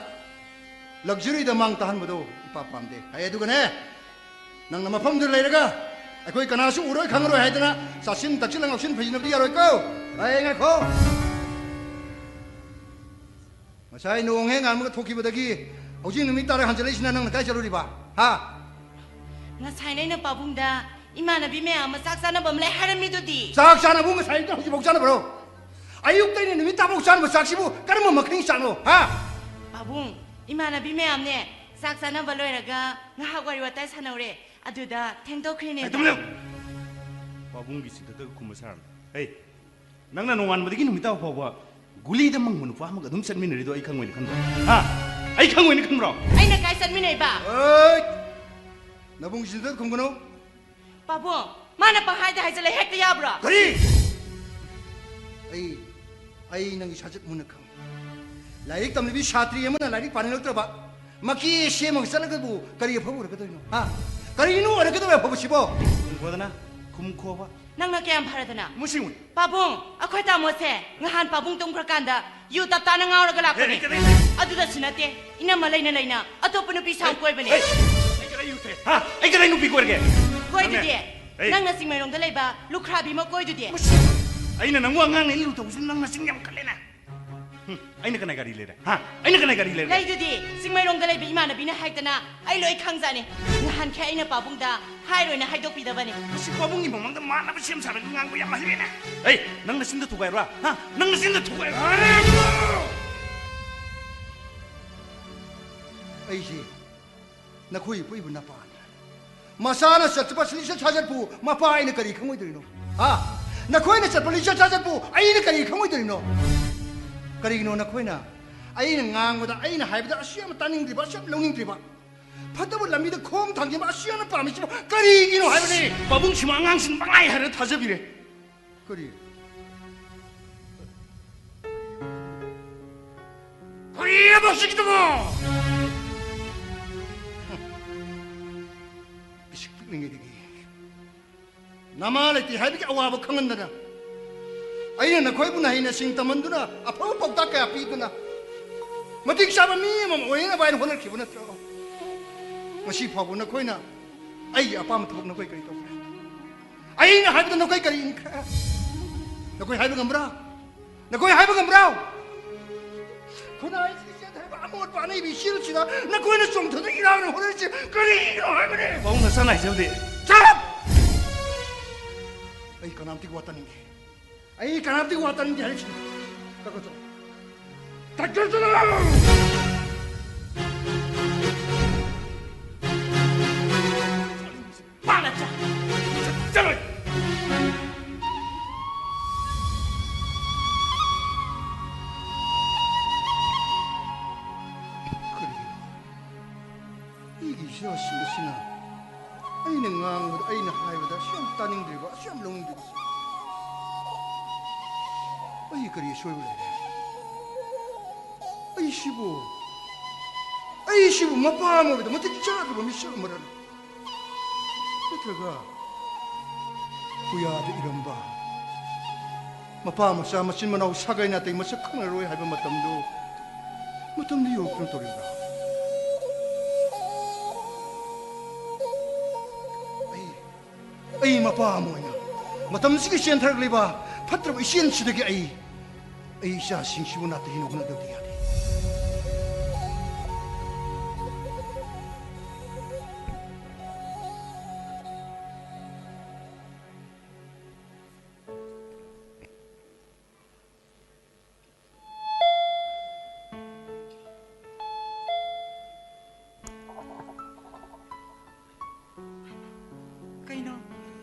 luxuryꯗ ꯃꯥꯡ ꯇꯥꯍꯟꯕꯗꯣ ꯏꯄꯥ ꯄꯥꯝꯗꯦ꯫ ꯍꯥꯏ ꯑꯗꯨꯒꯅꯦ, ꯅꯪꯅ ꯃꯐꯝꯗꯨꯗ ꯂꯩꯔꯒ ꯑꯩꯈꯣꯏ ꯀꯅꯥꯁꯨ ꯎꯔꯣꯏ ꯈꯪꯉꯔꯣꯏ ꯍꯥꯏꯗꯅ ꯆꯥꯁꯤꯟ ꯊꯛꯆꯤꯜꯂ ꯉꯥꯎꯁꯤꯟ ꯐꯩꯖꯤꯟꯅꯕꯗꯤ ꯌꯥꯔꯣꯏꯀꯣ꯫ ꯍꯥꯏ ꯉꯥꯏꯈꯣ꯫ ꯉꯁꯥꯏ ꯅꯣꯡ ꯍꯦꯛ ꯉꯥꯟꯕꯒ ꯊꯣꯛꯈꯤꯕꯗꯒꯤ ꯍꯧꯖꯤꯛ ꯅꯨꯃꯤꯠ ꯇꯥꯔꯒ ꯍꯟꯖꯤꯜꯂꯛꯏꯁꯤꯅ ꯅꯪꯅ ꯀꯥꯏ ꯆꯠꯂꯨꯔꯤꯕ? ꯍꯥ? ꯉꯁꯥꯏꯅ ꯑꯩꯅ ꯄꯥꯕꯨꯡꯗ ꯏꯃꯥꯟꯅꯕꯤ ꯃꯌꯥꯝ ꯑꯃ ꯆꯥꯛ ꯆꯥꯅꯕ ꯑꯃ ꯂꯩ ꯍꯥꯏꯔꯝꯃꯤꯗꯨꯗꯤ꯫ ꯆꯥꯛ ꯆꯥꯅꯕꯨ ꯉꯁꯥꯏ ꯑꯌꯨꯛꯇ ꯍꯧꯖꯤꯛꯐꯥꯎ ꯆꯥꯅꯕ꯭ꯔꯣ? ꯑꯌꯨꯛꯇꯩꯅ ꯅꯨꯃꯤꯠ ꯇꯥꯐꯥꯎ ꯆꯥꯅꯕ ꯆꯥꯛꯁꯤꯕꯨ ꯀꯔꯝꯕ ꯃꯈꯜꯒꯤ ꯆꯥꯛꯅꯣ? ꯍꯥ? ꯄꯥꯕꯨꯡ, ꯏꯃꯥꯟꯅꯕꯤ ꯃꯌꯥꯝꯅꯦ ꯆꯥꯛ ꯆꯥꯅꯕ ꯂꯣꯏꯔꯒ ꯉꯥꯏꯍꯥꯛ ꯋꯥꯔꯤ ꯋꯥꯇꯥꯏ ꯁꯥꯟꯅꯧꯔꯦ, ꯑꯗꯨꯗ ꯊꯦꯡꯗꯣꯛꯈ꯭ꯔꯤꯅꯦ꯫ ꯑꯦ, ꯇꯨꯃꯤꯟ ꯂꯩꯌꯨ! ꯄꯥꯕꯨꯡꯒꯤ ꯆꯤꯟꯊꯛꯇꯒ ꯈꯨꯝꯕ ꯁꯥꯔꯅꯨ꯫ ꯍꯦ, ꯅꯪꯅ ꯅꯣꯡꯉꯥꯟꯕꯗꯒꯤ ꯅꯨꯃꯤꯠ ꯇꯥꯕ ꯐꯥꯎꯕ ꯒꯨꯂꯤꯗ ꯃꯪꯕ ꯅꯨꯄꯥ ꯑꯃꯒ ꯑꯗꯨꯝ ꯆꯠꯃꯤꯟꯅꯔꯤꯗꯣ ꯑꯩ ꯈꯪꯉꯣꯏꯅ ꯈꯟꯕ꯭ꯔꯣ? ꯍꯥ? ꯑꯩ ꯈꯪꯉꯣꯏꯅ ꯈꯟꯕ꯭ꯔꯣ? ꯑꯩꯅ ꯀꯥꯏ ꯆꯠꯃꯤꯟꯅꯩꯕ? ꯑꯦ! ꯅꯕꯨꯡ ꯆꯤꯟꯊꯛꯇ ꯈꯨꯝꯒꯅꯨ꯫ ꯄꯥꯕꯨꯡ, ꯃꯥꯅ ꯄꯪꯍꯥꯏꯗ ꯍꯥꯏꯖꯜꯂꯦ ꯍꯦꯛꯇ ꯌꯥꯕ꯭ꯔꯣ? ꯀꯔꯤ? ꯑꯩ, ꯑꯩ ꯅꯪꯒꯤ ꯁꯥꯖꯠ ꯃꯨꯟꯅ ꯈꯪꯉꯤ꯫ ꯂꯥꯏꯔꯤꯛ ꯇꯝꯂꯤꯕꯤ ꯁꯥꯇ꯭ꯔꯤ ꯑꯃꯅ ꯂꯥꯏꯔꯤꯛ ꯄꯥꯅꯤꯡꯂꯛꯇ꯭ꯔꯕ, ꯃꯀꯤ ꯁꯦꯝꯃꯒ ꯆꯠꯂꯒꯕꯨ ꯀꯔꯤ ꯑꯐꯕ ꯑꯣꯏꯔꯛꯀꯗꯣꯏꯅꯣ? ꯍꯥ? ꯀꯔꯤꯅꯣ ꯑꯣꯏꯔꯛꯀꯗꯕ ꯑꯐꯕꯁꯤꯕꯣ? ꯈꯨꯝꯈꯣꯗꯅ, ꯈꯨꯝꯈꯣꯕ꯫ ꯅꯪꯅ ꯀꯌꯥꯝ ꯐꯔꯗꯅ? ꯃꯁꯤꯡ ꯑꯣꯏ꯫ ꯄꯥꯕꯨꯡ, ꯑꯩꯈꯣꯏ ꯇꯥꯃꯣꯁꯦ ꯉꯍꯥꯟ ꯄꯥꯕꯨꯡ ꯇꯨꯝꯈ꯭ꯔꯀꯥꯟꯗ ꯌꯨ ꯇꯞ ꯇꯥꯅ ꯉꯥꯎꯔꯒ ꯂꯥꯛꯄꯅꯦ꯫ ꯑꯦ, ꯑꯦ, ꯑꯦ, ꯑꯦ꯫ ꯑꯗꯨꯗꯁꯨ ꯅꯠꯇꯦ, ꯏꯅꯝꯃ ꯂꯩꯅ ꯂꯩꯅ ꯑꯇꯣꯞꯄ ꯅꯨꯄꯤ ꯁꯥꯎ ꯀꯣꯏꯕꯅꯦ꯫ ꯑꯦ, ꯑꯩ ꯀꯗꯥꯏ ꯌꯨ ꯊꯛꯑꯦ? ꯍꯥ? ꯑꯩ ꯀꯗꯥꯏ ꯅꯨꯄꯤ ꯀꯣꯏꯔꯒꯦ? ꯀꯣꯏꯗꯨꯗꯤ꯫ ꯅꯪꯅꯦ꯫ ꯑꯦ꯫ ꯅꯪꯅ ꯆꯤꯡꯃꯩꯔꯣꯡꯗ ꯂꯩꯕ ꯂꯨꯈ꯭ꯔꯥꯕꯤ ꯑꯃ ꯀꯣꯏꯗꯨꯗꯤ꯫ ꯃꯁꯤ, ꯑꯩꯅ ꯅꯪꯕꯨ ꯑꯉꯥꯡꯅꯦ ꯂꯨ ꯇꯧꯕꯁꯤꯅ ꯅꯪ ꯅꯆꯤꯟ ꯌꯥꯝ ꯀꯜꯂꯦꯅꯦ꯫ ꯍꯨꯝ, ꯑꯩꯅ ꯀꯅꯥ ꯒꯥꯔꯤ ꯂꯩꯔꯦ? ꯍꯥ? ꯑꯩꯅ ꯀꯅꯥ ꯒꯥꯔꯤ ꯂꯩꯔꯦ? ꯂꯩꯗꯨꯗꯤ, ꯆꯤꯡꯃꯩꯔꯣꯡꯗ ꯂꯩꯕ ꯏꯃꯥꯟꯅꯕꯤꯅ ꯍꯥꯏꯗꯅ ꯑꯩ ꯂꯣꯏ ꯈꯪꯖꯥꯅꯤ꯫ ꯅꯍꯥꯟꯈꯩ ꯑꯩꯅ ꯄꯥꯕꯨꯡꯗ ꯍꯥꯏꯔꯣꯏꯅ ꯍꯥꯏꯗꯣꯛꯄꯤꯗꯕꯅꯤ꯫ ꯃꯁꯤ ꯄꯥꯕꯨꯡꯒꯤ ꯃꯃꯥꯡꯗ ꯃꯥꯟꯅꯕ ꯁꯦꯝ ꯁꯥꯔꯒ ꯉꯥꯡꯕ ꯌꯥꯝ ꯍꯩꯔꯦꯅꯦ꯫ ꯑꯩ, ꯅꯪ ꯅꯆꯤꯟꯗ ꯊꯨꯒꯥꯏꯔꯣ, ꯍꯥ? ꯅꯪ ꯅꯆꯤꯟꯗ ꯊꯨꯒꯥꯏꯔꯣ꯫ ꯑꯩꯁꯦ ꯅꯈꯣꯏ ꯏꯄꯨ ꯏꯕ ꯅꯄꯥꯅꯤ꯫ ꯃꯆꯥꯅ ꯆꯠꯄ ꯂꯤꯆꯠ ꯁꯥꯖꯠꯄꯨ ꯃꯄꯥ ꯑꯩꯅ ꯀꯔꯤ ꯈꯪꯉꯣꯏꯗꯣꯏꯅꯣ? ꯍꯥ? ꯅꯈꯣꯏꯅ ꯆꯠꯄ ꯂꯤꯆꯠ ꯁꯥꯖꯠꯄꯨ ꯑꯩꯅ ꯀꯔꯤ ꯈꯪꯉꯣꯏꯗꯣꯏꯅꯣ? ꯀꯔꯤꯒꯤꯅꯣ ꯅꯈꯣꯏꯅ ꯑꯩꯅ ꯉꯥꯡꯕꯗ, ꯑꯩꯅ ꯍꯥꯏꯕꯗ ꯑꯁꯨꯛ ꯌꯥꯝꯅ ꯇꯥꯅꯤꯡꯗ꯭ꯔꯤꯕ, ꯑꯁꯨꯛ ꯌꯥꯝꯅ ꯂꯧꯅꯤꯡꯗ꯭ꯔꯤꯕ? ꯐꯠꯇꯕ ꯂꯝꯕꯤꯗ ꯈꯣꯡ ꯊꯥꯡꯖꯤꯟꯕ ꯑꯁꯨꯛ ꯌꯥꯝꯅ ꯄꯥꯝꯃꯤꯁꯤꯕꯨ ꯀꯔꯤꯒꯤꯅꯣ ꯍꯥꯏꯕꯅꯤ? ꯄꯥꯕꯨꯡꯁꯤꯃ ꯑꯉꯥꯡꯁꯤꯡ ꯃꯉꯥꯏ ꯍꯥꯏꯔ ꯊꯥꯖꯕꯤꯔꯦ꯫ ꯀꯔꯤ? ꯀꯔꯤꯑꯕ ꯍꯧꯖꯤꯛꯀꯤꯗꯨꯕꯣ? ꯄꯤꯁꯤꯛ ꯄꯤꯛꯂꯤꯉꯩꯗꯒꯤ ꯅꯃꯥ ꯂꯩꯇꯦ ꯍꯥꯏꯕꯒꯤ ꯑꯋꯥꯕ ꯈꯪꯍꯟꯗꯅ, ꯑꯩꯅ ꯅꯈꯣꯏꯕꯨ ꯅꯍꯩ ꯅꯁꯤꯡ ꯇꯝꯍꯟꯗꯨꯅ, ꯑꯐꯕ ꯄꯥꯎꯇꯥꯛ ꯀꯌꯥ ꯄꯤꯗꯨꯅ, ꯃꯇꯤꯛ ꯆꯥꯕ ꯃꯤ ꯑꯃ ꯑꯣꯏꯅꯕ ꯍꯥꯏꯅ ꯍꯣꯠꯅꯈꯤꯕ ꯅꯠꯇ꯭ꯔꯣ? ꯉꯁꯤ ꯐꯥꯎꯕ ꯅꯈꯣꯏꯅ ꯑꯩꯒꯤ ꯑꯄꯥꯝꯕ ꯊꯕꯛ ꯅꯈꯣꯏ ꯀꯔꯤ ꯇꯧꯈ꯭ꯔꯦ? ꯑꯩꯅ ꯍꯥꯏꯕꯗ ꯅꯈꯣꯏ ꯀꯔꯤ ꯏꯟꯈ꯭ꯔꯦ? ꯅꯈꯣꯏ ꯍꯥꯏꯕ ꯉꯝꯕ꯭ꯔꯥ? ꯅꯈꯣꯏ ꯍꯥꯏꯕ ꯉꯝꯕ꯭ꯔꯥ? ꯈꯨꯟꯅꯥꯏꯁꯤꯒꯤ ꯆꯦꯟꯊꯔꯤꯕ ꯑꯃꯣꯠꯄ ꯑꯅꯩꯕꯤ ꯏꯆꯦꯜꯁꯤꯗ ꯅꯈꯣꯏꯅ ꯆꯣꯡꯊꯗꯨꯅ ꯏꯔꯥꯡꯅ ꯍꯣꯠꯅꯔꯤꯁꯤ ꯀꯔꯤꯒꯤꯅꯣ ꯍꯥꯏꯕꯅꯦ? ꯄꯥꯕꯨꯡ ꯅꯆꯥꯅ ꯍꯥꯏꯖꯕꯗꯤ꯫ Shut up! ꯑꯩ ꯀꯅꯥꯝꯇꯒꯤ ꯋꯥ ꯇꯥꯅꯤꯡꯗꯦ꯫ ꯑꯩ ꯀꯅꯥꯝꯇꯒꯤ ꯋꯥ ꯇꯥꯅꯤꯡꯗꯦ ꯍꯥꯏꯔꯤꯁꯤꯅꯤ꯫ ꯀꯛꯀ ꯆꯠꯂꯣ꯫ ꯀꯛꯀ ꯆꯠꯂꯣ! ꯄꯥꯂ ꯆ-, ꯆ-, ꯆꯠꯂꯣꯏ꯫ ꯀꯔꯤꯒꯤꯅꯣ? ꯑꯩꯒꯤ ꯏꯆꯥꯁꯤꯡ ꯑꯁꯤꯅ ꯑꯩꯅ ꯉꯥꯡꯕꯗ, ꯑꯩꯅ ꯍꯥꯏꯕꯗ ꯑꯁꯨꯛ ꯌꯥꯝ ꯇꯥꯅꯤꯡꯗ꯭ꯔꯤꯕ, ꯑꯁꯨꯛ ꯌꯥꯝ ꯂꯧꯅꯤꯡꯗ꯭ꯔꯤꯕꯁꯦ? ꯑꯩ ꯀꯔꯤ ꯑꯁꯣꯏꯕ ꯂꯩꯔꯦ? ꯑꯩꯁꯤꯕꯨ, ꯑꯩꯁꯤꯕꯨ ꯃꯄꯥ ꯑꯃ ꯑꯣꯏꯕꯗ ꯃꯇꯤꯛ ꯆꯥꯗ꯭ꯔꯕ ꯃꯤꯁꯛ ꯑꯃꯔꯅꯦ? ꯅꯠꯇ꯭ꯔꯒ ꯄꯨꯌꯥꯗ ꯏꯔꯝꯕ ꯃꯄꯥ ꯃꯆꯥ ꯃꯆꯤꯟ ꯃꯅꯥꯎ ꯁꯥꯒꯩ ꯅꯥꯇꯩ ꯃꯁꯛ ꯈꯪꯅꯔꯣꯏ ꯍꯥꯏꯕ ꯃꯇꯝꯗꯨ, ꯃꯇꯝꯗꯨ ꯌꯧꯔꯛꯇꯨꯅ ꯇꯧꯔꯤꯕ꯭ꯔꯥ? ꯑꯩ, ꯑꯩ ꯃꯄꯥ ꯑꯃ ꯑꯣꯏꯅ ꯃꯇꯝꯁꯤꯒꯤ ꯆꯦꯟꯊꯔꯛꯂꯤꯕ ꯐꯠꯇ꯭ꯔꯕ ꯏꯆꯦꯜꯁꯤꯗꯒꯤ ꯑꯩ, ꯑꯩ ꯏꯆꯥꯁꯤꯡꯁꯤꯕꯨ ꯅꯥꯇꯩ ꯍꯦꯟꯅ ꯍꯣꯠꯅꯗꯕꯗꯤ ꯌꯥꯗꯦ꯫ ꯀꯩꯅꯣ?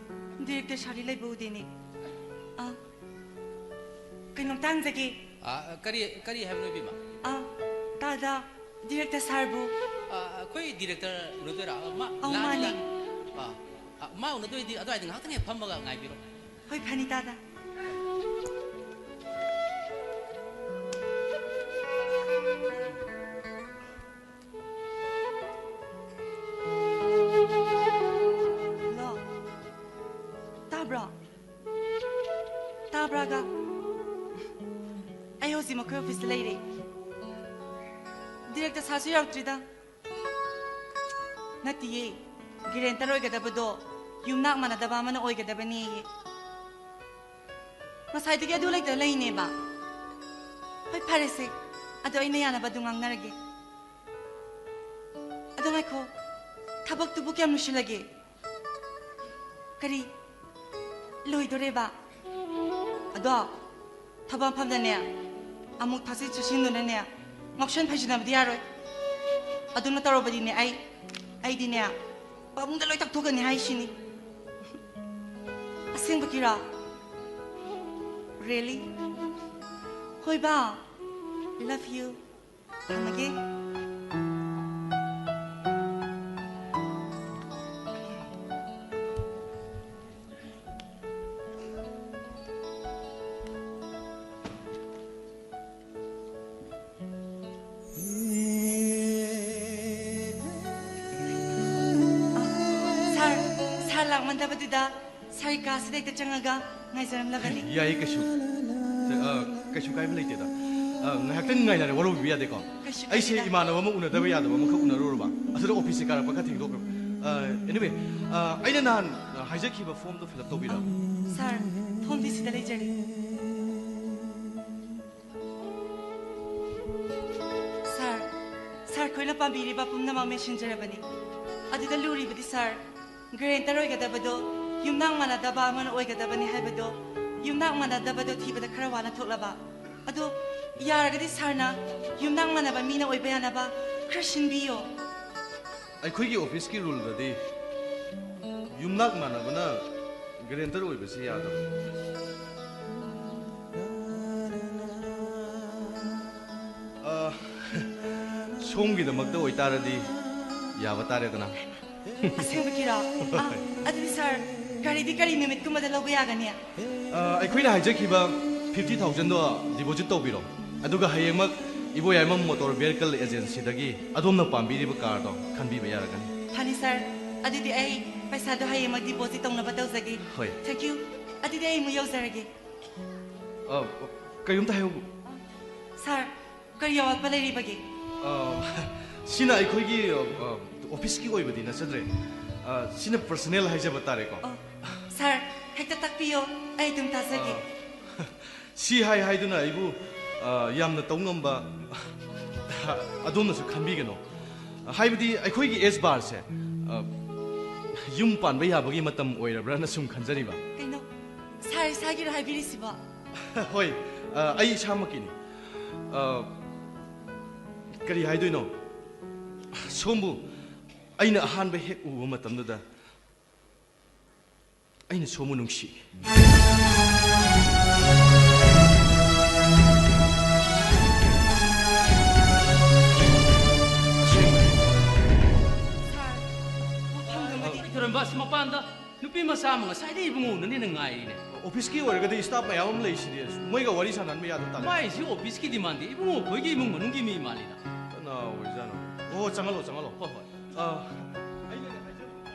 ꯗꯤꯔꯦꯛꯇꯔ ꯁꯥꯔꯤ ꯂꯩꯕ ꯎꯗꯦꯅꯦ꯫ ꯑꯥ, ꯀꯩꯅꯣꯝꯇ ꯍꯪꯖꯒꯦ꯫ ꯑꯥ, ꯀꯔꯤ, ꯀꯔꯤ ꯍꯥꯏꯕꯅꯣ, ꯏꯕꯦꯝꯃ? ꯑꯥ, ꯇꯥꯗ, ꯗꯤꯔꯦꯛꯇꯔ ꯁꯥꯔꯕꯨ? ꯑꯥ, ꯑꯩꯈꯣꯏ ꯗꯤꯔꯦꯛꯇꯔ ꯎꯅꯗꯣꯏꯔꯥ? ꯃꯥ ꯑꯧ, ꯂꯥꯛꯑꯅꯤ, ꯃꯥꯅꯦ꯫ ꯂꯥꯛꯑꯅꯤ꯫ ꯑꯥ, ꯑꯥ, ꯃꯥ ꯎꯅꯗꯣꯏꯗꯤ ꯑꯗꯨꯋꯥꯏꯗ ꯉꯥꯏꯍꯥꯛꯇꯪ ꯍꯦꯛ ꯐꯝꯃꯒ ꯉꯥꯏꯕꯤꯔꯣ꯫ ꯍꯣꯏ, ꯐꯅꯤ ꯇꯥꯗ꯫ ꯍꯜꯂꯣ꯫ ꯇꯥꯕ꯭ꯔꯣ? ꯇꯥꯕ꯭ꯔꯥꯒ? ꯑꯩ ꯍꯧꯖꯤꯛ ꯃꯈꯣꯏ ꯑꯣꯐꯤꯁꯇ ꯂꯩꯔꯦ꯫ ꯗꯤꯔꯦꯛꯇꯔ ꯁꯥꯔꯁꯨ ꯌꯧꯔꯛꯇ꯭ꯔꯤꯗ꯫ ꯅꯠꯇꯤꯌꯦ, ꯒꯦꯔꯦꯟꯇꯔ ꯑꯣꯏꯒꯗꯕꯗꯣ ꯌꯨꯝꯅꯥꯛ ꯃꯥꯟꯅꯗꯕ ꯑꯃꯅ ꯑꯣꯏꯒꯗꯕꯅꯦꯌꯦ꯫ ꯉꯁꯥꯏꯗꯒꯤ ꯑꯗꯨ ꯂꯩꯇ ꯂꯩꯅꯦꯕ꯫ ꯍꯣꯏ, ꯐꯔꯦꯁꯦ꯫ ꯑꯗꯣ ꯑꯩꯅ ꯌꯥꯅꯕ ꯑꯗꯨꯝ ꯉꯥꯡꯅꯔꯒꯦ꯫ ꯑꯗꯣ ꯉꯥꯏꯈꯣ, ꯊꯕꯛꯇꯨꯕꯨ ꯀꯌꯥꯝ ꯂꯣꯏꯁꯤꯜꯂꯒꯦ? ꯀꯔꯤ? ꯂꯣꯏꯗꯣꯔꯦꯕ? ꯑꯗꯣ ꯊꯕꯛ ꯃꯐꯝꯗꯅꯦ, ꯑꯃꯨꯛ ꯊꯛꯆꯤꯟ ꯆꯠꯁꯤꯟꯗꯨꯅꯅꯦ, ꯉꯥꯎꯁꯟ ꯐꯩꯖꯤꯟꯅꯕꯗꯤ ꯌꯥꯔꯣꯏ꯫ ꯑꯗꯨꯅ ꯇꯧꯔꯕꯗꯤꯅꯦ, ꯑꯩ, ꯑꯩꯗꯤꯅꯦ, ꯄꯥꯕꯨꯡꯗ ꯂꯣꯏ ꯇꯥꯛꯊꯣꯛꯀꯅꯤ ꯍꯥꯏꯁꯤꯅꯤ꯫ ꯑꯁꯦꯡꯕꯒꯤꯔꯣ? Really? ꯍꯣꯏꯕ, love you꯫ ꯊꯝꯃꯒꯦ꯫ ꯁꯥꯔ, ꯁꯥꯔ ꯂꯥꯛꯃꯟꯗꯕꯗꯨꯗ ꯁꯥꯔꯒꯤ ꯀꯥꯁꯤꯗ ꯍꯦꯛꯇ ꯆꯪꯉꯒ ꯉꯥꯏꯖꯔꯝꯂꯕꯅꯤ꯫ ꯌꯥꯏꯌꯦ, ꯀꯩꯁꯨ, ꯑ, ꯀꯩꯁꯨ ꯀꯥꯏꯕ ꯂꯩꯇꯦꯗ꯫ ꯑ, ꯉꯥꯏꯍꯥꯛꯇꯪ ꯉꯥꯏꯅꯔꯦ, ꯋꯥꯔꯧꯕꯤꯕ ꯌꯥꯗꯦꯀꯣ꯫ ꯀꯩꯁꯨ ꯑꯩꯁꯦ ꯀꯥꯏꯗꯦꯗ꯫ ꯏꯃꯥꯟꯅꯕ ꯑꯃ ꯎꯅꯗꯕ ꯌꯥꯗꯕ ꯑꯃꯈꯛ ꯎꯅꯔꯨꯔꯕ꯫ ꯑꯗꯨꯗ ꯑꯣꯐꯤꯁꯁꯦ ꯀꯥꯔꯛꯄ ꯈꯔ ꯊꯦꯡꯗꯣꯛꯈ꯭ꯔꯕ꯫ ꯑ, anyway, ꯑ, ꯑꯩꯅ ꯅꯍꯥꯟ, ꯑ, ꯍꯥꯏꯖꯈꯤꯕ ꯐꯣꯝꯗꯣ ꯐꯤꯜ ꯑꯞ ꯇꯧꯕꯤꯔꯕ? ꯁꯥꯔ, ꯐꯣꯝꯗꯤ ꯁꯤꯗ ꯂꯩꯖꯔꯦ꯫ ꯁꯥꯔ, ꯁꯥꯔ ꯈꯣꯏꯅ ꯄꯥꯝꯕꯤꯔꯤꯕ ꯄꯨꯝꯅꯃꯛ ꯃꯦꯟꯁꯤꯟꯖꯔꯕꯅꯤ꯫ ꯑꯗꯨꯗ ꯂꯨꯔꯤꯕꯗꯤ ꯁꯥꯔ, ꯒ꯭ꯔꯦꯟꯇꯔ ꯑꯣꯏꯒꯗꯕꯗꯣ ꯌꯨꯝꯅꯥꯛ ꯃꯥꯟꯅꯗꯕ ꯑꯃꯅ ꯑꯣꯏꯒꯗꯕꯅꯤ ꯍꯥꯏꯕꯗꯣ, ꯌꯨꯝꯅꯥꯛ ꯃꯥꯟꯅꯗꯕꯗꯣ ꯊꯤꯕꯗ ꯈꯔ ꯋꯥꯅ ꯊꯣꯛꯂꯕ꯫ ꯑꯗꯣ ꯌꯥꯔꯒꯗꯤ ꯁꯥꯔꯅ ꯌꯨꯝꯅꯥꯛ ꯃꯥꯟꯅꯕ ꯃꯤꯅ ꯑꯣꯏꯕ ꯌꯥꯅꯕ ꯈꯔ ꯁꯤꯟꯕꯤꯌꯣ꯫ ꯑꯩꯈꯣꯏꯒꯤ ꯑꯣꯐꯤꯁꯀꯤ ꯔꯨꯜꯗꯗꯤ ꯌꯨꯝꯅꯥꯛ ꯃꯥꯟꯅꯕꯅ ꯒ꯭ꯔꯦꯟꯇꯔ ꯑꯣꯏꯕꯁꯤ ꯌꯥꯗꯕ꯫ ꯑ, ꯁꯣꯝꯒꯤꯗꯃꯛꯇ ꯑꯣꯏꯇꯥꯔꯗꯤ ꯌꯥꯕ ꯇꯥꯔꯦꯗꯅ꯫ ꯑꯁꯦꯡꯕꯒꯤꯔꯣ? ꯑ, ꯑꯗꯨꯗꯤ ꯁꯥꯔ, ꯒꯥꯔꯤꯗꯤ ꯀꯔꯤ ꯅꯨꯃꯤꯠꯀꯨꯝꯕꯗ ꯂꯧꯕ ꯌꯥꯒꯅꯤ? ꯑ, ꯑꯩꯈꯣꯏꯅ ꯍꯥꯏꯖꯈꯤꯕ ꯐꯤꯐꯇꯤ ꯊꯥꯎꯖꯟꯗꯣ ꯗꯤꯄꯣꯖꯤꯠ ꯇꯧꯕꯤꯔꯣ, ꯑꯗꯨꯒ ꯍꯌꯦꯡꯃꯛ ꯏꯕꯣꯌꯥꯏꯃ ꯃꯣꯇꯣꯔ ꯚꯦꯍꯤꯀꯜ ꯑꯦꯖꯦꯟꯁꯤꯗꯒꯤ ꯑꯗꯣꯝꯅ ꯄꯥꯝꯕꯤꯔꯤꯕ ꯀꯥꯔꯗꯣ ꯈꯟꯕꯤꯕ ꯌꯥꯔꯒꯅꯤ꯫ ꯐꯅꯤ ꯁꯥꯔ, ꯑꯗꯨꯗꯤ ꯑꯩ ꯄꯩꯁꯥꯗꯣ ꯍꯌꯦꯡꯃꯛ ꯗꯤꯄꯣꯖꯤꯠ ꯇꯧꯅꯕ ꯇꯧꯖꯒꯦ꯫ ꯍꯣꯏ꯫ Thank you꯫ ꯑꯗꯨꯗꯤ ꯑꯩ ꯑꯃꯨꯛ ꯌꯧꯖꯔꯒꯦ꯫ ꯑ, ꯀꯔꯤꯝꯇ ꯍꯥꯏꯍꯧ꯫ ꯁꯥꯔ, ꯀꯔꯤ ꯑꯋꯥꯠꯄ ꯂꯩꯔꯤꯕꯒꯦ? ꯑ, ꯁꯤꯅ ꯑꯩꯈꯣꯏꯒꯤ, ꯑ, ꯑ, ꯑꯣꯐꯤꯁꯀꯤ ꯑꯣꯏꯕꯗꯤ ꯅꯠꯆꯗ꯭ꯔꯦ꯫ ꯑ, ꯁꯤꯅ ꯄꯔꯁꯅꯦꯜ ꯍꯥꯏꯖꯕ ꯇꯥꯔꯦꯀꯣ꯫ ꯑꯣ, ꯁꯥꯔ, ꯍꯦꯛꯇ ꯇꯥꯛꯄꯤꯌꯣ, ꯑꯩ ꯑꯗꯨꯝ ꯇꯥꯖꯒꯦ꯫ ꯑ, ꯁꯤ ꯍꯥꯏ ꯍꯥꯏꯗꯨꯅ ꯑꯩꯕꯨ ꯑ, ꯌꯥꯝꯅ ꯇꯧ ꯉꯝꯕ ꯑꯗꯣꯝꯅꯁꯨ ꯈꯟꯕꯤꯒꯅꯣ꯫ ꯍꯥꯏꯕꯗꯤ ꯑꯩꯈꯣꯏꯒꯤ ꯑꯦꯖ ꯕꯥꯔꯁꯦ, ꯑ, ꯌꯨꯝ ꯄꯥꯟꯕ ꯌꯥꯕꯒꯤ ꯃꯇꯝ ꯑꯣꯏꯔꯕ꯭ꯔꯥꯅ ꯁꯨꯝ ꯈꯟꯖꯔꯤꯕ꯫ ꯀꯩꯅꯣ, ꯁꯥꯔ ꯏꯁꯥꯒꯤꯔꯣ ꯍꯥꯏꯕꯤꯔꯤꯁꯤꯕꯣ? ꯍꯣꯏ, ꯑ, ꯑꯩ ꯏꯁꯥꯃꯛꯀꯤꯅꯤ꯫ ꯑ, ꯀꯔꯤ ꯍꯥꯏꯗꯣꯏꯅꯣ? ꯁꯣꯝꯕꯨ ꯑꯩꯅ ꯑꯍꯥꯟꯕ ꯍꯦꯛ ꯎꯕ ꯃꯇꯝꯗꯨꯗ ꯑꯩꯅ ꯁꯣꯝꯕꯨ ꯅꯨꯡꯁꯤ꯫ ꯁꯥꯔ, ꯋꯥꯐꯝꯗꯨꯃꯗꯤ ꯊꯣꯏꯔꯝꯕ ꯑꯁꯤ ꯃꯄꯥꯟꯗ ꯅꯨꯄꯤ ꯃꯆꯥ ꯑꯃ ꯉꯁꯥꯏꯗꯩ ꯏꯕꯨꯡꯉꯣ ꯎꯅꯅꯦꯅ ꯉꯥꯏꯔꯤꯅꯦ꯫ ꯑꯣꯐꯤꯁꯀꯤ ꯑꯣꯏꯔꯒꯗꯤ ꯁ꯭ꯇꯥꯐ ꯃꯌꯥꯝ ꯑꯃ ꯂꯩꯁꯤꯗꯤ, ꯃꯣꯏꯒ ꯋꯥꯔꯤ ꯁꯥꯟꯅꯍꯟꯕ ꯌꯥꯗꯕ ꯇꯥꯔꯦ꯫ ꯃꯥꯏꯁꯤ ꯑꯣꯐꯤꯁꯀꯤꯗꯤ ꯃꯥꯟꯗꯦ, ꯏꯕꯨꯡꯉꯣ ꯑꯩꯈꯣꯏꯒꯤ ꯏꯃꯨꯡ ꯃꯅꯨꯡꯒꯤ ꯃꯤ ꯃꯥꯜꯂꯤꯗ꯫ ꯀꯅꯥ ꯑꯣꯏꯖꯥꯠꯅꯣ? ꯑꯣ, ꯆꯪꯍꯜꯂꯣ, ꯆꯪꯍꯜꯂꯣ꯫ ꯍꯣꯏ, ꯍꯣꯏ꯫ ꯑ, ꯑꯩꯅ ꯍꯥꯏꯖꯕꯗꯨꯗ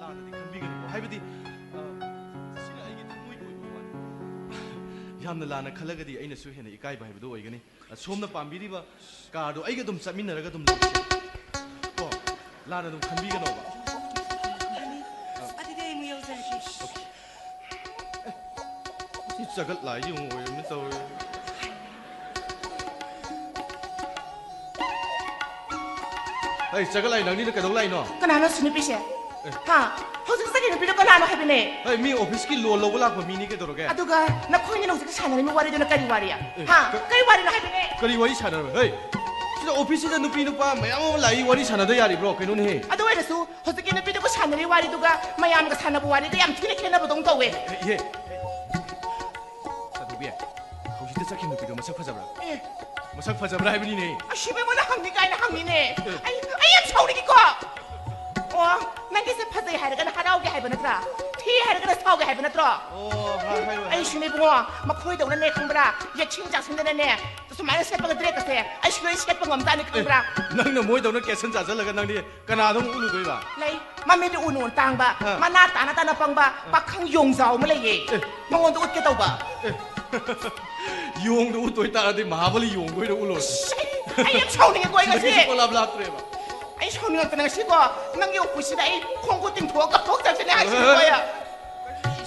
ꯂꯥꯟꯅꯗꯤ ꯈꯟꯕꯤꯒꯅꯨꯀꯣ꯫ ꯍꯥꯏꯕꯗꯤ, ꯑ, ꯁꯤꯅ ꯑꯩꯒꯤ ꯊꯃꯣꯏꯒꯤ ꯑꯣꯏꯕ ꯋꯥꯅꯤ꯫ ꯌꯥꯝꯅ ꯂꯥꯟꯅ ꯈꯜꯂꯒꯗꯤ ꯑꯩꯅꯁꯨ ꯍꯦꯟꯅ ꯏꯀꯥꯏꯕ ꯍꯥꯏꯕꯗꯨ ꯑꯣꯏꯒꯅꯤ꯫ ꯑ, ꯁꯣꯝꯅ ꯄꯥꯝꯕꯤꯔꯤꯕ ꯀꯥꯔꯗꯣ ꯑꯩꯒ ꯑꯗꯨꯝ ꯆꯠꯃꯤꯟꯅꯔꯒ ꯑꯗꯨꯝ ꯂꯩꯁꯦ꯫ ꯀꯣ, ꯂꯥꯟꯅ ꯑꯗꯨꯝ ꯈꯟꯕꯤꯒꯅꯣꯕ꯫ ꯑꯗꯨꯗꯤ ꯑꯩ ꯑꯃꯨꯛ ꯌꯧꯖꯔꯒꯦ꯫ ꯁꯤ ꯆꯒꯠ ꯂꯥꯏꯁꯤ ꯑꯃꯨꯛ ꯑꯣꯏꯔꯝꯃꯤ ꯇꯧꯔꯤ꯫ ꯑꯩ ꯆꯒꯠ ꯂꯥꯏ, ꯅꯪꯅꯤꯅ ꯀꯩꯗꯧ ꯂꯥꯛꯏꯅꯣ? ꯀꯅꯥꯅꯣ ꯁꯤ ꯅꯨꯄꯤꯁꯦ? ꯑꯦ꯫ ꯍꯥ? ꯍꯧꯖꯤꯛ ꯆꯠꯈꯤ ꯅꯨꯄꯤꯗꯣ ꯀꯅꯥꯅꯣ ꯍꯥꯏꯕꯅꯦ? ꯑꯩ ꯃꯤ ꯑꯣꯐꯤꯁꯀꯤ ꯂꯣꯟ ꯂꯧꯕ ꯂꯥꯛꯄ ꯃꯤꯅꯤ, ꯀꯩꯗꯧꯔꯒꯦ? ꯑꯗꯨꯒ ꯅꯈꯣꯏꯅ ꯍꯧꯖꯤꯛ ꯁꯥꯟꯅꯔꯤꯕ ꯋꯥꯔꯤꯗꯨꯅ ꯀꯔꯤ ꯋꯥꯔꯤ? ꯑꯦ, ꯍꯥ? ꯀ-, ꯀꯔꯤ ꯋꯥꯔꯤꯅꯣ ꯍꯥꯏꯕꯅꯦ? ꯀꯔꯤ ꯋꯥꯔꯤ ꯁꯥꯟꯅꯔꯣꯏ? ꯍꯩ, ꯁꯤꯗ ꯑꯣꯐꯤꯁꯁꯤꯗ ꯅꯨꯄꯤ ꯅꯨꯄꯥ ꯃꯌꯥꯝ ꯑꯃ ꯂꯥꯛꯏ, ꯋꯥꯔꯤ ꯁꯥꯟꯅꯗ ꯌꯥꯔꯤꯕ꯭ꯔꯣ? ꯀꯩꯅꯣꯅꯦꯍꯦ? ꯑꯗꯨ ꯑꯣꯏꯔꯁꯨ ꯍꯧꯖꯤꯛꯀꯤ ꯅꯨꯄꯤꯗꯨꯒ ꯁꯥꯟꯅꯔꯤ ꯋꯥꯔꯤꯗꯨꯒ ꯃꯌꯥꯝꯒ ꯁꯥꯟꯅꯕ ꯋꯥꯔꯤꯒ ꯌꯥꯝ ꯊꯤꯅ ꯈꯦꯠꯅꯕꯗꯧꯅ ꯇꯧꯋꯦ꯫ ꯑꯦ, ꯏꯍꯦ꯫ ꯆꯥꯟꯗꯕꯤ, ꯍꯧꯖꯤꯛꯇ ꯆꯠꯈꯤꯕ ꯅꯨꯄꯤꯗꯣ ꯃꯁꯛ ꯐꯖꯕ꯭ꯔꯥ? ꯑꯦ꯫ ꯃꯁꯛ ꯐꯖꯕ꯭ꯔꯥ ꯍꯥꯏꯕꯅꯤꯅꯦ꯫ ꯑꯁꯤꯕ ꯑꯩꯉꯣꯟꯗ ꯍꯪꯅꯤ ꯀꯥꯏꯅ ꯍꯪꯉꯤꯅꯦ꯫ ꯑꯦ꯫ ꯑꯩ, ꯑꯩ ꯌꯥꯝ ꯁꯥꯎꯅꯤꯡꯉꯤꯀꯣ꯫ ꯑꯣ, ꯅꯪꯒꯤꯁꯦ ꯐꯖꯩ ꯍꯥꯏꯔꯒꯅ ꯍꯔꯥꯎꯒꯦ ꯍꯥꯏꯕ ꯅꯠꯇ꯭ꯔꯥ? ꯊꯤ ꯍꯥꯏꯔꯒꯅ ꯁꯥꯎꯒꯦ ꯍꯥꯏꯕ ꯅꯠꯇ꯭ꯔꯣ? ꯑꯣ, ꯍꯥꯏ-, ꯍꯥꯏꯔꯣꯏ, ꯍꯥꯏꯔꯣꯏ꯫ ꯑꯩꯁꯨꯅꯦ ꯏꯕꯨꯡꯉꯣ, ꯃꯈꯣꯏꯗꯧꯅꯅꯦ ꯈꯪꯕ꯭ꯔꯥ? ꯌꯦꯠꯁꯤꯟ ꯆꯥꯛꯁꯤꯟꯗꯅꯅꯦ, ꯁꯨꯃꯥꯏꯅ ꯁꯦꯠꯄꯒ ꯗ꯭ꯔꯦꯁꯀꯁꯦ ꯑꯩꯁꯨ ꯂꯣꯏ ꯁꯦꯠꯄ ꯉꯝꯖꯥꯠꯅꯤ, ꯈꯪꯕ꯭ꯔꯥ? ꯑꯦ, ꯅꯪꯅ ꯃꯣꯏꯗꯧꯅ ꯀꯦꯠꯁꯟ ꯆꯥꯁꯤꯜꯂꯒ ꯅꯪꯗꯤ ꯀꯅꯥꯗ ꯑꯃꯨꯛ ꯎꯠꯂꯨꯗꯣꯏꯕ? ꯂꯩ, ꯃꯃꯤꯠ ꯎ ꯅꯨ ꯇꯥꯡꯕ, ꯑꯥ꯫ ꯃꯅꯥ ꯇꯥꯅ ꯇꯥꯅ ꯄꯪꯕ, ꯑꯥ꯫ ꯄꯥꯈꯪ ꯌꯣꯡꯖꯥꯎ ꯑꯃ ꯂꯩꯌꯦ꯫ ꯑꯦ꯫ ꯃꯉꯣꯟꯗ ꯎꯠꯀꯦ ꯇꯧꯕ꯫ ꯑꯦ꯫ ꯌꯣꯡꯗ ꯎꯠꯇꯣꯏ ꯇꯥꯔꯗꯤ ꯃꯍꯥꯕꯂꯤ ꯌꯣꯡꯗ ꯑꯣꯏꯅ ꯎꯠꯂꯣ꯫ ꯑꯁ, ꯑꯩ, ꯑꯩ ꯌꯥꯝ ꯁꯥꯎꯅꯤꯡꯉꯦꯀꯣ ꯑꯩ ꯉꯁꯤ꯫ ꯁꯤꯗꯒꯤꯁꯨ ꯀꯣꯂꯥꯞ ꯂꯥꯞꯇ꯭ꯔꯦꯕ꯫ ꯑꯩ ꯁꯥꯎꯅꯤꯡꯉꯛꯇꯅ ꯉꯁꯤꯀꯣ, ꯅꯪꯒꯤ ꯎꯄꯨꯁꯤꯗ ꯑꯩ ꯈꯣꯡ ꯈꯨꯠ ꯇꯤꯡꯊꯣꯛꯑꯒ ꯀꯞꯊꯣꯛꯆꯔꯁꯤꯅꯦ ꯍꯥꯏꯁꯤꯅꯤꯀꯣ ꯑꯩ꯫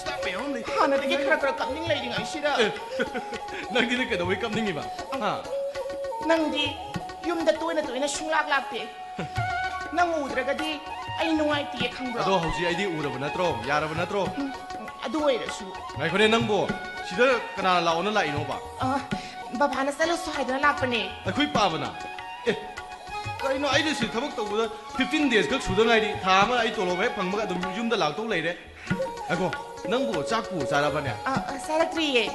ꯁ꯭ꯇꯥꯐ ꯃꯌꯥꯝ ꯑꯃ ꯂꯩ꯫ ꯍꯥꯟꯅꯗꯒꯤ ꯈꯔ ꯈꯔ ꯀꯞꯅꯤꯡ ꯂꯩꯔꯤꯉꯩꯁꯤꯗ꯫ ꯑꯦ, ꯅꯪꯗꯤ ꯀꯩꯗꯧꯕꯩ ꯀꯞꯅꯤꯡꯉꯤꯕ? ꯍꯥ? ꯅꯪꯗꯤ ꯌꯨꯝꯗ ꯇꯣꯏꯅ ꯇꯣꯏꯅ ꯁꯨꯡꯂꯥꯛ ꯂꯥꯛꯇꯦ꯫ ꯅꯪ ꯎꯗ꯭ꯔꯒꯗꯤ ꯑꯩ ꯅꯨꯡꯉꯥꯏꯇꯦ, ꯈꯪꯕ꯭ꯔꯣ? ꯑꯗꯣ ꯍꯧꯖꯤꯛ ꯑꯩꯗꯤ ꯎꯔꯕ ꯅꯠꯇ꯭ꯔꯣ? ꯌꯥꯔꯕ ꯅꯠꯇ꯭ꯔꯣ? ꯎꯝ, ꯑꯗꯨ ꯑꯣꯏꯔꯁꯨ꯫ ꯉꯥꯏꯈꯣꯅꯦ ꯅꯪꯕꯨ, ꯁꯤꯗ ꯀꯅꯥꯅ ꯂꯥꯛꯑꯣꯅ ꯂꯥꯛꯏꯅꯣꯕ? ꯑ, ꯕꯕꯥꯅ ꯆꯠꯂꯨꯁꯣ ꯍꯥꯏꯗꯅ ꯂꯥꯛꯄꯅꯦ꯫ ꯑꯩꯈꯣꯏ ꯄꯥꯕꯅ? ꯑꯦ, ꯀꯩꯅꯣ, ꯑꯩꯅ ꯁꯤ ꯊꯕꯛ ꯇꯧꯕꯗ fifteen days ꯈꯛ ꯁꯨꯗ ꯉꯥꯏꯔꯤ, ꯊꯥ ꯑꯃ ꯑꯩ ꯇꯣꯂꯣꯞ ꯍꯦꯛ ꯐꯪꯕꯒ ꯑꯗꯨꯝ ꯌꯨꯝꯗ ꯂꯥꯛꯇꯧ ꯂꯩꯔꯦ꯫ ꯉꯥꯏꯈꯣ, ꯅꯪꯕꯨ ꯆꯥꯛꯄꯨ ꯆꯥꯔꯕꯅꯦ? ꯑ, ꯑ, ꯆꯥꯔꯛꯇ꯭ꯔꯤꯌꯦ꯫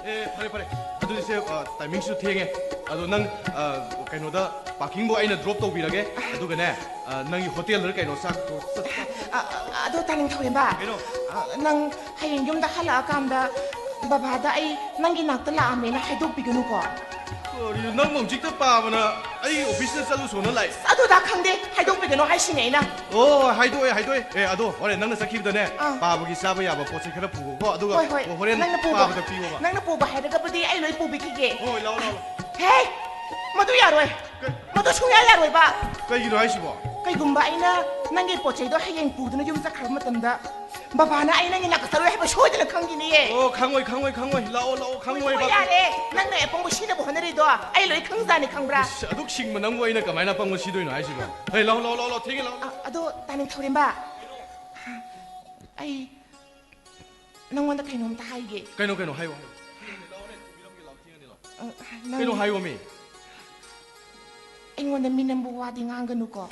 ꯑꯦ, ꯐꯔꯦ, ꯐꯔꯦ꯫ ꯑꯗꯨꯗꯤ ꯁꯦ, ꯑ, ꯇꯥꯏꯃꯤꯡꯁꯨ ꯊꯦꯡꯉꯦ꯫ ꯑꯗꯣ ꯅꯪ, ꯑ, ꯀꯩꯅꯣꯗ, ꯄꯥꯔꯀꯤꯡꯕꯨ ꯑꯩꯅ ꯗ꯭ꯔꯣꯞ ꯇꯧꯕꯤꯔꯒꯦ꯫ ꯑꯗꯨꯒꯅꯦ, ꯑ, ꯅꯪꯒꯤ ꯍꯣꯇꯦꯜꯗ ꯀꯩꯅꯣ ꯆꯥꯛꯇꯣ ꯆꯠ- ꯑ, ꯑ, ꯑꯗꯣ ꯇꯥꯅꯤꯡꯊꯧꯔꯦꯝꯕ, ꯀꯩꯅꯣ? ꯑ, ꯅꯪ ꯍꯌꯦꯡ ꯌꯨꯝꯗ ꯍꯜꯂꯛꯑꯀꯥꯟꯗ ꯕꯕꯥꯗ ꯑꯩ ꯅꯪꯒꯤ ꯅꯥꯛꯇ ꯂꯥꯛꯑꯝꯃꯦꯅ ꯍꯥꯏꯗꯣꯛꯄꯤꯒꯅꯨꯀꯣ꯫ ꯀꯔꯤꯅꯣ, ꯅꯪꯕꯨ ꯍꯧꯖꯤꯛꯇ ꯄꯥꯕꯅ ꯑꯩ ꯑꯣꯐꯤꯁꯇ ꯆꯠꯂꯨꯁꯣꯅ ꯂꯥꯛꯑꯦ? ꯑꯁ, ꯑꯗꯨꯗ ꯈꯪꯗꯦ, ꯍꯥꯏꯗꯣꯛꯄꯤꯒꯅꯣ ꯍꯥꯏꯁꯤꯅꯦ ꯑꯩꯅ꯫ ꯑꯣ, ꯍꯥꯏꯗꯣꯛꯑꯦ, ꯍꯥꯏꯗꯣꯛꯑꯦ꯫ ꯑꯦ, ꯑꯗꯣ ꯍꯣꯔꯦꯟ ꯅꯪꯅ ꯆꯠꯈꯤꯕꯗꯅꯦ, ꯑꯥ꯫ ꯄꯥꯕꯒꯤ ꯆꯥꯕ ꯌꯥꯕ ꯄꯣꯠ ꯆꯩ ꯈꯔ ꯄꯨꯈꯣꯀꯣ, ꯑꯗꯨꯒ ꯍꯣꯏ, ꯍꯣꯏ꯫ ꯍꯣꯔꯦꯟ ꯅꯪꯅ ꯄꯨꯕ, ꯄꯥꯕꯗ ꯄꯤꯌꯣꯕ꯫ ꯅꯪꯅ ꯄꯨꯕ ꯍꯥꯏꯔꯒꯕꯨꯗꯤ ꯑꯩ ꯂꯣꯏ ꯄꯨꯕꯤꯈꯤꯒꯦ꯫ ꯍꯣꯏ, ꯂꯥꯛꯑꯣ, ꯂꯥꯛꯑꯣ, ꯂꯥꯛꯑꯣ꯫ ꯍꯦ! ꯃꯗꯨ ꯌꯥꯔꯣꯏ꯫ ꯀꯩ? ꯃꯗꯨ ꯁꯨꯡꯌꯥ ꯌꯥꯔꯣꯏꯕ꯫ ꯀꯩꯒꯤꯅꯣ ꯍꯥꯏꯁꯤꯕꯣ? ꯀꯩꯒꯨꯝꯕ ꯑꯩꯅ ꯅꯪꯒꯤ ꯄꯣꯠ ꯆꯩꯗꯣ ꯍꯌꯦꯡ ꯄꯨꯗꯨꯅ ꯌꯨꯝ ꯆꯠꯈ꯭ꯔꯕ ꯃꯇꯝꯗ ꯕꯕꯥꯅ ꯑꯩ ꯅꯪꯒꯤ ꯅꯥꯛꯇ ꯆꯠꯂꯣꯏ ꯍꯥꯏꯕ ꯁꯣꯏꯗꯅ ꯈꯪꯈꯤꯅꯤꯌꯦ꯫ ꯑꯣ, ꯈꯪꯉꯣꯏ, ꯈꯪꯉꯣꯏ, ꯈꯪꯉꯣꯏ꯫ ꯂꯥꯛꯑꯣ, ꯂꯥꯛꯑꯣ, ꯈꯪꯉꯣꯏꯕ꯫ ꯍꯣꯏ, ꯌꯥꯔꯦ꯫ ꯅꯪꯅ ꯑꯄꯪꯕ ꯁꯤꯅꯕ ꯍꯣꯠꯅꯔꯤꯗꯣ ꯑꯩ ꯂꯣꯏ ꯈꯪꯖꯥꯅꯤ, ꯈꯪꯕ꯭ꯔꯥ? ꯏꯁ, ꯑꯗꯨꯛ ꯁꯤꯡꯕ ꯅꯪꯕꯨ ꯑꯩꯅ ꯀꯃꯥꯏꯅ ꯑꯄꯪꯕ ꯁꯤꯗꯣꯏꯅꯣ ꯍꯥꯏꯁꯤꯕꯣ? ꯍꯦ, ꯂꯥꯛꯑꯣ, ꯂꯥꯛꯑꯣ, ꯂꯥꯛꯑꯣ, ꯂꯥꯛꯑꯣ, ꯊꯦꯡꯉꯦ, ꯂꯥꯛꯑꯣ꯫ ꯑ, ꯑꯗꯣ ꯇꯥꯅꯤꯡꯊꯧꯔꯦꯝꯕ, ꯑꯩ ꯅꯪꯉꯣꯟꯗ ꯀꯩꯅꯣꯝꯇ ꯍꯥꯏꯒꯦ꯫ ꯀꯩꯅꯣ, ꯀꯩꯅꯣ? ꯍꯥꯏꯌꯣ, ꯍꯥꯏꯌꯣ꯫ ꯑ, ꯅꯪ ꯀꯩꯅꯣ ꯍꯥꯏꯌꯣꯃꯤ? ꯑꯩꯉꯣꯟꯗ ꯃꯤꯅꯝꯕ ꯋꯥꯗꯤ ꯉꯥꯡꯒꯅꯨꯀꯣ꯫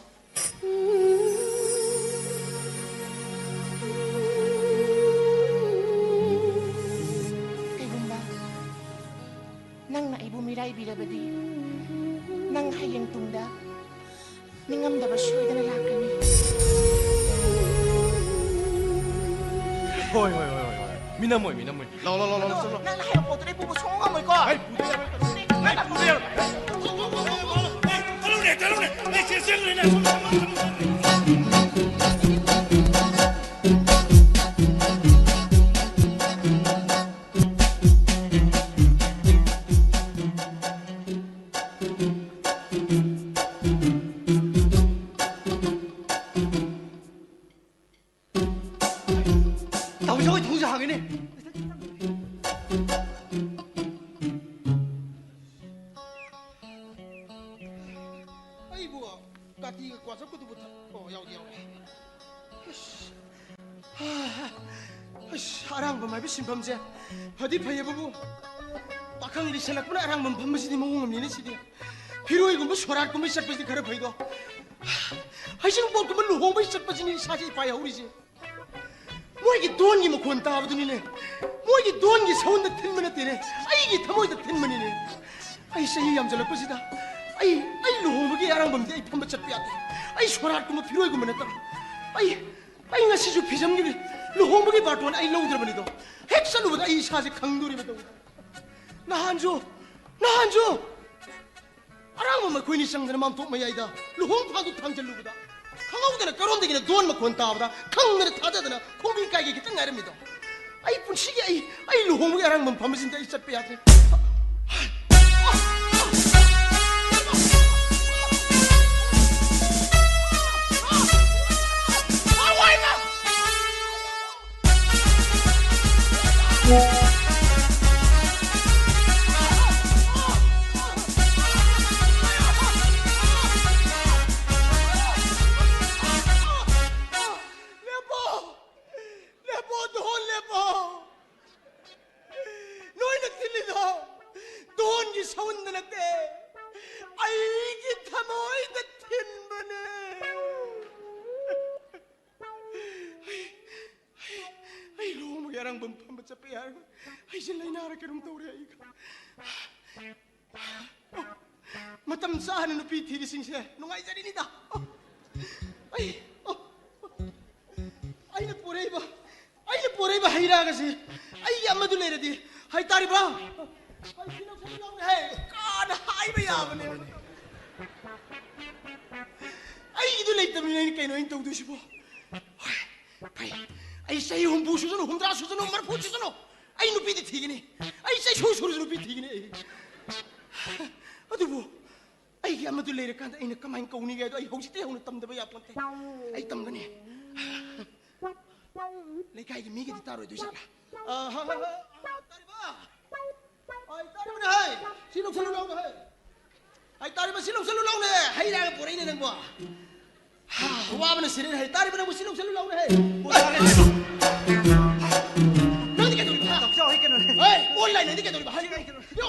ꯀꯩꯒꯨꯝꯕ ꯅꯪꯅ ꯑꯩꯕꯨ ꯃꯤꯔꯥꯏꯕꯤꯔꯕꯗꯤ, ꯅꯪ ꯍꯌꯦꯡ ꯇꯨꯡꯗ ꯅꯤꯡꯉꯝꯗꯕ ꯁꯣꯏꯗꯅ ꯂꯥꯛꯀꯅꯤ꯫ ꯍꯣꯏ, ꯍꯣꯏ, ꯍꯣꯏ, ꯍꯣꯏ, ꯍꯣꯏ꯫ ꯃꯤꯅꯝꯃꯣꯏ, ꯃꯤꯅꯝꯃꯣꯏ꯫ ꯂꯥꯎ, ꯂꯥꯎ, ꯂꯥꯎ, ꯂꯥꯎ, ꯑꯗꯣ ꯆꯠꯂꯣ꯫ ꯅꯪꯅ ꯍꯥꯏꯕ ꯄꯣꯠꯇꯨꯗꯤ ꯑꯩ ꯄꯨꯕ ꯁꯨꯡꯉꯝ ꯉꯝꯃꯣꯏꯀꯣ꯫ ꯑꯩ ꯄꯨꯗ ꯌꯥꯔꯣꯏ꯫ ꯑꯩ ꯄꯨꯗ ꯌꯥꯔꯣꯏ꯫ ꯆꯠꯂꯨꯅꯦ, ꯆꯠꯂꯨꯅꯦ꯫ ꯑꯩ ꯆꯦ ꯆꯪꯉꯨꯅꯦ꯫ ꯇꯧꯖꯧ, ꯊꯣꯡꯁꯨ ꯍꯥꯡꯉꯤꯅꯦ꯫ ꯀꯨꯗꯨꯕꯨ ꯊꯛ-, ꯑꯣ, ꯌꯥꯎꯗꯤ ꯌꯥꯎꯔꯦ꯫ ꯑꯁ꯫ ꯑꯁ, ꯑꯔꯥꯡꯕꯝ ꯍꯥꯏꯕ ꯁꯤꯟꯐꯝꯁꯦ ꯐꯗꯤ ꯐꯩꯌꯦꯕꯕꯨ, ꯄꯥꯈꯪ ꯂꯤꯁꯜꯂꯛꯄꯅ ꯑꯔꯥꯡꯕꯝ ꯐꯝꯕꯁꯤꯗꯤ ꯃꯑꯣꯡ ꯑꯃꯅꯤꯅꯦ ꯁꯤꯗꯤ꯫ ꯐꯤꯔꯣꯏꯒꯨꯝꯕ ꯁꯣꯔꯥꯠꯀꯨꯝꯕꯩ ꯆꯠꯄꯁꯤꯗꯤ ꯈꯔ ꯐꯩꯗꯣ, ꯍꯩꯖꯤꯡꯄꯣꯠꯀꯨꯝꯕ ꯂꯨꯍꯣꯡꯕꯩ ꯆꯠꯄꯁꯤꯅꯤ ꯏꯁꯥꯁꯦ ꯏꯄꯥꯏ ꯍꯧꯔꯤꯁꯦ꯫ ꯃꯣꯏꯒꯤ ꯙꯣꯟꯒꯤ ꯃꯈꯣꯟ ꯇꯥꯕꯗꯨꯅꯤꯅꯦ꯫ ꯃꯣꯏꯒꯤ ꯙꯣꯟꯒꯤ ꯁꯥꯎꯟꯗ ꯊꯤꯟꯕ ꯅꯠꯇꯦꯅꯦ, ꯑꯩꯒꯤ ꯊꯃꯣꯏꯗ ꯊꯤꯟꯕꯅꯤꯅꯦ꯫ ꯑꯩ ꯆꯍꯤ ꯌꯥꯝꯖꯜꯂꯛꯄꯁꯤꯗ ꯑꯩ, ꯑꯩ ꯂꯨꯍꯣꯡꯕꯒꯤ ꯑꯔꯥꯡꯕꯝꯗꯤ ꯑꯩ ꯐꯝꯕ ꯆꯠꯄ ꯌꯥꯗꯦ꯫ ꯑꯩ ꯁꯣꯔꯥꯠꯀꯨꯝꯕ ꯐꯤꯔꯣꯏꯒꯨꯝꯕ ꯅꯠꯇꯕ꯫ ꯑꯩ, ꯑꯩ ꯉꯁꯤꯁꯨ ꯐꯤꯖꯝꯒꯤ ꯂꯨꯍꯣꯡꯕꯒꯤ ꯕꯥꯔꯇꯣꯟ ꯑꯩ ꯂꯧꯗ꯭ꯔꯕꯅꯤꯗꯣ꯫ ꯍꯦꯛ ꯆꯠꯂꯨꯕꯗ ꯑꯩ ꯏꯁꯥꯁꯦ ꯈꯪꯗꯣꯔꯤꯕ ꯇꯧꯔꯤ꯫ ꯅꯍꯥꯟꯁꯨ, ꯅꯍꯥꯟꯁꯨ ꯑꯔꯥꯡꯕꯝ ꯑꯩꯈꯣꯏꯅꯤ ꯆꯪꯗꯅ ꯃꯥꯝꯇꯣꯞ ꯃꯌꯥꯏꯗ ꯂꯨꯍꯣꯡ ꯐꯥꯡꯗꯨ ꯊꯥꯡꯖꯜꯂꯨꯕꯗ, ꯈꯪꯍꯧꯗꯅ ꯀꯔꯣꯝꯗꯒꯤꯅ ꯙꯣꯟ ꯃꯈꯣꯟ ꯇꯥꯕꯗ ꯈꯪꯗꯅ ꯊꯥꯖꯗꯅ ꯈꯣꯡꯕꯤ ꯀꯥꯏꯒꯦ ꯈꯤꯇꯪ ꯉꯥꯏꯔꯝꯃꯤꯗꯣ꯫ ꯑꯩ ꯄꯨꯟꯁꯤꯒꯤ ꯑꯩ, ꯑꯩ ꯂꯨꯍꯣꯡꯕꯒꯤ ꯑꯔꯥꯡꯕꯝ ꯐꯝꯕꯁꯤꯗ ꯑꯩ ꯆꯠꯄ ꯌꯥꯗ꯭ꯔꯦ꯫ ꯂꯦꯞꯄꯣ! ꯂꯦꯞꯄꯣ, ꯙꯣꯟ ꯂꯦꯞꯄꯣ! ꯅꯣꯏꯅ ꯊꯤꯜꯂꯤꯗꯣ ꯙꯣꯟꯒꯤ ꯁꯥꯎꯟꯗ ꯅꯠꯇꯦ, ꯑꯩꯒꯤ ꯊꯃꯣꯏꯗ ꯊꯤꯟꯕꯅꯦ꯫ ꯑꯩ, ꯑꯩ, ꯑꯩ ꯂꯨꯍꯣꯡꯕꯒꯤ ꯑꯔꯥꯡꯕꯝ ꯐꯝꯕ ꯆꯠꯄ ꯌꯥꯔꯣꯏ꯫ ꯑꯩꯁꯦ ꯂꯥꯏꯅꯥꯔ ꯀꯩꯅꯣꯝ ꯇꯧꯔꯦ ꯑꯩ꯫ ꯃꯇꯝ ꯆꯥꯅ ꯅꯨꯄꯤ ꯊꯤꯔꯤꯁꯤꯡꯁꯦ ꯅꯨꯡꯉꯥꯏꯖꯔꯤꯅꯤꯗ꯫ ꯑꯩ, ꯑꯩꯅ ꯄꯣꯔꯛꯏꯕ, ꯑꯩꯅ ꯄꯣꯔꯛꯏꯕ ꯍꯩ ꯔꯥꯒꯁꯦ ꯑꯩꯒꯤ ꯑꯃꯗꯨ ꯂꯩꯔꯗꯤ ꯍꯥꯏꯇꯥꯔꯤꯕ꯫ ꯑꯩ ꯁꯤ ꯂꯧꯁꯜꯂꯨ ꯂꯥꯎꯅꯦ ꯍꯦ꯫ ꯀꯥꯅ ꯍꯥꯏꯕ ꯌꯥꯕꯅꯦ꯫ ꯑꯩꯒꯤꯗꯨ ꯂꯩꯇꯕꯅꯤꯅ ꯑꯩꯅ ꯀꯩꯅꯣ ꯑꯩꯅ ꯇꯧꯗꯣꯏꯁꯤꯕꯣ? ꯍꯣꯏ, ꯐꯩ꯫ ꯑꯩ ꯆꯍꯤ ꯍꯨꯝꯐꯨ ꯁꯨꯖꯅꯨ, ꯍꯨꯝꯗ꯭ꯔꯥ ꯁꯨꯖꯅꯨ, ꯃꯔꯤꯐꯨ ꯁꯨꯖꯅꯨ, ꯑꯩ ꯅꯨꯄꯤꯗꯤ ꯊꯤꯒꯅꯤ꯫ ꯑꯩ ꯆꯩꯁꯨ ꯁꯨꯔꯁꯨ ꯅꯨꯄꯤ ꯊꯤꯒꯅꯤ ꯑꯩ꯫ ꯑꯗꯨꯕꯨ ꯑꯩꯒꯤ ꯑꯃꯗꯨ ꯂꯩꯔꯀꯥꯟꯗ ꯑꯩꯅ ꯀꯃꯥꯏꯅ ꯀꯧꯅꯤꯒꯦ ꯍꯥꯏꯗꯣ ꯑꯩ ꯍꯧꯖꯤꯛꯇꯩ ꯍꯧꯅ ꯇꯝꯗꯕ ꯌꯥꯄꯣꯟꯇꯦ꯫ ꯑꯩ ꯇꯝꯒꯅꯤ꯫ ꯂꯩꯀꯥꯏꯒꯤ ꯃꯤꯒꯤꯗꯤ ꯇꯥꯔꯣꯏꯗꯣꯏ ꯖꯥꯠꯂꯥ? ꯑ, ꯍ, ꯍ, ꯍ, ꯇꯥꯔꯤꯕ? ꯑ, ꯇꯥꯔꯤꯕꯅꯦ ꯍꯥꯏ꯫ ꯁꯤ ꯂꯧꯁꯜꯂꯨ ꯂꯥꯎꯅꯦ ꯍꯥꯏ꯫ ꯑꯩ ꯇꯥꯔꯤꯕ ꯁꯤ ꯂꯧꯁꯜꯂꯨ ꯂꯥꯎꯅꯦ꯫ ꯍꯩ ꯔꯥꯒ ꯄꯨꯔꯛꯏꯅꯦ ꯅꯪꯕꯣ꯫ ꯍꯥ, ꯋꯥꯕꯅ ꯁꯤꯔꯦꯅꯦ ꯍꯦ꯫ ꯇꯥꯔꯤꯕ ꯅꯪꯕꯨ ꯁꯤ ꯂꯧꯁꯜꯂꯨ ꯂꯥꯎꯅꯦ ꯍꯦ꯫ ꯅꯪꯗꯤ ꯀꯩꯗꯧꯔꯤꯕ? ꯍꯥ? ꯇꯧꯖꯧ, ꯑꯩ ꯀꯩꯅꯣꯅꯦ꯫ ꯍꯦ, ꯑꯣꯟꯂꯥꯏꯟ ꯅꯪꯗꯤ ꯀꯩꯗꯧꯔꯤꯕ? ꯍꯥ? ꯌꯣ,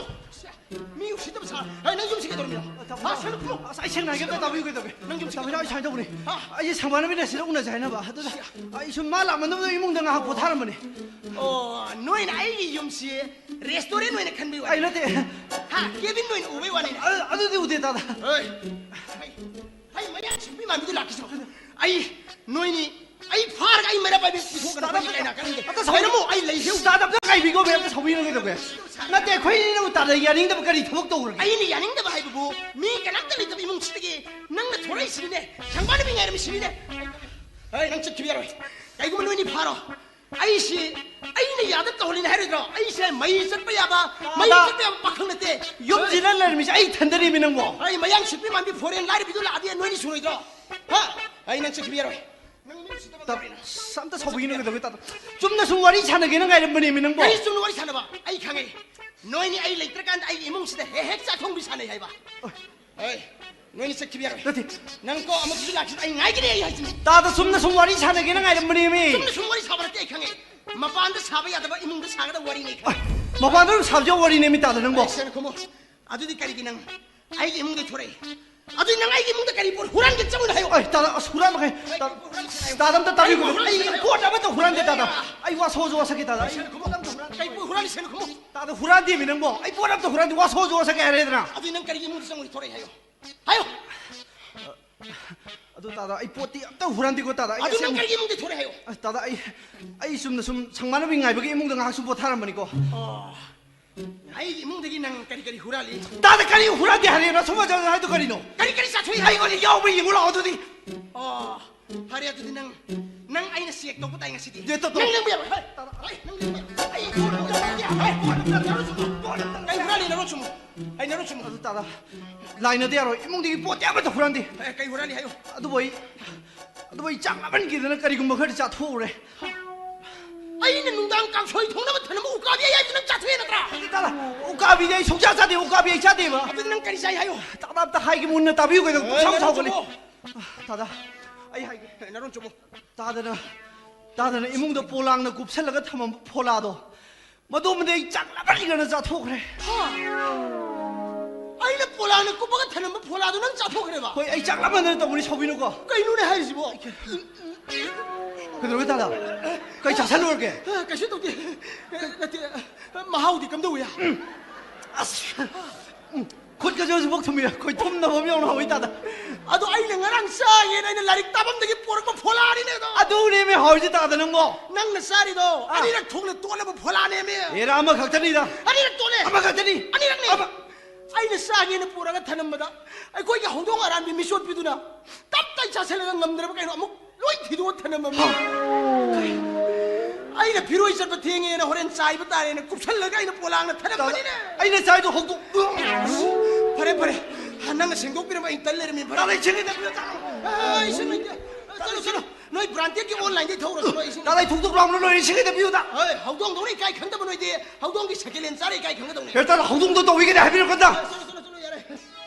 ꯃꯤ ꯎꯁꯤꯠꯇꯕ ꯁꯥ-, ꯍꯦ, ꯅꯪ ꯌꯨꯝꯁꯤ ꯀꯩꯗꯧꯔꯤꯕꯅꯣ? ꯍꯥ, ꯁꯦꯡꯅ ꯈꯨꯝꯃꯨ꯫ ꯑꯁ, ꯑꯩ ꯁꯦꯡꯅ ꯍꯥꯏꯒꯦ ꯑꯝꯇ ꯇꯥꯕꯤꯌꯨ ꯀꯩꯗꯧꯒꯦ? ꯅꯪ ꯌꯨꯝꯁꯤ ꯇꯥꯕꯤꯌꯨ, ꯑꯩ ꯁꯨꯃꯥꯏꯅ ꯇꯧꯕꯅꯦ꯫ ꯍꯥ? ꯑꯩꯁꯦ ꯁꯪꯕꯥꯅꯕꯤꯅ ꯁꯤꯗ ꯎꯅꯁꯦ ꯍꯥꯏꯅꯕ꯫ ꯑꯗꯨꯗ ꯑꯩ ꯁꯨꯝ ꯃꯥ ꯂꯥꯛꯃꯟꯗꯕꯗ ꯏꯃꯨꯡꯗ ꯉꯥꯏꯍꯥꯛ ꯄꯣꯊꯥꯔꯝꯕꯅꯦ꯫ ꯑꯣ, ꯅꯣꯏꯅ ꯑꯩꯒꯤ ꯌꯨꯝꯁꯤ ꯔꯦꯁꯇꯨꯔꯦꯟ ꯑꯣꯏꯅ ꯈꯟꯕꯩ ꯋꯥꯅꯤ꯫ ꯑꯩ ꯅꯠꯇꯦ꯫ ꯍꯥ, ꯀꯦꯕꯤꯟ ꯑꯣꯏꯅ ꯎꯕꯩ ꯋꯥꯅꯤꯅꯦ꯫ ꯑ-, ꯑꯗꯨꯗꯤ ꯎꯗꯦ, ꯇꯥꯗ꯫ ꯍꯣꯏ꯫ ꯍꯩ, ꯍꯩ, ꯃꯌꯥꯡ ꯁꯤꯛꯄꯤ ꯃꯥꯟꯕꯤꯗꯨ ꯂꯥꯛꯈꯤꯁꯅꯨ꯫ ꯑꯩ, ꯅꯣꯏꯅꯤ, ꯑꯩ ꯐꯥꯔꯒ ꯑꯩ ꯃꯩꯔꯥ ꯄꯥꯏꯕꯤ ꯄꯨꯊꯣꯛꯀꯅꯤ꯫ ꯇꯥꯗ, ꯅꯣꯏꯅꯤ ꯀꯩꯅꯣ ꯈꯪꯗꯦ꯫ ꯑꯝꯇ ꯁꯥꯎꯕꯤꯅꯨ꯫ ꯀꯩꯅꯣ ꯑꯩ ꯂꯩꯁꯦ ꯎ- ꯇꯥꯗ, ꯑꯝꯇ ꯉꯥꯏꯕꯤꯈꯣ, ꯃꯌꯥꯝ ꯑꯝꯇ ꯁꯥꯎꯕꯤꯅꯨ ꯀꯩꯗꯧꯒꯦ? ꯅꯠꯇꯦ, ꯑꯩꯈꯣꯏꯅꯤꯅꯕꯨ ꯇꯥꯗ ꯌꯥꯅꯤꯡꯗꯕ ꯀꯔꯤ ꯊꯕꯛ ꯇꯧꯔꯒꯦ? ꯑꯩꯅ ꯌꯥꯅꯤꯡꯗꯕ ꯍꯥꯏꯕꯕꯨ ꯃꯤ ꯀꯅꯥꯝꯇ ꯂꯩꯇꯕ ꯏꯃꯨꯡꯁꯤꯗꯒꯤ ꯅꯪꯅ ꯊꯣꯔꯛꯏꯁꯤꯅꯤꯅꯦ, ꯁꯪꯕꯥꯅꯕꯤ ꯉꯥꯏꯔꯝꯃꯤꯁꯤꯅꯤꯅꯦ꯫ ꯍꯩ, ꯅꯪ ꯆꯠꯈꯤꯕ ꯌꯥꯔꯣꯏ꯫ ꯀꯩꯒꯨꯝꯕ ꯅꯣꯏꯅꯤ ꯐꯥꯔꯣ꯫ ꯑꯩꯁꯤ ꯑꯩꯅ ꯌꯥꯗ ꯇꯧꯍꯜꯂꯤꯅꯦ ꯍꯥꯏꯔꯣꯏꯗ꯭ꯔꯣ? ꯑꯩꯁꯦ ꯃꯩ ꯆꯠꯄ ꯌꯥꯕ, ꯃꯩ ꯇꯥꯗ꯫ ꯆꯠꯄ ꯌꯥꯕ ꯄꯥꯈꯪ ꯅꯠꯇꯦ꯫ ꯌꯨꯝꯁꯤꯗ ꯂꯩꯔꯝꯃꯤꯁꯦ ꯑꯩ ꯏꯊꯟꯗꯅꯦꯃꯤ ꯅꯪꯕꯣ꯫ ꯑꯩ ꯃꯌꯥꯡ ꯁꯤꯛꯄꯤ ꯃꯥꯟꯕꯤ ꯐꯣꯔꯦꯟ ꯂꯥꯏꯔꯕꯤꯗꯨ ꯂꯥꯛꯑꯗꯤ ꯅꯣꯏꯅꯤ ꯁꯨꯔꯣꯏꯗ꯭ꯔꯣ? ꯍꯥ? ꯑꯩ ꯅꯪ ꯆꯠꯈꯤꯕ ꯌꯥꯔꯣꯏ꯫ ꯅꯪ ꯃꯤ ꯎꯁꯤꯠꯇꯕ ꯇꯞ-, ꯇꯧꯔꯦꯅ꯫ ꯑꯝꯇ ꯁꯥꯎꯕꯤꯒꯅꯨ ꯀꯩꯗꯧꯒꯦ ꯇꯥꯗ? ꯆꯨꯝꯅ ꯁꯨꯝ ꯋꯥꯔꯤ ꯁꯥꯟꯅꯒꯦꯅ ꯉꯥꯏꯔꯝꯕꯅꯦꯃꯤ ꯅꯪꯕꯣ꯫ ꯀꯔꯤ ꯆꯨꯝꯅ ꯋꯥꯔꯤ ꯁꯥꯟꯅꯕ? ꯑꯩ ꯈꯪꯉꯦ꯫ ꯅꯣꯏꯅꯤ ꯑꯩ ꯂꯩꯇ꯭ꯔꯀꯥꯟꯗ ꯑꯩꯒꯤ ꯏꯃꯨꯡꯁꯤꯗ ꯍꯦꯛ ꯍꯦꯛ ꯆꯥꯛ ꯊꯣꯡꯕꯤ ꯁꯥꯟꯅꯩ ꯍꯥꯏꯕ꯫ ꯑꯣꯏ꯫ ꯑꯦ, ꯅꯣꯏꯅꯤ ꯆꯠꯈꯤꯕ ꯌꯥꯔꯣꯏ꯫ ꯅꯠꯇꯦ꯫ ꯅꯪ ꯀꯣ ꯑꯃꯨꯛꯁꯨ ꯂꯥꯛꯁꯤꯟ ꯑꯩ ꯉꯥꯏꯒꯅꯤ ꯑꯩ ꯍꯥꯏꯁꯤꯅꯤ꯫ ꯇꯥꯗ ꯆꯨꯝꯅ ꯁꯨꯝ ꯋꯥꯔꯤ ꯁꯥꯟꯅꯒꯦꯅ ꯉꯥꯏꯔꯝꯕꯅꯦꯃꯤ꯫ ꯆꯨꯝꯅ ꯁꯨꯝ ꯋꯥꯔꯤ ꯁꯥꯕ ꯅꯠꯇꯦ ꯑꯩ ꯈꯪꯉꯦ꯫ ꯃꯄꯥꯟꯗ ꯁꯥꯕ ꯌꯥꯗꯕ ꯏꯃꯨꯡꯗ ꯁꯥꯒꯗꯕ ꯋꯥꯔꯤꯅꯦ ꯑꯩ ꯈꯪꯉꯦ꯫ ꯑꯣꯏ, ꯃꯄꯥꯟꯗ ꯑꯗꯨꯝ ꯁꯥꯕꯁꯦ ꯋꯥꯔꯤꯅꯦꯃꯤ ꯇꯥꯗ ꯅꯪꯕꯣ꯫ ꯑꯩ ꯁꯦꯡꯅ ꯈꯨꯝꯃꯨ꯫ ꯑꯗꯨꯗꯤ ꯀꯔꯤꯒꯤ ꯅꯪ ꯑꯩꯒꯤ ꯏꯃꯨꯡꯗ ꯊꯣꯔꯛꯏ? ꯑꯗꯨꯗꯤ ꯅꯪ ꯑꯩꯒꯤ ꯏꯃꯨꯡꯗ ꯀꯔꯤ ꯄꯣꯠ ꯍꯨꯔꯥꯟꯒꯦ ꯆꯪꯉꯨꯅꯦ ꯍꯥꯏꯌꯣ꯫ ꯑꯣꯏ, ꯇꯥꯗ, ꯑꯁ, ꯍꯨꯔꯥꯟꯕ ꯀꯩ-, ꯇꯥꯗ, ꯇꯥꯗ ꯑꯝꯇ ꯇꯥꯕꯤꯌꯨ꯫ ꯑꯩ ꯄꯣꯠ ꯑꯃꯠꯇ ꯍꯨꯔꯥꯟꯗꯦ ꯇꯥꯗ꯫ ꯑꯩ ꯋꯥꯁꯣ ꯋꯥꯁꯣ ꯋꯥꯁꯛꯀꯦ ꯇꯥꯗ꯫ ꯑꯩ ꯄꯣꯠ ꯑꯃꯠꯇ ꯍꯨꯔꯥꯟ-, ꯀꯩ ꯄꯣꯠ ꯍꯨꯔꯥꯜꯂꯤ ꯁꯦꯡꯅ ꯈꯨꯝꯃꯨ꯫ ꯇꯥꯗ ꯍꯨꯔꯥꯟꯗꯦꯃꯤ ꯅꯪꯕꯣ꯫ ꯑꯩ ꯄꯣꯠ ꯑꯝꯇ ꯍꯨꯔꯥꯟꯗꯦ, ꯋꯥ ꯁꯣꯖ ꯋꯥꯁꯛꯀꯦ ꯍꯥꯏꯔꯦꯗꯅ꯫ ꯑꯗꯨꯗꯤ ꯅꯪ ꯀꯔꯤꯒꯤ ꯏꯃꯨꯡꯗ ꯆꯪꯉꯨꯏ ꯊꯣꯔꯛꯏ ꯍꯥꯏꯌꯣ? ꯍꯥꯏꯌꯣ꯫ ꯑꯗꯨ ꯇꯥꯗ, ꯑꯩ ꯄꯣꯠꯇꯤ ꯑꯝꯇ ꯍꯨꯔꯥꯟꯗꯦꯀꯣ ꯇꯥꯗ꯫ ꯑꯩ ꯑꯗꯨ ꯅꯪ ꯑꯁꯦꯡꯕ-, ꯀꯔꯤꯒꯤ ꯏꯃꯨꯡꯗ ꯊꯣꯔꯛꯏ ꯍꯥꯏꯌꯣ? ꯑꯁ, ꯇꯥꯗ, ꯑꯩ, ꯑꯩ ꯆꯨꯝꯅ ꯁꯨꯝ ꯁꯪꯃꯥꯟꯅꯕꯤ ꯉꯥꯏꯕꯒꯤ ꯏꯃꯨꯡꯗ ꯉꯥꯏꯍꯥꯛ ꯁꯨꯝ ꯄꯣꯊꯥꯔꯝꯕꯅꯤꯀꯣ꯫ ꯑꯣ꯫ ꯑꯩꯒꯤ ꯏꯃꯨꯡꯗꯒꯤ ꯅꯪ ꯀꯔꯤ ꯀꯔꯤ ꯍꯨꯔꯥꯜꯂꯤ? ꯇꯥꯗ, ꯀꯔꯤ ꯍꯨꯔꯥꯟꯗꯦ ꯍꯥꯏꯔꯦ? ꯅꯁꯨꯝ ꯍꯥꯏꯗꯣ ꯀꯔꯤꯅꯣ? ꯀꯔꯤ ꯀꯔꯤ ꯆꯥꯊꯣꯛꯏ ꯍꯥꯏꯌꯣ? ꯑꯩꯉꯣꯟꯗ ꯌꯥꯎꯕ꯭ꯔꯥ ꯌꯦꯡꯉꯨ ꯂꯥꯛꯑꯣ ꯑꯗꯨꯗꯤ꯫ ꯑꯣ, ꯐꯔꯦ ꯑꯗꯨꯗꯤ ꯅꯪ, ꯅꯪ ꯑꯩꯅ ꯆꯦꯛ ꯇꯧꯕ ꯇꯥꯏ ꯉꯁꯤꯗꯤ꯫ ꯗꯦ, ꯇꯧ, ꯇꯧ꯫ ꯅꯪ ꯂꯦꯡꯕ ꯌꯥꯔꯣꯏ꯫ ꯍꯩ, ꯇꯥꯗ, ꯍꯩ, ꯅꯪ ꯂꯦꯡꯕ ꯌꯥꯔꯣꯏ꯫ ꯑꯩ ꯄꯣꯠ ꯑꯝꯇ ꯂꯧꯒꯦ꯫ ꯍꯩ, ꯄꯣꯠ ꯑꯝꯇ ꯂꯧꯔꯨ ꯆꯨꯝꯃꯨ꯫ ꯄꯣꯠ ꯑꯝꯇ ꯂꯧꯔꯨ ꯆꯨꯝꯃꯨ꯫ ꯀꯩ ꯍꯨꯔꯥꯜꯂꯤ ꯅꯔꯣꯟ ꯆꯨꯝꯃꯨ꯫ ꯑꯩ ꯅꯔꯣꯟ ꯆꯨꯝꯃꯨ꯫ ꯑꯗꯨ ꯇꯥꯗ, ꯂꯥꯏꯅꯗ ꯌꯥꯔꯣꯏ꯫ ꯏꯃꯨꯡꯗꯒꯤ ꯄꯣꯠꯇꯤ ꯑꯃꯠꯇ ꯍꯨꯔꯥꯟꯗꯦ꯫ ꯑꯦ, ꯀꯩ ꯍꯨꯔꯥꯜꯂꯤ ꯍꯥꯏꯌꯨ꯫ ꯑꯗꯨꯕꯨ ꯑꯩ, ꯑꯗꯨꯕꯨ ꯑꯩ ꯆꯥꯛ ꯂꯥꯝꯃꯟꯈꯤꯗꯅ ꯀꯔꯤꯒꯨꯝꯕ ꯈꯔꯗꯤ ꯆꯥꯊꯣꯛꯎꯔꯦ꯫ ꯑꯩꯅ ꯅꯨꯡꯗꯥꯡ ꯀꯥꯡꯁꯣꯏ ꯊꯣꯡꯅꯕ ꯊꯅꯝꯕ ꯎꯀꯥꯕꯤ ꯑꯌꯥꯏꯕꯗꯨ ꯅꯪ ꯆꯥꯊꯣꯛꯑꯦ ꯅꯠꯇ꯭ꯔꯥ? ꯇꯥꯗ, ꯎꯀꯥꯕꯤꯗꯤ ꯑꯩ ꯁꯨꯡꯆꯥ ꯆꯥꯗꯦ, ꯎꯀꯥꯕꯤ ꯑꯩ ꯆꯥꯗꯦꯕ꯫ ꯑꯗꯨꯗꯤ ꯅꯪ ꯀꯔꯤ ꯆꯥꯏ ꯍꯥꯏꯌꯨ? ꯇꯥꯗ, ꯑꯝꯇ ꯍꯥꯏꯒꯦ ꯃꯨꯟꯅ ꯇꯥꯕꯤꯌꯨ ꯀꯩꯗꯧꯕ? ꯑꯦ, ꯄꯪꯁꯥꯎ ꯅꯔꯣꯟ ꯁꯥꯎꯒꯠꯂꯤ꯫ ꯆꯨꯝꯃꯨ꯫ ꯇꯥꯗ, ꯑꯩ ꯍꯥꯏꯒꯦ꯫ ꯅꯔꯣꯟ ꯆꯨꯝꯃꯨ꯫ ꯇꯥꯗꯅ, ꯇꯥꯗꯅ ꯏꯃꯨꯡꯗ ꯄꯣꯂꯥꯡꯅ ꯀꯨꯞꯁꯜꯂꯒ ꯊꯝꯃꯝꯕ ꯐꯣꯂꯥꯗꯣ, ꯃꯗꯨꯃꯗꯤ ꯑꯩ ꯆꯥꯛ ꯂꯥꯝꯃꯟꯒꯤꯗꯅ ꯆꯥꯊꯣꯛꯈ꯭ꯔꯦ꯫ ꯍꯥ? ꯑꯩꯅ ꯄꯣꯂꯥꯡꯅ ꯀꯨꯞꯄꯒ ꯊꯝꯃꯝꯕ ꯐꯣꯂꯥꯗꯣ ꯅꯪ ꯆꯥꯊꯣꯛꯈ꯭ꯔꯦꯕ? ꯍꯣꯏ, ꯑꯩ ꯆꯥꯛ ꯂꯥꯝꯃꯟꯗꯅ ꯇꯧꯕꯅꯤ, ꯁꯥꯎꯕꯤꯅꯨꯀꯣ꯫ ꯀꯩꯅꯣꯅꯦ ꯍꯥꯏꯔꯤꯁꯤꯕꯣ? ꯀꯩꯗꯧꯔꯒꯦ ꯇꯥꯗ? ꯀꯩ ꯆꯥꯁꯜꯂꯨꯔꯒꯦ? ꯑ, ꯀꯩꯁꯨ ꯇꯧꯗꯦ꯫ ꯅꯠꯇꯦ, ꯃꯍꯥꯎꯗꯤ ꯀꯝꯗꯧꯏ? ꯑꯁ! ꯎꯝ, ꯈꯨꯠꯀꯁꯦ ꯍꯧꯖꯤꯛꯐꯥꯎ ꯊꯨꯝꯃꯤ꯫ ꯑꯩꯈꯣꯏ ꯊꯨꯝꯅꯕ ꯑꯃ ꯌꯥꯎꯅ ꯍꯧꯏ ꯇꯥꯗ꯫ ꯑꯗꯣ ꯑꯩꯅ ꯉꯔꯥꯡ ꯆꯥꯒꯦꯅ ꯑꯩꯅ ꯂꯥꯏꯔꯤꯛ ꯇꯥꯐꯝꯗꯒꯤ ꯄꯣꯔꯛꯄ ꯐꯣꯂꯥꯅꯤꯅꯦ ꯑꯗꯣ꯫ ꯑꯗꯨꯅꯦꯃꯦ ꯍꯥꯎꯔꯤꯁꯦ ꯇꯥꯗ ꯅꯪꯕꯣ꯫ ꯅꯪꯅ ꯆꯥꯔꯤꯗꯣ ꯑꯥ꯫ ꯑꯅꯤꯔꯛ ꯊꯣꯛꯅ ꯇꯣꯠꯂꯕ ꯐꯣꯂꯥꯅꯦꯃꯦ꯫ ꯑꯦꯔꯥ, ꯑꯃꯈꯛꯇꯅꯤꯗ꯫ ꯑꯅꯤꯔꯛ ꯇꯣꯠꯂꯦ꯫ ꯑꯃꯈꯛꯇꯅꯤ꯫ ꯑꯅꯤꯔꯛꯅꯦ꯫ ꯑꯃ- ꯑꯩꯅ ꯆꯥꯒꯦꯅ ꯄꯨꯔꯒ ꯊꯅꯝꯕꯗ ꯑꯩꯈꯣꯏꯒꯤ ꯍꯧꯗꯣꯡ ꯑꯔꯥꯟꯕꯤ ꯃꯤꯆꯣꯠꯄꯤꯗꯨꯅ ꯇꯞ ꯇꯥꯏ ꯆꯥꯁꯤꯜꯂꯒ ꯉꯝꯗ꯭ꯔꯕ ꯀꯩꯅꯣ ꯑꯃꯨꯛ ꯂꯣꯏ ꯊꯤꯗꯣꯛꯑ ꯊꯅꯝꯃꯕꯅꯤ꯫ ꯑꯩꯅ ꯐꯤꯔꯣꯏ ꯆꯠꯄ ꯊꯦꯡꯉꯦꯅ ꯍꯣꯔꯦꯟ ꯆꯥꯏꯕ ꯇꯥꯔꯦꯅ ꯀꯨꯞꯁꯜꯂꯒ ꯑꯩꯅ ꯄꯣꯂꯥꯡꯅ ꯊꯅꯝꯕꯅꯤꯅꯦ꯫ ꯑꯩꯅ ꯆꯥꯏꯗꯣ ꯍꯧꯗꯣꯛ- ꯐꯔꯦ, ꯐꯔꯦ꯫ ꯅꯪꯅ ꯁꯦꯡꯗꯣꯛꯄꯤꯔꯝꯕ ꯑꯩ ꯇꯜ ꯂꯩꯔꯝꯃꯤ꯫ ꯐꯔꯦ꯫ ꯇꯥꯗ, ꯏꯁꯤꯡ ꯈꯤꯇ ꯄꯤꯌꯨ, ꯇꯥꯗ꯫ ꯑ, ꯏꯁꯤꯡ ꯂꯩꯇꯦ꯫ ꯆꯠꯂꯣ, ꯆꯠꯂꯣ꯫ ꯅꯣꯏ ꯕ꯭ꯔꯥꯟꯗꯦꯗꯀꯤ ꯑꯣꯟꯂꯥꯏꯟꯗꯒꯤ ꯊꯧꯔꯁꯨ ꯅꯣꯏ ꯏꯁꯤꯡ ꯇꯥꯗ, ꯑꯩ ꯊꯨꯛ ꯊꯨꯛ ꯂꯥꯎꯅ ꯂꯣꯏꯔꯦ, ꯏꯁꯤꯡ ꯈꯤꯇ ꯄꯤꯌꯨꯗ꯫ ꯍꯣꯏ, ꯍꯧꯗꯣꯡꯗꯧꯅ ꯏꯀꯥꯏ ꯈꯪꯗꯕ ꯅꯣꯏꯗꯤ꯫ ꯍꯧꯗꯣꯡꯒꯤ ꯁꯦꯀꯦꯟ ꯍꯦꯟ ꯆꯥꯔ ꯏꯀꯥꯏ ꯈꯪꯒꯗꯧꯅꯦ꯫ ꯍꯦ, ꯇꯥꯗ, ꯍꯧꯗꯣꯡꯗꯣ ꯇꯧꯏꯒꯦꯗꯤ ꯍꯥꯏꯕꯤꯔꯛꯀꯗ꯫ ꯆꯠꯂꯣ, ꯆꯠꯂꯣ, ꯆꯠꯂꯣ, ꯌꯥꯔꯦ꯫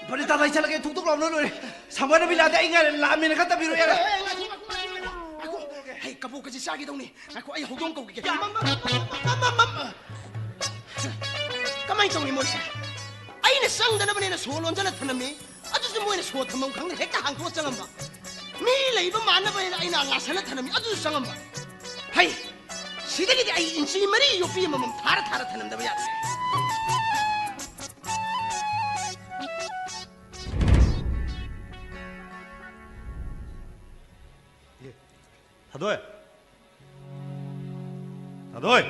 ꯐꯔꯦ, ꯇꯥꯗ, ꯑꯩ ꯆꯠꯂꯒꯦ, ꯊꯨꯛ ꯊꯨꯛ ꯂꯥꯎꯅ ꯂꯣꯏꯔꯦ꯫ ꯁꯝꯒꯗꯕꯤ ꯂꯥꯛꯑꯗꯤ ꯑꯩ ꯉꯥꯏꯔꯦ, ꯂꯥꯛꯑꯃꯦꯅ ꯈꯔ ꯇꯝꯕꯤꯔꯣ, ꯌꯥꯔꯦ꯫ ꯑꯦ, ꯑꯦ, ꯉꯥꯏꯈꯣ, ꯉꯥꯏꯈꯣ, ꯉꯥꯏꯈꯣ, ꯉꯥꯏꯈꯣ꯫ ꯍꯩ, ꯀꯕꯣꯛꯀꯁꯦ ꯆꯥꯒꯦ ꯇꯧꯅꯤ꯫ ꯉꯥꯏꯈꯣ, ꯑꯩ ꯍꯧꯗꯣꯡ ꯀꯧꯈꯤꯒꯦ꯫ ꯃꯝ, ꯃꯝ, ꯃꯝ, ꯃꯝ, ꯃꯝ, ꯃꯝ꯫ ꯀꯃꯥꯏꯅ ꯇꯧꯅꯤ ꯃꯣꯏꯁꯦ? ꯑꯩꯅ ꯆꯪꯗꯅꯕꯅꯦꯅ ꯁꯣ ꯂꯣꯟꯖꯜꯂ ꯊꯅꯝꯃꯤ꯫ ꯑꯗꯨꯁꯨ ꯃꯣꯏꯅ ꯁꯣ ꯊꯝꯐꯝ ꯈꯪꯗꯅ ꯍꯦꯛꯇ ꯍꯥꯡꯇꯣꯛꯑ ꯆꯪꯉꯝꯕ꯫ ꯃꯤ ꯂꯩꯕ ꯃꯥꯟꯅꯕꯅꯦꯅ ꯑꯩꯅ ꯉꯥꯁꯜꯂ ꯊꯅꯝꯃꯤ꯫ ꯑꯗꯨꯁꯨ ꯆꯪꯉꯝꯕ꯫ ꯍꯩ, ꯁꯤꯗꯒꯤꯗꯤ ꯑꯩ ꯏꯟꯆꯤ ꯃꯔꯤ ꯌꯣꯠꯄꯤ ꯑꯃꯃꯝ ꯊꯥꯔ ꯊꯥꯔ ꯊꯅꯝꯗꯕ ꯌꯥꯗ꯭ꯔꯦ꯫ ꯊꯥꯗꯣꯏ! ꯊꯥꯗꯣꯏ!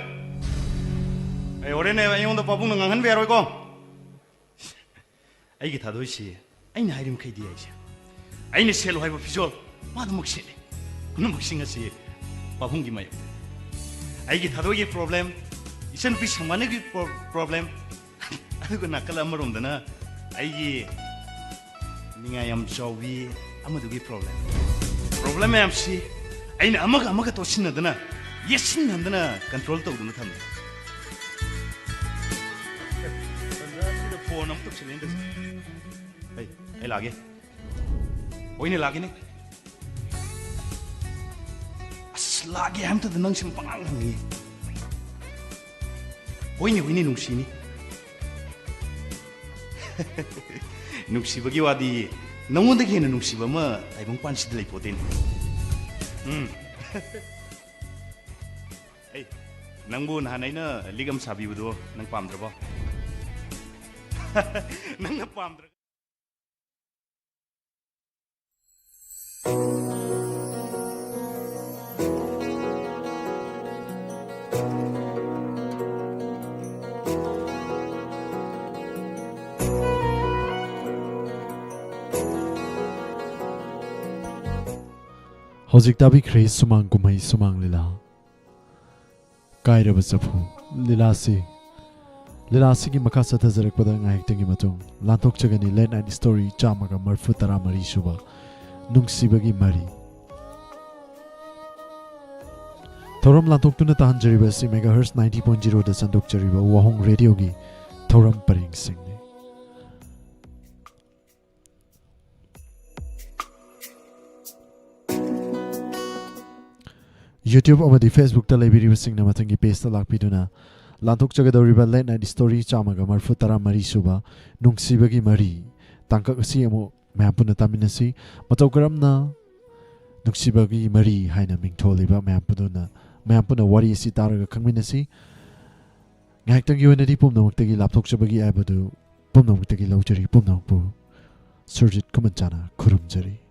ꯑꯩ ꯍꯣꯔꯦꯟ ꯑꯩꯉꯣꯟꯗ ꯄꯥꯕꯨꯡꯅ ꯉꯥꯡꯍꯟꯕ ꯌꯥꯔꯣꯏꯀꯣ꯫ ꯑꯩꯒꯤ ꯊꯥꯗꯣꯏꯁꯤ ꯑꯩꯅ ꯍꯥꯏꯔꯤ ꯃꯈꯩꯗꯤ ꯌꯥꯏꯁꯦ꯫ ꯑꯩꯅ ꯁꯦꯠꯂꯨ ꯍꯥꯏꯕ ꯐꯤꯖꯣꯜ ꯃꯥ ꯑꯗꯨꯃꯛ ꯁꯦꯠꯂꯦ꯫ ꯄꯨꯝꯅꯃꯛꯁꯤꯡ ꯑꯁꯤ ꯄꯥꯕꯨꯡꯒꯤ ꯃꯥꯌꯣꯛꯇ꯫ ꯑꯩꯒꯤ ꯊꯥꯗꯣꯏꯒꯤ ꯄ꯭ꯔꯣꯕ꯭ꯂꯦꯝ, ꯏꯆꯟꯅꯨꯄꯤ ꯁꯪꯕꯥꯅꯒꯤ ꯄ꯭ꯔꯣ-, ꯄ꯭ꯔꯣꯕ꯭ꯂꯦꯝ, ꯑꯗꯨꯒ ꯅꯥꯀꯜ ꯑꯃꯔꯣꯝꯗꯅ ꯑꯩꯒꯤ ꯅꯤꯡꯉꯥꯏ ꯌꯥꯝ ꯆꯥꯎꯕꯤ ꯑꯃꯗꯨꯒꯤ ꯄ꯭ꯔꯣꯕ꯭ꯂꯦꯝ꯫ ꯄ꯭ꯔꯣꯕ꯭ꯂꯦꯝ ꯃꯌꯥꯝꯁꯤ ꯑꯩꯅ ꯑꯃꯒ ꯑꯃꯒ ꯇꯣꯠꯁꯤꯟꯅꯗꯅ, ꯌꯦꯠꯁꯤꯟꯅꯗꯅ ꯀꯟꯇ꯭ꯔꯣꯜ ꯇꯧꯗꯨꯅ ꯊꯝꯃꯤ꯫ ꯇꯟꯖꯥꯁꯤꯗ ꯐꯣꯟ ꯑꯃꯨꯛ ꯇꯧꯁꯤꯜꯂꯛꯑꯦ ꯍꯟꯗꯛꯁꯦ꯫ ꯑꯩ, ꯑꯩ ꯂꯥꯛꯑꯒꯦ꯫ ꯍꯣꯏꯅꯦ, ꯂꯥꯛꯀꯦꯅꯦ꯫ ꯑꯁ, ꯂꯥꯛꯀꯦ ꯍꯥꯏꯕꯗꯨꯗ ꯅꯪꯁꯤ ꯄꯉꯥꯡ ꯍꯪꯉꯤ꯫ ꯍꯣꯏꯅꯦ, ꯍꯣꯏꯅꯦ, ꯅꯨꯡꯁꯤꯅꯤ꯫ ꯅꯨꯡꯁꯤꯕꯒꯤ ꯋꯥꯗꯤ, ꯅꯉꯣꯟꯗꯒꯤ ꯍꯦꯟꯅ ꯅꯨꯡꯁꯤꯕ ꯑꯃ ꯇꯥꯏꯕꯪ ꯄꯥꯟꯁꯤꯗ ꯂꯩꯄꯣꯠꯇꯦꯅꯦ꯫ ꯎꯝ꯫ ꯑꯩ, ꯅꯪꯕꯨ ꯅꯍꯥꯟ ꯑꯩꯅ ꯂꯤꯛ ꯑꯃ ꯁꯥꯕꯤꯕꯗꯣ ꯅꯪ ꯄꯥꯝꯗ꯭ꯔꯕꯣ? ꯅꯪꯅ ꯄꯥꯝꯗ꯭ꯔꯒ ꯍꯧꯖꯤꯛ ꯇꯥꯕꯤꯈ꯭ꯔꯦ ꯁꯨꯃꯥꯡ ꯀꯨꯝꯍꯩ ꯁꯨꯃꯥꯡ ꯂꯤꯂꯥ꯫ ꯀꯥꯏꯔꯕ ꯆꯐꯨ꯫ ꯂꯤꯂꯥꯁꯤ, ꯂꯤꯂꯥꯁꯤꯒꯤ ꯃꯈꯥ ꯆꯠꯊꯖꯔꯛꯄꯗ ꯉꯥꯏꯍꯥꯛꯇꯪꯒꯤ ꯃꯇꯨꯡ ꯂꯥꯟꯊꯣꯛꯆꯒꯅꯤ Late Night Story ꯆꯥꯝꯃꯒ ꯃꯔꯤꯐꯨ ꯇꯔꯥ ꯃꯔꯤ ꯁꯨꯕ ꯅꯨꯡꯁꯤꯕꯒꯤ ꯃꯔꯤ꯫ ꯊꯧꯔꯝ ꯂꯥꯟꯊꯣꯛꯇꯨꯅ ꯇꯥꯍꯟꯖꯔꯤꯕ ꯑꯁꯤ megahertz ninety point zero ꯗ ꯁꯟꯗꯣꯛꯆꯔꯤꯕ ꯋꯥꯍꯣꯡ ꯔꯦꯗꯤꯑꯣꯒꯤ ꯊꯧꯔꯝ ꯄꯔꯦꯡꯁꯤꯡꯅꯤ꯫ YouTube ꯑꯃꯗꯤ Facebook ꯇ ꯂꯩꯕꯤꯔꯤꯕꯁꯤꯡꯅ ꯃꯊꯪꯒꯤ page ꯇ ꯂꯥꯛꯄꯤꯗꯨꯅ ꯂꯥꯟꯊꯣꯛꯆꯒꯗꯧꯔꯤꯕ Late Night Story ꯆꯥꯝꯃꯒ ꯃꯔꯤꯐꯨ ꯇꯔꯥ ꯃꯔꯤ ꯁꯨꯕ ꯅꯨꯡꯁꯤꯕꯒꯤ ꯃꯔꯤ ꯇꯥꯡꯀꯛ ꯑꯁꯤ ꯑꯃꯨꯛ ꯃꯌꯥꯝ ꯄꯨꯟꯅ ꯇꯥꯃꯤꯟꯅꯁꯤ꯫ ꯃꯇꯧ ꯀꯔꯝꯅ ꯅꯨꯡꯁꯤꯕꯒꯤ ꯃꯔꯤ ꯍꯥꯏꯅ ꯃꯤꯡꯊꯣꯜꯂꯤꯕ ꯃꯌꯥꯝ ꯄꯨꯟꯅ, ꯃꯌꯥꯝ ꯄꯨꯟꯅ ꯋꯥꯔꯤ ꯑꯁꯤ ꯇꯥꯔꯒ ꯈꯪꯃꯤꯟꯅꯁꯤ꯫ ꯉꯥꯏꯍꯥꯛꯇꯪꯒꯤ ꯑꯣꯏꯅꯗꯤ ꯄꯨꯝꯅꯃꯛꯇꯒꯤ ꯂꯥꯞꯊꯣꯛꯆꯕꯒꯤ ꯑꯌꯥꯕꯗꯨ ꯄꯨꯝꯅꯃꯛꯇꯒꯤ ꯂꯧꯖꯔꯤ, ꯄꯨꯝꯅꯃꯛꯄꯨ ꯁꯨꯔꯖꯤꯠ ꯈꯨꯃꯟꯆꯥꯅ ꯈꯨꯔꯨꯝꯖꯔꯤ꯫